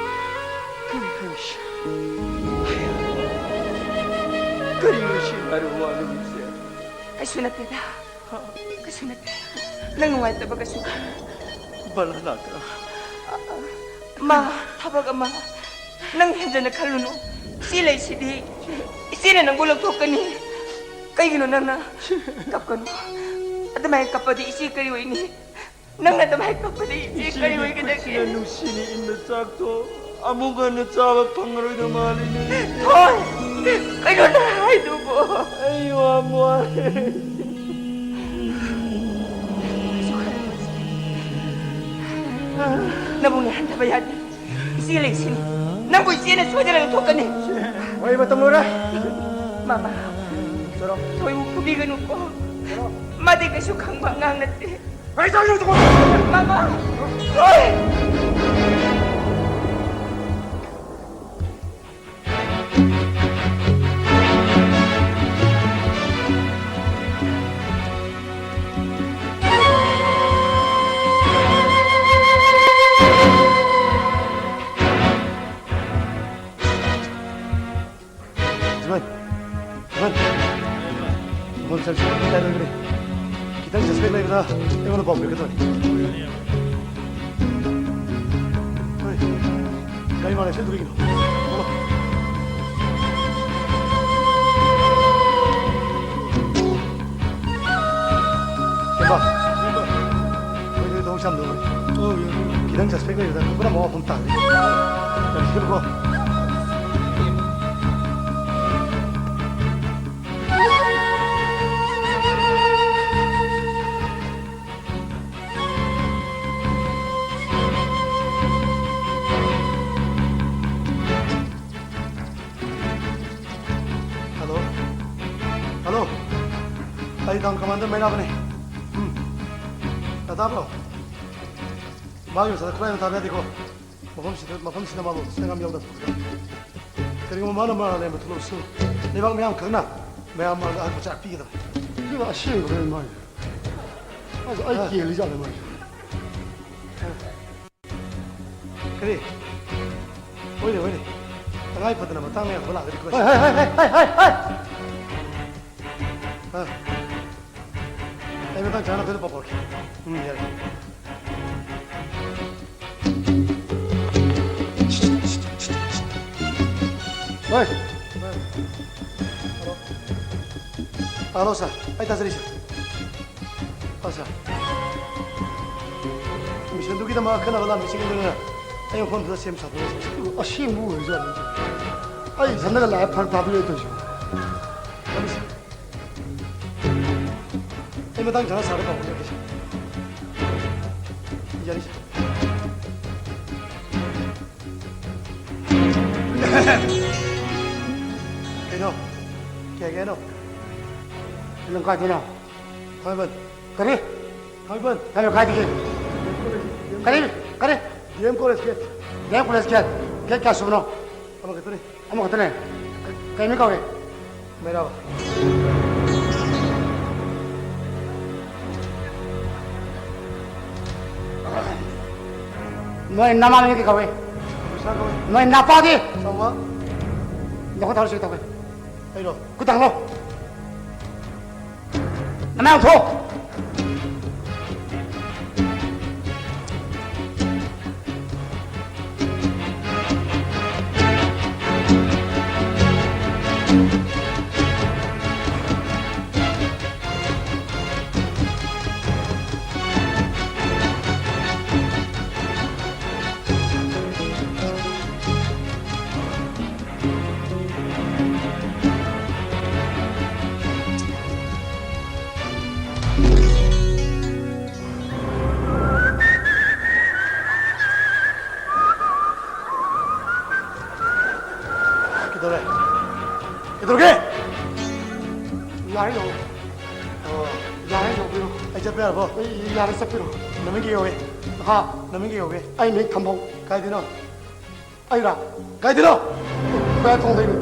ꯀꯔꯤꯅꯣ ꯁꯤ? ꯀꯔꯤꯅꯣ ꯁꯤ ꯍꯥꯏꯔꯤꯕ ꯋꯥꯅꯣ, ꯏꯆꯦ? ꯀꯩꯁꯨ ꯅꯠꯇꯦꯗ꯫ ꯀꯩꯁꯨ ꯅꯠꯇꯦ꯫ ꯅꯪ ꯅꯨꯡꯉꯥꯏꯇꯕ ꯀꯩꯁꯨ ꯈꯜꯂꯨꯅꯨ꯫ ꯕꯂꯥ ꯂꯥꯛꯇ꯭ꯔꯥ? ꯃꯥ ꯊꯕꯛ ꯑꯃ꯫ ꯅꯪ ꯍꯦꯟꯖꯟꯅ ꯈꯜꯂꯨꯅꯨ꯫ ꯏꯆꯦ ꯂꯩꯁꯤꯗꯤ꯫ ꯏꯆꯦꯅ ꯅꯪꯕꯨ ꯂꯧꯊꯣꯛꯀꯅꯤ꯫ ꯀꯩꯒꯤꯅꯣ ꯅꯪꯅ? ꯀꯞꯀꯅꯨ꯫ ꯑꯗꯨꯃꯥꯏꯅ ꯀꯞꯄꯗꯤ ꯏꯆꯦ ꯀꯔꯤ ꯑꯣꯏꯅꯤ? ꯅꯪꯅ ꯑꯗꯨꯃꯥꯏꯅ ꯀꯞꯄꯗꯤ ꯏꯆꯦ ꯀꯔꯤ ꯏꯆꯦꯒꯤ ꯑꯣꯏꯒꯗꯒꯦ? ꯈꯨꯠꯁꯤꯅ ꯅꯨꯡꯁꯤꯅ ꯏꯟꯕ ꯆꯥꯛꯇꯣ ꯑꯃꯨꯛ ꯍꯟꯅ ꯆꯥꯕ ꯐꯪꯉꯔꯣꯏꯗ ꯃꯥꯜꯂꯤꯅꯦ, ꯏꯆꯦ꯫ ꯍꯣꯏ! ꯀꯩꯅꯣ ꯅꯪ ꯍꯥꯏꯗꯨꯕꯣ? ꯑꯩ ꯌꯥꯝ ꯋꯥꯔꯦ꯫ ꯀꯩꯁꯨ ꯈꯜꯂꯨꯅꯨ, ꯏꯆꯦ꯫ ꯅꯕꯨꯡꯅ ꯍꯟꯊꯕ ꯌꯥꯗꯦ꯫ ꯏꯆꯦ ꯂꯩꯁꯤꯅꯤ꯫ ꯅꯪꯕꯨ ꯏꯆꯦꯅ ꯁꯣꯏꯗꯅ ꯂꯧꯊꯣꯛꯀꯅꯤ꯫ ꯋꯥꯔꯤ ꯃꯇꯝ ꯂꯣꯏꯔꯦ꯫ ꯃꯃꯥ, ꯆꯠꯂꯣ꯫ ꯊꯣꯏꯕꯨ ꯐꯨꯕꯤꯒꯅꯨꯀꯣ꯫ ꯃꯥꯗꯤ ꯀꯩꯁꯨ ꯈꯪꯕ ꯑꯉꯥꯡ ꯅꯠꯇꯦ꯫ ꯑꯩ ꯆꯠꯂꯣ, ꯆꯠꯂꯣ꯫ ꯃꯃꯥ! ꯖꯤꯕꯟ, ꯖꯤꯕꯟ, ꯃꯐꯝ ꯆꯠꯁꯤ, ꯀꯗꯥꯏ ꯂꯣꯏꯈ꯭ꯔꯦ? ꯈꯤꯇꯪ suspect ꯂꯩꯕꯗ ꯑꯩꯉꯣꯟꯗ ꯄꯥꯎ ꯄꯤꯔꯛꯀꯦ ꯇꯧꯔꯤ꯫ ꯍꯣꯏ, ꯒꯥꯔꯤ ꯃꯥꯂꯦ ꯁꯦꯝꯗꯣꯔꯤꯒꯤꯅꯣ꯫ ꯊꯣꯛꯂꯣ꯫ ꯀꯦꯝꯕ꯫ ꯑꯩꯈꯣꯏꯗꯤ ꯊꯕꯛ ꯆꯥꯝꯗꯧꯕꯅꯤ꯫ ꯈꯤꯇꯪ suspect ꯂꯩꯕꯗ ꯄꯨꯔꯥ ꯃꯋꯥ ꯐꯝ ꯇꯥꯔꯦ꯫ ꯌꯥꯝ ꯁꯤꯠꯂꯨꯀꯣ꯫ ꯍꯜꯂꯣ꯫ ꯍꯜꯂꯣ꯫ ꯑꯩ town commander ꯃꯩꯔꯥꯕꯅꯦ꯫ ꯎꯝ꯫ ꯇꯥ ꯇꯥꯕ꯭ꯔꯣ? ꯃꯥꯒꯤ ꯃꯁꯥꯗ ꯈꯨꯠꯂꯥꯏ ꯃꯇꯥ ꯌꯥꯗꯦꯀꯣ꯫ ꯃꯐꯝꯁꯤꯗ, ꯃꯐꯝꯁꯤꯗ ꯃꯥꯕꯨ ꯁꯦꯡꯉꯝ ꯌꯥꯎꯗꯕ ꯄꯨꯈ꯭ꯔꯤꯗ꯫ ꯀꯔꯤꯒꯨꯝꯕ ꯃꯥꯅ ꯃꯔꯥꯜ ꯂꯩꯔꯝꯕ ꯊꯣꯛꯂꯕꯁꯨ, ꯂꯩꯕꯥꯛ ꯃꯤꯌꯥꯝ ꯈꯪꯅ ꯃꯌꯥꯝ ꯃꯥꯡꯗ ꯑꯍꯥꯟꯕ ꯆꯥꯛ ꯄꯤꯒꯗꯕꯅꯤ꯫ ꯁꯤꯕꯨ ꯑꯁꯦꯡꯕꯔꯣ ꯃꯥꯒꯤ? ꯑꯁ, ꯑꯩ ꯑ꯫ ꯀꯦꯜꯂꯤꯖꯥꯠꯂ ꯃꯥꯒꯤ? ꯀꯔꯤ? ꯍꯣꯏꯅꯦ, ꯍꯣꯏꯅꯦ꯫ ꯇꯉꯥꯏ ꯐꯗꯅ ꯃꯇꯥꯡ ꯌꯥꯗꯕ ꯂꯥꯛꯑꯒꯗꯤ ꯍꯣꯏ, ꯍꯣꯏ, ꯍꯣꯏ, ꯍꯣꯏ, ꯍꯣꯏ, ꯍꯣꯏ꯫ ꯑ꯫ ꯑꯩ ꯃꯇꯥꯡ ꯆꯥꯅ ꯑꯩꯈꯣꯏꯗ ꯄꯥꯎ ꯐꯥꯎꯔꯛꯀꯦ꯫ ꯎꯝ, ꯌꯥꯔꯦ꯫ ꯍꯣꯏ꯫ ꯍꯜꯂꯣ꯫ Hello, sir꯫ ꯑꯩ ꯇꯥꯖꯔꯤ, sir꯫ ꯑꯣ, sir꯫ Mission ꯗꯨꯒꯤꯗꯃꯛ ꯑꯈꯟꯅꯕ ꯂꯥꯟꯃꯤꯁꯤꯡ ꯑꯗꯨꯅ ꯑꯩ ꯃꯐꯝꯗꯨꯗ ꯁꯦꯝ ꯁꯥꯗꯨꯅ ꯂꯩ, sir꯫ ꯑꯁꯦꯡꯕ ꯑꯣꯏꯔꯖꯥꯠꯂꯣ? ꯑꯩ ꯏꯊꯟꯗꯒ ꯂꯥꯛꯑ ꯐꯔꯛ ꯇꯥꯗꯣꯏꯔꯦ ꯇꯧꯔꯤꯁꯤꯕꯣ꯫ ꯃꯥꯅꯤ, sir꯫ ꯑꯩ ꯃꯇꯥꯡ ꯆꯥꯅ sir ꯗ ꯄꯥꯎ ꯐꯥꯎꯖꯔꯛꯀꯦ, sir꯫ ꯌꯥꯅꯤ, sir꯫ ꯀꯩꯅꯣ? ꯀꯩ ꯍꯥꯏꯒꯦ ꯍꯥꯏꯅꯣ? ꯅꯪ ꯀꯥꯏꯗꯩꯅꯣ? ꯊꯥꯡꯃꯩꯕꯟ꯫ ꯀꯔꯤ? ꯊꯥꯡꯃꯩꯕꯟ꯫ ꯅꯪꯅ ꯀꯥꯏꯗꯒꯤ? ꯀꯔꯤ? ꯀꯔꯤ? D M college gate. D M college gate. Gate ꯀꯌꯥ ꯁꯨꯕꯅꯣ? ꯑꯃꯈꯛꯇꯅꯤ꯫ ꯑꯃꯈꯛꯇꯅꯦ? ꯀꯩ ꯃꯤꯡ ꯀꯧꯏ? ꯃꯩꯔꯥꯕ꯫ ꯅꯣꯏ ꯅꯃꯥ ꯃꯤꯡ ꯀꯩ ꯀꯧꯏ? ꯕꯤꯁꯥ ꯀꯧꯏ꯫ ꯅꯣꯏ ꯅꯄꯥꯗꯤ? ꯆꯥꯎꯕ꯫ ꯅꯈꯨꯠ ꯊꯥꯡꯒꯠꯂꯨ ꯁꯤ ꯇꯧꯒꯦ꯫ ꯑꯩꯔꯣ? ꯈꯨꯠ ꯊꯥꯡꯒꯠꯂꯣ꯫ ꯅꯃꯥꯏ ꯂꯪꯊꯣꯛ꯫ ꯀꯩꯗꯧꯔꯦ? ꯀꯩꯗꯧꯔꯒꯦ? ꯌꯥꯔꯦ, ꯌꯧꯔꯦ꯫ ꯑꯣ꯫ ꯌꯥꯔꯦ, ꯌꯧꯕꯤꯔꯣ꯫ ꯑꯩ ꯆꯠꯄ ꯌꯥꯔꯕꯣ? ꯑꯩ ꯌꯥꯔꯦ, ꯆꯠꯄꯤꯔꯣ꯫ ꯅꯃꯤꯡ ꯀꯩ ꯀꯧꯒꯦ? ꯍꯥ? ꯅꯃꯤꯡ ꯀꯩ ꯀꯧꯒꯦ? ꯑꯩ ꯃꯤꯡ ꯈꯝꯕꯧ꯫ ꯀꯥꯏꯗꯩꯅꯣ? ꯑꯩꯔꯣ? ꯀꯥꯏꯗꯩꯅꯣ? ꯈꯨꯌꯥꯊꯣꯡꯗꯩꯅꯤ꯫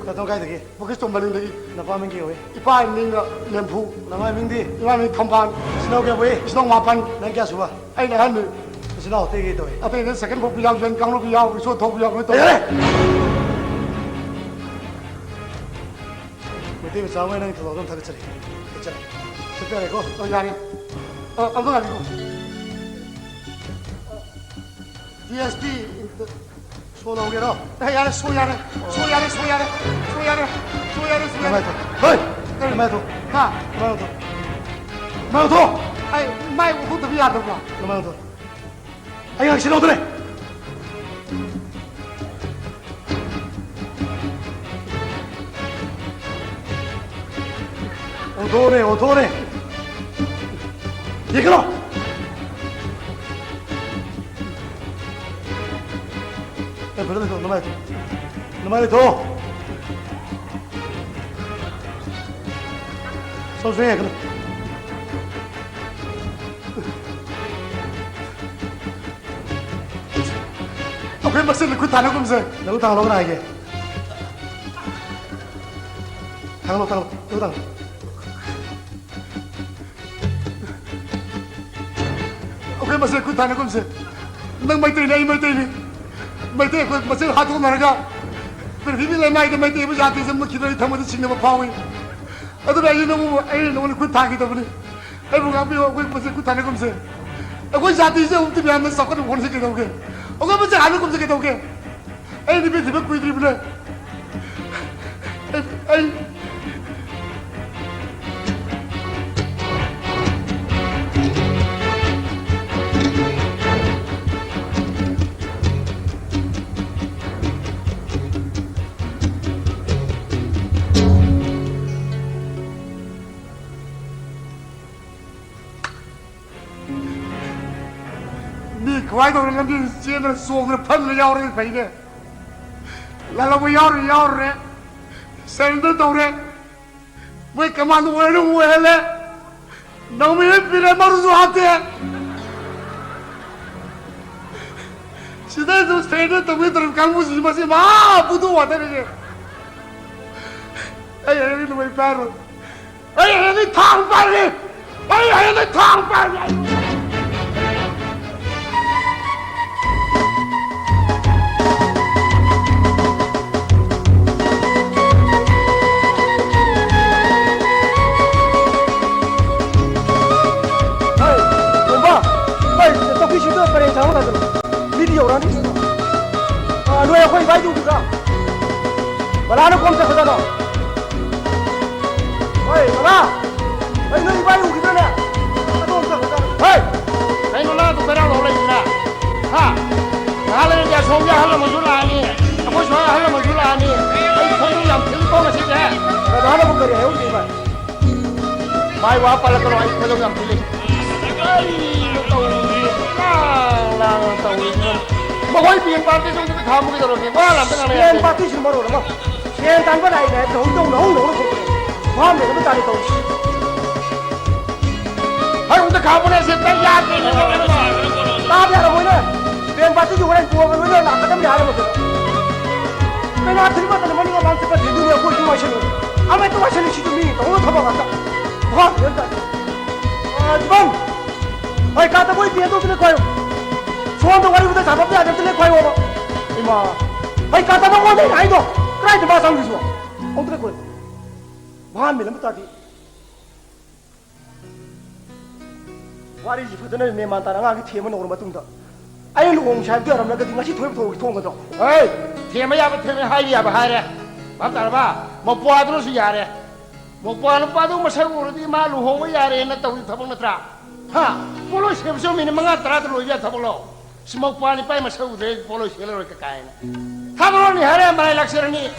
ꯈꯨꯌꯥꯊꯣꯡ ꯀꯥꯏꯗꯒꯤ? ꯕꯣꯀꯤꯁꯇꯣꯟ ꯃꯅꯤꯡꯗꯒꯤ꯫ ꯅꯄꯥ ꯃꯤꯡ ꯀꯩ ꯀꯧꯏ? ꯏꯄꯥ ꯃꯤꯡꯅ ꯂꯦꯝꯐꯨ꯫ ꯅꯃꯥ ꯃꯤꯡꯗꯤ? ꯏꯃꯥ ꯃꯤꯡ ꯈꯝꯕꯥꯟ꯫ ꯏꯆꯤꯟ ꯏꯅꯥꯎ ꯀꯌꯥ ꯄꯣꯛꯏ? ꯏꯆꯤꯟ ꯏꯅꯥꯎ ꯃꯥꯄꯟ꯫ ꯅꯪ ꯀꯌꯥ ꯁꯨꯕ? ꯑꯩꯅ ꯑꯍꯟꯅꯤ꯫ ꯏꯆꯤꯟ ꯏꯅꯥꯎ ꯑꯇꯩ ꯀꯩ ꯇꯧꯏ? ꯑꯇꯩꯅ ꯁꯦꯀꯦꯟ ꯄꯣꯛꯄꯤ ꯌꯥꯎ, ꯌꯦꯟ ꯀꯥꯡꯂꯨꯞꯄꯤ ꯌꯥꯎ, ꯔꯤꯁꯣ ꯊꯧꯕꯤ ꯌꯥꯎ, ꯂꯣꯏ ꯇꯧꯏ꯫ ꯌꯥꯔꯦ! ꯃꯩꯇꯩ ꯃꯆꯥ ꯑꯃ ꯑꯣꯏꯅ ꯅꯪꯒꯤ ꯊꯧꯗꯥꯡꯗꯣ ꯊꯥꯒꯠꯆꯔꯤ꯫ ꯆꯠꯆꯔꯦ꯫ ꯆꯠꯄ ꯌꯥꯔꯦꯀꯣ? ꯑꯣ, ꯌꯥꯔꯦ꯫ ꯑ, ꯑꯝꯇ ꯉꯥꯏꯕꯤꯈꯣ꯫ ꯗꯤ ꯑꯦꯁ ꯄꯤ ꯁꯣ ꯂꯧꯒꯦꯔꯣ? ꯑꯦ, ꯌꯥꯔꯦ, ꯁꯣ ꯌꯥꯔꯦ꯫ ꯁꯣ ꯌꯥꯔꯦ, ꯁꯣ ꯌꯥꯔꯦ꯫ ꯁꯣ ꯌꯥꯔꯦ, ꯁꯣ ꯌꯥꯔꯦ, ꯁꯣ ꯌꯥꯔꯦ꯫ ꯅꯃꯥꯏ ꯊꯣꯛ꯫ ꯍꯣꯏ! ꯀꯔꯤ? ꯅꯃꯥꯏ ꯊꯣꯛ꯫ ꯍꯥ? ꯅꯃꯥꯏ ꯊꯣꯛ꯫ ꯅꯃꯥꯏ ꯊꯣꯛ꯫ ꯑꯩ ꯃꯥꯏ ꯎꯠꯊꯣꯛꯇꯕ ꯌꯥꯗꯕ꯭ꯔꯣ? ꯅꯃꯥꯏ ꯊꯣꯛ꯫ ꯑꯩ ꯉꯥꯏꯍꯥꯛ ꯁꯤꯜꯍꯧꯗ꯭ꯔꯦ꯫ ꯑꯣꯟꯊꯣꯛꯑꯣꯅꯦ, ꯑꯣꯟꯊꯣꯛꯑꯣꯅꯦ꯫ ꯌꯦꯡꯈꯠꯂꯣ꯫ ꯑꯦ, ꯐꯖꯅ ꯇꯧ, ꯅꯃꯥꯏ ꯇꯧ꯫ ꯅꯃꯥꯏ ꯂꯩꯊꯣꯛꯑꯣ꯫ ꯁꯣꯝ ꯁꯣꯝ ꯌꯦꯡꯉꯛꯀꯅꯨ꯫ ꯑꯩꯈꯣꯏ ꯃꯁꯦꯟ ꯈꯨꯠ ꯊꯥꯅꯒꯨꯝꯁꯦ꯫ ꯅꯈꯨꯠ ꯊꯥꯡꯒꯠꯂꯣ, ꯀꯅꯥ ꯍꯥꯏꯒꯦ? ꯊꯥꯡꯒꯠꯂꯣ, ꯊꯥꯡꯒꯠꯂꯣ, ꯅꯈꯨꯠ ꯊꯥꯡꯒꯠꯂꯣ꯫ ꯑꯩꯈꯣꯏ ꯃꯁꯦꯟ ꯈꯨꯠ ꯊꯥꯅꯒꯨꯝꯁꯦ꯫ ꯅꯪ ꯃꯩꯇꯩꯅꯤ, ꯑꯩ ꯃꯩꯇꯩꯅꯤ꯫ ꯃꯩꯇꯩ ꯑꯩꯈꯣꯏ ꯃꯁꯦꯟ ꯍꯥꯠꯇꯣꯛꯅꯔꯒ ꯄ꯭ꯔꯤꯊꯤꯕꯤ ꯂꯩꯃꯥꯏꯗ ꯃꯩꯇꯩ ꯑꯃ ꯖꯥꯇꯤꯁꯦ ꯃꯨꯠꯈꯤꯗꯣꯔꯦ, ꯊꯃꯣꯏꯗ ꯆꯤꯡꯅꯕ ꯐꯥꯎꯏ꯫ ꯑꯗꯨꯅ ꯑꯩ ꯅꯉꯣꯟꯕꯨ, ꯑꯩ ꯅꯉꯣꯟꯗ ꯈꯨꯠ ꯊꯥꯈꯤꯗꯕꯅꯤ꯫ ꯑꯩꯕꯨ ꯉꯥꯛꯄꯤꯌꯨ, ꯑꯩꯈꯣꯏ ꯃꯁꯦꯟ ꯈꯨꯠ ꯊꯥꯅꯒꯨꯝꯁꯦ꯫ ꯑꯩꯈꯣꯏ ꯖꯥꯇꯤꯁꯦ ꯑꯃꯨꯛꯇꯤ ꯃꯌꯥꯝꯅ ꯆꯥꯎꯈꯠꯅꯕ ꯍꯣꯠꯅꯁꯤ ꯀꯩꯗꯧꯒꯦ? ꯑꯩꯈꯣꯏ ꯃꯁꯦꯟ ꯍꯥꯠꯅꯒꯨꯝꯁꯦ ꯀꯩꯗꯧꯒꯦ? ꯑꯩ ꯅꯨꯄꯤ ꯊꯤꯕ ꯀꯨꯏꯗ꯭ꯔꯤꯕꯅꯦ꯫ ꯑꯩ, ꯑꯩ ꯃꯤ ꯈ꯭ꯋꯥꯏꯗꯧꯅ ꯂꯝꯖꯦꯟ ꯆꯦꯟꯗꯅ ꯆꯣꯡꯗꯅ ꯐꯝꯗꯅ ꯌꯥꯎꯔꯒ ꯐꯩꯅꯦ꯫ ꯂꯥꯜꯍꯧꯕ ꯌꯥꯎꯔꯦ, ꯌꯥꯎꯔꯦ꯫ ꯁꯔꯦꯟꯗꯔ ꯇꯧꯔꯦ꯫ ꯃꯣꯏ ꯀꯃꯥꯟꯗꯣ ꯑꯣꯏꯔ ꯑꯣꯏꯍꯜꯂꯦ꯫ ꯅꯣꯡꯃꯩ ꯄꯤꯔꯦ, ꯃꯔꯨꯁꯨ ꯍꯥꯞꯇꯦ꯫ ꯁꯤꯗꯩꯁꯨ ꯁꯔꯦꯟꯗꯔ ꯇꯧꯒꯦ ꯇꯧꯔꯤꯕ ꯀꯥꯡꯕꯨꯁꯤ ꯃꯁꯤ ꯃꯍꯥ ꯕꯨꯗꯨ ꯉꯥꯛꯇꯅꯤꯅꯦ꯫ ꯑꯩ ꯍꯌꯦꯡꯗꯤ ꯅꯣꯡꯃꯩ ꯄꯥꯏꯔꯣꯏ꯫ ꯑꯩ ꯍꯌꯦꯡꯗꯤ ꯊꯥꯡ ꯄꯥꯏꯔꯦ꯫ ꯑꯩ ꯍꯌꯦꯡꯗꯤ ꯊꯥꯡ ꯄꯥꯏꯔꯦ꯫ ꯍꯣꯏ, ꯇꯣꯝꯕ, ꯍꯣꯏ, ꯆꯧꯀꯤꯁꯤꯡꯗꯣ ꯄꯔꯦꯡ ꯁꯥꯡꯅ ꯊꯥꯖꯤꯜꯂꯣ꯫ ꯃꯤꯗꯤ ꯌꯧꯔꯛꯑꯅꯤ꯫ ꯑꯥ, ꯅꯣꯏ ꯑꯩꯈꯣꯏ ꯏꯕꯥꯏꯗꯨ ꯎꯈꯤꯗ꯭ꯔꯣ? ꯕꯂꯥꯅ ꯀꯣꯝ ꯆꯠꯈ꯭ꯔꯖꯥꯠꯂꯣ? ꯍꯣꯏ, ꯕꯂꯥ! ꯑꯩ ꯅꯣꯏ ꯏꯕꯥꯏ ꯎꯈꯤꯗ꯭ꯔꯅꯦ? ꯑꯗꯣꯝ ꯆꯠꯈ꯭ꯔꯖꯥꯠꯂꯣ? ꯍꯣꯏ! ꯀꯩꯅꯣ ꯅꯪ ꯑꯗꯨ ꯀꯩꯔꯥꯎ ꯂꯧ ꯂꯩꯗꯨꯅ? ꯍꯥ? ꯉꯥꯏꯍꯥꯛ ꯂꯩꯔꯗꯤ ꯑꯁꯣꯝꯒꯤ ꯑꯍꯜ ꯑꯃꯁꯨ ꯂꯥꯛꯑꯅꯤ, ꯑꯩꯈꯣꯏ ꯁ꯭ꯋꯥꯏ ꯑꯍꯜ ꯑꯃꯁꯨ ꯂꯥꯛꯑꯅꯤ꯫ ꯑꯩ ꯈꯣꯏꯗꯧ ꯌꯥꯝ ꯊꯤꯜꯂꯤꯀꯣ ꯉꯁꯤꯁꯦ꯫ ꯕꯂꯥꯅꯕꯨ ꯀꯔꯤ ꯍꯥꯏꯍꯧꯔꯤꯒꯦ ꯏꯕꯥꯏ? ꯃꯥꯏ ꯋꯥ ꯄꯜꯂꯛꯀꯅꯣ, ꯑꯩ ꯈꯣꯏꯗꯧ ꯌꯥꯝ ꯊꯤꯜꯂꯤ꯫ ꯀꯔꯤꯅꯣ ꯇꯧꯔꯤꯁꯦ? ꯂꯥꯡ ꯂꯥꯡ ꯇꯧꯔꯤꯁꯤꯅ꯫ ꯃꯈꯣꯏ ꯕꯦꯟ ꯄꯥꯔꯇꯤꯁꯨ ꯑꯝꯇ ꯈꯥꯝꯃꯨ ꯀꯩꯗꯧꯔꯒꯦ? ꯋꯥ ꯑꯝꯇ ꯉꯥꯡꯅ ꯕꯦꯟ ꯌꯥꯗꯦ꯫ ꯄꯥꯔꯇꯤꯁꯤꯅ ꯃꯔꯣꯜ ꯑꯃ ꯁꯦꯟ ꯇꯥꯟꯕ ꯂꯥꯛꯏꯅꯦ ꯍꯥꯏꯕꯗ ꯍꯧꯖꯤꯛ ꯇꯧꯅ ꯍꯧꯅ ꯍꯧꯅ ꯊꯣꯛꯄꯅꯦ꯫ ꯚꯥꯞ ꯂꯩꯔꯕ ꯇꯥꯔꯦ ꯇꯧꯔꯤꯁꯤ꯫ ꯍꯣꯏ, ꯑꯝꯇ ꯈꯥꯝꯃꯨꯅꯦ, ꯁꯤ ꯑꯝꯇ ꯌꯥꯗ꯭ꯔꯦꯅꯦ꯫ ꯇꯥꯕ ꯌꯥꯔꯝꯃꯣꯏꯅꯦ꯫ ꯕꯦꯟ ꯄꯥꯔꯇꯤꯁꯨ ꯍꯣꯔꯦꯟ ꯕꯣꯜꯒ ꯂꯣꯏꯅ ꯂꯥꯛꯀꯗꯕꯅꯤ ꯍꯥꯏꯔꯝꯃꯗꯤ꯫ ꯀꯩꯅꯥ ꯊꯤꯟꯕ ꯃꯇꯝꯗ ꯃꯅꯤꯡ ꯃꯃꯥꯡ ꯆꯠꯄ ꯊꯤꯟꯗꯣꯏꯅꯦ, ꯑꯩꯈꯣꯏꯁꯨ ꯉꯥꯏꯁꯜꯂꯨ꯫ ꯑꯃ ꯍꯦꯛꯇ ꯉꯥꯏꯁꯜꯂꯨ, ꯁꯤꯁꯨ ꯃꯤ ꯇꯧꯅ ꯊꯕꯛ ꯉꯥꯛꯇ꯫ ꯚꯥꯞ ꯂꯩꯔꯕ ꯇꯥꯔꯦ꯫ ꯑ, ꯖꯤꯕꯟ! ꯍꯣꯏ, ꯀꯥꯗ ꯃꯣꯏ ꯕꯦꯟꯗꯣ ꯑꯝꯇ ꯂꯦꯛꯈꯣ ꯍꯥꯏꯌꯨ꯫ ꯁꯣꯝꯗ ꯋꯥꯔꯤ ꯋꯥꯇꯥꯏ ꯁꯥꯟꯅꯕ ꯌꯥꯗꯦ, ꯑꯝꯇ ꯂꯦꯛꯈꯣ ꯍꯥꯏꯌꯣꯕ꯫ ꯏꯃꯥ! ꯍꯣꯏ, ꯀꯥꯗ ꯅꯉꯣꯟꯗ ꯑꯩꯅ ꯍꯥꯏꯗꯣ꯫ ꯀꯗꯥꯏꯗ ꯃꯥ ꯆꯪꯈ꯭ꯔꯤꯁꯤꯕꯣ? ꯑꯝꯇ ꯂꯦꯛꯈꯣ꯫ ꯚꯥꯞ ꯃꯦꯟ ꯑꯃ ꯇꯥꯗꯦ꯫ ꯋꯥꯔꯤꯁꯤ ꯐꯖꯅ ꯃꯦꯟ ꯃꯥꯟ ꯇꯥꯅ ꯑꯉꯥꯡꯁꯤ ꯊꯦꯝꯃ ꯅꯧꯔ ꯃꯇꯨꯡꯗ ꯑꯩꯅ ꯂꯨꯍꯣꯡꯁꯦ ꯍꯥꯏꯕꯗꯨ ꯌꯥꯔꯝꯂꯒꯗꯤ ꯉꯁꯤ ꯊꯣꯏꯕ ꯊꯣꯛ-, ꯊꯣꯡꯒꯗ꯭ꯔꯣ? ꯍꯣꯏ, ꯊꯦꯝꯕ ꯌꯥꯕ ꯊꯦꯝꯃꯦ, ꯍꯥꯏꯕ ꯌꯥꯕ ꯍꯥꯏꯔꯦ꯫ ꯚꯥꯞ ꯇꯥꯔꯕ? ꯃꯧꯄ꯭ꯋꯥꯗꯨꯅꯁꯨ ꯌꯥꯔꯦ꯫ ꯃꯧꯄ꯭ꯋꯥ ꯅꯨꯄꯥꯗꯨ ꯃꯁꯛ ꯎꯔꯗꯤ ꯃꯥ ꯂꯨꯍꯣꯡꯕ ꯌꯥꯔꯦꯅ ꯇꯧꯔꯤ ꯊꯕꯛ ꯅꯠꯇ꯭ꯔꯥ? ꯍꯥ? ꯄꯣꯠꯂꯣꯏ ꯁꯦꯝꯕꯁꯨ ꯃꯤꯅꯤꯠ ꯃꯉꯥ ꯇꯔꯥꯗ ꯂꯣꯏꯕ ꯌꯥ ꯊꯕꯛꯂꯣ? ꯁꯤ ꯃꯧꯄ꯭ꯋꯥ ꯅꯨꯄꯥ ꯃꯁꯛ ꯎꯗ꯭ꯔꯦ, ꯄꯣꯠꯂꯣꯏ ꯁꯦꯜꯂꯔꯣꯏ ꯀꯀꯥꯏꯅ꯫ ꯊꯥꯗꯣꯔꯛꯑꯅꯤ ꯍꯥꯏꯔꯦ, ꯃꯔꯥꯏ ꯂꯥꯛꯆꯔꯅꯤ꯫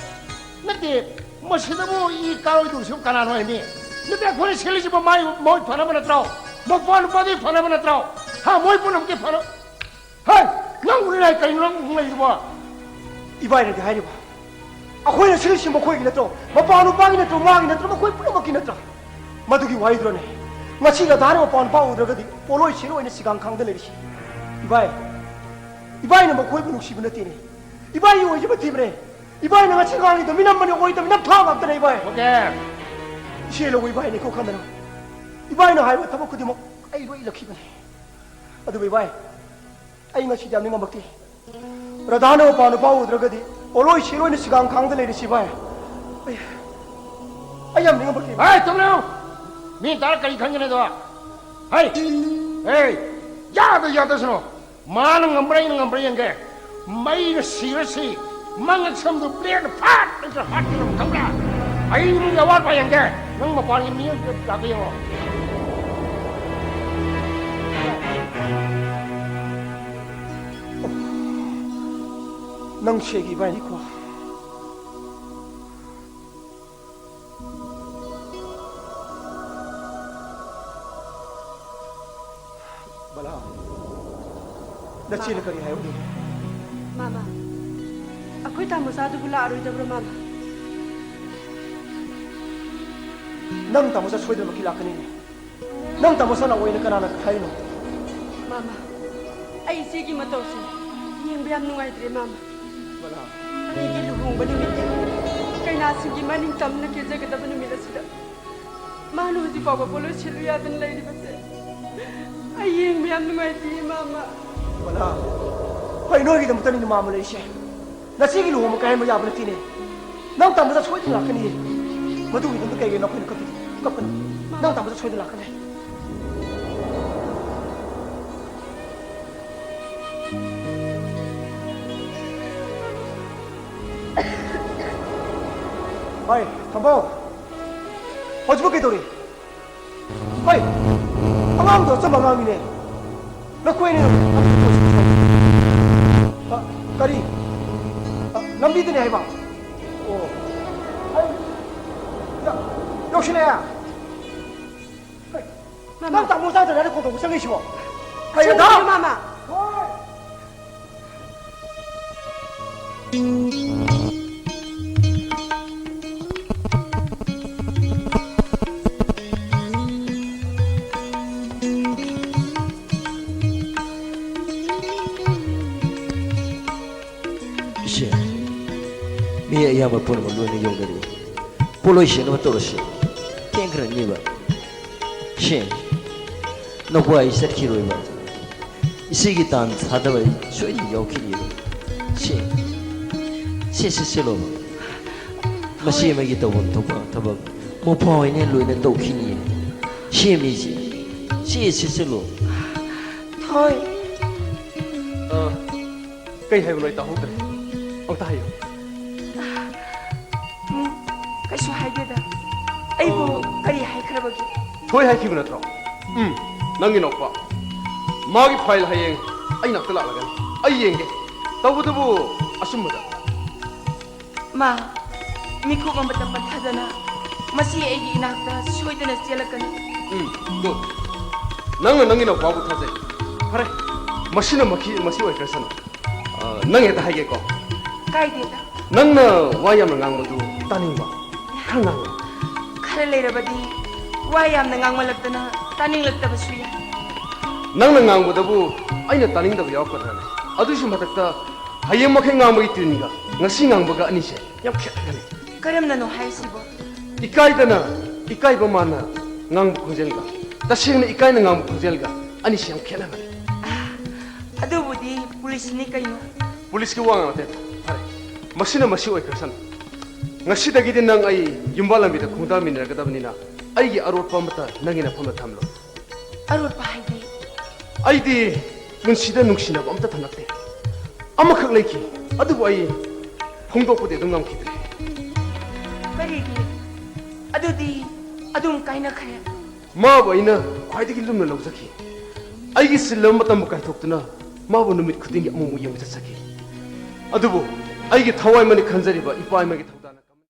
ꯅꯠꯇꯦ, ꯃꯁꯤꯗꯕꯨ ꯏ ꯀꯥꯔꯣꯏꯗꯧꯔꯤꯁꯤꯕꯨ ꯀꯅꯥꯅꯣ ꯍꯥꯏꯃꯤ? ꯅꯠꯇꯦ, ꯑꯩꯈꯣꯏꯅ ꯁꯦꯜꯂꯤꯁꯤꯕꯨ ꯃꯥꯏ ꯃꯣꯏ ꯐꯅꯕ ꯅꯠꯇ꯭ꯔꯣ? ꯃꯧꯄ꯭ꯋꯥ ꯅꯨꯄꯥꯗꯨꯒꯤ ꯐꯅꯕ ꯅꯠꯇ꯭ꯔꯣ? ꯍꯥ, ꯃꯣꯏ ꯄꯨꯝꯅꯃꯛꯀꯤ ꯐꯅ-, ꯍꯩ! ꯅꯪ ꯎꯔꯤꯔꯥꯏ ꯀꯩꯅꯣ ꯅꯪ ꯎꯍꯨꯝ ꯂꯩꯔꯤꯕꯣ? ꯏꯕꯥꯏꯅꯗꯤ ꯍꯥꯏꯔꯤꯕ, ꯑꯩꯈꯣꯏꯅ ꯁꯤꯜꯂꯤꯁꯤ ꯃꯈꯣꯏꯒꯤ ꯅꯠꯇ꯭ꯔꯣ? ꯃꯄꯥ ꯅꯨꯄꯥꯒꯤ ꯅꯠꯇ꯭ꯔꯣ? ꯃꯥꯒꯤ ꯅꯠꯇ꯭ꯔꯣ? ꯃꯈꯣꯏ ꯄꯨꯝꯅꯃꯛꯀꯤ ꯅꯠꯇ꯭ꯔꯣ? ꯃꯗꯨꯒꯤ ꯋꯥꯍꯩꯗꯨꯅꯅꯦ ꯉꯁꯤ ꯔꯙꯥꯅ ꯃꯄꯥ ꯅꯨꯄꯥ ꯎꯗ꯭ꯔꯒꯗꯤ ꯄꯣꯠꯂꯣꯏ ꯁꯦꯜꯂꯣꯏꯅ ꯁꯤꯒꯥꯡ ꯈꯥꯡꯗ ꯂꯩꯔꯤꯁꯤ꯫ ꯏꯕꯥꯏ, ꯏꯕꯥꯏꯅ ꯃꯈꯣꯏꯕꯨ ꯅꯨꯡꯁꯤꯕ ꯅꯠꯇꯦꯅꯦ꯫ ꯏꯕꯥꯏꯒꯤ ꯑꯣꯏꯖꯕ ꯊꯤꯕꯅꯦ꯫ ꯏꯕꯥꯏꯅ ꯉꯁꯤ ꯉꯥꯡꯂꯤꯗꯣ ꯃꯤꯅꯝꯕꯅꯦ, ꯑꯣꯏꯗꯕ ꯅꯝꯊꯥ ꯉꯥꯛꯇꯅꯦ ꯏꯕꯥꯏ꯫ ꯏꯆꯦ ꯂꯧꯕ ꯏꯕꯥꯏꯅꯤꯀꯣ ꯈꯪꯗꯅ꯫ ꯏꯕꯥꯏꯅ ꯍꯥꯏꯕ ꯊꯕꯛ ꯈꯨꯗꯤꯡꯃꯛ ꯑꯩ ꯂꯣꯏ ꯏꯜꯂꯛꯈꯤꯕꯅꯦ꯫ ꯑꯗꯨꯕꯨ ꯏꯕꯥꯏ, ꯑꯩ ꯉꯁꯤꯗꯤ ꯌꯥꯝꯅ ꯉꯝꯃꯛꯇꯦ꯫ ꯔꯙꯥꯅ ꯃꯄꯥ ꯅꯨꯄꯥ ꯎꯗ꯭ꯔꯒꯗꯤ ꯄꯣꯠꯂꯣꯏ ꯁꯦꯜꯂꯣꯏꯅ ꯁꯤꯒꯥꯡ ꯈꯥꯡꯗ ꯂꯩꯔꯤꯁꯤ ꯏꯕꯥꯏ꯫ ꯑꯩ, ꯑꯩ ꯌꯥꯝꯅ ꯉꯝꯃꯛꯇꯦ꯫ ꯍꯩ, ꯇꯨꯝꯂꯦ! ꯃꯤ ꯇꯥꯔ ꯀꯔꯤ ꯈꯟꯒꯅꯤ ꯑꯗꯣ? ꯍꯩ! ꯍꯩ! ꯌꯥꯗ ꯌꯥꯗꯁꯅꯨ! ꯃꯥꯅ ꯉꯝꯕ꯭ꯔꯥ ꯑꯩꯅ ꯉꯝꯕ꯭ꯔꯥ ꯌꯦꯡꯒꯦ꯫ ꯃꯩꯅ ꯁꯤꯔꯁꯤ, ꯃꯉꯛ ꯁꯝꯗꯨ ꯕ꯭ꯂꯦꯗꯅ ꯐꯥꯠ ꯍꯦꯛꯇ ꯍꯥꯠꯀꯗꯕ ꯈꯪꯕ꯭ꯔꯥ? ꯑꯩ ꯏꯃꯨꯡꯒꯤ ꯑꯋꯥꯠꯄ ꯌꯦꯡꯒꯦ, ꯅꯪ ꯃꯄꯥꯟꯒꯤ ꯃꯤ ꯑꯃ ꯂꯥꯛꯀ ꯌꯦꯡꯉꯣ꯫ ꯅꯪ ꯁꯦꯒꯤ ꯏꯕꯥꯏꯅꯤꯀꯣ꯫ ꯕꯂꯥ, ꯅꯆꯦꯅ ꯀꯔꯤ ꯍꯥꯏꯍꯧꯔꯤ? ꯃꯥꯃ, ꯑꯩꯈꯣꯏ ꯇꯥꯃꯣꯆꯥꯗꯨꯕꯨ ꯂꯥꯛꯑꯔꯣꯏꯗꯕ꯭ꯔꯣ, ꯃꯥꯃ? ꯅꯪ ꯇꯥꯃꯣꯆꯥ ꯁꯣꯏꯗꯅꯃꯛꯀꯤ ꯂꯥꯛꯀꯅꯤꯅꯦ꯫ ꯅꯪ ꯇꯥꯃꯣꯆꯥ ꯂꯥꯛꯑꯣꯏꯅ ꯀꯅꯥꯅ ꯍꯥꯏꯔꯤꯅꯣ? ꯃꯥꯃ, ꯑꯩ ꯏꯆꯦꯒꯤ ꯃꯇꯧꯁꯦ ꯌꯦꯡꯕ ꯌꯥꯝ ꯅꯨꯡꯉꯥꯏꯇ꯭ꯔꯦ, ꯃꯥꯃ꯫ ꯕꯂꯥ꯫ ꯑꯩꯒꯤ ꯂꯨꯍꯣꯡꯕ ꯅꯨꯃꯤꯠꯇꯤ ꯀꯩꯅꯥꯁꯤꯡꯒꯤ ꯃꯅꯤꯡ ꯇꯝꯅ ꯀꯦꯖꯒꯗꯕ ꯅꯨꯃꯤꯠ ꯑꯁꯤꯗ ꯃꯥꯅ ꯍꯧꯖꯤꯛ ꯐꯥꯎꯕ ꯄꯣꯠꯂꯣꯏ ꯁꯦꯠꯂꯨ ꯌꯥꯗꯅ ꯂꯩꯔꯤꯕꯁꯦ ꯑꯩ ꯌꯦꯡꯕ ꯌꯥꯝ ꯅꯨꯡꯉꯥꯏꯇꯦ, ꯃꯥꯃ꯫ ꯕꯂꯥ, ꯍꯣꯏ, ꯅꯣꯏꯒꯤꯗꯃꯛꯇꯅꯤꯅꯦ ꯃꯥꯃ ꯂꯩꯔꯤꯁꯦ꯫ ꯅꯆꯦꯒꯤ ꯂꯨꯍꯣꯡꯕ ꯀꯥꯏꯍꯟꯕ ꯌꯥꯕ ꯅꯠꯇꯦꯅꯦ꯫ ꯅꯪ ꯇꯥꯃꯣꯆꯥ ꯁꯣꯏꯗꯅ ꯂꯥꯛꯀꯅꯤ꯫ ꯃꯗꯨꯒꯤꯗꯃꯛꯇ ꯀꯩꯒꯤꯅꯣ ꯅꯈꯣꯏꯅ ꯀꯞꯄꯤꯗꯨ? ꯀꯞꯀꯅꯨ꯫ ꯅꯪ ꯇꯥꯃꯣꯆꯥ ꯁꯣꯏꯗꯅ ꯂꯥꯛꯀꯅꯤ꯫ ꯍꯣꯏ, ꯊꯝꯕꯧ꯫ ꯍꯧꯖꯤꯛꯄꯨ ꯀꯩꯗꯧꯔꯤ? ꯍꯣꯏ, ꯑꯉꯥꯡꯗꯣ ꯑꯆꯝꯕ ꯑꯉꯥꯡꯅꯤꯅꯦ꯫ ꯅꯈꯣꯏ ꯑꯅꯤ ꯑ, ꯀꯔꯤ? ꯑ, ꯂꯝꯕꯤꯗꯅꯦ ꯍꯥꯏꯕ? ꯑꯣ꯫ ꯑꯩ, ꯌ-, ꯌꯧꯁꯤꯜꯂꯛꯑꯦ? ꯍꯣꯏ꯫ ꯃꯥꯃ꯫ ꯅꯪ ꯇꯥꯃꯣ ꯆꯥꯗ꯭ꯔꯦ ꯍꯥꯏꯅ ꯀꯣꯜ ꯇꯧꯕ ꯆꯪꯉꯛꯏꯁꯤꯕꯣ? ꯀꯩꯅꯣ ꯆꯪꯗꯦ, ꯇꯥ-, ꯃꯥꯃ꯫ ꯍꯣꯏ꯫ ꯏꯆꯦ, ꯃꯤ ꯑꯌꯥꯝꯕ ꯄꯨꯝꯅꯃꯛ ꯂꯣꯏꯅ ꯌꯧꯅꯔꯦ꯫ ꯄꯣꯠꯂꯣꯏ ꯁꯦꯠꯅꯕ ꯇꯧꯔꯁꯤ꯫ ꯊꯦꯡꯈ꯭ꯔꯅꯤꯕ꯫ ꯁꯦ, ꯅꯧꯕ ꯑꯩ ꯆꯠꯈꯤꯔꯣꯏꯕ꯫ ꯏꯆꯦꯒꯤ ꯇꯥꯟ ꯊꯥꯗꯕ ꯑꯩ ꯁꯣꯏꯗꯅ ꯌꯥꯎꯈꯤꯅꯤꯕ꯫ ꯁꯦ, ꯁꯦ, ꯁꯦ, ꯁꯦ, ꯂꯣꯕ꯫ ꯃꯁꯤ ꯑꯃꯒꯤ ꯇꯧꯐꯝ ꯊꯣꯛꯄ ꯊꯕꯛ ꯃꯄꯨ ꯑꯣꯏꯅ ꯂꯣꯏꯅ ꯇꯧꯈꯤꯅꯤꯌꯦ꯫ ꯁꯦ, ꯃꯤꯁꯦ꯫ ꯁꯦ, ꯁꯦ, ꯁꯦ, ꯂꯣ꯫ ꯍꯣꯏ꯫ ꯑ, ꯀꯩ ꯍꯥꯏꯕꯅꯣ ꯑꯩ ꯇꯥꯍꯧꯗ꯭ꯔꯦ꯫ ꯑꯝꯇ ꯍꯥꯏꯌꯨ꯫ ꯎꯝ, ꯀꯩꯁꯨ ꯍꯥꯏꯗꯦꯗ꯫ ꯑꯩꯕꯨ ꯑꯣ꯫ ꯀꯔꯤ ꯍꯥꯏꯈ꯭ꯔꯕꯒꯦ? ꯊꯣꯏ ꯍꯥꯏꯈꯤꯕ ꯅꯠꯇ꯭ꯔꯣ? ꯎꯝ, ꯅꯪꯒꯤ ꯅꯨꯄꯥ꯫ ꯃꯥꯒꯤ ꯐꯥꯏꯜ ꯍꯌꯦꯡ ꯑꯩ ꯅꯥꯛꯇ ꯂꯥꯛꯂꯒꯅꯤ꯫ ꯑꯩ ꯌꯦꯡꯒꯦ꯫ ꯇꯧꯕꯇꯕꯨ ꯑꯆꯨꯝꯕꯗ꯫ ꯃꯥ, ꯃꯤꯀꯨꯞ ꯑꯃꯇ ꯄꯟꯊꯗꯅ ꯃꯁꯤ ꯑꯩꯒꯤ ꯏꯅꯥꯛꯇ ꯁꯣꯏꯗꯅ ꯆꯦꯜꯂꯛꯀꯅꯤ꯫ ꯎꯝ, good꯫ ꯅꯪꯅ ꯅꯪꯒꯤ ꯅꯨꯄꯥꯕꯨ ꯊꯥꯖꯩ꯫ ꯐꯔꯦ, ꯃꯁꯤꯅ ꯃꯈꯤ-, ꯃꯁꯤ ꯑꯣꯏꯈ꯭ꯔꯁꯅꯨ꯫ ꯑ, ꯅꯪ ꯍꯦꯛꯇ ꯍꯥꯏꯒꯦꯀꯣ꯫ ꯀꯥꯏꯗꯦꯗ꯫ ꯅꯪꯅ ꯋꯥ ꯌꯥꯝꯅ ꯉꯥꯡꯕꯗꯨ ꯇꯥꯅꯤꯡꯕ꯫ ꯈꯔ ꯉꯥꯡꯉꯣ꯫ ꯈꯔ ꯂꯩꯔꯕꯗꯤ ꯋꯥ ꯌꯥꯝꯅ ꯉꯥꯡꯃꯜꯂꯛꯇꯅ ꯇꯥꯅꯤꯡꯂꯛꯇꯕꯁꯨ ꯌꯥꯏ꯫ ꯅꯪꯅ ꯉꯥꯡꯕꯗꯕꯨ ꯑꯩꯅ ꯇꯥꯅꯤꯡꯗꯕ ꯌꯥꯎꯔꯛꯀꯗ꯭ꯔꯅꯦ? ꯑꯗꯨꯏꯁꯨ ꯃꯊꯛꯇ ꯍꯌꯦꯡ ꯃꯈꯩ ꯉꯥꯡꯕꯒꯤ ꯇ꯭ꯌꯨꯟꯒ ꯉꯁꯤ ꯉꯥꯡꯕꯒ ꯑꯅꯤꯁꯦ ꯌꯥꯝ ꯈꯦꯠꯅꯒꯅꯤ꯫ ꯀꯔꯝꯅꯅꯣ ꯍꯥꯏꯔꯤꯁꯤꯕꯣ? ꯏꯀꯥꯏꯗꯅ ꯏꯀꯥꯏꯕ ꯃꯥꯟꯅ ꯉꯥꯡꯕ ꯈꯣꯟꯖꯦꯜꯒ ꯇꯁꯦꯡꯅ ꯏꯀꯥꯏꯅ ꯉꯥꯡꯕ ꯈꯣꯟꯖꯦꯜꯒ ꯑꯅꯤꯁꯦ ꯌꯥꯝ ꯈꯦꯠꯅꯒꯅꯤ꯫ ꯑꯗꯨꯕꯨꯗꯤ ꯄꯨꯂꯤꯁꯅꯤ ꯀꯩꯅꯣ꯫ ꯄꯨꯂꯤꯁꯀꯤ ꯋꯥ ꯉꯥꯡ ꯅꯠꯇꯦ꯫ ꯐꯔꯦ, ꯃꯁꯤꯅ ꯃꯁꯤ ꯑꯣꯏꯈ꯭ꯔꯁꯅꯨ꯫ ꯉꯁꯤꯗꯒꯤꯗꯤ ꯅꯪ ꯑꯩ ꯌꯨꯝꯕꯥꯜ ꯂꯝꯕꯤꯗ ꯈꯣꯡꯗꯥꯃꯤꯟꯅꯔꯒꯗꯕꯅꯤꯅ ꯑꯩꯒꯤ ꯑꯔꯣꯠꯄ ꯑꯃꯠꯇ ꯅꯪꯒꯤ ꯅꯐꯝꯗ ꯊꯝꯂꯣ꯫ ꯑꯔꯣꯠꯄ ꯍꯥꯏꯗꯤ? ꯑꯩꯗꯤ ꯄꯨꯟꯁꯤꯗ ꯅꯨꯡꯁꯤꯅꯕ ꯑꯝꯇ ꯊꯝꯂꯛꯇꯦ꯫ ꯑꯃꯈꯛ ꯂꯩꯈꯤ, ꯑꯗꯨꯕꯨ ꯑꯩ ꯐꯣꯡꯗꯣꯛꯄꯗꯤ ꯑꯗꯨꯝ ꯉꯝꯈꯤꯗ꯭ꯔꯦ꯫ ꯀꯔꯤꯒꯤ? ꯑꯗꯨꯗꯤ ꯑꯗꯨꯝ ꯀꯥꯏꯅꯈ꯭ꯔꯦ꯫ ꯃꯥꯕꯨ ꯑꯩꯅ ꯈ꯭ꯋꯥꯏꯗꯒꯤ ꯂꯨꯝꯅ ꯂꯧꯖꯈꯤ꯫ ꯑꯩꯒꯤ ꯆꯤꯜꯂꯕ ꯃꯇꯝꯕꯨ ꯀꯥꯏꯊꯣꯛꯇꯨꯅ ꯃꯥꯕꯨ ꯅꯨꯃꯤꯠ ꯈꯨꯗꯤꯡꯒꯤ ꯑꯃꯨꯛ ꯑꯃꯨꯛ ꯌꯦꯡꯕ ꯆꯠꯆꯈꯤ꯫ ꯑꯗꯨꯕꯨ ꯑꯩꯒꯤ ꯊꯋꯥꯏꯃꯛꯅ ꯈꯟꯖꯔꯤꯕ ꯏꯄꯥ ꯏꯃꯥꯒꯤ ꯊꯧꯗꯥꯡꯅ ꯀꯝ-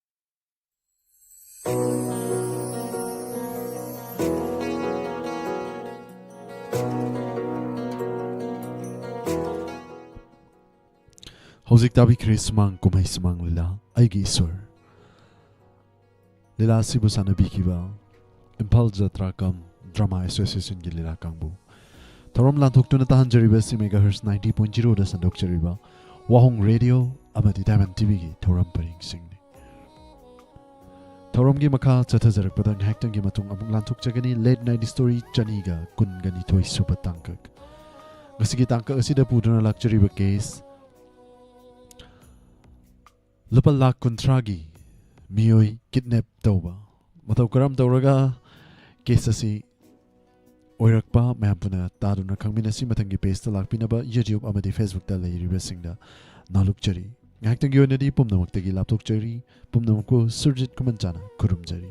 ꯍꯧꯖꯤꯛ ꯇꯥꯕꯤꯈ꯭ꯔꯦ ꯁꯨꯃꯥꯡ ꯀꯨꯝꯍꯩ ꯁꯨꯃꯥꯡ ꯂꯤꯂꯥ ꯑꯩꯒꯤ ꯏꯁꯣꯔ꯫ ꯂꯤꯂꯥ ꯑꯁꯤꯕꯨ ꯁꯥꯟꯅꯕꯤꯈꯤꯕ ꯏꯝꯐꯥꯜ ꯖꯇ꯭ꯔꯥ ꯀꯝ ꯗ꯭ꯔꯃꯥ ꯑꯦꯁꯣꯁꯤꯌꯦꯁꯟꯒꯤ ꯂꯤꯂꯥ ꯀꯥꯡꯕꯨ꯫ ꯊꯧꯔꯝ ꯂꯥꯟꯊꯣꯛꯇꯨꯅ ꯇꯥꯍꯟꯖꯔꯤꯕ ꯑꯁꯤ ꯃꯦꯒꯥꯍꯔꯁ ꯅꯥꯏꯟꯇꯤ ꯄꯣꯏꯟ ꯖꯤꯔꯣꯗ ꯁꯟꯗꯣꯛꯆꯔꯤꯕ ꯋꯥꯍꯣꯡ ꯔꯦꯗꯤꯑꯣ ꯑꯃꯗꯤ ꯗꯥꯏꯃꯟ ꯇꯤꯚꯤꯒꯤ ꯊꯧꯔꯝ ꯄꯔꯤꯡꯁꯤꯡꯅꯤ꯫ ꯊꯧꯔꯝꯒꯤ ꯃꯈꯥ ꯆꯠꯊꯖꯔꯛꯄꯗ ꯉꯥꯏꯍꯥꯛꯇꯪꯒꯤ ꯃꯇꯨꯡ ꯑꯃꯨꯛ ꯂꯥꯟꯊꯣꯛꯆꯒꯅꯤ꯫ ꯂꯦꯠ ꯅꯥꯏꯠ ꯁ꯭ꯇꯣꯔꯤ ꯆꯅꯤꯒ ꯀꯨꯟꯒ ꯅꯤꯊꯣꯏ ꯁꯨꯕ ꯇꯥꯡꯀꯛ꯫ ꯉꯁꯤꯒꯤ ꯇꯥꯡꯀꯛ ꯑꯁꯤꯗ ꯄꯨꯗꯨꯅ ꯂꯥꯛꯆꯔꯤꯕ ꯀꯦꯁ ꯂꯨꯄꯥ ꯂꯥꯈ ꯀꯨꯟꯊ꯭ꯔꯥꯒꯤ ꯃꯤꯑꯣꯏ ꯀꯤꯗꯅꯦꯞ ꯇꯧꯕ꯫ ꯃꯇꯧ ꯀꯔꯝ ꯇꯧꯔꯒ ꯀꯦꯁ ꯑꯁꯤ ꯑꯣꯏꯔꯛꯄ ꯃꯌꯥꯝ ꯄꯨꯟꯅ ꯇꯥꯗꯨꯅ ꯈꯪꯃꯤꯟꯅꯁꯤ꯫ ꯃꯊꯪꯒꯤ ꯄꯦꯖꯇ ꯂꯥꯛꯄꯤꯅꯕ YouTube ꯑꯃꯗꯤ Facebookꯇ ꯂꯩꯔꯤꯕꯁꯤꯡꯗ ꯅꯥꯂꯨꯛꯆꯔꯤ꯫ ꯉꯥꯏꯍꯥꯛꯇꯪꯒꯤ ꯑꯣꯏꯅꯗꯤ ꯄꯨꯝꯅꯃꯛꯇꯒꯤ ꯂꯥꯞꯊꯣꯛꯆꯔꯤ꯫ ꯄꯨꯝꯅꯃꯛꯄꯨ ꯁꯨꯔꯖꯤꯠ ꯈꯨꯃꯟꯆꯥꯅ ꯈꯨꯔꯨꯝꯖꯔꯤ꯫